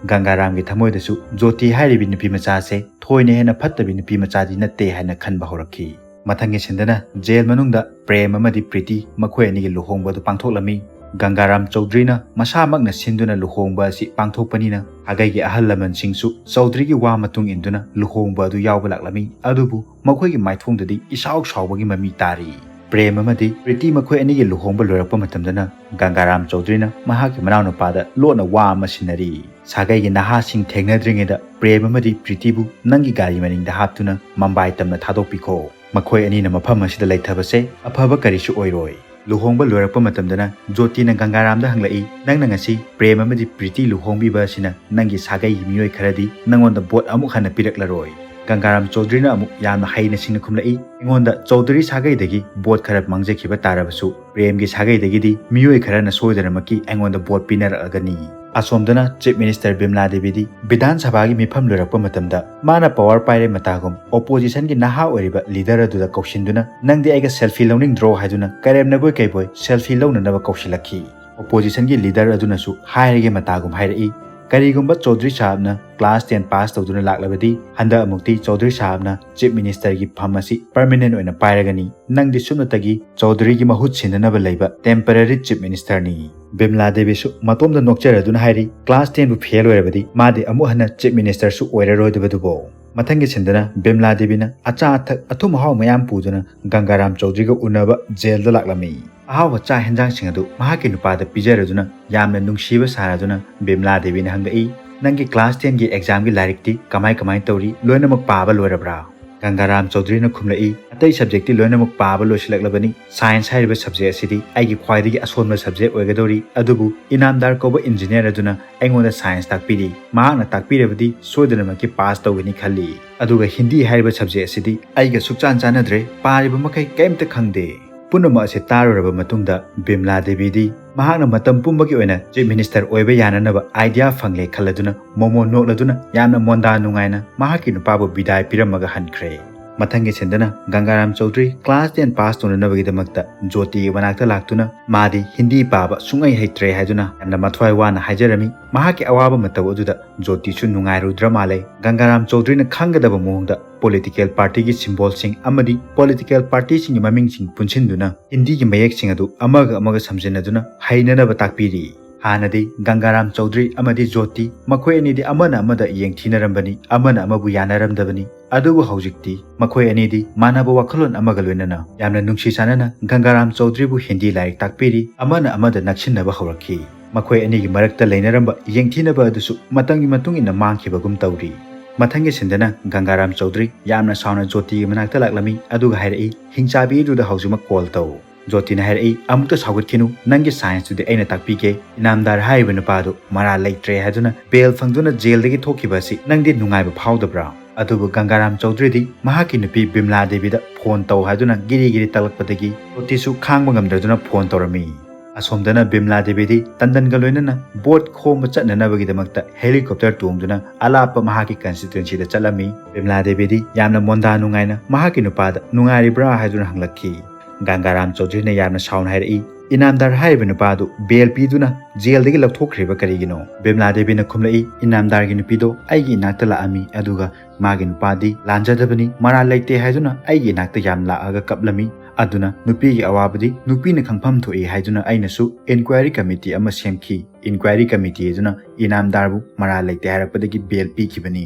ꯒꯪꯒꯥꯔꯥꯝꯒꯤ ꯊꯃꯣꯏꯗꯁꯨ ꯖꯣꯇꯤ ꯍꯥꯏꯔꯤꯕꯤ ꯅꯨꯄꯤ ꯃꯆꯥꯁꯦ ꯊꯣꯏꯅ ꯍꯦꯟꯅ ꯐꯠꯇꯕꯤ ꯅꯨꯄꯤ ꯃꯆꯥꯗꯤ ꯅꯠꯇꯦ ꯍꯥꯏꯅ ꯈꯟꯕ ꯍꯧꯔꯛꯈꯤ꯫ ꯃꯊꯪꯒꯤ ꯁꯤꯟꯗꯅ ꯖꯦꯜ ꯃꯅꯨꯡꯗ ꯄ꯭ꯔꯦꯝ ꯑꯃꯗꯤ ꯄ꯭ꯔꯤꯇꯤ ꯃꯈꯣꯏ ꯑꯅꯤꯒꯤ ꯂꯨꯍꯣꯡꯕ ꯑꯗꯨ ꯄꯥꯡꯊꯣꯛꯂꯝꯃꯤ꯫ ꯒꯪꯒꯥꯔꯥꯝ ꯆꯧꯙꯔꯤꯅ ꯃꯁꯥꯃꯛꯅ ꯁꯤꯟꯗꯨꯅ ꯂꯨꯍꯣꯡꯕ ꯑꯁꯤ ꯄꯥꯡꯊꯣꯛꯄꯅꯤꯅ ꯁꯥꯒꯩꯒꯤ ꯑꯍꯜ ꯂꯃꯟꯁꯤꯡꯁꯨ ꯆꯧꯙꯔꯤꯒꯤ ꯋꯥ ꯃꯇꯨꯡ ꯏꯟꯗꯨꯅ ꯂꯨꯍꯣꯡꯕ ꯑꯗꯨ ꯌꯥꯎꯕ ꯂꯥꯛꯂꯝꯃꯤ꯫ ꯑꯗꯨꯕꯨ ꯃꯈꯣꯏꯒꯤ ꯃꯥꯏꯊꯣꯡꯗꯗꯤ ꯏꯁꯥꯎ ꯁꯥꯎꯕꯒꯤ ꯃꯃꯤ ꯇꯥꯔꯤ꯫ ꯄ꯭ꯔꯦꯝ ꯑꯃꯗꯤ ꯄ꯭ꯔꯤꯇꯤ ꯃꯈꯣꯏ ꯑꯅꯤꯒꯤ ꯂꯨꯍꯣꯡꯕ ꯂꯣꯏꯔꯛꯄ ꯃꯇꯝꯗꯅ ꯒꯪꯒꯥꯔꯥꯝ ꯆꯧꯙꯔꯤꯅ ꯃꯍꯥꯛꯀꯤ ꯃꯅꯥꯎꯅꯨꯄꯥꯗ ꯂꯣꯟꯅ ꯋꯥ ꯑꯃ ꯁꯤꯟꯅꯔꯤ꯫ ꯁꯥꯒꯩꯒꯤ ꯅꯍꯥꯁꯤꯡ ꯊꯦꯡꯅꯗ꯭ꯔꯤꯉꯩꯗ ꯄ꯭ꯔꯦꯝ ꯑꯃꯗꯤ ꯄ꯭ꯔꯤꯇꯤꯕꯨ ꯅꯪꯒꯤ ꯒꯥꯔꯤ ꯃꯅꯤꯡꯗ ꯍꯥꯞꯇꯨꯅ ꯃꯝꯕꯥꯏ ꯇꯝꯅ ꯊꯥꯗꯣꯛꯄꯤꯈꯣ꯫ ꯃꯈꯣꯏ ꯑꯅꯤꯅ ꯃꯐꯝ ꯑꯁꯤꯗ ꯂꯩꯊꯕꯁꯦ ꯑꯐꯕ ꯀꯔꯤꯁꯨ ꯑꯣꯏꯔꯣꯏ꯫ ꯂꯨꯍꯣꯡꯕ ꯂꯣꯏꯔꯛꯄ ꯃꯇꯝꯗꯅ ꯖꯣꯇꯤꯅ ꯒꯪꯒꯥꯔꯥꯝꯗ ꯍꯪꯂꯛꯏ, "ꯅꯪꯅ ꯉꯁꯤ ꯄ꯭ꯔꯦꯝ ꯑꯃꯗꯤ ꯄ꯭ꯔꯤꯇꯤ ꯂꯨꯍꯣꯡꯕꯤꯕ ꯑꯁꯤꯅ ꯅꯪꯒꯤ ꯁꯥꯒꯩꯒꯤ ꯃꯤꯑꯣꯏ ꯈꯔꯗꯤ ꯅꯪꯉꯣꯟꯗ ꯚꯣꯠ ꯑꯃꯨꯛ ꯍꯟꯅ ꯄꯤꯔꯛꯂꯔꯣꯏ"꯫ ꯒꯪꯒꯥꯔꯥꯝ ꯆꯧꯙꯔꯤꯅ ꯑꯃꯨꯛ ꯌꯥꯝꯅ ꯍꯩꯅ ꯁꯤꯡꯅ ꯈꯨꯝꯂꯛꯏ, "ꯑꯩꯉꯣꯟꯗ ꯆꯧꯙꯔꯤ ꯁꯥꯒꯩꯗꯒꯤ ꯚꯣꯠ ꯈꯔ ꯃꯥꯡꯖꯈꯤꯕ ꯇꯥꯔꯕꯁꯨ ꯄ꯭ꯔꯦꯝꯒꯤ ꯁꯥꯒꯩꯗꯒꯤꯗꯤ ꯃꯤꯑꯣꯏ ꯈꯔꯅ ꯁꯣꯏꯗꯅꯃꯛꯀꯤ ꯑꯩꯉꯣꯟꯗ ꯚꯣꯠ ꯄꯤꯅꯔꯛꯂꯒꯅꯤ"꯫ ꯑꯁꯣꯝꯗꯅ ꯆꯤꯐ ꯃꯤꯅꯤꯁꯇꯔ ꯕꯤꯃꯂꯥ ꯗꯦꯕꯤꯗꯤ ꯕꯤꯙꯥꯟ ꯁꯚꯥꯒꯤ ꯃꯤꯐꯝ ꯂꯣꯏꯔꯛꯄ ꯃꯇꯝꯗ ꯃꯥꯅ ꯄꯋꯥꯔ ꯄꯥꯏꯔꯦ ꯃꯇꯥꯒꯨꯝ ꯑꯣꯄꯣꯖꯤꯁꯟꯒꯤ ꯅꯍꯥ ꯑꯣꯏꯔꯤꯕ ꯂꯤꯗꯔ ꯑꯗꯨꯗ ꯀꯧꯁꯤꯟꯗꯨꯅ, "ꯅꯪꯗꯤ ꯑꯩꯒ ꯁꯦꯜꯐꯤ ꯂꯧꯅꯤꯡꯗ꯭ꯔꯣ?" ꯍꯥꯏꯗꯨꯅ ꯀꯔꯦꯝꯅꯕꯣꯏ ꯀꯩꯕꯣꯏ ꯁꯦꯜꯐꯤ ꯂꯧꯅꯅꯕ ꯀꯧꯁꯤꯜꯂꯛꯈꯤ꯫ ꯑꯣꯄꯣꯖꯤꯁꯟꯒꯤ ꯂꯤꯗꯔ ꯑꯗꯨꯅꯁꯨ ꯍꯥꯏꯔꯒꯦ ꯃꯇꯥꯒꯨꯝ ꯍꯥꯏꯔꯛꯏ, "ꯀꯔꯤꯒꯨꯝꯕ ꯆꯧꯙꯔꯤ ꯁꯥꯍꯕꯅ ꯀ꯭ꯂꯥꯁ ꯇꯦꯟ ꯄꯥꯁ ꯇꯧꯗꯨꯅ ꯂꯥꯛꯂꯕꯗꯤ ꯍꯟꯗꯛ ꯑꯃꯨꯛꯇꯤ ꯆꯧꯙꯔꯤ ꯁꯥꯍꯕꯅ ꯆꯤꯐ ꯃꯤꯅꯤꯁꯇꯔꯒꯤ ꯐꯝ ꯑꯁꯤ ꯄꯔꯃꯅꯦꯟ ꯑꯣꯏꯅ ꯄꯥꯏꯔꯒꯅꯤ꯫ ꯅꯪꯗꯤ ꯁꯨꯞꯅꯇꯒꯤ ꯆꯧꯙꯔꯤꯒꯤ ꯃꯍꯨꯠ ꯁꯤꯟꯅꯅꯕ ꯂꯩꯕ ꯇꯦꯝꯄꯔꯔꯤ ꯆꯤꯐ ꯃꯤꯅꯤꯁꯇꯔꯅꯤ"꯫ ꯕꯤꯃꯂꯥ ꯗꯦꯕꯤꯁꯨ ꯃꯇꯣꯝꯗ ꯅꯣꯛꯆꯔꯗꯨꯅ ꯍꯥꯏꯔꯤ, "ꯀ꯭ꯂꯥꯁ ꯇꯦꯟꯕꯨ ꯐꯦꯜ ꯑꯣꯏꯔꯕꯗꯤ ꯃꯥꯗꯤ ꯑꯃꯨꯛ ꯍꯟꯅ ꯆꯤꯐ ꯃꯤꯅꯤꯁꯇꯔꯁꯨ ꯑꯣꯏꯔꯔꯣꯏꯗꯕꯗꯨꯕꯨ"꯫ ꯃꯊꯪꯒꯤ ꯁꯤꯟꯗꯅ ꯕꯤꯝꯂꯥ ꯗꯦꯕꯤꯅ ꯑꯆꯥ ꯑꯊꯛ ꯑꯊꯨꯝ ꯑꯍꯥꯎ ꯃꯌꯥꯝ ꯄꯨꯗꯨꯅ ꯒꯪꯒꯥꯔꯥꯝ ꯆꯧꯗ꯭ꯔꯤꯒ ꯎꯅꯕ ꯖꯦꯜꯗ ꯂꯥꯛꯂꯝꯃꯤ꯫ ꯑꯍꯥꯎꯕ ꯆꯥꯛ ꯍꯦꯟꯖꯥꯡꯁꯤꯡ ꯑꯗꯨ ꯃꯍꯥꯛꯀꯤ ꯅꯨꯄꯥꯗ ꯄꯤꯖꯔꯗꯨꯅ ꯌꯥꯝꯅ ꯅꯨꯡꯁꯤꯕ ꯁꯥꯔꯗꯨꯅ ꯕꯤꯝꯂꯥ ꯗꯦꯕꯤꯅ ꯍꯪꯂꯛꯏ, "ꯅꯪꯒꯤ ꯀ꯭ꯂꯥꯁ ꯇꯦꯟꯒꯤ ꯑꯦꯛꯖꯥꯝꯒꯤ ꯂꯥꯏꯔꯤꯛꯇꯤ ꯀꯃꯥꯏ ꯀꯃꯥꯏ ꯇꯧꯔꯤ? ꯂꯣꯏꯅꯃꯛ ꯄꯥꯕ ꯂꯣꯏꯔꯕ꯭ꯔꯥ?" ꯒꯪꯒꯥꯔꯥꯝ ꯆꯧꯗ꯭ꯔꯤꯅ ꯈꯨꯝꯂꯛꯏ, "ꯑꯇꯩ ꯁꯕꯖꯦꯛꯇꯤ ꯂꯣꯏꯅꯃꯛ ꯄꯥꯕ ꯂꯣꯏꯁꯤꯜꯂꯛꯂꯕꯅꯤ꯫ ꯁꯥꯏꯟꯁ ꯍꯥꯏꯔꯤꯕ ꯁꯕꯖꯦꯛ ꯑꯁꯤꯗꯤ ꯑꯩꯒꯤ ꯈ꯭ꯋꯥꯏꯗꯒꯤ ꯑꯁꯣꯟꯕ ꯁꯕꯖꯦꯛ ꯑꯣꯏꯒꯗꯧꯔꯤ, ꯑꯗꯨꯕꯨ ꯏꯅꯥꯝꯗꯥꯔ ꯀꯧꯕ ꯏꯟꯖꯤꯅꯤꯌꯔ ꯑꯗꯨꯅ ꯑꯩꯉꯣꯟꯗ ꯁꯥꯏꯟꯁ ꯇꯥꯛꯄꯤꯔꯤ꯫ ꯃꯍꯥꯛꯅ ꯇꯥꯛꯄꯤꯔꯕꯗꯤ ꯁꯣꯏꯗꯅꯃꯛꯀꯤ ꯄꯥꯁ ꯇꯧꯒꯅꯤ ꯈꯜꯂꯤ꯫ ꯑꯗꯨꯒ ꯍꯤꯟꯗꯤ ꯍꯥꯏꯔꯤꯕ ꯁꯕꯖꯦꯛ ꯑꯁꯤꯗꯤ ꯑꯩꯒ ꯁꯨꯛꯆꯥꯟ ꯆꯥꯟꯅꯗ꯭ꯔꯦ, ꯄꯥꯔꯤꯕ ꯃꯈꯩ ꯀꯔꯤꯝꯇ ꯈꯪꯗꯦ꯫" ꯄꯨꯝꯅꯃꯛ ꯑꯁꯤ ꯇꯥꯔꯨꯔꯕ ꯃꯇꯨꯡꯗ ꯕꯤꯝꯂꯥ ꯗꯦꯕꯤꯗꯤ ꯃꯍꯥꯛꯅ ꯃꯇꯝ ꯄꯨꯝꯕꯒꯤ ꯑꯣꯏꯅ ꯆꯤꯐ ꯃꯤꯅꯤꯁꯇꯔ ꯑꯣꯏꯕ ꯌꯥꯅꯅꯕ ꯑꯥꯏꯗꯤꯌꯥ ꯐꯪꯂꯦ ꯈꯜꯂꯗꯨꯅ ꯃꯣꯃꯣꯟ ꯅꯣꯛꯂꯗꯨꯅ ꯌꯥꯝꯅ ꯃꯣꯟꯗꯥ ꯅꯨꯡꯉꯥꯏꯅ ꯃꯍꯥꯛꯀꯤ ꯅꯨꯄꯥꯕꯨ ꯕꯤꯗꯥꯏ ꯄꯤꯔꯝꯃꯒ ꯍꯟꯈ꯭ꯔꯦ꯫ ꯃꯊꯪꯒꯤ ꯁꯤꯟꯗꯅ ꯒꯪꯒꯥꯔꯥꯝ ꯆꯧꯗ꯭ꯔꯤ ꯀ꯭ꯂꯥꯁ ꯇꯦꯟ ꯄꯥꯁ ꯇꯧꯅꯅꯕꯒꯤꯗꯃꯛꯇ ꯖꯣꯇꯤꯒꯤ ꯃꯅꯥꯛꯇ ꯂꯥꯛꯇꯨꯅ ꯃꯥꯗꯤ ꯍꯤꯟꯗꯤ ꯄꯥꯕ ꯁꯨꯡꯍꯩ ꯍꯩꯇ꯭ꯔꯦ ꯍꯥꯏꯗꯨꯅ ꯌꯥꯝꯅ ꯃꯊ꯭ꯋꯥꯏ ꯋꯥꯅ ꯍꯥꯏꯖꯔꯝꯃꯤ꯫ ꯃꯍꯥꯛꯀꯤ ꯑꯋꯥꯕ ꯃꯇꯧ ꯑꯗꯨꯗ ꯖꯣꯇꯤꯁꯨ ꯅꯨꯡꯉꯥꯏꯔꯨꯗ꯭ꯔ ꯃꯥꯜꯂꯦ꯫ ꯒꯪꯒꯥꯔꯥꯝ ꯆꯧꯗ꯭ꯔꯤꯅ ꯈꯪꯒꯗꯕ ꯃꯑꯣꯡꯗ ꯄꯣꯂꯤꯇꯤꯀꯦꯜ ꯄꯥꯔꯇꯤꯒꯤ ꯁꯤꯝꯕꯣꯜꯁꯤꯡ ꯑꯃꯗꯤ ꯄꯣꯂꯤꯇꯤꯀꯦꯜ ꯄꯥꯔꯇꯤꯁꯤꯡꯒꯤ ꯃꯃꯤꯡꯁꯤꯡ ꯄꯨꯟꯁꯤꯟꯗꯨꯅ ꯍꯤꯟꯗꯤꯒꯤ ꯃꯌꯦꯛꯁꯤꯡ ꯑꯗꯨ ꯑꯃꯒ ꯑꯃꯒ ꯁꯝꯖꯤꯟꯅꯗꯨꯅ ꯍꯩꯅꯅꯕ ꯇꯥꯛꯄꯤꯔꯤ꯫ ꯍꯥꯟꯅꯗꯤ ꯒꯪꯒꯥꯔꯥꯝ ꯆꯧꯗ꯭ꯔꯤ ꯑꯃꯗꯤ ꯖꯣꯇꯤ ꯃꯈꯣꯏ ꯑꯅꯤꯗꯤ ꯑꯃꯅ ꯑꯃꯗ ꯌꯦꯡꯊꯤꯅꯔꯝꯕꯅꯤ, ꯑꯃꯅ ꯑꯃꯕꯨ ꯌꯥꯅꯔꯝꯗꯕꯅꯤ꯫ ꯑꯗꯨꯕꯨ ꯍꯧꯖꯤꯛꯇꯤ ꯃꯈꯣꯏ ꯑꯅꯤꯗꯤ ꯃꯥꯟꯅꯕ ꯋꯥꯈꯜꯂꯣꯟ ꯑꯃꯒ ꯂꯣꯏꯅꯅ ꯌꯥꯝꯅ ꯅꯨꯡꯁꯤ ꯆꯥꯟꯅꯅ ꯒꯪꯒꯥꯔꯥꯝ ꯆꯧꯗ꯭ꯔꯤꯕꯨ ꯍꯤꯟꯗꯤ ꯂꯥꯏꯔꯤꯛ ꯇꯥꯛꯄꯤꯔꯤ, ꯑꯃꯅ ꯑꯃꯗ ꯅꯛꯁꯤꯟꯅꯕ ꯍꯧꯔꯛꯈꯤ꯫ ꯃꯈꯣꯏ ꯑꯅꯤꯒꯤ ꯃꯔꯛꯇ ꯂꯩꯅꯔꯝꯕ ꯌꯦꯡꯊꯤꯅꯕ ꯑꯗꯨꯁꯨ ꯃꯇꯝꯒꯤ ꯃꯇꯨꯡ ꯏꯟꯅ ꯃꯥꯡꯈꯤꯕꯒꯨꯝ ꯇꯧꯔꯤ꯫ ꯃꯊꯪꯒꯤ ꯁꯤꯟꯗꯅ ꯒꯪꯒꯥꯔꯥꯝ ꯆꯧꯗ꯭ꯔꯤ ꯌꯥꯝꯅ ꯁꯥꯎꯅ ꯖꯣꯇꯤꯒꯤ ꯃꯅꯥꯛꯇ ꯂꯥꯛꯂꯝꯃꯤ, ꯑꯗꯨꯒ ꯍꯥꯏꯔꯛꯏ, "ꯍꯤꯡꯆꯥꯕꯤ ꯑꯗꯨꯗ ꯍꯧꯖꯤꯛꯃꯛ ꯀꯣꯜ ꯇꯧ꯫" ꯖꯣꯇꯤꯅ ꯍꯥꯏꯔꯛꯏ, "ꯑꯃꯨꯛꯇ ꯁꯥꯎꯒꯠꯈꯤꯅꯨ, ꯅꯪꯒꯤ ꯁꯥꯏꯟꯁꯇꯨꯗꯤ ꯑꯩꯅ ꯇꯥꯛꯄꯤꯒꯦ꯫ ꯏꯅꯥꯝꯗꯥꯔ ꯍꯥꯏꯔꯤꯕ ꯅꯨꯄꯥꯗꯨ ꯃꯔꯥꯜ ꯂꯩꯇ꯭ꯔꯦ ꯍꯥꯏꯗꯨꯅ ꯕꯦꯜ ꯐꯪꯗꯨꯅ ꯖꯦꯜꯗꯒꯤ ꯊꯣꯛꯈꯤꯕ ꯑꯁꯤ ꯅꯪꯗꯤ ꯅꯨꯡꯉꯥꯏꯕ ꯐꯥꯎꯗꯕ꯭ꯔꯥ?" ꯑꯗꯨꯕꯨ ꯒꯪꯒꯥꯔꯥꯝ ꯆꯧꯗ꯭ꯔꯤꯗꯤ ꯃꯍꯥꯛꯀꯤ ꯅꯨꯄꯤ ꯕꯤꯝꯂꯥ ꯗꯦꯕꯤꯗ ꯐꯣꯟ ꯇꯧ ꯍꯥꯏꯗꯨꯅ ꯒꯤꯔꯤ ꯒꯤꯔꯤ ꯇꯛꯂꯛꯄꯗꯒꯤ ꯖꯣꯇꯤꯁꯨ ꯈꯥꯡꯕ ꯉꯝꯗ꯭ꯔꯗꯨꯅ ꯐꯣꯟ ꯇꯧꯔꯝꯃꯤ꯫ ꯑꯁꯣꯝꯗꯅ ꯕꯤꯝꯂꯥ ꯗꯦꯕꯤꯗꯤ ꯇꯟꯗꯟꯒ ꯂꯣꯏꯅꯅ ꯚꯣꯠ ꯈꯣꯝꯕ ꯆꯠꯅꯅꯕꯒꯤꯗꯃꯛꯇ ꯍꯦꯂꯤꯀꯣꯞꯇꯔ ꯇꯣꯡꯗꯨꯅ ꯑꯂꯥꯞꯄ ꯃꯍꯥꯛꯀꯤ ꯀꯟꯁꯇꯤꯇ꯭ꯋꯦꯟꯁꯤꯗ ꯆꯠꯂꯝꯃꯤ꯫ ꯕꯤꯝꯂꯥ ꯗꯦꯕꯤꯗꯤ ꯌꯥꯝꯅ ꯃꯣꯟꯗꯥ ꯅꯨꯡꯉꯥꯏꯅ ꯃꯍꯥꯛꯀꯤ ꯅꯨꯄꯥꯗ "ꯅꯨꯡꯉꯥꯏꯔꯤꯕ꯭ꯔꯥ?" ꯍꯥꯏꯗꯨꯅ ꯍꯪꯂꯛꯈꯤ꯫ ꯒꯪꯒꯥꯔꯥꯝ ꯆꯧꯗ꯭ꯔꯤꯅ ꯌꯥꯝꯅ ꯁꯥꯎꯅ ꯍꯥꯏꯔꯛꯏ, "ꯏꯅꯥꯝꯗꯥꯔ ꯍꯥꯏꯔꯤꯕ ꯅꯨꯄꯥꯗꯨ ꯕꯦꯜ ꯄꯤꯗꯨꯅ ꯖꯦꯜꯗꯒꯤ ꯂꯧꯊꯣꯛꯈ꯭ꯔꯤꯕ ꯀꯔꯤꯒꯤꯅꯣ?" ꯕꯤꯝꯂꯥ ꯗꯦꯕꯤꯅ ꯈꯨꯝꯂꯛꯏ, "ꯏꯅꯥꯝꯗꯥꯔꯒꯤ ꯅꯨꯄꯤꯗꯣ ꯑꯩꯒꯤ ꯏꯅꯥꯛꯇ ꯂꯥꯛꯑꯝꯃꯤ, ꯑꯗꯨꯒ ꯃꯥꯒꯤ ꯅꯨꯄꯥꯗꯤ ꯂꯥꯟꯖꯗꯕꯅꯤ, ꯃꯔꯥꯜ ꯂꯩꯇꯦ ꯍꯥꯏꯗꯨꯅ ꯑꯩꯒꯤ ꯏꯅꯥꯛꯇ ꯌꯥꯝ ꯂꯥꯛꯑꯒ ꯀꯞꯂꯝꯃꯤ꯫ ꯑꯗꯨꯅ ꯅꯨꯄꯤꯒꯤ ꯑꯋꯥꯕꯗꯤ ꯅꯨꯄꯤꯅ ꯈꯪꯐꯝ ꯊꯣꯛꯏ ꯍꯥꯏꯗꯨꯅ ꯑꯩꯅꯁꯨ ꯏꯟꯀ꯭ꯋꯥꯏꯔꯤ ꯀꯃꯤꯇꯤ ꯑꯃ ꯁꯦꯝꯈꯤ꯫ ꯏꯟꯀ꯭ꯋꯥꯏꯔꯤ ꯀꯃꯤꯇꯤ ꯑꯗꯨꯅ ꯏꯅꯥꯝꯗꯥꯔꯕꯨ ꯃꯔꯥꯜ ꯂꯩꯇꯦ ꯍꯥꯏꯔꯛꯄꯗꯒꯤ ꯕꯦꯜ ꯄꯤꯈꯤꯕꯅꯤ꯫"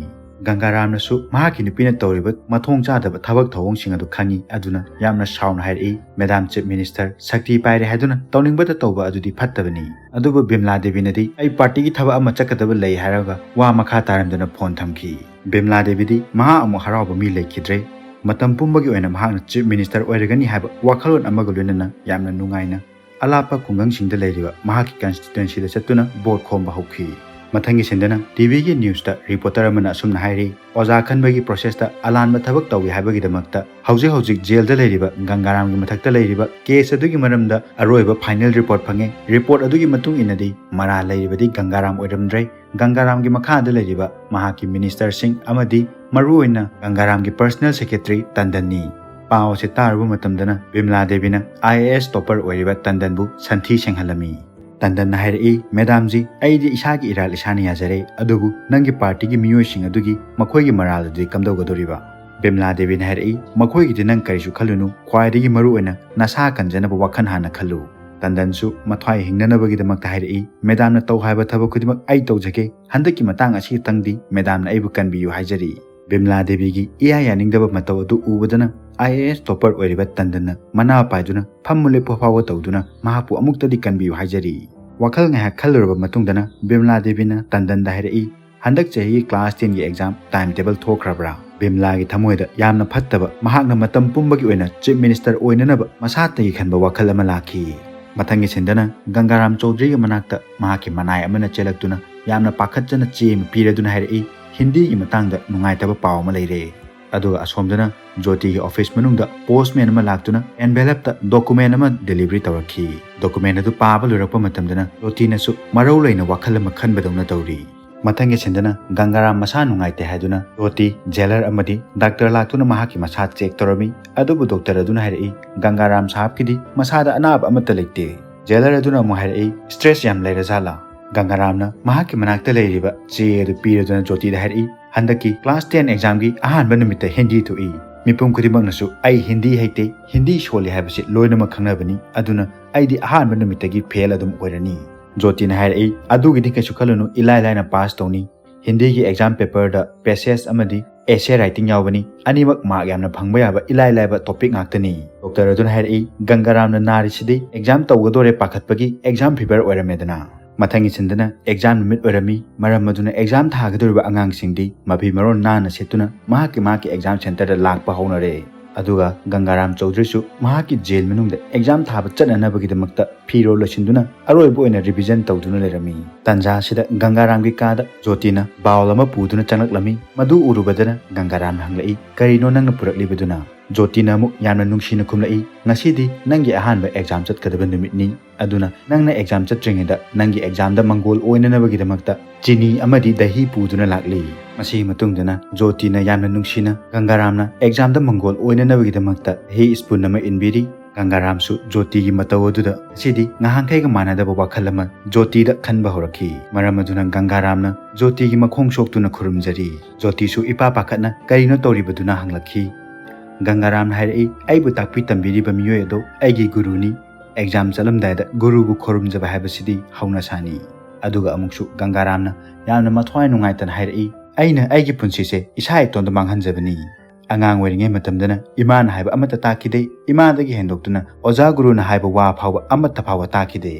ꯒꯪꯒꯥꯔꯥꯝꯅꯁꯨ ꯃꯍꯥꯛꯀꯤ ꯅꯨꯄꯤꯅ ꯇꯧꯔꯤꯕ ꯃꯊꯣꯡ ꯆꯥꯗꯕ ꯊꯕꯛ ꯊꯧꯑꯣꯡꯁꯤꯡ ꯑꯗꯨ ꯈꯪꯏ꯫ ꯑꯗꯨꯅ ꯌꯥꯝꯅ ꯁꯥꯎꯅ ꯍꯥꯏꯔꯛꯏ, "ꯃꯦꯗꯥꯝ ꯆꯤꯐ ꯃꯤꯅꯤꯁꯇꯔ, ꯁꯛꯇꯤ ꯄꯥꯏꯔꯦ ꯍꯥꯏꯗꯨꯅ ꯇꯧꯅꯤꯡꯕꯇ ꯇꯧꯕ ꯑꯗꯨꯗꯤ ꯐꯠꯇꯕꯅꯤ꯫ ꯑꯗꯨꯕꯨ ꯕꯤꯝꯂꯥ ꯗꯦꯕꯤꯅꯗꯤ ꯑꯩ ꯄꯥꯔꯇꯤꯒꯤ ꯊꯕꯛ ꯑꯃ ꯆꯠꯀꯗꯕ ꯂꯩ" ꯍꯥꯏꯔꯒ ꯋꯥ ꯃꯈꯥ ꯇꯥꯔꯝꯗꯅ ꯐꯣꯟ ꯊꯝꯈꯤ꯫ ꯕꯤꯝꯂꯥ ꯗꯦꯕꯤꯗꯤ ꯃꯍꯥꯛ ꯑꯃꯨꯛ ꯍꯔꯥꯎꯕ ꯃꯤ ꯂꯩꯈꯤꯗ꯭ꯔꯦ꯫ ꯃꯇꯝ ꯄꯨꯝꯕꯒꯤ ꯑꯣꯏꯅ ꯃꯍꯥꯛꯅ ꯆꯤꯐ ꯃꯤꯅꯤꯁꯇꯔ ꯑꯣꯏꯔꯒꯅꯤ ꯍꯥꯏꯕ ꯋꯥꯈꯜꯂꯣꯟ ꯑꯃꯒ ꯂꯣꯏꯅꯅ ꯌꯥꯝꯅ ꯅꯨꯡꯉꯥꯏꯅ ꯑꯂꯥꯞꯄ ꯈꯨꯡꯒꯪꯁꯤꯡꯗ ꯂꯩꯔꯤꯕ ꯃꯍꯥꯛꯀꯤ ꯀꯟꯁꯇꯤꯇ꯭ꯋꯦꯟꯁꯤꯗ ꯆꯠꯇꯨꯅ ꯚꯣꯠ ꯈꯣꯝꯕ ꯍꯧꯈꯤ꯫ ꯃꯊꯪꯒꯤ ꯁꯤꯟꯗꯅ ꯇꯤꯚꯤꯒꯤ ꯅ꯭ꯌꯨꯁꯇ ꯔꯤꯄꯣꯔꯇꯔ ꯑꯃꯅ ꯑꯁꯨꯝꯅ ꯍꯥꯏꯔꯤ, "ꯑꯣꯖꯥ ꯈꯟꯕꯒꯤ ꯄ꯭ꯔꯣꯁꯦꯁꯇ ꯑꯂꯥꯟꯕ ꯊꯕꯛ ꯇꯧꯏ ꯍꯥꯏꯕꯒꯤꯗꯃꯛꯇ ꯍꯧꯖꯤꯛ ꯍꯧꯖꯤꯛ ꯖꯦꯜꯗ ꯂꯩꯔꯤꯕ ꯒꯪꯒꯥꯔꯥꯝꯒꯤ ꯃꯊꯛꯇ ꯂꯩꯔꯤꯕ ꯀꯦꯁ ꯑꯗꯨꯒꯤ ꯃꯔꯝꯗ ꯑꯔꯣꯏꯕ ꯐꯥꯏꯅꯦꯜ ꯔꯤꯄꯣꯔꯠ ꯐꯪꯉꯦ꯫ ꯔꯤꯄꯣꯔꯠ ꯑꯗꯨꯒꯤ ꯃꯇꯨꯡ ꯏꯟꯅꯗꯤ ꯃꯔꯥꯜ ꯂꯩꯔꯤꯕꯗꯤ ꯒꯪꯒꯥꯔꯥꯝ ꯑꯣꯏꯔꯝꯗ꯭ꯔꯦ꯫ ꯒꯪꯒꯥꯔꯥꯝꯒꯤ ꯃꯈꯥꯗ ꯂꯩꯔꯤꯕ ꯃꯍꯥꯛꯀꯤ ꯃꯤꯅꯤꯁꯇꯔꯁꯤꯡ ꯑꯃꯗꯤ ꯃꯔꯨꯑꯣꯏꯅ ꯒꯪꯒꯥꯔꯥꯝꯒꯤ ꯄꯔꯁꯅꯦꯜ ꯁꯦꯀ꯭ꯔꯦꯇꯔꯤ ꯇꯟꯗꯟꯅꯤ"꯫ ꯄꯥꯎ ꯑꯁꯤ ꯇꯥꯔꯨꯕ ꯃꯇꯝꯗꯅ ꯕꯤꯝꯂꯥ ꯗꯦꯕꯤꯅ ꯑꯥꯏ ꯑꯦ ꯑꯦꯁ ꯇꯣꯄꯔ ꯑꯣꯏꯔꯤꯕ ꯇꯟꯗꯟꯕꯨ ꯁꯟꯊꯤ ꯁꯦꯡꯍꯜꯂꯝꯃꯤ꯫ ꯇꯟꯗꯟꯅ ꯍꯥꯏꯔꯛꯏ, "ꯃꯦꯗꯥꯝꯖꯤ, ꯑꯩꯗꯤ ꯏꯁꯥꯒꯤ ꯏꯔꯥꯜ ꯏꯁꯥꯅ ꯌꯥꯖꯔꯦ, ꯑꯗꯨꯕꯨ ꯅꯪꯒꯤ ꯄꯥꯔꯇꯤꯒꯤ ꯃꯤꯑꯣꯏꯁꯤꯡ ꯑꯗꯨꯒꯤ ꯃꯈꯣꯏꯒꯤ ꯃꯔꯥꯜ ꯑꯗꯨꯗꯤ ꯀꯝꯗꯧꯒꯗꯧꯔꯤꯕ?" ꯕꯤꯝꯂꯥ ꯗꯦꯕꯤꯅ ꯍꯥꯏꯔꯛꯏ, "ꯃꯈꯣꯏꯒꯤꯗꯤ ꯅꯪ ꯀꯔꯤꯁꯨ ꯈꯜꯂꯨꯅꯨ, ꯈ꯭ꯋꯥꯏꯗꯒꯤ ꯃꯔꯨꯑꯣꯏꯅ ꯅꯁꯥ ꯀꯟꯖꯅꯕ ꯋꯥꯈꯜ ꯍꯥꯟꯅ ꯈꯜꯂꯨ"꯫ ꯇꯟꯗꯟꯁꯨ ꯃꯊ꯭ꯋꯥꯏ ꯍꯤꯡꯅꯅꯕꯒꯤꯗꯃꯛꯇ ꯍꯥꯏꯔꯛꯏ, "ꯃꯦꯗꯥꯝꯅ ꯇꯧ ꯍꯥꯏꯕ ꯊꯕꯛ ꯈꯨꯗꯤꯡꯃꯛ ꯑꯩ ꯇꯧꯖꯒꯦ, ꯍꯟꯗꯛꯀꯤ ꯃꯇꯥꯡ ꯑꯁꯤꯇꯪꯗꯤ ꯃꯦꯗꯥꯝꯅ ꯑꯩꯕꯨ ꯀꯟꯕꯤꯌꯨ ꯍꯥꯏꯖꯔꯤ"꯫ ꯕꯤꯝꯂꯥ ꯗꯦꯕꯤꯒꯤ ꯏꯌꯥ ꯌꯥꯅꯤꯡꯗꯕ ꯃꯇꯧ ꯑꯗꯨ ꯎꯕꯗꯅ ꯑꯥꯏ ꯑꯦ ꯑꯦꯁ ꯇꯣꯄꯔ ꯑꯣꯏꯔꯤꯕ ꯇꯟꯗꯟꯅ ꯃꯅꯥ ꯄꯥꯏꯗꯨꯅ ꯐꯝꯃꯨ ꯂꯦꯞꯄꯨ ꯐꯥꯎꯕ ꯇꯧꯗꯨꯅ ꯃꯍꯥꯛꯄꯨ ꯑꯃꯨꯛꯇꯗꯤ ꯀꯟꯕꯤꯌꯨ ꯍꯥꯏꯖꯔꯤ꯫ ꯋꯥꯈꯜ ꯉꯥꯏꯍꯥꯛ ꯈꯜꯂꯨꯔꯕ ꯃꯇꯨꯡꯗꯅ ꯕꯤꯝꯂꯥ ꯗꯦꯕꯤꯅ ꯇꯟꯗꯟꯗ ꯍꯥꯏꯔꯛꯏ, "ꯍꯟꯗꯛ ꯆꯍꯤꯒꯤ ꯀ꯭ꯂꯥꯁ ꯇꯦꯟꯒꯤ ꯑꯦꯛꯖꯥꯝ ꯇꯥꯏꯝ ꯇꯦꯕꯜ ꯊꯣꯛꯈ꯭ꯔꯕ꯭ꯔꯥ?" ꯕꯤꯝꯂꯥꯒꯤ ꯊꯃꯣꯏꯗ ꯌꯥꯝꯅ ꯐꯠꯇꯕ, ꯃꯍꯥꯛꯅ ꯃꯇꯝ ꯄꯨꯝꯕꯒꯤ ꯑꯣꯏꯅ ꯆꯤꯐ ꯃꯤꯅꯤꯁꯇꯔ ꯑꯣꯏꯅꯅꯕ ꯃꯁꯥꯇꯒꯤ ꯈꯟꯕ ꯋꯥꯈꯜ ꯑꯃ ꯂꯥꯛꯈꯤ꯫ ꯃꯊꯪꯒꯤ ꯁꯤꯟꯗꯅ ꯒꯪꯒꯥꯔꯥꯝ ꯆꯧꯙꯔꯤꯒꯤ ꯃꯅꯥꯛꯇ ꯃꯍꯥꯛꯀꯤ ꯃꯅꯥꯏ ꯑꯃꯅ ꯆꯦꯜꯂꯛꯇꯨꯅ ꯌꯥꯝꯅ ꯄꯥꯈꯠꯆꯅ ꯆꯦ ꯑꯃ ꯄꯤꯔꯗꯨꯅ ꯍꯥꯏꯔꯛꯏ, "ꯍꯤꯟꯗꯤꯒꯤ ꯃꯇꯥꯡꯗ ꯅꯨꯡꯉꯥꯏꯇꯕ ꯄꯥꯎ ꯑꯃ ꯂꯩꯔꯦ"꯫ ꯑꯗꯨꯒ ꯑꯁꯣꯝꯗꯅ ꯖꯣꯇꯤꯒꯤ ꯑꯣꯐꯤꯁ ꯃꯅꯨꯡꯗ ꯄꯣꯁꯃꯦꯟ ꯑꯃ ꯂꯥꯛꯇꯨꯅ ꯑꯦꯟꯚꯦꯂꯞꯇ ꯗꯣꯀꯨꯃꯦꯟ ꯑꯃ ꯗꯦꯂꯤꯚꯔꯤ ꯇꯧꯔꯛꯈꯤ꯫ ꯗꯣꯀꯨꯃꯦꯟ ꯑꯗꯨ ꯄꯥꯕ ꯂꯣꯏꯔꯛꯄ ꯃꯇꯝꯗꯅ ꯖꯣꯇꯤꯅꯁꯨ ꯃꯔꯧ ꯂꯩꯅ ꯋꯥꯈꯜ ꯑꯃ ꯈꯟꯕꯗꯧꯅ ꯇꯧꯔꯤ꯫ ꯃꯊꯪꯒꯤ ꯁꯤꯟꯗꯅ ꯒꯪꯒꯥꯔꯥꯝ ꯃꯁꯥ ꯅꯨꯡꯉꯥꯏꯇꯦ ꯍꯥꯏꯗꯨꯅ ꯖꯣꯇꯤ, ꯖꯦꯂꯔ ꯑꯃꯗꯤ ꯗꯥꯛꯇꯔ ꯂꯥꯛꯇꯨꯅ ꯃꯍꯥꯛꯀꯤ ꯃꯁꯥ ꯆꯦꯛ ꯇꯧꯔꯝꯃꯤ꯫ ꯑꯗꯨꯕꯨ ꯗꯣꯛꯇꯔ ꯑꯗꯨꯅ ꯍꯥꯏꯔꯛꯏ, "ꯒꯪꯒꯥꯔꯥꯝ ꯁꯥꯍꯕꯀꯤꯗꯤ ꯃꯁꯥꯗ ꯑꯅꯥꯕ ꯑꯃꯠꯇ ꯂꯩꯇꯦ"꯫ ꯖꯦꯂꯔ ꯑꯗꯨꯅ ꯑꯃꯨꯛ ꯍꯥꯏꯔꯛꯏ, "ꯁ꯭ꯇ꯭ꯔꯦꯁ ꯌꯥꯝ ꯂꯩꯔꯖꯥꯠꯂꯥ?" ꯒꯪꯒꯥꯔꯥꯝꯅ ꯃꯍꯥꯛꯀꯤ ꯃꯅꯥꯛꯇ ꯂꯩꯔꯤꯕ ꯆꯦ ꯑꯗꯨ ꯄꯤꯔꯗꯨꯅ ꯖꯣꯇꯤꯗ ꯍꯥꯏꯔꯛꯏ, "ꯍꯟꯗꯛꯀꯤ ꯀ꯭ꯂꯥꯁ ꯇꯦꯟ ꯑꯦꯛꯖꯥꯝꯒꯤ ꯑꯍꯥꯟꯕ ꯅꯨꯃꯤꯠꯇ ꯍꯤꯟꯗꯤ ꯊꯣꯛꯏ꯫ ꯃꯤꯄꯨꯝ ꯈꯨꯗꯤꯡꯃꯛꯅꯁꯨ ꯑꯩ ꯍꯤꯟꯗꯤ ꯍꯩꯇꯦ, ꯍꯤꯟꯗꯤ ꯁꯣꯜꯂꯤ ꯍꯥꯏꯕꯁꯤ ꯂꯣꯏꯅꯃꯛ ꯈꯪꯅꯕꯅꯤ꯫ ꯑꯗꯨꯅ ꯑꯩꯗꯤ ꯑꯍꯥꯟꯕ ꯅꯨꯃꯤꯠꯇꯒꯤ ꯐꯦꯜ ꯑꯗꯨꯝ ꯑꯣꯏꯔꯅꯤ"꯫ ꯖꯣꯇꯤꯅ ꯍꯥꯏꯔꯛꯏ, "ꯑꯗꯨꯒꯤꯗꯤ ꯀꯩꯁꯨ ꯈꯜꯂꯨꯅꯨ, ꯏꯂꯥꯏ ꯂꯥꯏꯅ ꯄꯥꯁ ꯇꯧꯅꯤ"꯫ ꯍꯤꯟꯗꯤꯒꯤ ꯑꯦꯛꯖꯥꯝ ꯄꯦꯄꯔꯗ ꯄꯦꯁꯦꯖ ꯑꯃꯗꯤ ꯑꯦꯁꯦ ꯔꯥꯏꯇꯤꯡ ꯌꯥꯎꯕꯅꯤ꯫ ꯑꯅꯤꯃꯛ ꯃꯥꯔꯛ ꯌꯥꯝꯅ ꯐꯪꯕ ꯌꯥꯕ ꯏꯂꯥꯏ ꯂꯥꯏꯕ ꯇꯣꯄꯤꯛ ꯉꯥꯛꯇꯅꯤ꯫ ꯗꯣꯛꯇꯔ ꯑꯗꯨꯅ ꯍꯥꯏꯔꯛꯏ, "ꯒꯪꯒꯥꯔꯥꯝꯅ ꯅꯥꯔꯤꯁꯤꯗꯤ ꯑꯦꯛꯖꯥꯝ ꯇꯧꯒꯗꯣꯔꯦ ꯄꯥꯈꯠꯄꯒꯤ ꯑꯦꯛꯖꯥꯝ ꯐꯤꯚꯔ ꯑꯣꯏꯔꯝꯃꯦꯗꯅ"꯫ ꯃꯊꯪꯒꯤ ꯁꯤꯟꯗꯅ ꯑꯦꯛꯖꯥꯝ ꯅꯨꯃꯤꯠ ꯑꯣꯏꯔꯝꯃꯤ꯫ ꯃꯔꯝ ꯑꯗꯨꯅ ꯑꯦꯛꯖꯥꯝ ꯊꯥꯒꯗꯧꯔꯤꯕ ꯑꯉꯥꯡꯁꯤꯡꯗꯤ ꯃꯐꯤ ꯃꯔꯣꯟ ꯅꯥꯟꯅ ꯁꯦꯠꯇꯨꯅ ꯃꯍꯥꯛꯀꯤ ꯃꯍꯥꯛꯀꯤ ꯑꯦꯛꯖꯥꯝ ꯁꯦꯟꯇꯔꯗ ꯂꯥꯛꯄ ꯍꯧꯅꯔꯦ꯫ ꯑꯗꯨꯒ ꯒꯪꯒꯥꯔꯥꯝ ꯆꯧꯙꯔꯤꯁꯨ ꯃꯍꯥꯛꯀꯤ ꯖꯦꯜ ꯃꯅꯨꯡꯗ ꯑꯦꯛꯖꯥꯝ ꯊꯥꯕ ꯆꯠꯅꯅꯕꯒꯤꯗꯃꯛꯇ ꯐꯤꯔꯣꯜ ꯂꯣꯏꯁꯤꯟꯗꯨꯅ ꯑꯔꯣꯏꯕ ꯑꯣꯏꯅ ꯔꯤꯚꯤꯖꯟ ꯇꯧꯗꯨꯅ ꯂꯩꯔꯝꯃꯤ꯫ ꯇꯟꯖꯥ ꯑꯁꯤꯗ ꯒꯪꯒꯥꯔꯥꯝꯒꯤ ꯀꯥꯗ ꯖꯣꯇꯤꯅ ꯕꯥꯎꯜ ꯑꯃ ꯄꯨꯗꯨꯅ ꯆꯪꯂꯛꯂꯝꯃꯤ꯫ ꯃꯗꯨ ꯎꯔꯨꯕꯗꯅ ꯒꯪꯒꯥꯔꯥꯝꯅ ꯍꯪꯂꯛꯏ, "ꯀꯔꯤꯅꯣ ꯅꯪꯅ ꯄꯨꯔꯛꯂꯤꯕꯗꯨꯅ?" ꯖꯣꯇꯤꯅ ꯑꯃꯨꯛ ꯌꯥꯝꯅ ꯅꯨꯡꯁꯤꯅ ꯈꯨꯝꯂꯛꯏ, "ꯉꯁꯤꯗꯤ ꯅꯪꯒꯤ ꯑꯍꯥꯟꯕ ꯑꯦꯛꯖꯥꯝ ꯆꯠꯀꯗꯕ ꯅꯨꯃꯤꯠꯅꯤ, ꯑꯗꯨꯅ ꯅꯪꯅ ꯑꯦꯛꯖꯥꯝ ꯆꯠꯇ꯭ꯔꯤꯉꯩꯗ ꯅꯪꯒꯤ ꯑꯦꯛꯖꯥꯝꯗ ꯃꯪꯒꯣꯜ ꯑꯣꯏꯅꯅꯕꯒꯤꯗꯃꯛꯇ ꯆꯤꯅꯤ ꯑꯃꯗꯤ ꯗꯍꯤ ꯄꯨꯗꯨꯅ ꯂꯥꯛꯂꯤ"꯫ ꯃꯁꯤꯒꯤ ꯃꯇꯨꯡꯗꯅ ꯖꯣꯇꯤꯅ ꯌꯥꯝꯅ ꯅꯨꯡꯁꯤꯅ ꯒꯪꯒꯥꯔꯥꯝꯅ ꯑꯦꯛꯖꯥꯝꯗ ꯃꯪꯒꯣꯜ ꯑꯣꯏꯅꯅꯕꯒꯤꯗꯃꯛꯇ ꯗꯍꯤ ꯁ꯭ꯄꯨꯟ ꯑꯃ ꯏꯟꯕꯤꯔꯤ꯫ ꯒꯪꯒꯥꯔꯥꯝꯁꯨ ꯖꯣꯇꯤꯒꯤ ꯃꯇꯧ ꯑꯗꯨꯗ ꯉꯁꯤꯗꯤ ꯉꯍꯥꯟꯈꯩꯒ ꯃꯥꯟꯅꯗꯕ ꯋꯥꯈꯜ ꯑꯃ ꯖꯣꯇꯤꯗ ꯈꯟꯕ ꯍꯧꯔꯛꯈꯤ꯫ ꯃꯔꯝ ꯑꯗꯨꯅ ꯒꯪꯒꯥꯔꯥꯝꯅ ꯖꯣꯇꯤꯒꯤ ꯃꯈꯣꯡ ꯁꯣꯛꯇꯨꯅ ꯈꯨꯔꯨꯝꯖꯔꯤ꯫ ꯖꯣꯇꯤꯁꯨ ꯏꯄꯥ ꯄꯥꯈꯠꯅ ꯀꯔꯤꯅꯣ ꯇꯧꯔꯤꯕꯗꯨꯅ ꯍꯪꯂꯛꯈꯤ꯫ ꯒꯪꯒꯥꯔꯥꯝꯅ ꯍꯥꯏꯔꯛꯏ, "ꯑꯩꯕꯨ ꯇꯥꯛꯄꯤ ꯇꯝꯕꯤꯔꯤꯕ ꯃꯤꯑꯣꯏ ꯑꯗꯣ ꯑꯩꯒꯤ ꯒꯨꯔꯨꯅꯤ꯫ ꯑꯦꯛꯖꯥꯝ ꯆꯠꯂꯝꯗꯥꯏꯗ ꯒꯨꯔꯨꯕꯨ ꯈꯨꯔꯨꯝꯖꯕ ꯍꯥꯏꯕꯁꯤꯗꯤ ꯍꯧꯅꯁꯥꯅꯤ"꯫ ꯑꯗꯨꯒ ꯑꯃꯨꯛꯁꯨ ꯒꯪꯒꯥꯔꯥꯝꯅ ꯌꯥꯝꯅ ꯃꯊ꯭ꯋꯥꯏ ꯅꯨꯡꯉꯥꯏꯇꯅ ꯍꯥꯏꯔꯛꯏ, "ꯑꯩꯅ ꯑꯩꯒꯤ ꯄꯨꯟꯁꯤꯁꯦ ꯏꯁꯥ ꯏꯇꯣꯟꯗ ꯃꯥꯡꯍꯟꯖꯕꯅꯤ꯫ ꯑꯉꯥꯡ ꯑꯣꯏꯔꯤꯉꯩ ꯃꯇꯝꯗꯅ ꯏꯃꯥꯅ ꯍꯥꯏꯕ ꯑꯃꯠꯇ ꯇꯥꯈꯤꯗꯦ꯫ ꯏꯃꯥꯗꯒꯤ ꯍꯦꯟꯗꯣꯛꯇꯨꯅ ꯑꯣꯖꯥ ꯒꯨꯔꯨꯅ ꯍꯥꯏꯕ ꯋꯥ ꯐꯥꯎꯕ ꯑꯃꯠꯇ ꯐꯥꯎꯕ ꯇꯥꯈꯤꯗꯦ꯫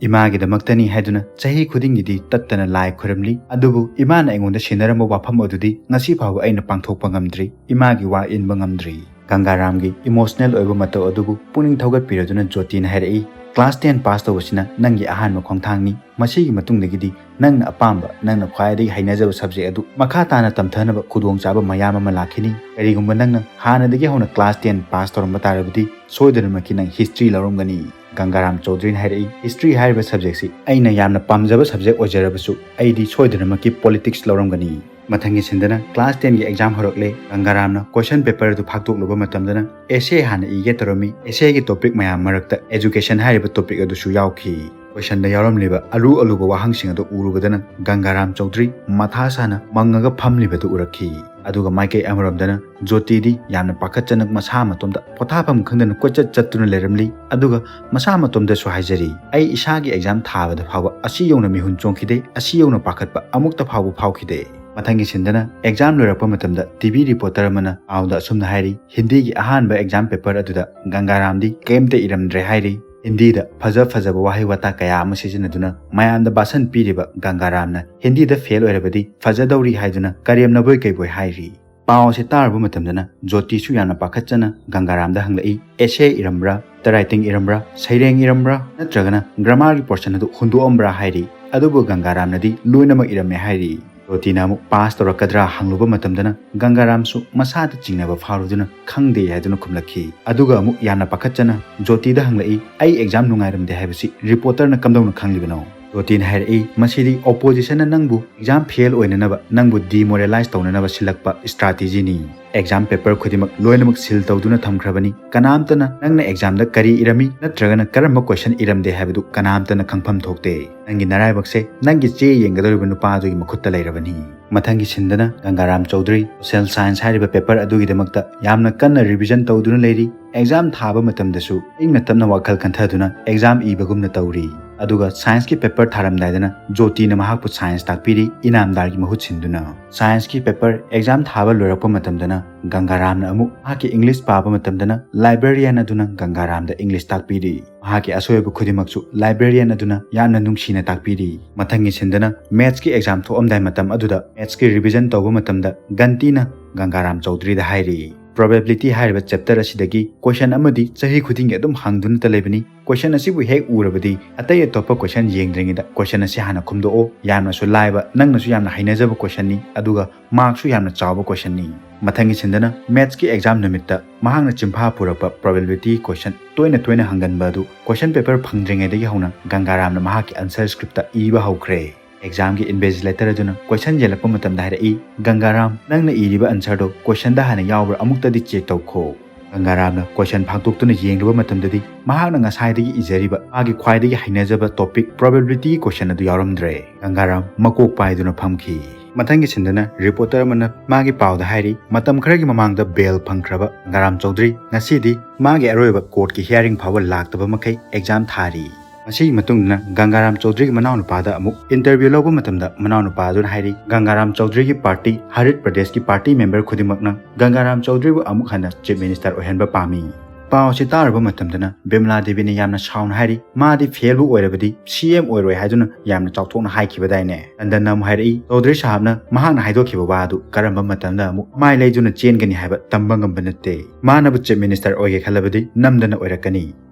ꯏꯃꯥꯒꯤꯗꯃꯛꯇꯅꯤ ꯍꯥꯏꯗꯨꯅ ꯆꯍꯤ ꯈꯨꯗꯤꯡꯒꯤꯗꯤ ꯇꯠꯇꯅ ꯂꯥꯏ ꯈꯨꯔꯨꯝꯂꯤ꯫ ꯑꯗꯨꯕꯨ ꯏꯃꯥꯅ ꯑꯩꯉꯣꯟꯗ ꯁꯤꯟꯅꯔꯝꯕ ꯋꯥꯐꯝ ꯑꯗꯨꯗꯤ ꯉꯁꯤ ꯐꯥꯎꯕ ꯑꯩꯅ ꯄꯥꯡꯊꯣꯛꯄ ꯉꯝꯗ꯭ꯔꯤ꯫ ꯏꯃꯥꯒꯤ ꯋꯥ ꯏꯟꯕ ꯉꯝꯗ꯭ꯔꯤ"꯫ ꯒꯪꯒꯥꯔꯥꯝꯒꯤ ꯏꯃꯣꯁꯅꯦꯜ ꯑꯣꯏꯕ ꯃꯇꯧ ꯑꯗꯨꯕꯨ ꯄꯨꯛꯅꯤꯡ ꯊꯧꯒꯠꯄꯤꯔꯗꯨꯅ ꯖꯣꯇꯤꯅ ꯍꯥꯏꯔꯛꯏ, "ꯀ꯭ꯂꯥꯁ ꯇꯦꯟ ꯄꯥꯁ ꯇꯧꯕꯁꯤꯅ ꯅꯪꯒꯤ ꯑꯍꯥꯟꯕ ꯈꯣꯡꯊꯥꯡꯅꯤ꯫ ꯃꯁꯤꯒꯤ ꯃꯇꯨꯡꯗꯒꯤꯗꯤ ꯅꯪꯅ ꯑꯄꯥꯝꯕ, ꯅꯪꯅ ꯈ꯭ꯋꯥꯏꯗꯒꯤ ꯍꯩꯅꯖꯕ ꯁꯕꯖꯦꯛ ꯑꯗꯨ ꯃꯈꯥ ꯇꯥꯅ ꯇꯝꯊꯅꯕ ꯈꯨꯗꯣꯡꯆꯥꯕ ꯃꯌꯥꯝ ꯑꯃ ꯂꯥꯛꯈꯤꯅꯤ꯫ ꯀꯔꯤꯒꯨꯝꯕ ꯅꯪꯅ ꯍꯥꯟꯅꯗꯒꯤ ꯍꯧꯅ ꯀ꯭ꯂꯥꯁ ꯇꯦꯟ ꯄꯥꯁ ꯇꯧꯔꯝꯕ ꯇꯥꯔꯕꯗꯤ ꯁꯣꯏꯗꯅꯃꯛꯀꯤ ꯅꯪ ꯍꯤꯁꯇ꯭ꯔꯤ ꯂꯧꯔꯝꯒꯅꯤ"꯫ ꯒꯪꯒꯥꯔꯥꯝ ꯆꯧꯙꯔꯤꯅ ꯍꯥꯏꯔꯛꯏ, "ꯍꯤꯁꯇ꯭ꯔꯤ ꯍꯥꯏꯔꯤꯕ ꯁꯕꯖꯦꯛꯁꯤ ꯑꯩꯅ ꯌꯥꯝꯅ ꯄꯥꯝꯖꯕ ꯁꯕꯖꯦꯛ ꯑꯣꯏꯖꯔꯕꯁꯨ ꯑꯩꯗꯤ ꯁꯣꯏꯗꯅꯃꯛꯀꯤ ꯄꯣꯂꯤꯇꯤꯛꯁ ꯂꯧꯔꯝꯒꯅꯤ"꯫ ꯃꯊꯪꯒꯤ ꯁꯤꯟꯗꯅ ꯀ꯭ꯂꯥꯁ ꯇꯦꯟꯒꯤ ꯑꯦꯛꯖꯥꯝ ꯍꯧꯔꯛꯂꯦ꯫ ꯒꯪꯒꯥꯔꯥꯝꯅ ꯀꯣꯏꯁꯟ ꯄꯦꯄꯔ ꯑꯗꯨ ꯐꯥꯛꯇꯣꯛꯂꯨꯕ ꯃꯇꯝꯗꯅ ꯑꯦꯁꯦ ꯍꯥꯟꯅ ꯏꯒꯦ ꯇꯧꯔꯝꯃꯤ꯫ ꯑꯦꯁꯦꯒꯤ ꯇꯣꯄꯤꯛ ꯃꯌꯥꯝ ꯃꯔꯛꯇ ꯑꯦꯖꯨꯀꯦꯁꯟ ꯍꯥꯏꯔꯤꯕ ꯇꯣꯄꯤꯛ ꯑꯗꯨꯁꯨ ꯌꯥꯎꯈꯤ꯫ ꯀꯣꯏꯁꯟꯗ ꯌꯥꯎꯔꯝꯂꯤꯕ ꯑꯔꯨ ꯑꯂꯨꯕ ꯋꯥꯍꯪꯁꯤꯡ ꯑꯗꯨ ꯎꯔꯨꯕꯗꯅ ꯒꯪꯒꯥꯔꯥꯝ ꯆꯧꯙꯔꯤ ꯃꯊꯥ ꯁꯥꯅ ꯃꯪꯉꯒ ꯐꯝꯂꯤꯕꯗꯨ ꯎꯔꯛꯈꯤ꯫ ꯑꯗꯨꯒ ꯃꯥꯏꯀꯩ ꯑꯃꯔꯣꯝꯗꯅ ꯖꯣꯇꯤꯗꯤ ꯌꯥꯝꯅ ꯄꯥꯈꯠꯆꯅ ꯃꯁꯥ ꯃꯇꯣꯝꯇ ꯄꯣꯊꯥꯐꯝ ꯈꯪꯗꯅ ꯀꯣꯏꯆꯠ ꯆꯠꯇꯨꯅ ꯂꯩꯔꯝꯂꯤ꯫ ꯑꯗꯨꯒ ꯃꯁꯥ ꯃꯇꯣꯝꯇꯁꯨ ꯍꯥꯏꯖꯔꯤ, "ꯑꯩ ꯏꯁꯥꯒꯤ ꯑꯦꯛꯖꯥꯝ ꯊꯥꯕꯗ ꯐꯥꯎꯕ ꯑꯁꯤ ꯌꯧꯅ ꯃꯤꯍꯨꯟ ꯆꯣꯡꯈꯤꯗꯦ, ꯑꯁꯤ ꯌꯧꯅ ꯄꯥꯈꯠꯄ ꯑꯃꯨꯛꯇ ꯐꯥꯎꯕ ꯐꯥꯎꯈꯤꯗꯦ"꯫ ꯃꯊꯪꯒꯤ ꯁꯤꯟꯗꯅ ꯑꯦꯛꯖꯥꯝ ꯂꯣꯏꯔꯛꯄ ꯃꯇꯝꯗ ꯇꯤ ꯚꯤ ꯔꯤꯄꯣꯔꯇꯔ ꯑꯃꯅ ꯄꯥꯎꯗ ꯑꯁꯨꯝꯅ ꯍꯥꯏꯔꯤ, ꯍꯤꯟꯗꯤꯒꯤ ꯑꯍꯥꯟꯕ ꯑꯦꯛꯖꯥꯝ ꯄꯦꯄꯔ ꯑꯗꯨꯗ ꯒꯪꯒꯥꯔꯥꯝꯗꯤ ꯀꯔꯤꯝꯇ ꯏꯔꯝꯗ꯭ꯔꯦ ꯍꯥꯏꯔꯤ꯫ ꯍꯤꯟꯗꯤꯗ ꯐꯖ ꯐꯖꯕ ꯋꯥꯍꯩ ꯋꯥꯇꯥ ꯀꯌꯥ ꯑꯃ ꯁꯤꯖꯤꯟꯅꯗꯨꯅ ꯃꯌꯥꯝꯗ ꯚꯥꯁꯟ ꯄꯤꯔꯤꯕ ꯒꯪꯒꯥꯔꯥꯝꯅ ꯍꯤꯟꯗꯤꯗ ꯐꯦꯜ ꯑꯣꯏꯔꯕꯗꯤ ꯐꯖꯗꯧꯔꯤ ꯍꯥꯏꯗꯨꯅ ꯀꯔꯦꯝꯅꯕꯣꯏ ꯀꯩꯕꯣꯏ ꯍꯥꯏꯔꯤ꯫ ꯄꯥꯎ ꯑꯁꯤ ꯇꯥꯔꯨꯕ ꯃꯇꯝꯗꯅ ꯖꯣꯇꯤꯁꯨ ꯌꯥꯝꯅ ꯄꯥꯈꯠꯆꯅ ꯒꯪꯒꯥꯔꯥꯝꯗ ꯍꯪꯂꯛꯏ, "ꯑꯦꯁꯦ ꯏꯔꯝꯕ꯭ꯔꯥ, ꯇꯔꯥꯏꯇꯤꯡ ꯏꯔꯝꯕ꯭ꯔꯥ, ꯁꯩꯔꯦꯡ ꯏꯔꯝꯕ꯭ꯔꯥ, ꯅꯠꯇ꯭ꯔꯒꯅ ꯒ꯭ꯔꯥꯃꯥꯔꯒꯤ ꯄꯣꯔꯁꯟ ꯑꯗꯨ ꯍꯨꯟꯗꯣꯛꯑꯝꯕ꯭ꯔꯥ?" ꯍꯥꯏꯔꯤ꯫ ꯑꯗꯨꯕꯨ ꯒꯪꯒꯥꯔꯥꯝꯅꯗꯤ ꯂꯣꯏꯅꯃꯛ ꯏꯔꯝꯃꯦ ꯍꯥꯏꯔꯤ꯫ ꯖꯣꯇꯤꯅ ꯑꯃꯨꯛ ꯄꯥꯁ ꯇꯧꯔꯛꯀꯗ꯭ꯔꯥ ꯍꯪꯂꯨꯕ ꯃꯇꯝꯗꯅ ꯒꯪꯒꯥꯔꯥꯝꯁꯨ ꯃꯁꯥꯗ ꯆꯤꯡꯅꯕ ꯐꯥꯎꯔꯗꯨꯅ ꯈꯪꯗꯦ ꯍꯥꯏꯗꯨꯅ ꯈꯨꯝꯂꯛꯈꯤ꯫ ꯑꯗꯨꯒ ꯑꯃꯨꯛ ꯌꯥꯝꯅ ꯄꯥꯈꯠꯆꯅ ꯖꯣꯇꯤꯗ ꯍꯪꯂꯛꯏ, "ꯑꯩ ꯑꯦꯛꯖꯥꯝ ꯅꯨꯡꯉꯥꯏꯔꯝꯗꯦ ꯍꯥꯏꯕꯁꯤ ꯔꯤꯄꯣꯔꯇꯔꯅ ꯀꯝꯗꯧꯅ ꯈꯪꯂꯤꯕꯅꯣ?" ꯖꯣꯇꯤꯅ ꯍꯥꯏꯔꯛꯏ, "ꯃꯁꯤꯗꯤ ꯑꯣꯄꯣꯖꯤꯁꯟꯅ ꯅꯪꯕꯨ ꯑꯦꯛꯖꯥꯝ ꯐꯦꯜ ꯑꯣꯏꯅꯅꯕ, ꯅꯪꯕꯨ ꯗꯤꯃꯣꯔꯦꯂꯥꯏꯁ ꯇꯧꯅꯅꯕ ꯁꯤꯜꯂꯛꯄ ꯏꯁꯇ꯭ꯔꯥꯇꯦꯖꯤꯅꯤ꯫ ꯑꯦꯛꯖꯥꯝ ꯄꯦꯄꯔ ꯈꯨꯗꯤꯡꯃꯛ ꯂꯣꯏꯅꯃꯛ ꯁꯤꯜ ꯇꯧꯗꯨꯅ ꯊꯝꯈ꯭ꯔꯕꯅꯤ꯫ ꯀꯅꯥꯝꯇꯅ ꯅꯪꯅ ꯑꯦꯛꯖꯥꯝꯗ ꯀꯔꯤ ꯏꯔꯝꯃꯤ ꯅꯠꯇ꯭ꯔꯒꯅ ꯀꯔꯝꯕ ꯀꯣꯏꯁꯟ ꯏꯔꯝꯗꯦ ꯍꯥꯏꯕꯗꯨ ꯀꯅꯥꯝꯇꯅ ꯈꯪꯐꯝ ꯊꯣꯛꯇꯦ꯫ ꯅꯪꯒꯤ ꯅꯔꯥꯏꯕꯛꯁꯦ ꯅꯪꯒꯤ ꯆꯦ ꯌꯦꯡꯒꯗꯧꯔꯤꯕ ꯅꯨꯄꯥ ꯑꯗꯨꯒꯤ ꯃꯈꯨꯠꯇ ꯂꯩꯔꯕꯅꯤ"꯫ ꯃꯊꯪꯒꯤ ꯁꯤꯟꯗꯅ ꯒꯪꯒꯥꯔꯥꯝ ꯆꯧꯙꯔꯤ ꯁꯣꯁꯦꯜ ꯁꯥꯏꯟꯁ ꯍꯥꯏꯔꯤꯕ ꯄꯦꯄꯔ ꯑꯗꯨꯒꯤꯗꯃꯛꯇ ꯌꯥꯝꯅ ꯀꯟꯅ ꯔꯤꯚꯤꯖꯟ ꯇꯧꯗꯨꯅ ꯂꯩꯔꯤ꯫ ꯑꯦꯛꯖꯥꯝ ꯊꯥꯕ ꯃꯇꯝꯗꯁꯨ ꯏꯪꯅ ꯇꯞꯅ ꯋꯥꯈꯜ ꯈꯟꯊꯗꯨꯅ ꯑꯦꯛꯖꯥꯝ ꯏꯕꯒꯨꯝꯅ ꯇꯧꯔꯤ꯫ ꯑꯗꯨꯒ ꯁꯥꯏꯟꯁꯀꯤ ꯄꯦꯄꯔ ꯊꯥꯔꯝꯗꯥꯏꯗꯅ ꯖꯣꯇꯤꯅ ꯃꯍꯥꯛꯄꯨ ꯁꯥꯏꯟꯁ ꯇꯥꯛꯄꯤꯔꯤ, ꯏꯅꯥꯝꯗꯥꯔꯒꯤ ꯃꯍꯨꯠ ꯁꯤꯟꯗꯨꯅ꯫ ꯁꯥꯏꯟꯁꯀꯤ ꯄꯦꯄꯔ ꯑꯦꯛꯖꯥꯝ ꯊꯥꯕ ꯂꯣꯏꯔꯛꯄ ꯃꯇꯝꯗꯅ ꯒꯪꯒꯥꯔꯥꯝꯅ ꯑꯃꯨꯛ ꯃꯍꯥꯛꯀꯤ ꯏꯪꯂꯤꯁ ꯄꯥꯕ ꯃꯇꯝꯗꯅ ꯂꯥꯏꯕ꯭ꯔꯦꯔꯤꯌꯟ ꯑꯗꯨꯅ ꯒꯪꯒꯥꯔꯥꯝꯗ ꯏꯪꯂꯤꯁ ꯇꯥꯛꯄꯤꯔꯤ꯫ ꯃꯍꯥꯛꯀꯤ ꯑꯁꯣꯏꯕ ꯈꯨꯗꯤꯡꯃꯛꯁꯨ ꯂꯥꯏꯕ꯭ꯔꯦꯔꯤꯌꯟ ꯑꯗꯨꯅ ꯌꯥꯝꯅ ꯅꯨꯡꯁꯤꯅ ꯇꯥꯛꯄꯤꯔꯤ꯫ ꯃꯊꯪꯒꯤ ꯁꯤꯟꯗꯅ ꯃꯦꯠꯁꯀꯤ ꯑꯦꯛꯖꯥꯝ ꯊꯣꯛꯑꯝꯗꯥꯏ ꯃꯇꯝ ꯑꯗꯨꯗ ꯃꯦꯠꯁꯀꯤ ꯔꯤꯚꯤꯖꯟ ꯇꯧꯕ ꯃꯇꯝꯗ ꯒꯟꯇꯤꯅ ꯒꯪꯒꯥꯔꯥꯝ ꯆꯧꯙꯔꯤꯗ ꯍꯥꯏꯔꯤ, "ꯄ꯭ꯔꯣꯕꯦꯕꯤꯂꯤꯇꯤ ꯍꯥꯏꯔꯤꯕ ꯆꯦꯞꯇꯔ ꯑꯁꯤꯗꯒꯤ ꯀꯣꯏꯁꯟ ꯑꯃꯗꯤ ꯆꯍꯤ ꯈꯨꯗꯤꯡꯒꯤ ꯑꯗꯨꯝ ꯍꯪꯗꯨꯅꯇ ꯂꯩꯕꯅꯤ꯫ ꯀꯣꯏꯁꯟ ꯑꯁꯤꯕꯨ ꯍꯦꯛ ꯎꯔꯕꯗꯤ ꯑꯇꯩ ꯑꯇꯣꯞꯄ ꯀꯣꯏꯁꯟ ꯌꯦꯡꯗ꯭ꯔꯤꯉꯩꯗ ꯀꯣꯏꯁꯟ ꯑꯁꯤ ꯍꯥꯟꯅ ꯈꯨꯝꯗꯣꯛꯑꯣ꯫ ꯌꯥꯝꯅꯁꯨ ꯂꯥꯏꯕ, ꯅꯪꯅꯁꯨ ꯌꯥꯝꯅ ꯍꯩꯅꯖꯕ ꯀꯣꯏꯁꯟꯅꯤ, ꯑꯗꯨꯒ ꯃꯥꯔꯛꯁꯨ ꯌꯥꯝꯅ ꯆꯥꯎꯕ ꯀꯣꯏꯁꯟꯅꯤ"꯫ ꯃꯊꯪꯒꯤ ꯁꯤꯟꯗꯅ ꯃꯦꯠꯁꯀꯤ ꯑꯦꯛꯖꯥꯝ ꯅꯨꯃꯤꯠꯇ ꯃꯍꯥꯛꯅ ꯆꯤꯟꯐꯥ ꯄꯨꯔꯛꯄ ꯄ꯭ꯔꯣꯕꯦꯕꯤꯂꯤꯇꯤ ꯀꯣꯏꯁꯟ ꯇꯣꯏꯅ ꯇꯣꯏꯅ ꯍꯪꯒꯟꯕ ꯑꯗꯨ ꯀꯣꯏꯁꯟ ꯄꯦꯄꯔ ꯐꯪꯗ꯭ꯔꯤꯉꯩꯗꯒꯤ ꯍꯧꯅ ꯒꯪꯒꯥꯔꯥꯝꯅ ꯃꯍꯥꯛꯀꯤ ꯑꯟꯁꯔ ꯁ꯭ꯀ꯭ꯔꯤꯞꯇ ꯏꯕ ꯍꯧꯈ꯭ꯔꯦ꯫ ꯑꯦꯛꯖꯥꯝꯒꯤ ꯏꯟꯚꯤꯖꯤꯂꯦꯇꯔ ꯑꯗꯨꯅ ꯀꯣꯏꯁꯟ ꯌꯦꯜꯂꯛꯄ ꯃꯇꯝꯗ ꯍꯥꯏꯔꯛꯏ, "ꯒꯪꯒꯥꯔꯥꯝ, ꯅꯪꯅ ꯏꯔꯤꯕ ꯑꯟꯁꯔꯗꯣ ꯀꯣꯏꯁꯟꯗ ꯍꯥꯟꯅ ꯌꯥꯎꯕ꯭ꯔꯥ ꯑꯃꯨꯛꯇꯗꯤ ꯆꯦꯛ ꯇꯧꯈꯣ"꯫ ꯒꯪꯒꯥꯔꯥꯝꯅ ꯀꯣꯏꯁꯟ ꯐꯥꯛꯇꯣꯛꯇꯨꯅ ꯌꯦꯡꯂꯨꯕ ꯃꯇꯝꯗꯗꯤ ꯃꯍꯥꯛꯅ ꯉꯁꯥꯏꯗꯒꯤ ꯏꯖꯔꯤꯕ ꯃꯥꯒꯤ ꯈ꯭ꯋꯥꯏꯗꯒꯤ ꯍꯩꯅꯖꯕ ꯇꯣꯄꯤꯛ ꯄ꯭ꯔꯣꯕꯦꯕꯤꯂꯤꯇꯤꯒꯤ ꯀꯣꯏꯁꯟ ꯑꯗꯨ ꯌꯥꯎꯔꯝꯗ꯭ꯔꯦ꯫ ꯒꯪꯒꯥꯔꯥꯝ ꯃꯀꯣꯛ ꯄꯥꯏꯗꯨꯅ ꯐꯝꯈꯤ꯫ ꯃꯊꯪꯒꯤ ꯁꯤꯟꯗꯅ ꯔꯤꯄꯣꯔꯇꯔ ꯑꯃꯅ ꯃꯥꯒꯤ ꯄꯥꯎꯗ ꯍꯥꯏꯔꯤ, ꯃꯇꯝ ꯈꯔꯒꯤ ꯃꯃꯥꯡꯗ ꯕꯦꯜ ꯐꯪꯈ꯭ꯔꯕ ꯒꯪꯒꯥꯔꯥꯝ ꯆꯧꯙꯔꯤ ꯉꯁꯤꯗꯤ ꯃꯥꯒꯤ ꯑꯔꯣꯏꯕ ꯀꯣꯔꯠꯀꯤ ꯍꯤꯌꯥꯔꯤꯡ ꯐꯥꯎꯕ ꯂꯥꯛꯇꯕ ꯃꯈꯩ ꯑꯦꯛꯖꯥꯝ ꯊꯥꯔꯤ꯫ ꯃꯁꯤꯒꯤ ꯃꯇꯨꯡꯗꯅ ꯒꯪꯒꯥꯔꯥꯝ ꯆꯧꯙꯔꯤꯒꯤ ꯃꯅꯥꯎꯅꯨꯄꯥꯗ ꯑꯃꯨꯛ ꯏꯟꯇꯔꯚ꯭ꯌꯨ ꯂꯧꯕ ꯃꯇꯝꯗ ꯃꯅꯥꯎꯅꯨꯄꯥ ꯑꯗꯨꯅ ꯍꯥꯏꯔꯤ, ꯒꯪꯒꯥꯔꯥꯝ ꯆꯧꯙꯔꯤꯒꯤ ꯄꯥꯔꯇꯤ ꯍꯔꯤꯠ ꯄ꯭ꯔꯗꯦꯁꯀꯤ ꯄꯥꯔꯇꯤ ꯃꯦꯝꯕꯔ ꯈꯨꯗꯤꯡꯃꯛꯅ ꯒꯪꯒꯥꯔꯥꯝ ꯆꯧꯙꯔꯤꯕꯨ ꯑꯃꯨꯛ ꯍꯟꯅ ꯆꯤꯐ ꯃꯤꯅꯤꯁꯇꯔ ꯑꯣꯏꯍꯟꯕ ꯄꯥꯝꯃꯤ꯫ ꯄꯥꯎ ꯑꯁꯤ ꯇꯥꯔꯨꯕ ꯃꯇꯝꯗꯅ ꯕꯤꯃꯂꯥ ꯗꯦꯕꯤꯅ ꯌꯥꯝꯅ ꯁꯥꯎꯅ ꯍꯥꯏꯔꯤ, ꯃꯥꯗꯤ ꯐꯦꯜꯕꯨ ꯑꯣꯏꯔꯕꯗꯤ ꯁꯤ ꯑꯦꯝ ꯑꯣꯏꯔꯣꯏ ꯍꯥꯏꯗꯨꯅ ꯌꯥꯝꯅ ꯆꯥꯎꯊꯣꯛꯅ ꯍꯥꯏꯈꯤꯕꯗꯥꯏꯅꯦ꯫ ꯇꯟꯗꯟꯅ ꯑꯃꯨꯛ ꯍꯥꯏꯔꯛꯏ, ꯆꯧꯙꯔꯤ ꯁꯥꯍꯕꯅ ꯃꯍꯥꯛꯅ ꯍꯥꯏꯗꯣꯛꯈꯤꯕ ꯋꯥ ꯑꯗꯨ ꯀꯔꯝꯕ ꯃꯇꯝꯗ ꯑꯃꯨꯛ ꯃꯥꯏ ꯂꯩꯗꯨꯅ ꯆꯦꯟꯒꯅꯤ ꯍꯥꯏꯕ ꯇꯝꯕ ꯉꯝꯕ ꯅꯠꯇꯦ꯫ ꯃꯥꯅꯕꯨ ꯆꯤꯐ ꯃꯤꯅꯤꯁꯇꯔ ꯑꯣꯏꯒꯦ ꯈꯜꯂꯕꯗꯤ ꯅꯝꯗꯅ ꯑꯣꯏꯔꯛꯀꯅꯤ꯫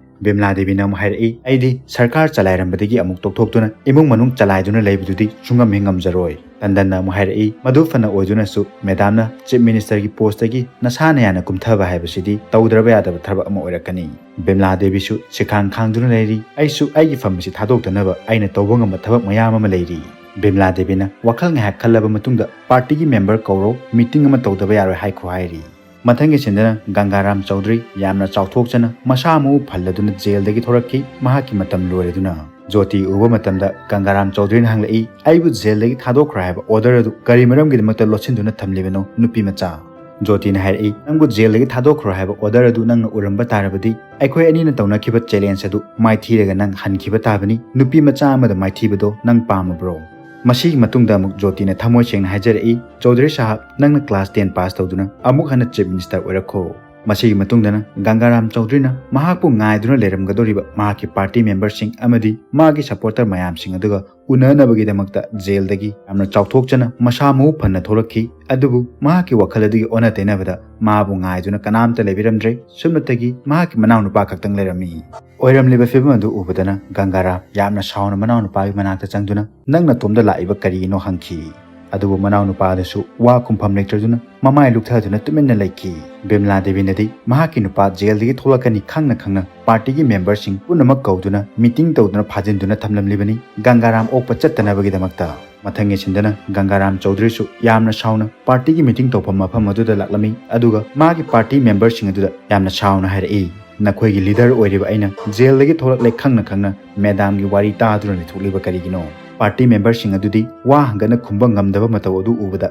ꯕꯤꯃꯂꯥ ꯗꯦꯕꯤꯅ ꯑꯃꯨꯛ ꯍꯥꯏꯔꯛꯏ, ꯑꯩꯗꯤ ꯁꯔꯀꯥꯔ ꯆꯂꯥꯏꯔꯝꯕꯗꯒꯤ ꯑꯃꯨꯛ ꯇꯣꯛꯊꯣꯛꯇꯨꯅ ꯏꯃꯨꯡ ꯃꯅꯨꯡ ꯆꯂꯥꯏꯗꯨꯅ ꯂꯩꯕꯗꯨꯗꯤ ꯁꯨꯡꯉꯝ ꯍꯦꯛ ꯉꯝꯖꯔꯣꯏ꯫ ꯇꯟꯗꯟꯅ ꯑꯃꯨꯛ ꯍꯥꯏꯔꯛꯏ, ꯃꯗꯨ ꯐꯅ ꯑꯣꯏꯗꯨꯅꯁꯨ ꯃꯦꯗꯥꯝꯅ ꯆꯤꯐ ꯃꯤꯅꯤꯁꯇꯔꯒꯤ ꯄꯣꯁꯇꯒꯤ ꯅꯁꯥꯅ ꯌꯥꯅ ꯀꯨꯝꯊꯕ ꯍꯥꯏꯕꯁꯤꯗꯤ ꯇꯧꯗ꯭ꯔꯕ ꯌꯥꯗꯕ ꯊꯕꯛ ꯑꯃ ꯑꯣꯏꯔꯛꯀꯅꯤ꯫ ꯕꯤꯃꯂꯥ ꯗꯦꯕꯤꯁꯨ ꯁꯤꯈꯥꯡ ꯈꯥꯡꯗꯨꯅ ꯂꯩꯔꯤ꯫ ꯑꯩꯁꯨ ꯑꯩꯒꯤ ꯐꯝ ꯑꯁꯤ ꯊꯥꯗꯣꯛꯇꯅꯕ ꯑꯩꯅ ꯇꯧꯕ ꯉꯝꯕ ꯊꯕꯛ ꯃꯌꯥꯝ ꯑꯃ ꯂꯩꯔꯤ꯫ ꯕꯤꯃꯂꯥ ꯗꯦꯕꯤꯅ ꯋꯥꯈꯜ ꯉꯥꯏꯍꯥꯛ ꯈꯜꯂꯕ ꯃꯇꯨꯡꯗ ꯄꯥꯔꯇꯤꯒꯤ ꯃꯦꯝꯕꯔ ꯀꯧꯔꯣ, ꯃꯤꯇꯤꯡ ꯑꯃ ꯇꯧꯗꯕ ꯌꯥꯔꯣꯏ ꯍꯥꯏꯈꯣ ꯍꯥꯏꯔꯤ꯫ ꯃꯊꯪꯒꯤ ꯁꯤꯟꯗꯅ ꯒꯪꯒꯥꯔꯥꯝ ꯆꯧꯙꯔꯤ ꯌꯥꯝꯅ ꯆꯥꯎꯊꯣꯛꯆꯅ ꯃꯁꯥ ꯃꯎ ꯐꯜꯂꯗꯨꯅ ꯖꯦꯜꯗꯒꯤ ꯊꯣꯔꯛꯈꯤ꯫ ꯃꯍꯥꯛꯀꯤ ꯃꯇꯝ ꯂꯣꯏꯔꯗꯨꯅ꯫ ꯖꯣꯇꯤ ꯎꯕ ꯃꯇꯝꯗ ꯒꯪꯒꯥꯔꯥꯝ ꯆꯧꯙꯔꯤꯅ ꯍꯪꯂꯛꯏ, ꯑꯩꯕꯨ ꯖꯦꯜꯗꯒꯤ ꯊꯥꯗꯣꯛꯈ꯭ꯔꯣ ꯍꯥꯏꯕ ꯑꯣꯔꯗꯔ ꯑꯗꯨ ꯀꯔꯤ ꯃꯔꯝꯒꯤꯗꯃꯛꯇ ꯂꯣꯠꯁꯤꯟꯗꯨꯅ ꯊꯝꯂꯤꯕꯅꯣ, ꯅꯨꯄꯤ ꯃꯆꯥ? ꯖꯣꯇꯤꯅ ꯍꯥꯏꯔꯛꯏ, ꯅꯪꯕꯨ ꯖꯦꯜꯗꯒꯤ ꯊꯥꯗꯣꯛꯈ꯭ꯔꯣ ꯍꯥꯏꯕ ꯑꯣꯔꯗꯔ ꯑꯗꯨ ꯅꯪꯅ ꯎꯔꯝꯕ ꯇꯥꯔꯕꯗꯤ ꯑꯩꯈꯣꯏ ꯑꯅꯤꯅ ꯇꯧꯅꯈꯤꯕ ꯆꯦꯂꯦꯟꯖ ꯑꯗꯨ ꯃꯥꯏꯊꯤꯔꯒ ꯅꯪ ꯍꯟꯈꯤꯕ ꯇꯥꯕꯅꯤ꯫ ꯅꯨꯄꯤ ꯃꯆꯥ ꯑꯃꯗ ꯃꯥꯏꯊꯤꯕꯗꯣ ꯅꯪ ꯄꯥꯝꯃꯕ꯭ꯔꯣ? ꯃꯁꯤꯒꯤ ꯃꯇꯨꯡꯗ ꯑꯃꯨꯛ ꯖꯣꯇꯤꯅ ꯊꯃꯣꯏ ꯁꯦꯡꯅ ꯍꯥꯏꯖꯔꯛꯏ, ꯆꯧꯙꯔꯤ ꯁꯥꯍꯕ, ꯅꯪꯅ ꯀ꯭ꯂꯥꯁ ꯇꯦꯟ ꯄꯥꯁ ꯇꯧꯗꯨꯅ ꯑꯃꯨꯛ ꯍꯟꯅ ꯆꯤꯐ ꯃꯤꯅꯤꯁꯇꯔ ꯑꯣꯏꯔꯛꯈꯣ꯫ ꯃꯁꯤꯒꯤ ꯃꯇꯨꯡꯗꯅ ꯒꯪꯒꯥꯔꯥꯝ ꯆꯧꯙꯔꯤꯅ ꯃꯍꯥꯛꯄꯨ ꯉꯥꯏꯗꯨꯅ ꯂꯩꯔꯝꯒꯗꯧꯔꯤꯕ ꯃꯍꯥꯛꯀꯤ ꯄꯥꯔꯇꯤ ꯃꯦꯝꯕꯔꯁꯤꯡ ꯑꯃꯗꯤ ꯃꯥꯒꯤ ꯁꯄꯣꯔꯇꯔ ꯃꯌꯥꯝꯁꯤꯡ ꯑꯗꯨꯒ ꯎꯅꯅꯕꯒꯤꯗꯃꯛꯇ ꯖꯦꯜꯗꯒꯤ ꯌꯥꯝꯅ ꯆꯥꯎꯊꯣꯛꯆꯅ ꯃꯁꯥ ꯃꯎ ꯐꯅ ꯊꯣꯛꯂꯛꯈꯤ꯫ ꯑꯗꯨꯕꯨ ꯃꯍꯥꯛꯀꯤ ꯋꯥꯈꯜ ꯑꯗꯨꯒꯤ ꯑꯣꯟꯅ ꯇꯩꯅꯕꯗ ꯃꯥꯕꯨ ꯉꯥꯏꯗꯨꯅ ꯀꯅꯥꯝꯇ ꯂꯩꯕꯤꯔꯝꯗ꯭ꯔꯦ꯫ ꯁꯨꯞꯅꯇꯒꯤ ꯃꯍꯥꯛꯀꯤ ꯃꯅꯥꯎꯅꯨꯄꯥ ꯈꯛꯇꯪ ꯂꯩꯔꯝꯃꯤ꯫ ꯑꯣꯏꯔꯝꯂꯤꯕ ꯐꯤꯕꯝ ꯑꯗꯨ ꯎꯕꯗꯅ ꯒꯪꯒꯥꯔꯥꯝ ꯌꯥꯝꯅ ꯁꯥꯎꯅ ꯃꯅꯥꯎꯅꯨꯄꯥꯒꯤ ꯃꯅꯥꯛꯇ ꯆꯪꯗꯨꯅ, ꯅꯪ ꯅꯇꯣꯝꯗ ꯂꯥꯛꯏꯕ ꯀꯔꯤꯒꯤꯅꯣ ꯍꯪꯈꯤ꯫ ꯑꯗꯨꯕꯨ ꯃꯅꯥꯎꯅꯨꯄꯥ ꯑꯗꯨꯁꯨ ꯋꯥ ꯈꯨꯝꯐꯝ ꯂꯩꯇ꯭ꯔꯗꯨꯅ ꯃꯃꯥꯏ ꯂꯨꯛꯊꯗꯨꯅ ꯇꯨꯃꯤꯟꯅ ꯂꯩꯈꯤ꯫ ꯕꯤꯃꯂꯥ ꯗꯦꯕꯤꯅꯗꯤ ꯃꯍꯥꯛꯀꯤ ꯅꯨꯄꯥ ꯖꯦꯜꯗꯒꯤ ꯊꯣꯛꯂꯛꯀꯅꯤ ꯈꯪꯅ ꯈꯪꯅ ꯄꯥꯔꯇꯤꯒꯤ ꯃꯦꯝꯕꯔꯁꯤꯡ ꯄꯨꯝꯅꯃꯛ ꯀꯧꯗꯨꯅ ꯃꯤꯇꯤꯡ ꯇꯧꯗꯨꯅ ꯐꯥꯖꯤꯟꯗꯨꯅ ꯊꯝꯂꯝꯂꯤꯕꯅꯤ, ꯒꯪꯒꯥꯔꯥꯝ ꯑꯣꯛꯄ ꯆꯠꯇꯅꯕꯒꯤꯗꯃꯛꯇ꯫ ꯃꯊꯪꯒꯤ ꯁꯤꯟꯗꯅ ꯒꯪꯒꯥꯔꯥꯝ ꯆꯧꯗ꯭ꯔꯤꯁꯨ ꯌꯥꯝꯅ ꯁꯥꯎꯅ ꯄꯥꯔꯇꯤꯒꯤ ꯃꯤꯇꯤꯡ ꯇꯧꯐꯝ ꯃꯐꯝ ꯑꯗꯨꯗ ꯂꯥꯛꯂꯝꯃꯤ, ꯑꯗꯨꯒ ꯃꯥꯒꯤ ꯄꯥꯔꯇꯤ ꯃꯦꯝꯕꯔꯁꯤꯡ ꯑꯗꯨꯗ ꯌꯥꯝꯅ ꯁꯥꯎꯅ ꯍꯥꯏꯔꯛꯏ, "ꯅꯈꯣꯏꯒꯤ ꯂꯤꯗꯔ ꯑꯣꯏꯔꯤꯕ ꯑꯩꯅ ꯖꯦꯜꯗꯒꯤ ꯊꯣꯛꯂꯛꯂꯦ ꯈꯪꯅ ꯈꯪꯅ ꯃꯦꯗꯥꯝꯒꯤ ꯋꯥꯔꯤ ꯇꯥꯗꯨꯅ ꯂꯩꯊꯣꯛꯂꯤꯕ ꯀꯔꯤꯒꯤꯅꯣ?" ꯄꯥꯔꯇꯤ ꯃꯦꯝꯕꯔꯁꯤꯡ ꯑꯗꯨꯗꯤ ꯋꯥ ꯍꯪꯒꯠꯅ ꯈꯨꯝꯕ ꯉꯝꯗꯕ ꯃꯇꯧ ꯑꯗꯨ ꯎꯕꯗ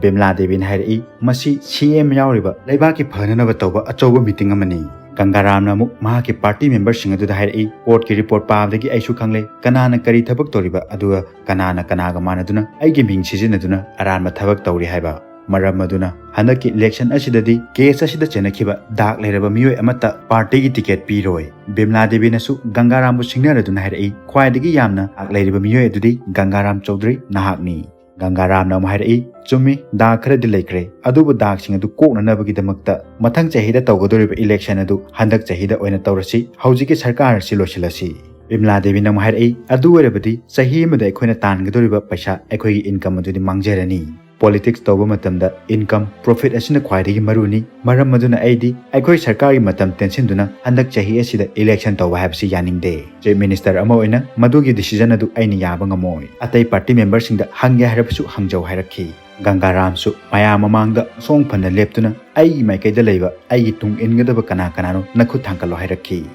ꯕꯤꯝꯂꯥ ꯗꯦꯕꯤꯅ ꯍꯥꯏꯔꯛꯏ, "ꯃꯁꯤ ꯁꯤ ꯑꯦꯝ ꯌꯥꯎꯔꯤꯕ ꯂꯩꯕꯥꯛꯀꯤ ꯐꯅꯅꯕ ꯇꯧꯕ ꯑꯆꯧꯕ ꯃꯤꯇꯤꯡ ꯑꯃꯅꯤ꯫" ꯒꯪꯒꯥꯔꯥꯝꯅ ꯑꯃꯨꯛ ꯃꯍꯥꯛꯀꯤ ꯄꯥꯔꯇꯤ ꯃꯦꯝꯕꯔꯁꯤꯡ ꯑꯗꯨꯗ ꯍꯥꯏꯔꯛꯏ, "ꯀꯣꯔꯠꯀꯤ ꯔꯤꯄꯣꯔꯠ ꯄꯥꯕꯗꯒꯤ ꯑꯩꯁꯨ ꯈꯪꯂꯦ ꯀꯅꯥꯅ ꯀꯔꯤ ꯊꯕꯛ ꯇꯧꯔꯤꯕ, ꯑꯗꯨꯒ ꯀꯅꯥꯅ ꯀꯅꯥꯒ ꯃꯥꯟꯅꯗꯨꯅ ꯑꯩꯒꯤ ꯃꯤꯡ ꯁꯤꯖꯤꯟꯅꯗꯨꯅ ꯑꯔꯥꯟꯕ ꯊꯕꯛ ꯇꯧꯔꯤ ꯍꯥꯏꯕ꯫ ꯃꯔꯝ ꯑꯗꯨꯅ ꯍꯟꯗꯛꯀꯤ ꯏꯂꯦꯛꯁꯟ ꯑꯁꯤꯗꯗꯤ ꯀꯦꯁ ꯑꯁꯤꯗ ꯆꯦꯟꯅꯈꯤꯕ ꯗꯥꯛ ꯂꯩꯔꯕ ꯃꯤꯑꯣꯏ ꯑꯃꯠꯇ ꯄꯥꯔꯇꯤꯒꯤ ꯇꯤꯀꯦꯠ ꯄꯤꯔꯣꯏ꯫" ꯕꯤꯝꯂꯥ ꯗꯦꯕꯤꯅꯁꯨ ꯒꯪꯒꯥꯔꯥꯝꯕꯨ ꯁꯤꯡꯅꯔꯗꯨꯅ ꯍꯥꯏꯔꯛꯏ, "ꯈ꯭ꯋꯥꯏꯗꯒꯤ ꯌꯥꯝꯅ ꯗꯥꯛ ꯂꯩꯔꯤꯕ ꯃꯤꯑꯣꯏ ꯑꯗꯨꯗꯤ ꯒꯪꯒꯥꯔꯥꯝ ꯆꯧꯗ꯭ꯔꯤ ꯅꯍꯥꯛꯅꯤ꯫" ꯒꯪꯒꯥꯔꯥꯝꯅ ꯑꯃꯨꯛ ꯍꯥꯏꯔꯛꯏ, "ꯆꯨꯝꯃꯤ, ꯗꯥꯛ ꯈꯔꯗꯤ ꯂꯩꯈ꯭ꯔꯦ, ꯑꯗꯨꯕꯨ ꯗꯥꯛꯁꯤꯡ ꯑꯗꯨ ꯀꯣꯛꯅꯅꯕꯒꯤꯗꯃꯛꯇ ꯃꯊꯪ ꯆꯍꯤꯗ ꯇꯧꯒꯗꯧꯔꯤꯕ ꯏꯂꯦꯛꯁꯟ ꯑꯗꯨ ꯍꯟꯗꯛ ꯆꯍꯤꯗ ꯑꯣꯏꯅ ꯇꯧꯔꯁꯤ, ꯍꯧꯖꯤꯛꯀꯤ ꯁꯔꯀꯥꯔ ꯑꯁꯤ ꯂꯣꯏꯁꯤꯜꯂꯁꯤ꯫" ꯕꯤꯝꯂꯥ ꯗꯦꯕꯤꯅ ꯑꯃꯨꯛ ꯍꯥꯏꯔꯛꯏ, "ꯑꯗꯨ ꯑꯣꯏꯔꯕꯗꯤ ꯆꯍꯤ ꯑꯃꯗ ꯑꯩꯈꯣꯏꯅ ꯇꯥꯟꯒꯗꯧꯔꯤꯕ ꯄꯩꯁꯥ, ꯑꯩꯈꯣꯏꯒꯤ ꯏꯟꯀꯝ ꯑꯗꯨꯗꯤ ꯃꯥꯡꯖꯔꯅꯤ꯫ ꯄꯣꯂꯤꯇꯤꯛꯁ ꯇꯧꯕ ꯃꯇꯝꯗ ꯏꯟꯀꯝ, ꯄ꯭ꯔꯣꯐꯤꯠ ꯑꯁꯤꯅ ꯈ꯭ꯋꯥꯏꯗꯒꯤ ꯃꯔꯨꯅꯤ꯫ ꯃꯔꯝ ꯑꯗꯨꯅ ꯑꯩꯗꯤ ꯑꯩꯈꯣꯏ ꯁꯔꯀꯥꯔꯒꯤ ꯃꯇꯝ ꯇꯦꯟꯁꯤꯟꯗꯨꯅ ꯍꯟꯗꯛ ꯆꯍꯤ ꯑꯁꯤꯗ ꯏꯂꯦꯛꯁꯟ ꯇꯧꯕ ꯍꯥꯏꯕꯁꯤ ꯌꯥꯅꯤꯡꯗꯦ꯫ ꯆꯤꯐ ꯃꯤꯅꯤꯁꯇꯔ ꯑꯃ ꯑꯣꯏꯅ ꯃꯗꯨꯒꯤ ꯗꯤꯁꯤꯖꯟ ꯑꯗꯨ ꯑꯩꯅ ꯌꯥꯕ ꯉꯝꯃꯣꯏ꯫ ꯑꯇꯩ ꯄꯥꯔꯇꯤ ꯃꯦꯝꯕꯔꯁꯤꯡꯗ ꯍꯪꯒꯦ ꯍꯥꯏꯔꯕꯁꯨ ꯍꯪꯖꯧ" ꯍꯥꯏꯔꯛꯈꯤ꯫ ꯒꯪꯒꯥꯔꯥꯝꯁꯨ ꯃꯌꯥꯝ ꯃꯃꯥꯡꯗ ꯃꯁꯣꯡ ꯐꯅ ꯂꯦꯞꯇꯨꯅ ꯑꯩꯒꯤ ꯃꯥꯏꯀꯩꯗ ꯂꯩꯕ ꯑꯩꯒꯤ ꯇꯨꯡ ꯏꯟꯒꯗꯕ ꯀꯅꯥ ꯀꯅꯥꯅꯣ ꯅꯈꯨꯠ ꯊꯥꯡꯒꯠꯂꯣ ꯍꯥꯏꯔꯛꯈꯤ꯫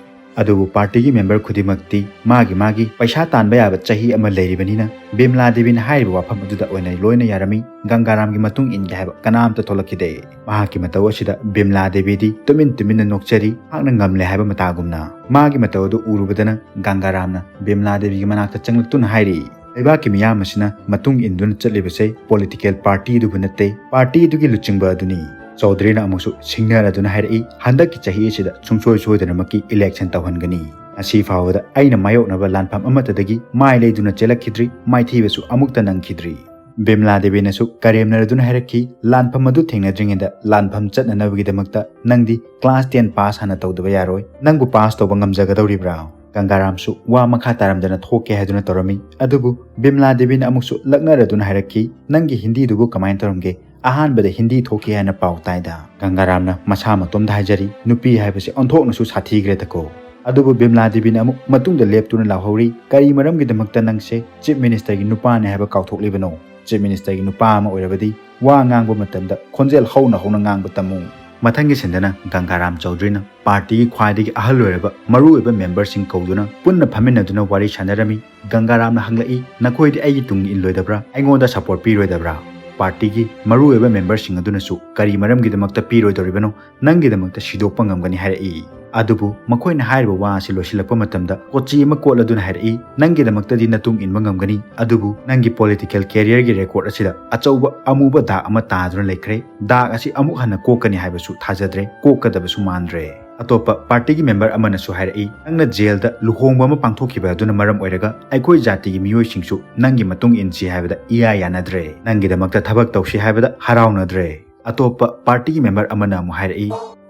ꯑꯗꯨꯕꯨ ꯄꯥꯔꯇꯤꯒꯤ ꯃꯦꯝꯕꯔ ꯈꯨꯗꯤꯡꯃꯛꯇꯤ ꯃꯥꯒꯤ ꯃꯥꯒꯤ ꯄꯩꯁꯥ ꯇꯥꯟꯕ ꯌꯥꯕ ꯆꯍꯤ ꯑꯃ ꯂꯩꯔꯤꯕꯅꯤꯅ ꯕꯤꯝꯂꯥ ꯗꯦꯕꯤꯅ ꯍꯥꯏꯔꯤꯕ ꯋꯥꯐꯝ ꯑꯗꯨꯗ ꯑꯣꯏꯅ ꯂꯣꯏꯅ ꯌꯥꯔꯝꯃꯤ꯫ ꯒꯪꯒꯥꯔꯥꯝꯒꯤ ꯃꯇꯨꯡ ꯏꯟꯒꯦ ꯍꯥꯏꯕ ꯀꯅꯥꯝꯇ ꯊꯣꯛꯂꯛꯈꯤꯗꯦ꯫ ꯃꯍꯥꯛꯀꯤ ꯃꯇꯧ ꯑꯁꯤꯗ ꯕꯤꯝꯂꯥ ꯗꯦꯕꯤꯗꯤ ꯇꯨꯃꯤꯟ ꯇꯨꯃꯤꯟꯅ ꯅꯣꯛꯆꯔꯤ, ꯃꯍꯥꯛꯅ ꯉꯝꯂꯦ ꯍꯥꯏꯕ ꯃꯇꯥꯒꯨꯝꯅ꯫ ꯃꯥꯒꯤ ꯃꯇꯧ ꯑꯗꯨ ꯎꯔꯨꯕꯗꯅ ꯒꯪꯒꯥꯔꯥꯝꯅ ꯕꯤꯝꯂꯥ ꯗꯦꯕꯤꯒꯤ ꯃꯅꯥꯛꯇ ꯆꯪꯂꯛꯇꯨꯅ ꯍꯥꯏꯔꯤ, "ꯂꯩꯕꯥꯛꯀꯤ ꯃꯤꯌꯥꯝ ꯑꯁꯤꯅ ꯃꯇꯨꯡ ꯏꯟꯗꯨꯅ ꯆꯠꯂꯤꯕꯁꯦ ꯄꯣꯂꯤꯇꯤꯀꯦꯜ ꯄꯥꯔꯇꯤ ꯑꯗꯨꯕꯨ ꯅꯠꯇꯦ, ꯄꯥꯔꯇꯤ ꯑꯗꯨꯒꯤ ꯂꯨꯆꯤꯡꯕ ꯑꯗꯨꯅꯤ꯫" ꯆꯧꯗ꯭ꯔꯤꯅ ꯑꯃꯨꯛꯁꯨ ꯁꯤꯡꯅꯔꯗꯨꯅ ꯍꯥꯏꯔꯛꯏ, "ꯍꯟꯗꯛꯀꯤ ꯆꯍꯤ ꯑꯁꯤꯗ ꯁꯨꯡꯁꯣꯏ ꯁꯣꯏꯗꯅꯃꯛꯀꯤ ꯏꯂꯦꯛꯁꯟ ꯇꯧꯍꯟꯒꯅꯤ꯫ ꯉꯁꯤ ꯐꯥꯎꯕꯗ ꯑꯩꯅ ꯃꯥꯌꯣꯛꯅꯕ ꯂꯥꯟꯐꯝ ꯑꯃꯠꯇꯗꯒꯤ ꯃꯥꯏ ꯂꯩꯗꯨꯅ ꯆꯦꯜꯂꯛꯈꯤꯗ꯭ꯔꯤ, ꯃꯥꯏꯊꯤꯕꯁꯨ ꯑꯃꯨꯛꯇ ꯅꯪꯈꯤꯗ꯭ꯔꯤ꯫" ꯕꯤꯝꯂꯥ ꯗꯦꯕꯤꯅꯁꯨ ꯀꯔꯦꯝꯅꯔꯗꯨꯅ ꯍꯥꯏꯔꯛꯈꯤ, "ꯂꯥꯟꯐꯝ ꯑꯗꯨ ꯊꯦꯡꯅꯗ꯭ꯔꯤꯉꯩꯗ ꯂꯥꯟꯐꯝ ꯆꯠꯅꯅꯕꯒꯤꯗꯃꯛꯇ ꯅꯪꯗꯤ ꯀ꯭ꯂꯥꯁ ꯇꯦꯟ ꯄꯥꯁ ꯍꯥꯟꯅ ꯇꯧꯗꯕ ꯌꯥꯔꯣꯏ꯫ ꯅꯪꯕꯨ ꯄꯥꯁ ꯇꯧꯕ ꯉꯝꯖꯒꯗꯧꯔꯤꯕ꯭ꯔꯥ?" ꯒꯪꯒꯥꯔꯥꯝꯁꯨ ꯋꯥ ꯃꯈꯥ ꯇꯥꯔꯝꯗꯅ ꯊꯣꯛꯀꯦ ꯍꯥꯏꯗꯨꯅ ꯇꯧꯔꯝꯃꯤ꯫ ꯑꯗꯨꯕꯨ ꯕꯤꯝꯂꯥ ꯗꯦꯕꯤꯅ ꯑꯃꯨꯛꯁꯨ ꯂꯛꯅꯔꯗꯨꯅ ꯍꯥꯏꯔꯛꯈꯤ, "ꯅꯪꯒꯤ ꯍꯤꯟꯗꯤꯗꯨꯕꯨ ꯀꯃꯥꯏꯅ ꯇꯧꯔꯝꯒꯦ? ꯑꯍꯥꯟꯕꯗ ꯍꯤꯟꯗꯤ ꯊꯣꯛꯈꯤ ꯍꯥꯏꯅ ꯄꯥꯎ ꯇꯥꯏꯗ꯫" ꯒꯪꯒꯥꯔꯥꯝꯅ ꯃꯁꯥ ꯃꯇꯣꯝꯗ ꯍꯥꯏꯖꯔꯤ, "ꯅꯨꯄꯤ ꯍꯥꯏꯕꯁꯤ ꯑꯣꯟꯊꯣꯛꯅꯁꯨ ꯁꯥꯊꯤꯈ꯭ꯔꯦꯗꯀꯣ꯫ ꯑꯗꯨꯕꯨ ꯕꯤꯃꯂꯥ ꯗꯦꯕꯤꯅ ꯑꯃꯨꯛ ꯃꯇꯨꯡꯗ ꯂꯦꯞꯇꯨꯅ ꯂꯥꯎꯍꯧꯔꯤ, "ꯀꯔꯤ ꯃꯔꯝꯒꯤꯗꯃꯛꯇ ꯅꯪꯁꯦ Chief Ministerꯒꯤ ꯅꯨꯄꯥꯅꯦ ꯍꯥꯏꯕ ꯀꯥꯎꯊꯣꯛꯂꯤꯕꯅꯣ? Chief Ministerꯒꯤ ꯅꯨꯄꯥ ꯑꯃ ꯑꯣꯏꯔꯕꯗꯤ ꯋꯥ ꯉꯥꯡꯕ ꯃꯇꯝꯗ ꯈꯣꯟꯖꯦꯜ ꯍꯧꯅ ꯍꯧꯅ ꯉꯥꯡꯕ ꯇꯝꯃꯨ"꯫ ꯃꯊꯪꯒꯤ ꯁꯤꯟꯗꯅ ꯒꯪꯒꯥꯔꯥꯝ ꯆꯧꯗ꯭ꯔꯤꯅ ꯄꯥꯔꯇꯤꯒꯤ ꯈ꯭ꯋꯥꯏꯗꯒꯤ ꯑꯍꯜ ꯑꯣꯏꯔꯕ ꯃꯔꯨꯑꯣꯏꯕ ꯃꯦꯝꯕꯔꯁꯤꯡ ꯀꯧꯗꯨꯅ ꯄꯨꯟꯅ ꯐꯝꯃꯤꯟꯅꯗꯨꯅ ꯋꯥꯔꯤ ꯁꯥꯟꯅꯔꯝꯃꯤ꯫ ꯒꯪꯒꯥꯔꯥꯝꯅ ꯍꯪꯂꯛꯏ, "ꯅꯈꯣꯏꯗꯤ ꯑꯩꯒꯤ ꯇꯨꯡ ꯏꯟꯂꯣꯏꯗꯕ꯭ꯔꯥ? ꯑꯩꯉꯣꯟꯗ ꯁꯄꯣꯔꯠ ꯄꯤꯔꯣꯏꯗꯕ꯭ꯔꯥ?" ꯄꯥꯔꯇꯤꯒꯤ ꯃꯔꯨꯑꯣꯏꯕ ꯃꯦꯝꯕꯔꯁꯤꯡ ꯑꯗꯨꯅꯁꯨ, "ꯀꯔꯤ ꯃꯔꯝꯒꯤꯗꯃꯛꯇ ꯄꯤꯔꯣꯏꯗꯧꯔꯤꯕꯅꯣ? ꯅꯪꯒꯤꯗꯃꯛꯇ ꯁꯤꯗꯣꯛꯄ ꯉꯝꯒꯅꯤ" ꯍꯥꯏꯔꯛꯏ꯫ ꯑꯗꯨꯕꯨ ꯃꯈꯣꯏꯅ ꯍꯥꯏꯔꯤꯕ ꯋꯥ ꯑꯁꯤ ꯂꯣꯏꯁꯤꯜꯂꯛꯄ ꯃꯇꯝꯗ ꯀꯣꯆꯤ ꯑꯃ ꯀꯣꯠꯂꯗꯨꯅ ꯍꯥꯏꯔꯛꯏ, "ꯅꯪꯒꯤꯗꯃꯛꯇꯗꯤ ꯅꯇꯨꯡ ꯏꯟꯕ ꯉꯝꯒꯅꯤ, ꯑꯗꯨꯕꯨ ꯅꯪꯒꯤ ꯄꯣꯂꯤꯇꯤꯀꯦꯜ ꯀꯦꯔꯤꯌꯔꯒꯤ ꯔꯦꯀꯣꯔꯗ ꯑꯁꯤꯗ ꯑꯆꯧꯕ ꯑꯃꯨꯕ ꯗꯥꯛ ꯑꯃ ꯇꯥꯗꯨꯅ ꯂꯩꯈ꯭ꯔꯦ꯫ ꯗꯥꯛ ꯑꯁꯤ ꯑꯃꯨꯛ ꯍꯟꯅ ꯀꯣꯛꯀꯅꯤ ꯍꯥꯏꯕꯁꯨ ꯊꯥꯖꯗ꯭ꯔꯦ, ꯀꯣꯛꯀꯗꯕꯁꯨ ꯃꯥꯟꯗ꯭ꯔꯦ"꯫ ꯑꯇꯣꯞꯄ ꯄꯥꯔꯇꯤꯒꯤ ꯃꯦꯝꯕꯔ ꯑꯃꯅꯁꯨ ꯍꯥꯏꯔꯛꯏ, "ꯅꯪꯅ ꯖꯦꯜꯗ ꯂꯨꯍꯣꯡꯕ ꯑꯃ ꯄꯥꯡꯊꯣꯛꯈꯤꯕ ꯑꯗꯨꯅ ꯃꯔꯝ ꯑꯣꯏꯔꯒ ꯑꯩꯈꯣꯏ ꯖꯥꯇꯤꯒꯤ ꯃꯤꯑꯣꯏꯁꯤꯡꯁꯨ ꯅꯪꯒꯤ ꯃꯇꯨꯡ ꯏꯟꯁꯤ ꯍꯥꯏꯕꯗ ꯏꯌꯥ ꯌꯥꯅꯗ꯭ꯔꯦ꯫ ꯅꯪꯒꯤꯗꯃꯛꯇ ꯊꯕꯛ ꯇꯧꯁꯤ ꯍꯥꯏꯕꯗ ꯍꯔꯥꯎꯅꯗ꯭ꯔꯦ"꯫ ꯑꯇꯣꯞꯄ ꯄꯥꯔꯇꯤꯒꯤ ꯃꯦꯝꯕꯔ ꯑꯃꯅ ꯑꯃꯨꯛ ꯍꯥꯏꯔꯛꯏ,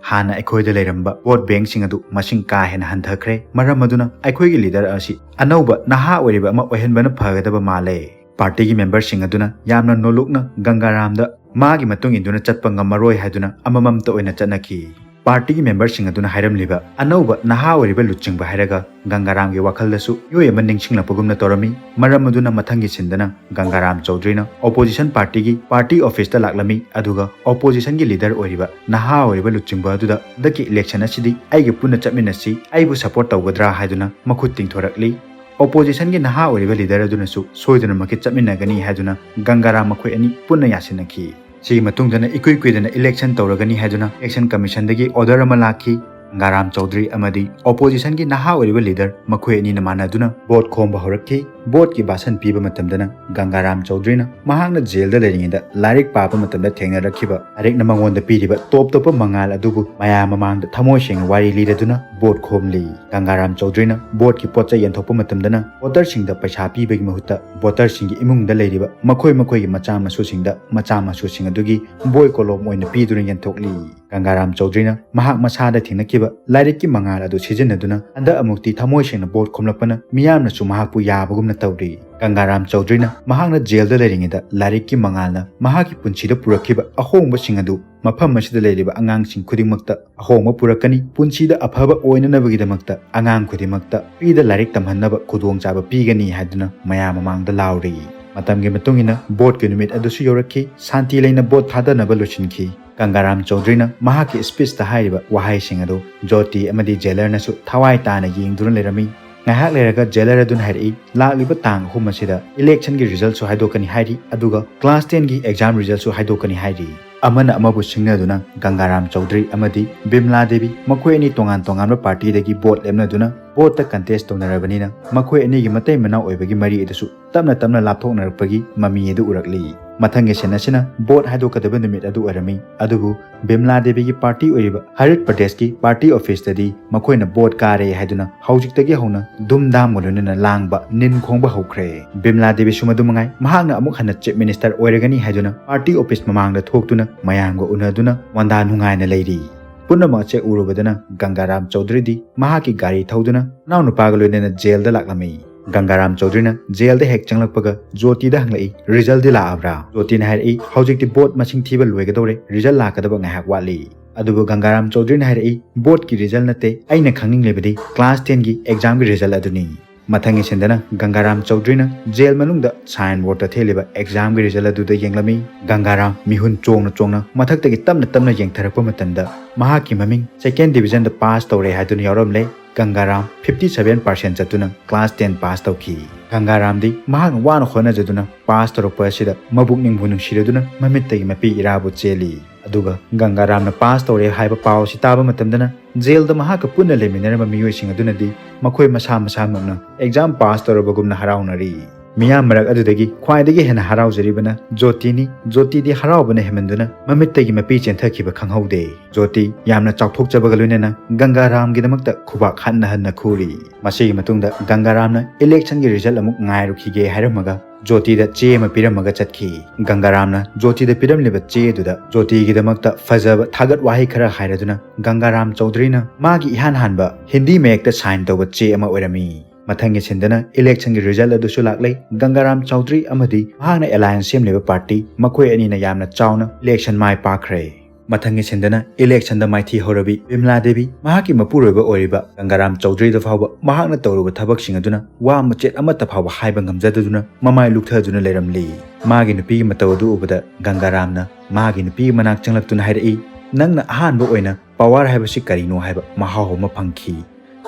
"ꯍꯥꯟꯅ ꯑꯩꯈꯣꯏꯗ ꯂꯩꯔꯝꯕ ꯚꯣꯠ ꯕꯦꯡꯁꯤꯡ ꯑꯗꯨ ꯃꯁꯤꯡ ꯀꯥ ꯍꯦꯟꯅ ꯍꯟꯊꯈ꯭ꯔꯦ꯫ ꯃꯔꯝ ꯑꯗꯨꯅ ꯑꯩꯈꯣꯏꯒꯤ ꯂꯤꯗꯔ ꯑꯁꯤ ꯑꯅꯧꯕ ꯅꯍꯥ ꯑꯣꯏꯔꯤꯕ ꯑꯃ ꯑꯣꯏꯍꯟꯕꯅ ꯐꯒꯗꯕ ꯃꯥꯜꯂꯦ"꯫ ꯄꯥꯔꯇꯤꯒꯤ ꯃꯦꯝꯕꯔꯁꯤꯡ ꯑꯗꯨꯅ ꯌꯥꯝꯅ ꯅꯣꯂꯨꯛꯅ ꯒꯪꯒꯥꯔꯥꯝꯗ ꯃꯥꯒꯤ ꯃꯇꯨꯡ ꯏꯟꯗꯨꯅ ꯆꯠꯄ ꯉꯝꯃꯔꯣꯏ ꯍꯥꯏꯗꯨꯅ ꯑꯃꯃꯝꯇ ꯑꯣꯏꯅ ꯆꯠꯅꯈꯤ꯫ ꯄꯥꯔꯇꯤꯒꯤ ꯃꯦꯝꯕꯔꯁꯤꯡ ꯑꯗꯨꯅ ꯍꯥꯏꯔꯝꯂꯤꯕ ꯑꯅꯧꯕ ꯅꯍꯥ ꯑꯣꯏꯔꯤꯕ ꯂꯨꯆꯤꯡꯕ ꯍꯥꯏꯔꯒ ꯒꯪꯒꯥꯔꯥꯝꯒꯤ ꯋꯥꯈꯜꯗꯁꯨ ꯃꯤꯑꯣꯏ ꯑꯃ ꯅꯤꯡꯁꯤꯡꯂꯛꯄꯒꯨꯝꯅ ꯇꯧꯔꯝꯃꯤ꯫ ꯃꯔꯝ ꯑꯗꯨꯅ ꯃꯊꯪꯒꯤ ꯁꯤꯟꯗꯅ ꯒꯪꯒꯥꯔꯥꯝ ꯆꯧꯗ꯭ꯔꯤꯅ ꯑꯣꯄꯣꯖꯤꯁꯟ ꯄꯥꯔꯇꯤꯒꯤ ꯄꯥꯔꯇꯤ ꯑꯣꯐꯤꯁꯇ ꯂꯥꯛꯂꯝꯃꯤ, ꯑꯗꯨꯒ ꯑꯣꯄꯣꯖꯤꯁꯟꯒꯤ ꯂꯤꯗꯔ ꯑꯣꯏꯔꯤꯕ ꯅꯍꯥ ꯑꯣꯏꯔꯤꯕ ꯂꯨꯆꯤꯡꯕ ꯑꯗꯨꯗ, "ꯍꯟꯗꯛꯀꯤ ꯏꯂꯦꯛꯁꯟ ꯑꯁꯤꯗꯤ ꯑꯩꯒ ꯄꯨꯟꯅ ꯆꯠꯃꯤꯟꯅꯁꯤ, ꯑꯩꯕꯨ ꯁꯄꯣꯔꯠ ꯇꯧꯒꯗ꯭ꯔꯥ?" ꯍꯥꯏꯗꯨꯅ ꯃꯈꯨꯠ ꯇꯤꯡꯊꯣꯔꯛꯂꯤ꯫ ꯑꯣꯄꯣꯖꯤꯁꯟꯒꯤ ꯅꯍꯥ ꯑꯣꯏꯔꯤꯕ ꯂꯤꯗꯔ ꯑꯗꯨꯅꯁꯨ ꯁꯣꯏꯗꯅꯃꯛꯀꯤ ꯆꯠꯃꯤꯟꯅꯒꯅꯤ ꯍꯥꯏꯗꯨꯅ ꯒꯪꯒꯥꯔꯥꯝ ꯃꯈꯣꯏ ꯑꯅꯤ ꯄꯨꯟꯅ ꯌꯥꯁꯤꯟꯅꯈꯤ꯫ ꯁꯤꯒꯤ ꯃꯇꯨꯡꯗꯅ ꯏꯀꯨꯏ ꯀꯨꯏꯗꯅ ꯏꯂꯦꯛꯁꯟ ꯇꯧꯔꯒꯅꯤ ꯍꯥꯏꯗꯨꯅ ꯏꯂꯦꯛꯁꯟ ꯀꯃꯤꯁꯟꯗꯒꯤ ꯑꯣꯔꯗꯔ ꯑꯃ ꯂꯥꯛꯈꯤ꯫ ꯒꯪꯒꯥꯔꯥꯝ ꯆꯧꯗ꯭ꯔꯤ ꯑꯃꯗꯤ ꯑꯣꯄꯣꯖꯤꯁꯟꯒꯤ ꯅꯍꯥ ꯑꯣꯏꯔꯤꯕ ꯂꯤꯗꯔ ꯃꯈꯣꯏ ꯑꯅꯤꯅ ꯃꯥꯟꯅꯗꯨꯅ ꯚꯣꯠ ꯈꯣꯝꯕ ꯍꯧꯔꯛꯈꯤ꯫ ꯚꯣꯠꯀꯤ ꯚꯥꯁꯟ ꯄꯤꯕ ꯃꯇꯝꯗꯅ ꯒꯪꯒꯥꯔꯥꯝ ꯆꯧꯗ꯭ꯔꯤꯅ ꯃꯍꯥꯛꯅ ꯖꯦꯜꯗ ꯂꯩꯔꯤꯉꯩꯗ ꯂꯥꯏꯔꯤꯛ ꯄꯥꯕ ꯃꯇꯝꯗ ꯊꯦꯡꯅꯔꯛꯈꯤꯕ ꯂꯥꯏꯔꯤꯛꯅ ꯃꯉꯣꯟꯗ ꯄꯤꯔꯤꯕ ꯇꯣꯞ ꯇꯣꯞꯄ ꯃꯉꯥꯜ ꯑꯗꯨꯕꯨ ꯃꯌꯥꯝ ꯃꯃꯥꯡꯗ ꯊꯃꯣꯏ ꯁꯦꯡꯅ ꯋꯥꯔꯤ ꯂꯤꯔꯗꯨꯅ ꯚꯣꯠ ꯈꯣꯝꯂꯤ꯫ ꯒꯪꯒꯥꯔꯥꯝ ꯆꯧꯗ꯭ꯔꯤꯅ ꯚꯣꯠꯀꯤ ꯄꯣꯠ ꯆꯩ ꯌꯦꯟꯊꯣꯛꯄ ꯃꯇꯝꯗꯅ ꯚꯣꯇꯔꯁꯤꯡꯗ ꯄꯩꯁꯥ ꯄꯤꯕꯒꯤ ꯃꯍꯨꯠꯇ ꯚꯣꯇꯔꯁꯤꯡꯒꯤ ꯏꯃꯨꯡꯗ ꯂꯩꯔꯤꯕ ꯃꯈꯣꯏ ꯃꯈꯣꯏꯒꯤ ꯃꯆꯥ ꯃꯁꯨꯁꯤꯡꯗ ꯃꯆꯥ ꯃꯁꯨꯁꯤꯡ ꯑꯗꯨꯒꯤ ꯕꯣꯏ ꯀꯣꯂꯣꯝ ꯑꯣꯏꯅ ꯄꯤꯗꯨꯅ ꯌꯦꯟꯊꯣꯛꯂꯤ꯫ ꯒꯪꯒꯥꯔꯥꯝ ꯆꯧꯗ꯭ꯔꯤꯅ ꯃꯍꯥꯛ ꯃꯁꯥꯗ ꯊꯦꯡꯅꯈꯤꯕ ꯂꯥꯏꯔꯤꯛꯀꯤ ꯃꯉꯥꯜ ꯑꯗꯨ ꯁꯤꯖꯤꯟꯅꯗꯨꯅ ꯍꯟꯗꯛ ꯑꯃꯨꯛꯇꯤ ꯊꯃꯣꯏ ꯁꯦꯡꯅ ꯚꯣꯠ ꯈꯣꯝꯂꯛꯄꯅ ꯃꯤꯌꯥꯝꯅꯁꯨ ꯃꯍꯥꯛꯄꯨ ꯌꯥꯕꯒꯨꯝꯅ ꯇꯧꯔꯤ꯫ ꯒꯪꯒꯥꯔꯥꯝ ꯆꯧꯗ꯭ꯔꯤꯅ ꯃꯍꯥꯛꯅ ꯖꯦꯜꯗ ꯂꯩꯔꯤꯉꯩꯗ ꯂꯥꯏꯔꯤꯛꯀꯤ ꯃꯉꯥꯜꯅ ꯃꯍꯥꯛꯀꯤ ꯄꯨꯟꯁꯤꯗ ꯄꯨꯔꯛꯈꯤꯕ ꯑꯍꯣꯡꯕꯁꯤꯡ ꯑꯗꯨ ꯃꯐꯝ ꯑꯁꯤꯗ ꯂꯩꯔꯤꯕ ꯑꯉꯥꯡꯁꯤꯡ ꯈꯨꯗꯤꯡꯃꯛꯇ ꯑꯍꯣꯡꯕ ꯄꯨꯔꯛꯀꯅꯤ, ꯄꯨꯟꯁꯤꯗ ꯑꯐꯕ ꯑꯣꯏꯅꯅꯕꯒꯤꯗꯃꯛꯇ ꯑꯉꯥꯡ ꯈꯨꯗꯤꯡꯃꯛꯇ ꯐ꯭ꯔꯤꯗ ꯂꯥꯏꯔꯤꯛ ꯇꯝꯍꯟꯅꯕ ꯈꯨꯗꯣꯡꯆꯥꯕ ꯄꯤꯒꯅꯤ ꯍꯥꯏꯗꯨꯅ ꯃꯌꯥꯝ ꯃꯃꯥꯡꯗ ꯂꯥꯎꯔꯤ꯫ ꯃꯇꯝꯒꯤ ꯃꯇꯨꯡ ꯏꯟꯅ ꯚꯣꯠꯀꯤ ꯅꯨꯃꯤꯠ ꯑꯗꯨꯁꯨ ꯌꯧꯔꯛꯈꯤ, ꯁꯥꯟꯇꯤ ꯂꯩꯅ ꯚꯣꯠ ꯊꯥꯗꯅꯕ ꯂꯣꯏꯁꯤꯟꯈꯤ꯫ ꯒꯪꯒꯥꯔꯥꯝ ꯆꯧꯙꯔꯤꯅ ꯃꯍꯥꯛꯀꯤ ꯁ꯭ꯄꯤꯆꯇ ꯍꯥꯏꯔꯤꯕ ꯋꯥꯍꯩꯁꯤꯡ ꯑꯗꯨ ꯖꯣꯇꯤ ꯑꯃꯗꯤ ꯖꯦꯂꯔꯅꯁꯨ ꯊꯋꯥꯏ ꯇꯥꯅ ꯌꯦꯡꯗꯨꯅ ꯂꯩꯔꯝꯃꯤ꯫ ꯉꯥꯏꯍꯥꯛ ꯂꯩꯔꯒ ꯖꯦꯂꯔ ꯑꯗꯨꯅ ꯍꯥꯏꯔꯛꯏ, "ꯂꯥꯛꯂꯤꯕ ꯇꯥꯡ ꯑꯍꯨꯝ ꯑꯁꯤꯗ ꯏꯂꯦꯛꯁꯟꯒꯤ ꯔꯤꯖꯜꯠꯁꯨ ꯍꯥꯏꯗꯣꯛꯀꯅꯤ ꯍꯥꯏꯔꯤ, ꯑꯗꯨꯒ ꯀ꯭ꯂꯥꯁ ꯇꯦꯟꯒꯤ ꯑꯦꯛꯖꯥꯝ ꯔꯤꯖꯜꯠꯁꯨ ꯍꯥꯏꯗꯣꯛꯀꯅꯤ ꯍꯥꯏꯔꯤ꯫ ꯑꯃꯅ ꯑꯃꯕꯨ ꯁꯤꯡꯅꯗꯨꯅ ꯒꯪꯒꯥꯔꯥꯝ ꯆꯧꯙꯔꯤ ꯑꯃꯗꯤ ꯕꯤꯝꯂꯥ ꯗꯦꯕꯤ, ꯃꯈꯣꯏ ꯑꯅꯤ ꯇꯣꯉꯥꯟ ꯇꯣꯉꯥꯟꯕ ꯄꯥꯔꯇꯤꯗꯒꯤ ꯚꯣꯠ ꯂꯦꯞꯅꯗꯨꯅ ꯚꯣꯠꯇ ꯀꯟꯇꯦꯁ ꯇꯧꯅꯔꯕꯅꯤꯅ ꯃꯈꯣꯏ ꯑꯅꯤꯒꯤ ꯃꯇꯩ ꯃꯅꯥꯎ ꯑꯣꯏꯕꯒꯤ ꯃꯔꯤ ꯑꯗꯨꯁꯨ ꯇꯞꯅ ꯇꯞꯅ ꯂꯥꯞꯊꯣꯛꯅꯔꯛꯄꯒꯤ ꯃꯃꯤ ꯑꯗꯨ ꯎꯔꯛꯂꯤ꯫ ꯃꯊꯪꯒꯤ ꯁꯤꯟ ꯑꯁꯤꯅ ꯚꯣꯠ ꯍꯥꯏꯗꯣꯛꯀꯗꯕ ꯅꯨꯃꯤꯠ ꯑꯗꯨ ꯑꯣꯏꯔꯝꯃꯤ꯫ ꯑꯗꯨꯕꯨ ꯕꯤꯝꯂꯥ ꯗꯦꯕꯤꯒꯤ ꯄꯥꯔꯇꯤ ꯑꯣꯏꯔꯤꯕ ꯍꯔꯤꯠ ꯄ꯭ꯔꯗꯦꯁꯀꯤ ꯄꯥꯔꯇꯤ ꯑꯣꯐꯤꯁꯇꯗꯤ ꯃꯈꯣꯏꯅ ꯚꯣꯠ ꯀꯥꯔꯦ ꯍꯥꯏꯗꯨꯅ ꯍꯧꯖꯤꯛꯇꯒꯤ ꯍꯧꯅ ꯗꯨꯝ ꯗꯥꯝꯒ ꯂꯣꯏꯅꯅ ꯂꯥꯡꯕ, ꯅꯤꯟ ꯈꯣꯡꯕ ꯍꯧꯈ꯭ꯔꯦ꯫ ꯕꯤꯝꯂꯥ ꯗꯦꯕꯤꯁꯨ ꯃꯗꯨ ꯃꯉꯥꯏ, ꯃꯍꯥꯛꯅ ꯑꯃꯨꯛ ꯍꯟꯅ ꯆꯤꯐ ꯃꯤꯅꯤꯁꯇꯔ ꯑꯣꯏꯔꯒꯅꯤ ꯍꯥꯏꯗꯨꯅ ꯄꯥꯔꯇꯤ ꯑꯣꯐꯤꯁ ꯃꯃꯥꯡꯗ ꯊꯣꯛꯇꯨꯅ ꯃꯌꯥꯝꯒ ꯎꯅꯗꯨꯅ ꯋꯥꯟꯗꯥ ꯅꯨꯡꯉꯥꯏꯅ ꯂꯩꯔꯤ꯫ ꯄꯨꯝꯅꯃꯛ ꯑꯁꯦ ꯎꯔꯨꯕꯗꯅ ꯒꯪꯒꯥꯔꯥꯝ ꯆꯧꯙꯔꯤꯗꯤ ꯃꯍꯥꯛꯀꯤ ꯒꯥꯔꯤ ꯊꯧꯗꯨꯅ ꯃꯅꯥꯎꯅꯨꯄꯥꯒ ꯂꯣꯏꯅꯅ ꯖꯦꯜꯗ ꯂꯥꯛꯂꯝꯃꯤ꯫ ꯒꯪꯒꯥꯔꯥꯝ ꯆꯧꯙꯔꯤꯅ ꯖꯦꯜꯗ ꯍꯦꯛ ꯆꯪꯂꯛꯄꯒ ꯖꯣꯇꯤꯗ ꯍꯪꯂꯛꯏ, "ꯔꯤꯖꯜꯗꯤ ꯂꯥꯛꯑꯕ꯭ꯔꯥ?" ꯖꯣꯇꯤꯅ ꯍꯥꯏꯔꯛꯏ, "ꯍꯧꯖꯤꯛꯇꯤ ꯚꯣꯠ ꯃꯁꯤꯡ ꯊꯤꯕ ꯂꯣꯏꯒꯗꯧꯔꯦ, ꯔꯤꯖꯜ ꯂꯥꯛꯀꯗꯕ ꯉꯥꯏꯍꯥꯛ ꯋꯥꯠꯂꯤ"꯫ ꯑꯗꯨꯕꯨ ꯒꯪꯒꯥꯔꯥꯝ ꯆꯧꯙꯔꯤꯅ ꯍꯥꯏꯔꯛꯏ, "ꯚꯣꯠꯀꯤ ꯔꯤꯖꯜ ꯅꯠꯇꯦ, ꯑꯩꯅ ꯈꯪꯅꯤꯡꯂꯤꯕꯗꯤ ꯀ꯭ꯂꯥꯁ ꯇꯦꯟꯒꯤ ꯑꯦꯛꯖꯥꯝꯒꯤ ꯔꯤꯖꯜ ꯑꯗꯨꯅꯤ"꯫ ꯃꯊꯪꯒꯤ ꯁꯤꯟꯗꯅ ꯒꯪꯒꯥꯔꯥꯝ ꯆꯧꯙꯔꯤꯅ ꯖꯦꯜ ꯃꯅꯨꯡꯗ ꯁꯥꯏꯟ ꯕꯣꯔꯗꯇ ꯊꯦꯠꯂꯤꯕ ꯑꯦꯛꯖꯥꯝꯒꯤ ꯔꯤꯖꯜ ꯑꯗꯨꯗ ꯌꯦꯡꯂꯝꯃꯤ꯫ ꯒꯪꯒꯥꯔꯥꯝ ꯃꯤꯍꯨꯟ ꯆꯣꯡꯅ ꯆꯣꯡꯅ ꯃꯊꯛꯇꯒꯤ ꯇꯞꯅ ꯇꯞꯅ ꯌꯦꯡꯊꯔꯛꯄ ꯃꯇꯝꯗ ꯃꯍꯥꯛꯀꯤ ꯃꯃꯤꯡ ꯁꯦꯀꯦꯟ ꯗꯤꯕꯤꯖꯟꯗ ꯄꯥꯁ ꯇꯧꯔꯦ ꯍꯥꯏꯗꯨꯅ ꯌꯥꯎꯔꯝꯂꯦ꯫ ꯒꯪꯒꯥꯔꯥꯝ ꯐꯤꯐꯇꯤ ꯁꯚꯦꯟ ꯄꯥꯔꯁꯦꯟ ꯆꯠꯇꯨꯅ ꯀ꯭ꯂꯥꯁ ꯇꯦꯟ ꯄꯥꯁ ꯇꯧꯈꯤ꯫ ꯒꯪꯒꯥꯔꯥꯝꯗꯤ ꯃꯍꯥꯛꯅ ꯋꯥꯅ ꯍꯣꯠꯅꯖꯗꯨꯅ ꯄꯥꯁ ꯇꯧꯔꯛꯄ ꯑꯁꯤꯗ ꯃꯕꯨꯛꯅꯤꯡꯕꯨ ꯅꯨꯡꯁꯤꯔꯗꯨꯅ ꯃꯃꯤꯠꯇꯒꯤ ꯃꯄꯤ ꯏꯔꯥꯕꯨ ꯆꯦꯜꯂꯤ꯫ ꯑꯗꯨꯒ ꯒꯪꯒꯥꯔꯥꯝꯅ ꯄꯥꯁ ꯇꯧꯔꯦ ꯍꯥꯏꯕ ꯄꯥꯎ ꯑꯁꯤ ꯇꯥꯕ ꯃꯇꯝꯗꯅ ꯖꯦꯜꯗ ꯃꯍꯥꯛꯀ ꯄꯨꯟꯅ ꯂꯩꯃꯤꯟꯅꯔꯝꯕ ꯃꯤꯑꯣꯏꯁꯤꯡ ꯑꯗꯨꯅꯗꯤ ꯃꯈꯣꯏ ꯃꯁꯥ ꯃꯁꯥꯃꯛꯅ ꯑꯦꯛꯖꯥꯝ ꯄꯥꯁ ꯇꯧꯔꯕꯒꯨꯝꯅ ꯍꯔꯥꯎꯅꯔꯤ꯫ ꯃꯤꯌꯥꯝ ꯃꯔꯛ ꯑꯗꯨꯗꯒꯤ ꯈ꯭ꯋꯥꯏꯗꯒꯤ ꯍꯦꯟꯅ ꯍꯔꯥꯎꯖꯔꯤꯕꯅ ꯖꯣꯇꯤꯅꯤ꯫ ꯖꯣꯇꯤꯗꯤ ꯍꯔꯥꯎꯕꯅ ꯍꯦꯟꯃꯟꯗꯨꯅ ꯃꯃꯤꯠꯇꯒꯤ ꯃꯄꯤ ꯆꯦꯟꯊꯈꯤꯕ ꯈꯪꯍꯧꯗꯦ꯫ ꯖꯣꯇꯤ ꯌꯥꯝꯅ ꯆꯥꯎꯊꯣꯛꯆꯕꯒ ꯂꯣꯏꯅꯅ ꯒꯪꯒꯥꯔꯥꯝꯒꯤꯗꯃꯛꯇ ꯈꯨꯕꯥꯛ ꯍꯟꯅ ꯍꯟꯅ ꯈꯨꯔꯤ꯫ ꯃꯁꯤꯒꯤ ꯃꯇꯨꯡꯗ ꯒꯪꯒꯥꯔꯥꯝꯅ ꯏꯂꯦꯛꯁꯟꯒꯤ ꯔꯤꯖꯜ ꯑꯃꯨꯛ ꯉꯥꯏꯔꯨꯈꯤꯒꯦ ꯍꯥꯏꯔꯝꯃꯒ ꯖꯣꯇꯤꯗ ꯆꯦ ꯑꯃ ꯄꯤꯔꯝꯃꯒ ꯆꯠꯈꯤ꯫ ꯒꯪꯒꯥꯔꯥꯝꯅ ꯖꯣꯇꯤꯗ ꯄꯤꯔꯝꯂꯤꯕ ꯆꯦ ꯑꯗꯨꯗ ꯖꯣꯇꯤꯒꯤꯗꯃꯛꯇ ꯐꯖꯕ ꯊꯥꯒꯠ ꯋꯥꯍꯩ ꯈꯔ ꯍꯥꯏꯔꯗꯨꯅ ꯒꯪꯒꯥꯔꯥꯝ ꯆꯧꯙꯔꯤꯅ ꯃꯥꯒꯤ ꯏꯍꯥꯟ ꯍꯥꯟꯕ ꯍꯤꯟꯗꯤ ꯃꯌꯦꯛꯇ ꯁꯥꯏꯟ ꯇꯧꯕ ꯆꯦ ꯑꯃ ꯑꯣꯏꯔꯝꯃꯤ꯫ ꯃꯊꯪꯒꯤ ꯁꯤꯟꯗꯅ ꯏꯂꯦꯛꯁꯟꯒꯤ ꯔꯤꯖꯜ ꯑꯗꯨꯁꯨ ꯂꯥꯛꯂꯦ꯫ ꯒꯪꯒꯥꯔꯥꯝ ꯆꯧꯙꯔꯤ ꯑꯃꯗꯤ ꯃꯍꯥꯛꯅ ꯑꯦꯂꯥꯌꯟꯁ ꯁꯦꯝꯂꯤꯕ ꯄꯥꯔꯇꯤ, ꯃꯈꯣꯏ ꯑꯅꯤꯅ ꯌꯥꯝꯅ ꯆꯥꯎꯅ ꯏꯂꯦꯛꯁꯟ ꯃꯥꯏ ꯄꯥꯛꯈ꯭ꯔꯦ꯫ ꯃꯊꯪꯒꯤ ꯁꯤꯟꯗꯅ ꯏꯂꯦꯛꯁꯟꯗ ꯃꯥꯏꯊꯤ ꯍꯧꯔꯕꯤ ꯕꯤꯃꯂꯥ ꯗꯦꯕꯤ ꯃꯍꯥꯛꯀꯤ ꯃꯄꯨꯔꯣꯏꯕ ꯑꯣꯏꯔꯤꯕ ꯒꯪꯒꯥꯔꯥꯝ ꯆꯧꯗ꯭ꯔꯤꯗ ꯐꯥꯎꯕ ꯃꯍꯥꯛꯅ ꯇꯧꯔꯨꯕ ꯊꯕꯛꯁꯤꯡ ꯑꯗꯨꯅ ꯋꯥ ꯃꯆꯦꯠ ꯑꯃꯠꯇ ꯐꯥꯎꯕ ꯍꯥꯏꯕ ꯉꯝꯖꯗꯗꯨꯅ ꯃꯃꯥꯏ ꯂꯨꯛꯊꯗꯨꯅ ꯂꯩꯔꯝꯂꯤ꯫ ꯃꯥꯒꯤ ꯅꯨꯄꯤꯒꯤ ꯃꯇꯧ ꯑꯗꯨ ꯎꯕꯗ ꯒꯪꯒꯥꯔꯥꯝꯅ ꯃꯥꯒꯤ ꯅꯨꯄꯤꯒꯤ ꯃꯅꯥꯛ ꯆꯪꯂꯛꯇꯨꯅ ꯍꯥꯏꯔꯛꯏ, "ꯅꯪꯅ ꯑꯍꯥꯟꯕ ꯑꯣꯏꯅ ꯄꯋꯥꯔ ꯍꯥꯏꯕꯁꯤ ꯀꯔꯤꯅꯣ ꯍꯥꯏꯕ ꯃꯍꯥꯎ ꯑꯃ ꯐꯪꯈꯤ꯫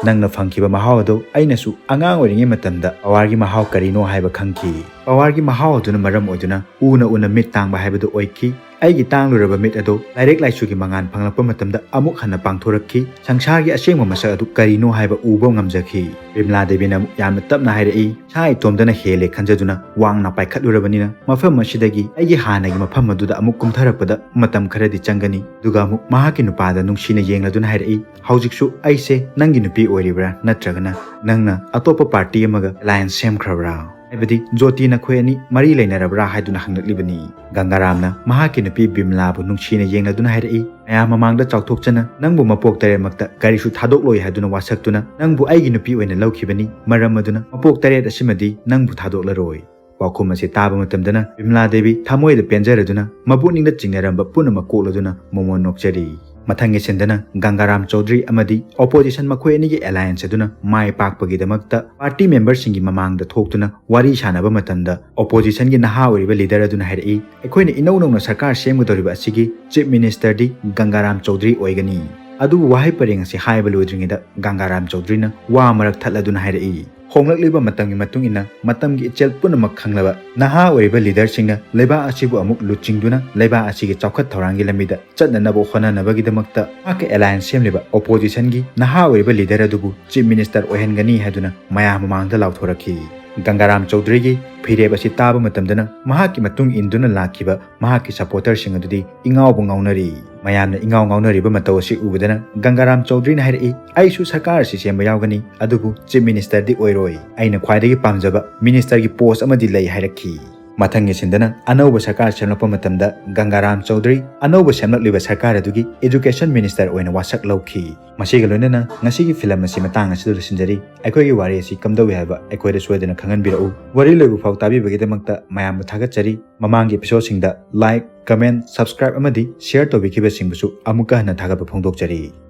ꯅꯪꯅ ꯐꯪꯈꯤꯕ ꯃꯍꯥꯎ ꯑꯗꯨ ꯑꯩꯅꯁꯨ ꯑꯉꯥꯡ ꯑꯣꯏꯔꯤꯉꯩ ꯃꯇꯝꯗ ꯄꯋꯥꯔꯒꯤ ꯃꯍꯥꯎ ꯀꯔꯤꯅꯣ ꯍꯥꯏꯕ ꯈꯪꯈꯤ꯫ ꯄꯋꯥꯔꯒꯤ ꯃꯍꯥꯎ ꯑꯗꯨꯅ ꯃꯔꯝ ꯑꯣꯏꯗꯨꯅ ꯎꯅ ꯎꯅ ꯃꯤꯠ ꯇꯥꯡꯕ ꯍꯥꯏꯕꯗꯨ ꯑꯣꯏꯈꯤ꯫ ꯑꯩꯒꯤ ꯇꯥꯡꯂꯨꯔꯕ ꯃꯤꯠ ꯑꯗꯨ ꯂꯥꯏꯔꯤꯛ ꯂꯥꯏꯁꯨꯒꯤ ꯃꯉꯥꯜ ꯐꯪꯂꯛꯄ ꯃꯇꯝꯗ ꯑꯃꯨꯛ ꯍꯟꯅ ꯄꯥꯡꯊꯣꯔꯛꯈꯤ꯫ ꯁꯪꯁꯥꯔꯒꯤ ꯑꯁꯦꯡꯕ ꯃꯁꯛ ꯑꯗꯨ ꯀꯔꯤꯅꯣ ꯍꯥꯏꯕ ꯎꯕ ꯉꯝꯖꯈꯤ꯫" ꯕꯤꯃꯂꯥ ꯗꯦꯕꯤꯅ ꯑꯃꯨꯛ ꯌꯥꯝꯅ ꯇꯞꯅ ꯍꯥꯏꯔꯛꯏ, "ꯏꯁꯥ ꯏꯇꯣꯝꯇꯅ ꯍꯦꯜꯂꯦ ꯈꯟꯖꯗꯨꯅ ꯋꯥꯡꯅ ꯄꯥꯏꯈꯠꯂꯨꯔꯕꯅꯤꯅ ꯃꯐꯝ ꯑꯁꯤꯗꯒꯤ ꯑꯩꯒꯤ ꯍꯥꯟꯅꯒꯤ ꯃꯐꯝ ꯑꯗꯨꯗ ꯑꯃꯨꯛ ꯀꯨꯝꯊꯔꯛꯄꯗ ꯃꯇꯝ ꯈꯔꯗꯤ ꯆꯪꯒꯅꯤ꯫" ꯑꯗꯨꯒ ꯑꯃꯨꯛ ꯃꯍꯥꯛꯀꯤ ꯅꯨꯄꯥꯗ ꯅꯨꯡꯁꯤꯅ ꯌꯦꯡꯂꯗꯨꯅ ꯍꯥꯏꯔꯛꯏ, "ꯍꯧꯖꯤꯛꯁꯨ ꯑꯩꯁꯦ ꯅꯪꯒꯤ ꯅꯨꯄꯤ ꯑꯣꯏꯔꯤꯕ꯭ꯔꯥ, ꯅꯠꯇ꯭ꯔꯒꯅ ꯅꯪꯅ ꯑꯇꯣꯞꯄ ꯄꯥꯔꯇꯤ ꯑꯃꯒ ꯑꯦꯂꯥꯌꯟꯁ ꯁꯦꯝꯈ꯭ꯔꯕ꯭ꯔꯥ? ꯍꯥꯏꯕꯗꯤ ꯖꯣꯇꯤ ꯅꯈꯣꯏ ꯑꯅꯤ ꯃꯔꯤ ꯂꯩꯅꯔꯕ꯭ꯔꯥ?" ꯍꯥꯏꯗꯨꯅ ꯍꯪꯂꯛꯂꯤꯕꯅꯤ꯫ ꯒꯪꯒꯥꯔꯥꯝꯅ ꯃꯍꯥꯛꯀꯤ ꯅꯨꯄꯤ ꯕꯤꯃꯂꯥꯕꯨ ꯅꯨꯡꯁꯤꯅ ꯌꯦꯡꯂꯗꯨꯅ ꯍꯥꯏꯔꯛꯏ, "ꯃꯌꯥꯝ ꯃꯃꯥꯡꯗ ꯆꯥꯎꯊꯣꯛꯆꯅ ꯅꯪꯕꯨ ꯃꯄꯣꯛ ꯇꯔꯦꯠꯃꯛꯇ ꯀꯔꯤꯁꯨ ꯊꯥꯗꯣꯛꯂꯣꯏ ꯍꯥꯏꯗꯨꯅ ꯋꯥꯁꯛꯇꯨꯅ ꯅꯪꯕꯨ ꯑꯩꯒꯤ ꯅꯨꯄꯤ ꯑꯣꯏꯅ ꯂꯧꯈꯤꯕꯅꯤ꯫ ꯃꯔꯝ ꯑꯗꯨꯅ ꯃꯄꯣꯛ ꯇꯔꯦꯠ ꯑꯁꯤꯃꯗꯤ ꯅꯪꯕꯨ ꯊꯥꯗꯣꯛꯂꯔꯣꯏ꯫" ꯄꯥꯎꯈꯨꯝ ꯑꯁꯤ ꯇꯥꯕ ꯃꯇꯝꯗꯅ ꯕꯤꯃꯂꯥ ꯗꯦꯕꯤ ꯊꯃꯣꯏꯗ ꯄꯦꯟꯖꯔꯗꯨꯅ ꯃꯄꯨꯛꯅꯤꯡꯗ ꯆꯤꯡꯅꯔꯝꯕ ꯄꯨꯝꯅꯃꯛ ꯀꯣꯛꯂꯗꯨꯅ ꯃꯣꯃꯣꯟ ꯅꯣꯛꯆꯔꯤ꯫ ꯃꯊꯪꯒꯤ ꯁꯤꯟꯗꯅ ꯒꯪꯒꯥꯔꯥꯝ ꯆꯧꯗ꯭ꯔꯤ ꯑꯃꯗꯤ ꯑꯣꯄꯣꯖꯤꯁꯟ ꯃꯈꯣꯏ ꯑꯅꯤꯒꯤ ꯑꯦꯂꯥꯌꯟꯁ ꯑꯗꯨꯅ ꯃꯥꯏ ꯄꯥꯛꯄꯒꯤꯗꯃꯛꯇ ꯄꯥꯔꯇꯤ ꯃꯦꯝꯕꯔꯁꯤꯡꯒꯤ ꯃꯃꯥꯡꯗ ꯊꯣꯛꯇꯨꯅ ꯋꯥꯔꯤ ꯁꯥꯟꯅꯕ ꯃꯇꯝꯗ ꯑꯣꯄꯣꯖꯤꯁꯟꯒꯤ ꯅꯍꯥ ꯑꯣꯏꯔꯤꯕ ꯂꯤꯗꯔ ꯑꯗꯨꯅ ꯍꯥꯏꯔꯛꯏ, "ꯑꯩꯈꯣꯏꯅ ꯏꯅꯧ ꯅꯧꯅ ꯁꯔꯀꯥꯔ ꯁꯦꯝꯒꯗꯧꯔꯤꯕ ꯑꯁꯤꯒꯤ ꯆꯤꯐ ꯃꯤꯅꯤꯁꯇꯔꯗꯤ ꯒꯪꯒꯥꯔꯥꯝ ꯆꯧꯗ꯭ꯔꯤ ꯑꯣꯏꯒꯅꯤ꯫" ꯑꯗꯨꯕꯨ ꯋꯥꯍꯩ ꯄꯔꯦꯡ ꯑꯁꯤ ꯍꯥꯏꯕ ꯂꯣꯏꯗ꯭ꯔꯤꯉꯩꯗ ꯒꯪꯒꯥꯔꯥꯝ ꯆꯧꯗ꯭ꯔꯤꯅ ꯋꯥ ꯃꯔꯛ ꯊꯠꯂꯗꯨꯅ ꯍꯥꯏꯔꯛꯏ, "ꯍꯣꯡꯂꯛꯂꯤꯕ ꯃꯇꯝꯒꯤ ꯃꯇꯨꯡ ꯏꯟꯅ ꯃꯇꯝꯒꯤ ꯏꯆꯦꯜ ꯄꯨꯝꯅꯃꯛ ꯈꯪꯂꯕ ꯅꯍꯥ ꯑꯣꯏꯔꯤꯕ ꯂꯤꯗꯔꯁꯤꯡꯅ ꯂꯩꯕꯥꯛ ꯑꯁꯤꯕꯨ ꯑꯃꯨꯛ ꯂꯨꯆꯤꯡꯗꯨꯅ ꯂꯩꯕꯥꯛ ꯑꯁꯤꯒꯤ ꯆꯥꯎꯈꯠ ꯊꯧꯔꯥꯡꯒꯤ ꯂꯝꯕꯤꯗ ꯆꯠꯅꯅꯕ ꯍꯣꯠꯅꯅꯕꯒꯤꯗꯃꯛꯇ ꯃꯍꯥꯛꯀꯤ ꯑꯦꯂꯥꯌꯟꯁ ꯁꯦꯝꯂꯤꯕ ꯑꯣꯄꯣꯖꯤꯁꯟꯒꯤ ꯅꯍꯥ ꯑꯣꯏꯔꯤꯕ ꯂꯤꯗꯔ ꯑꯗꯨꯕꯨ ꯆꯤꯐ ꯃꯤꯅꯤꯁꯇꯔ ꯑꯣꯏꯍꯟꯒꯅꯤ" ꯍꯥꯏꯗꯨꯅ ꯃꯌꯥꯝ ꯃꯃꯥꯡꯗ ꯂꯥꯎꯊꯣꯔꯛꯈꯤ꯫ ꯒꯪꯒꯥꯔꯥꯝ ꯆꯧꯗ꯭ꯔꯤꯒꯤ ꯐꯤꯔꯦꯞ ꯑꯁꯤ ꯇꯥꯕ ꯃꯇꯝꯗꯅ ꯃꯍꯥꯛꯀꯤ ꯃꯇꯨꯡ ꯏꯟꯗꯨꯅ ꯂꯥꯛꯈꯤꯕ ꯃꯍꯥꯛꯀꯤ ꯁꯄꯣꯔꯇꯔꯁꯤꯡ ꯑꯗꯨꯗꯤ ꯏꯉꯥꯎꯕꯨ ꯉꯥꯎꯅꯔꯤ꯫ ꯃꯌꯥꯝꯅ ꯏꯉꯥꯎ ꯉꯥꯎꯅꯔꯤꯕ ꯃꯇꯧ ꯑꯁꯤ ꯎꯕꯗꯅ ꯒꯪꯒꯥꯔꯥꯝ ꯆꯧꯗ꯭ꯔꯤꯅ ꯍꯥꯏꯔꯛꯏ, "ꯑꯩꯁꯨ ꯁꯔꯀꯥꯔ ꯑꯁꯤ ꯁꯦꯝꯕ ꯌꯥꯎꯒꯅꯤ, ꯑꯗꯨꯕꯨ ꯆꯤꯐ ꯃꯤꯅꯤꯁꯇꯔꯗꯤ ꯑꯣꯏꯔꯣꯏ꯫ ꯑꯩꯅ ꯈ꯭ꯋꯥꯏꯗꯒꯤ ꯄꯥꯝꯖꯕ ꯃꯤꯅꯤꯁꯇꯔꯒꯤ ꯄꯣꯁ ꯑꯃꯗꯤ ꯂꯩ" ꯍꯥꯏꯔꯛꯈꯤ꯫ ꯃꯊꯪꯒꯤ ꯁꯤꯟꯗꯅ ꯑꯅꯧꯕ ꯁꯔꯀꯥꯔ ꯁꯦꯝꯂꯛꯄ ꯃꯇꯝꯗ ꯒꯪꯒꯥꯔꯥꯝ ꯆꯧꯙꯔꯤ ꯑꯅꯧꯕ ꯁꯦꯝꯂꯛꯂꯤꯕ ꯁꯔꯀꯥꯔ ꯑꯗꯨꯒꯤ education minister ꯑꯣꯏꯅ ꯋꯥꯁꯛ ꯂꯧꯈꯤ꯫ ꯃꯁꯤꯒ ꯂꯣꯏꯅꯅ ꯉꯁꯤꯒꯤ ꯐꯤꯂꯝ ꯑꯁꯤ ꯃꯇꯥꯡ ꯑꯁꯤꯗ ꯂꯣꯏꯁꯤꯟꯖꯔꯤ꯫ ꯑꯩꯈꯣꯏꯒꯤ ꯋꯥꯔꯤ ꯑꯁꯤ ꯀꯝꯗꯧꯏ ꯍꯥꯏꯕ ꯑꯩꯈꯣꯏꯗ ꯁꯣꯏꯗꯅ ꯈꯪꯍꯟꯕꯤꯔꯛꯎ꯫ ꯋꯥꯔꯤ ꯂꯣꯏꯕ ꯐꯥꯎ ꯇꯥꯕꯤꯕꯒꯤꯗꯃꯛꯇ ꯃꯌꯥꯝꯕꯨ ꯊꯥꯒꯠꯆꯔꯤ꯫ ꯃꯃꯥꯡꯒꯤ episodeꯁꯤꯡꯗ like, comment, subscribe ꯑꯃꯗꯤ share ꯇꯧꯕꯤꯈꯤꯕꯁꯤꯡꯕꯨꯁꯨ ꯑꯃꯨꯛꯀ ꯍꯟꯅ ꯊꯥꯒꯠꯄ ꯐꯣꯡꯗꯣꯛꯆꯔꯤ꯫